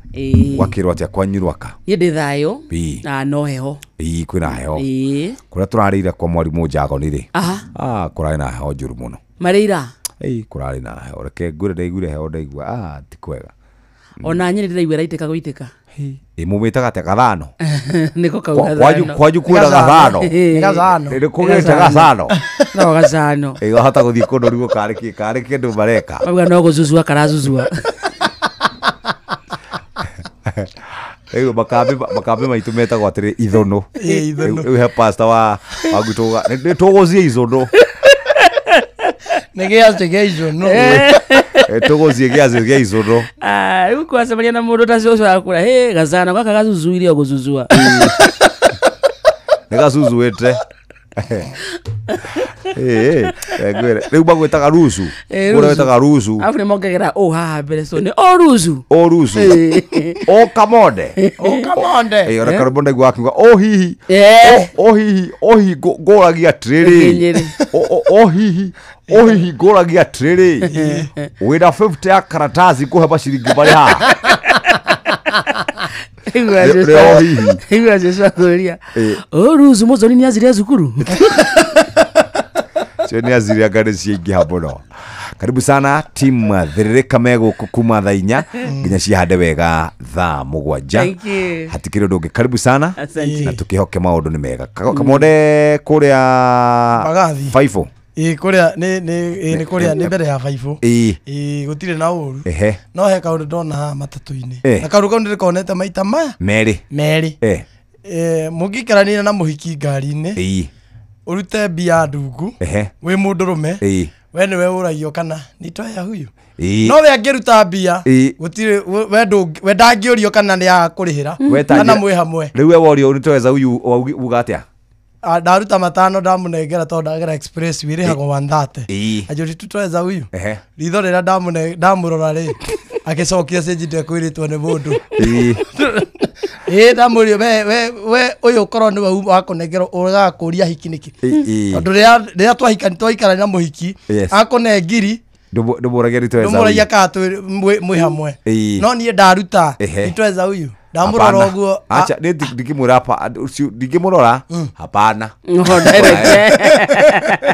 Wakĩrwo atĩa kwanyu Rwaka? Niĩ ndĩ thayũ na no heho. Ii, kwĩna heho. Kũrĩa tũrarĩire kwa mwarimũ Njagoni rĩ, kũrarĩ na heho njũru mũno. Marĩira? Ii, kũrarĩ na heho. Reke ngwĩre ndaiguire heho ndaigua ti kwega. Ona nyĩ ndĩraigua ĩraitĩka gũitĩka. Ĩ mũmĩtaga atĩa gathano? Nĩko kau gathano. Kwanyu kwĩna gathano? Nĩ gathano. Nĩ kũgĩte gathano? No gathano. Ĩ wahota gũthiĩ kũndũ ũrigwo karĩ kĩ, karĩ kĩndũ mareka. Mauga no gũcucua karacũcua. Rĩu makambi maitũ metagwo atĩrĩ ithũnũ. Ĩ, ithũnũ. Rĩu he pastor wa gwitũ nĩ tũgũcie ithũnũ. Nĩ gĩacĩ gĩa ithũnũ. Tũgũcie gĩacĩ gĩa ithũnũ. Ah, rĩu kwacemania na mũndũ ta ũcio akũra, "Hĩ, gacana gaka gacucuire o gũcucua." Nĩ gacucuĩte. Ngwĩre rĩu magwĩtaga rucu. Ũrĩa wĩtaga rucu. Alafu nĩ mongagĩra ũ haha mbere, so nĩ o rucu. O rucu. O kamonde. O kamonde. Ona karũmbo ndaigua akiuga o hihi. O hihi, o hihi ngũragia atĩrĩrĩ. O hihi, o hihi ngũragia atĩrĩrĩ. Wĩna 50 ya karatathi ngũhe maciringi marĩ haha. Igua Joshua akũria, "O rucu mũthoni nĩ anjirie cukuru?" Cio nĩ aziria ngari ciaingĩha mũno. Karibu sana team Thĩrĩrĩka megũkũ kuma thaa 4 nginya cihande wega thaa 7. Hatikĩrĩ ũndũ ũngĩ. Karibu sana. Asante. Na tũkĩhoke maũndũ nĩ mega. Kamonde kũrĩa Mbagathi. Faifo. Ĩ kũrĩa nĩ kũrĩa nĩ mbere ya Faifo. Ĩ. Ĩ gũtirĩ na ũru. Ehe. No he kaũndũ ndona haha matatũ-inĩ. Na kaũndũ kau nĩndĩkonete maita maya merĩ. Mũngĩikaranĩra na mũhiki ngari-inĩ. Ũrute mbia ndungu. Wĩ mũndũrũme. We nĩwe ũragio kana nitoya huyu. No we angĩruta mbia gũtirĩ we ndangĩũrio kana nĩ akũrĩhĩra kana mwĩ hamwe. Rĩu we worio nitoya huyu uga atĩa? Ndaruta matano ndamũnengera tondũ ndagera express wĩrĩhagwo 130. Anjũria tutoeza huyu. Ritho rĩrĩa ndamũrora rĩ agĩcokia cĩnji ndekwĩrĩtwo nĩ mũndũ. Ndamũria we ũyũ ũkorwo nĩwe wakũnengera ũgakũria hiki nĩkĩ? Tondũ rĩrĩa twahikani twaikara na mũhiki akũne ngiri ndũmũragia nitoeza huyu. Ndũmũragia kana mwĩ hamwe. No niĩ ndaruta nitoeza huyu. Ndamũrora ũguo. Acha ndingĩmwĩra hapa ndingĩmũrora hapana. No direct.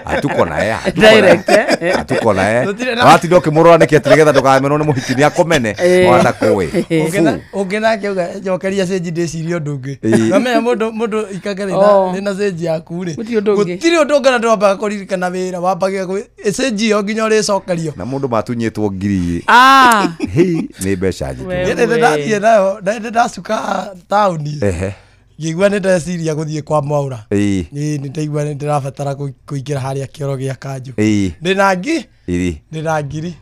Hatuko na yeye. Direct. Hatuko na yeye. Watinda ũkĩmũrora nĩkĩ atĩ nĩgetha ndũkamenwo nĩ mũhiki nĩ akomene ona kũĩ. Ũngĩ nake uga njokeria cĩnji ndĩcirie ũndũ ũngĩ. Namenya mũndũ ikangere na cĩnji yaku rĩ. Gũtirĩ ũndũ ũngĩ na ndwambaga kũririkana wĩra wambagia cĩnji ĩyo nginya ũrĩcokerio. Na mũndũ matunyĩtwo ngiri. Hĩ nĩ mbeca nyingĩ. Nĩ ndathiĩ nayo ndacuka taũni. Ngĩigua nĩ ndeciria gũthiĩ kwa Mwaura. Nĩ ndaigua nĩ ndĩrabatara kũingĩra harĩa kĩoro gĩa kanjũ. Ndĩna ngiri. Ndĩna ngiri.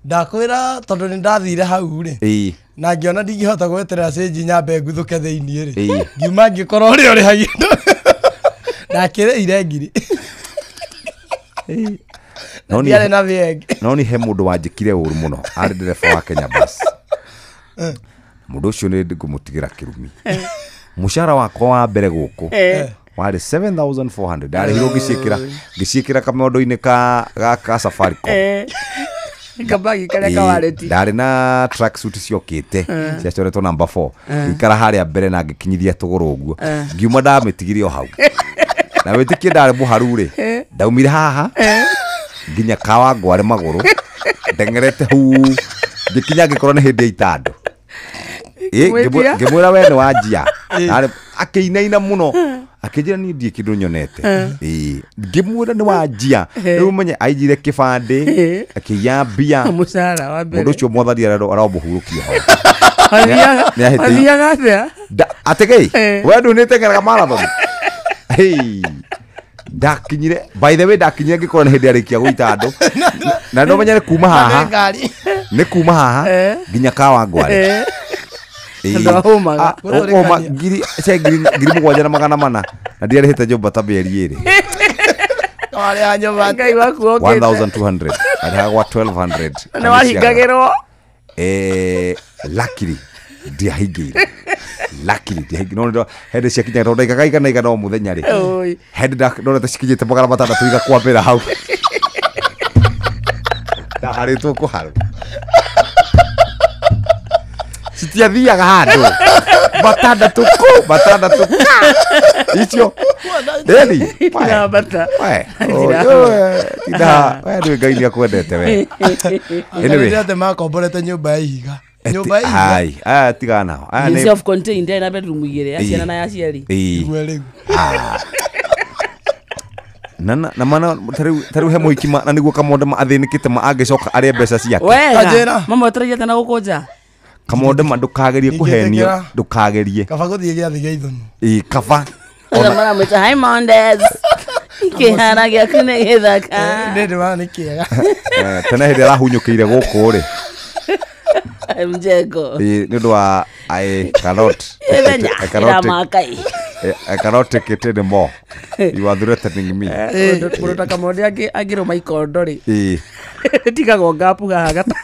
Ndakwĩra tondũ nĩ ndathire hau rĩ. Na ngĩona ndingĩhota gweterera cĩnji nyambe nguthũke thĩinĩ rĩ. Ngiuma ngĩkorwo ũrĩa ũrĩhagia. Ndakĩrĩire ngiri. Ndiarĩ na bĩengĩ. No nĩ he mũndũ wanjĩkire ũru mũno. Arĩ ndereba wa Kenya Bus. Mũndũ ũcio nĩ ngũmũtigĩra kĩrumi. Mũcara wakwa wa mbere gũkũ warĩ 7400. Ndarĩhirwo ngĩciĩkĩra kamondo-inĩ ka Safaricom. Kabagi karĩa kawareti. Ndarĩ na tracksuit ciokĩte ciacoretwo number 4. Ngĩikara harĩa mbere na ngĩkinyithia tũgũrũ ũguo. Ngiuma ndamĩtigire o hau. Na wĩtĩkie ndarĩ mũharu rĩ. Ndaumire haha nginya Kawangware magũrũ ndengerete hu ngĩkinya ngĩkorwo nĩ hĩndĩ ya itandũ. Ngĩmwĩra we nĩ wanjia. Akĩinaina mũno. Akĩnjĩra niĩ ndirĩ kĩndũ nyonete. Ngĩmwĩra nĩ wanjia. Rĩu ũmenye ainjire kĩbandĩ, akĩiya mbia. Mũcara wa mbere. Mũndũ ũcio mwathani aramũhurũkia hau. Athiaga atĩa? Atĩkĩ? We ndunĩteng'eraga marathon. Ndakinyire by the way ndakinyire ngĩkorwo nĩ hĩndĩ arĩkia gũita andũ. Na no menye nĩ kuma haha. Nĩ kuma haha nginya Kawangware. Ũma ngiri 7400 na ndiarĩhĩte nyũmba ta mĩeri 2. Warĩha nyũmba Ngai waku okĩte. 1200 arĩhaga gwa 1200. Na wahingagĩrwo. Luckily ndiahingĩire. Luckily ndiahingĩire. No hĩndĩ ciakinyaga tondũ ndaikaga igana igana o mũthenya rĩ. Hĩndĩ ndonete cikinyĩte 600 igakwambĩra hau. Ndaharĩtwo kũharwo. Citiathiaga handũ. Matandatũ kũ, matandatũ ka. Icio. Ĩni. Itirambata. We. Tinda. We nĩ Ngai nĩakwendete we. Anyway. Atĩ makomborete nyũmba ya ihiga. Nyũmba ya ihiga. Hai. Aya tigana nao. Aya nĩ self contained na bedroom igĩrĩ ya ciana na ya aciari. Rĩu. Na mana tarĩu he mũhiki na nĩguo kamonde athĩnĩkĩte ma angĩcoka arĩe mbeca ciake. Wega. Mama wetereire atĩa na gũkũnja? Kamonde ma ndukagerie kuhenio ndukagerie kaba guthie giathi gia ithunu ii kaba ona maramwita hi Mondays ikihara giaku nĩ gĩthaka nĩ ndĩra nĩ kĩega tene hĩndĩ arahunyũkĩire gũkũ rĩ mjengo ii nĩ ũndũ wa I cannot I cannot take it anymore. You are threatening me. Mũndũ ta Kamonde angĩrũma ikondo rĩ tigagwo ngapu haha gata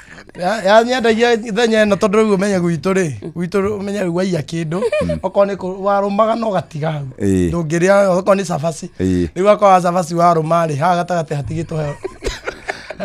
ya nyendagia ithenya ĩno tondũ rĩu ũmenye gwitũ rĩ gwitũ ũmenye rĩu waiya kĩndũ okorwo nĩ warũmaga no gatiga hau ndũngĩrĩa okorwo nĩ cabaci rĩu akorwo cabaci warũma rĩ haha gatagatĩ hatigĩtwo heo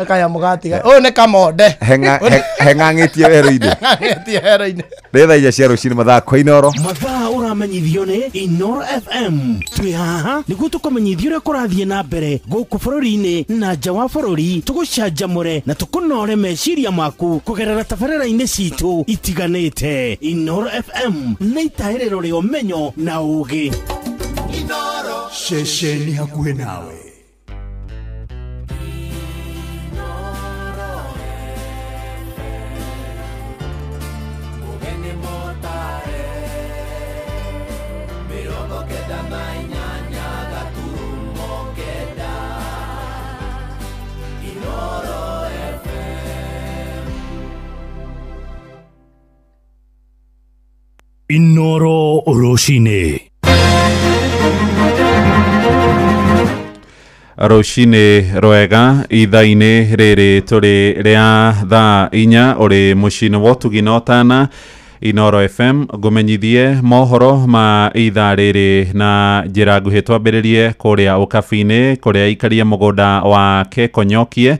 kaya mugatiga ũyũ nĩ Kamonde heng'ang'ĩtie werũ-inĩ heng'ang'ĩtie werũ-inĩ nĩ thaa 4 cia rũcinĩ mathaa kwa Inoro mathaa ũramenyithio nĩ Inoro FM twĩ haha nĩguo tũkũmenyithia ũrĩa kũrathiĩ na mbere gũkũ bũrũri-inĩ na nja wa bũrũri tũgũcanjamũre na tũkũnore meciria maku kũgerera tabarĩra-inĩ citũ itiganĩte. Inoro FM nĩ itahĩrĩro rĩa ũmenyo na ũũgĩ. Ceceni hakuhĩ nawe. Inoro Rũcinĩ Rũcinĩ rwega ithaa-inĩ rĩrĩ tũrĩ rĩa thaa 4 ũrĩ mũciĩ-inĩ wa ũtugi na ũtana Inoro FM ngũmenyithie mohoro ma ithaa rĩrĩ na njĩra nguhĩ twambĩrĩrie kũrĩa ũkabi-inĩ kũrĩa aikaria mũgũnda wa Kekonyokie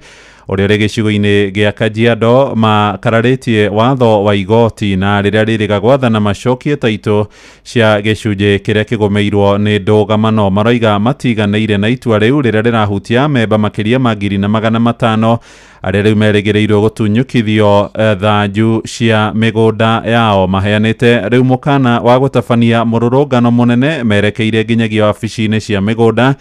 ũrĩa ũrĩ gĩcigo-inĩ gĩa Kajiado makararĩtie watho wa igoti na rĩrĩa rĩrĩga gwathana macokie taitũ cia gĩcunjĩ kĩrĩa kĩgũmĩirwo nĩ ndũgamano maroiga matiganĩire na itua rĩu rĩrĩa rĩrahutia memba makĩria ma 1,500 arĩa rĩu merĩgĩrĩirwo gũtunyũkithio thanju cia mĩgũnda yao maheanĩte rĩu mũkana wa gũtabania mũrũrũngano mũnene merekeire nginyagia wabici-inĩ cia mĩgũnda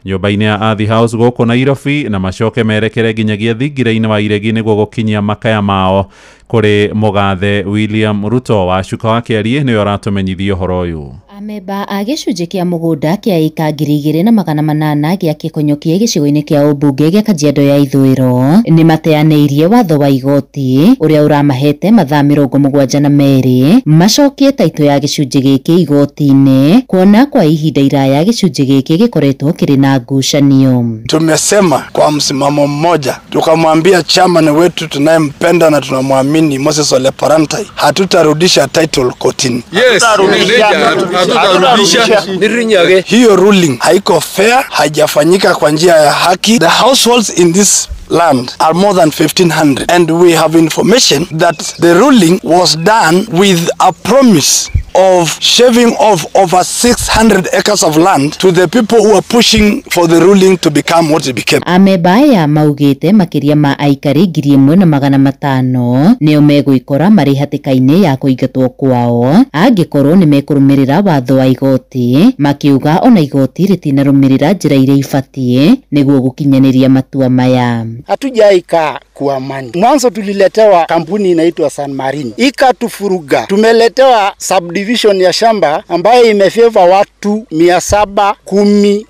nyũmba-inĩ ya Ardhi House gũkũ Nairobi na macoke merekere nginyagia thingira-inĩ wa Iregi nĩguo gũkinyia makaya mao kũrĩ mũgathe William Ruto. Wacuka wa Kĩarie nĩwe ũratũmenyithia ũhoro ũyũ. Amemba a gĩcunjĩ kĩa mũgũnda kĩa ĩka 2800 gĩa Kĩkonyokie gĩcigo-inĩ kĩa ũmbunge gĩa Kajiado ya Ithũĩro nĩ mateanĩirie watho wa igoti ũrĩa ũramahete mathaa 72 macokie taitũ ya gĩcunjĩ gĩkĩ igoti-inĩ kuona kwa ihinda iraya gĩcunjĩ gĩkĩ gĩkoretwo kĩrĩ na ngucanio. Tumesema kwa msimamo mmoja, tukamwambia chairman wetu tunayempenda na tunamwamini Moses Ole Parantai, hatutarudisha title kotini. Yes, hatutarudisha. Hiyo ruling haiko fair, haijafanyika kwa njia ya haki. The households in this land are more than 1,500 and we have information that the ruling was done with a promise of shaving off over 600 acres of land to the people who are pushing for the ruling to become what it became. Amebaya maugite makiria ma aikari 1500 nĩo megũikora marĩ hatĩka-inĩ ya kũingatwo kwao angĩkorwo nĩ mekũrũmĩrĩra watho wa igoti, makiuga ona igoti rĩtinarũmĩrĩra njĩra iria ibatiĩ nĩguo gũkinyanĩria matua maya. Hatujaikaa kwa amani. Mwanzo tuliletewa kampuni inaitwa San Marino, ikatufuruga. Tumeletewa subdivision ya shamba ambayo imefeva watu 718.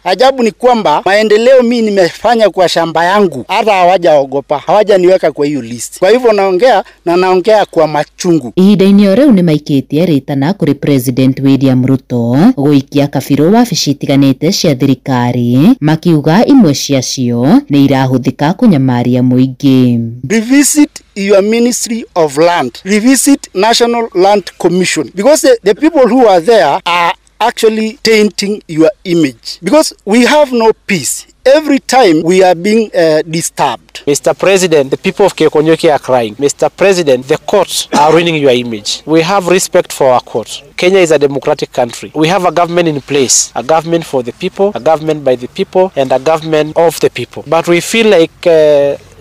Ajabu ni kwamba maendeleo mimi nimefanya kwa shamba yangu hata hawajaogopa, hawajaniweka kwa hiyo list. Kwa hivyo naongea na naongea kwa machungu. Ihinda-inĩ rĩu nĩ maikĩtie rĩtana kũrĩ President William Ruto gũikia kabirũ wabici itiganĩte cia thirikari makiuga imwe ciacio nĩ irahũthĩka kũnyamaria mũingĩ. Revisit your Ministry of Land, revisit National Land Commission, because the people who are there are actually tainting your image, because we have no peace. Every time we are being disturbed. Mr. President, the people of Kekonyoki are crying. Mr. President, the courts are ruining your image. We have respect for our court. Kenya is a democratic country. We have a government in place, a government for the people, a government by the people, and a government of the people. But we feel like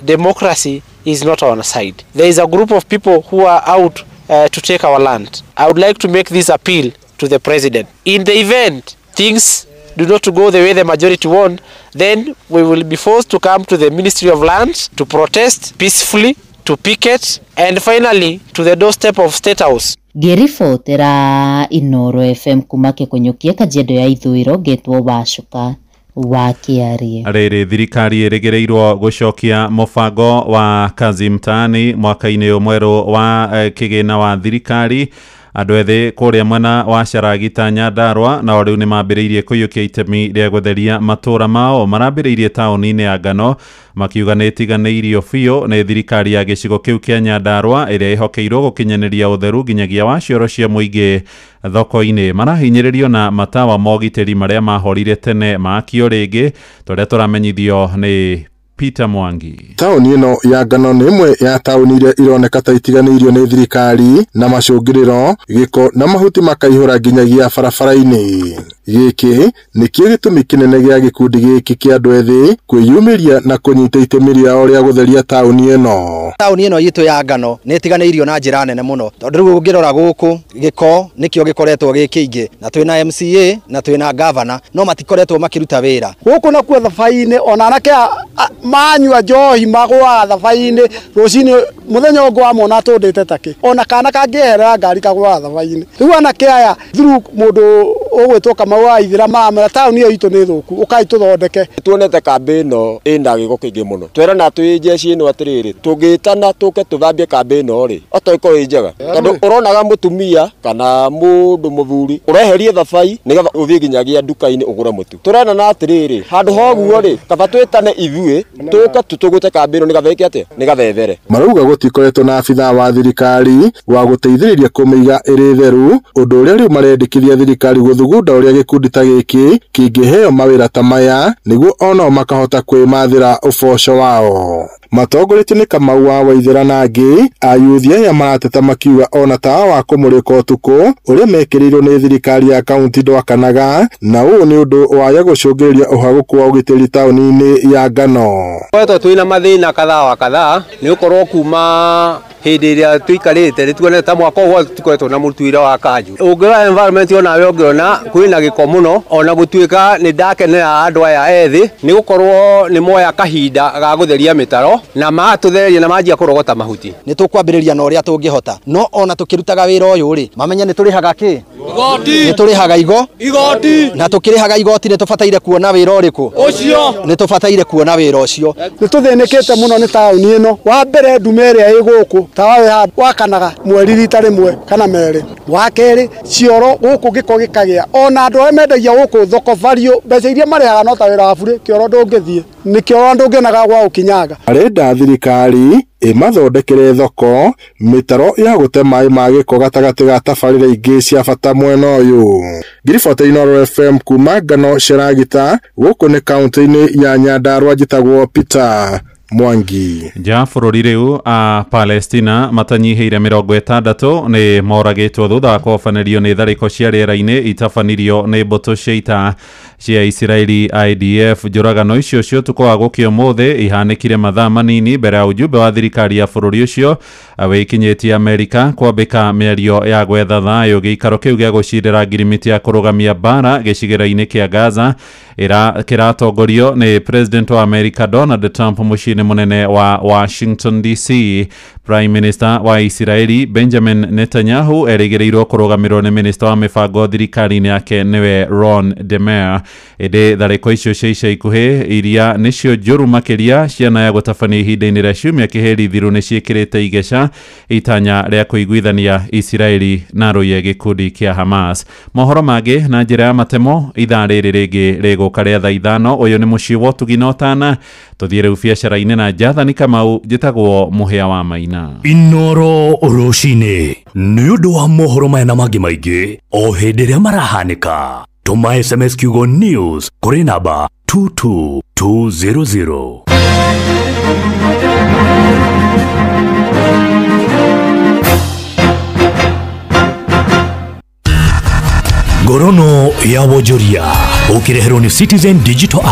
democracy is not on our side. There is a group of people who are out to take our land. I would like to make this appeal to the president. In the event things do not go the way the majority want, then we will be forced to come to the Ministry of Lands to protest peacefully to picket, and finally to the doorstep of State House. Ngĩribotera Inooro FM kuma Kĩkũnyũkia Kajiado ya Ithũĩro ngetwo Wacuka wa Kĩarie. Rĩrĩ thirikari ĩrĩgĩrĩirwo gũcokia mũbango wa kazi mtaani mwaka-inĩ mwerũ wa kĩgĩna wa thirikari. Andũ ethĩ kũrĩa mwena wa Caragita Nyandarua nao rĩu nĩmambĩrĩirie kũiyũkia itemi rĩa gũtheria matũũra mao. Marambĩrĩirie taũni-inĩ ya Ngano makiuga nĩ ĩtiganĩirio biũ nĩ thirikari ya gĩcigo kĩu kĩa Nyandarua ĩrĩa ĩhokeirwo gũkinyanĩria ũtheru nginyagia wa cioro cia mũingĩ thoko-inĩ. Marahinyĩrĩrio na matawa ma ũgitĩri marĩa mahorire tene maakio rĩngĩ, tũrĩa tũramenyithio nĩ Peter Mwangi. Taũni ĩno ya Ngano nĩ ĩmwe ya taũni iria ironeka ta itiganĩirio nĩ thirikari na macũngĩrĩro gĩko na mahuti makaihũra nginyagia barabara-inĩ. Gĩkĩ nĩkĩo gĩtũmi kĩnene gĩa gĩkundi gĩkĩ kĩa andũ ethĩ kwĩyumĩria na kũnyita itemi rĩao rĩa gũtheria taũni ĩno. Taũni ĩno itũ ya Ngano nĩ ĩtiganĩirio na njĩra nene mũno, tondũ rĩu ũngĩrora gũkũ gĩko nĩkĩo gĩkoretwo gĩ kĩingĩ, na twĩna MCA na twĩna governor no matikoretwo makĩruta wĩra gũkũ nakuo thabai-inĩ. Ona anake manyua njohi magũaga thabai-inĩ rũcinĩ, mũthenya ũngĩ wamona atũndĩte takĩ, ona kana kangĩeherera ngari kagũaga thabai-inĩ. Rĩu anake aya through mũndũ ũgwĩtwo Kamau wa Ithira maramera taũni ĩyo itũ nĩ thũku, ũkai tũthondeke. Tuonete kambĩ ĩno ĩna gĩko kĩingĩ mũno, twerana twĩ jeshi ĩno atĩrĩrĩ, tũngĩtana tũke tũthambie kambĩ ĩno rĩ, oto ĩkorwo ĩ njega, tondũ ũronaga mũtumia kana mũndũ mũthuri ũreherie thabai nĩgetha ũthiĩ nginyagia nduka-inĩ ũgũre mũtu. Tũrenana atĩrĩrĩ, handũ ha ũguo rĩ, kaba twĩtane ithuĩ tũke tũtũgũte kambĩ ĩno nĩgetha ĩke atĩa, nĩgetha ĩthere. Marauga gũtikoretwo na abithaa wa thirikari wa gũteithĩrĩria kũmĩiga ĩrĩ theru, ũndũ ũrĩa rĩu marendekithia thirikari gũthugunda ũrĩa gĩkundi ta gĩkĩ kĩngĩheo mawĩra ta maya nĩguo onao makahota kwĩmathĩra ũboco wao. Matongoretio nĩ Kamau wa Waithera na angĩ, ayuthi aya marateta makiuga ona tawa wa kũmũrĩka ũtukũ ũrĩa mekĩrĩirwo nĩ thirikari ya kaunti ndwakanaga, na ũũ nĩ ũndũ waya gũcũngĩrĩria ũhagũku wa ũgitĩri taũni-inĩ ya Ngano. Koretwo twĩna mathĩna kadhaa wa kadhaa nĩ gũkorwo kuma hĩndĩ ĩrĩa tũikarĩte nĩ tuonete ta mwaka ũyũ tũkoretwo na mũruti wĩra wa kanjũ. Ũngĩrora environment onawe ũngĩona kwĩna gĩko mũno, ona gũtuĩka nĩ ndakenera andũ aya ethĩ nĩ gũkorwo nĩ moya kahinda ga gũtheria mĩtaro na matũthereria na manjia kũrogota mahuti. Nĩ tũkwambĩrĩria na ũrĩa tũngĩhota, no ona tũkĩrutaga wĩra ũyũ rĩ, mamenye nĩ tũrĩhaga kĩ? Igoti. Nĩ tũrĩhaga igoti, na tũkĩrĩhaga igoti nĩ tũbataire kuona wĩra ũrĩkũ ũcio, nĩ tũbataire kuona wĩra ũcio. Nĩ tũthĩnĩkĩte mũno nĩ taũni ĩno. Wa mbere ndume ĩrĩa ĩ gũkũ tawa wakanaga mweri rita rĩmwe kana merĩ. Wa kerĩ cioro gũkũ gĩko gĩkagĩa, ona andũ arĩa mendagia gũkũ thoko value mbeca iria marĩhaga no ta wĩra wa burĩ, kĩoro ndũngĩthiĩ nĩ kĩoro ndũngĩonaga gwa gũkinyanga. Arenda thirikari ĩmathondekere thoko mĩtaro ya gũte maĩ ma gĩko gatagatĩ ga tabarĩra ingĩ cia bata mwena ũyũ. Ngiribota Inooro FM kuma Ngano Caragita, gũkũ nĩ kaunti-inĩ ya Nyandarua, njĩtagwo Peter Mwangi. Nja bũrũri rĩu a Palestina matanyihĩire 60 nĩ moragĩtwo thutha wa kũhobanĩrio nĩ tharĩko cia rĩera-inĩ itabanirio nĩ mbũtũ cia ita cia Isiraeli IDF. Njũragano icio cia ũtukũ wa gũkĩa ũmũthĩ ihanĩkire mathaa manini mbere ya ujumbe wa thirikari ya bũrũri ũcio wĩkinyĩtie Amerika kwambĩka mĩario ya gwetha thayũ. Gĩikaro kĩu gĩa gũcindĩra ngirimiti ya kũrũgamia mbara gĩcigĩrĩra-inĩ kĩa Gaza kĩratongorio nĩ President wa Amerika Donald Trump mũciĩ-inĩ mũnene wa Washington DC. Prime Minister wa Isiraeli Benjamin Netanyahu erĩgĩrĩirwo kũrũgamĩrwo nĩ Minister wa mĩbango thirikari-inĩ yake nĩwe Ron Dermer. Ĩndĩ tharĩko icio cia ica ikuhĩ iria nĩcio njũru makĩria ciana ya gũtabania ihinda-inĩ rĩa ciumia kĩhĩri thiru nĩ ciĩkĩrĩte igeca itanya rĩa kũiguithania Isiraeli na rũiye gĩkundi kĩa Hamas. Mohoro mangĩ na njĩra ya matemo ithaa rĩrĩ rĩngĩ rĩgũka rĩa thaa 5. Ũyũ nĩ mũciĩ wa ũtugi na ũtana. Tũthiĩ rĩu biacara-inĩ na Jathani Kamau. Njĩtagwo Mũhĩa wa Maina. Inooro rũcinĩ nĩ ũndũ wa mohoro maya na mangĩ maingĩ o hĩndĩ ĩrĩa marahanĩka. Tũma SMS kiugo news kũrĩ namba 22200. Ngorono ya wonjoria ũkĩreherwo nĩ Citizen Digital App.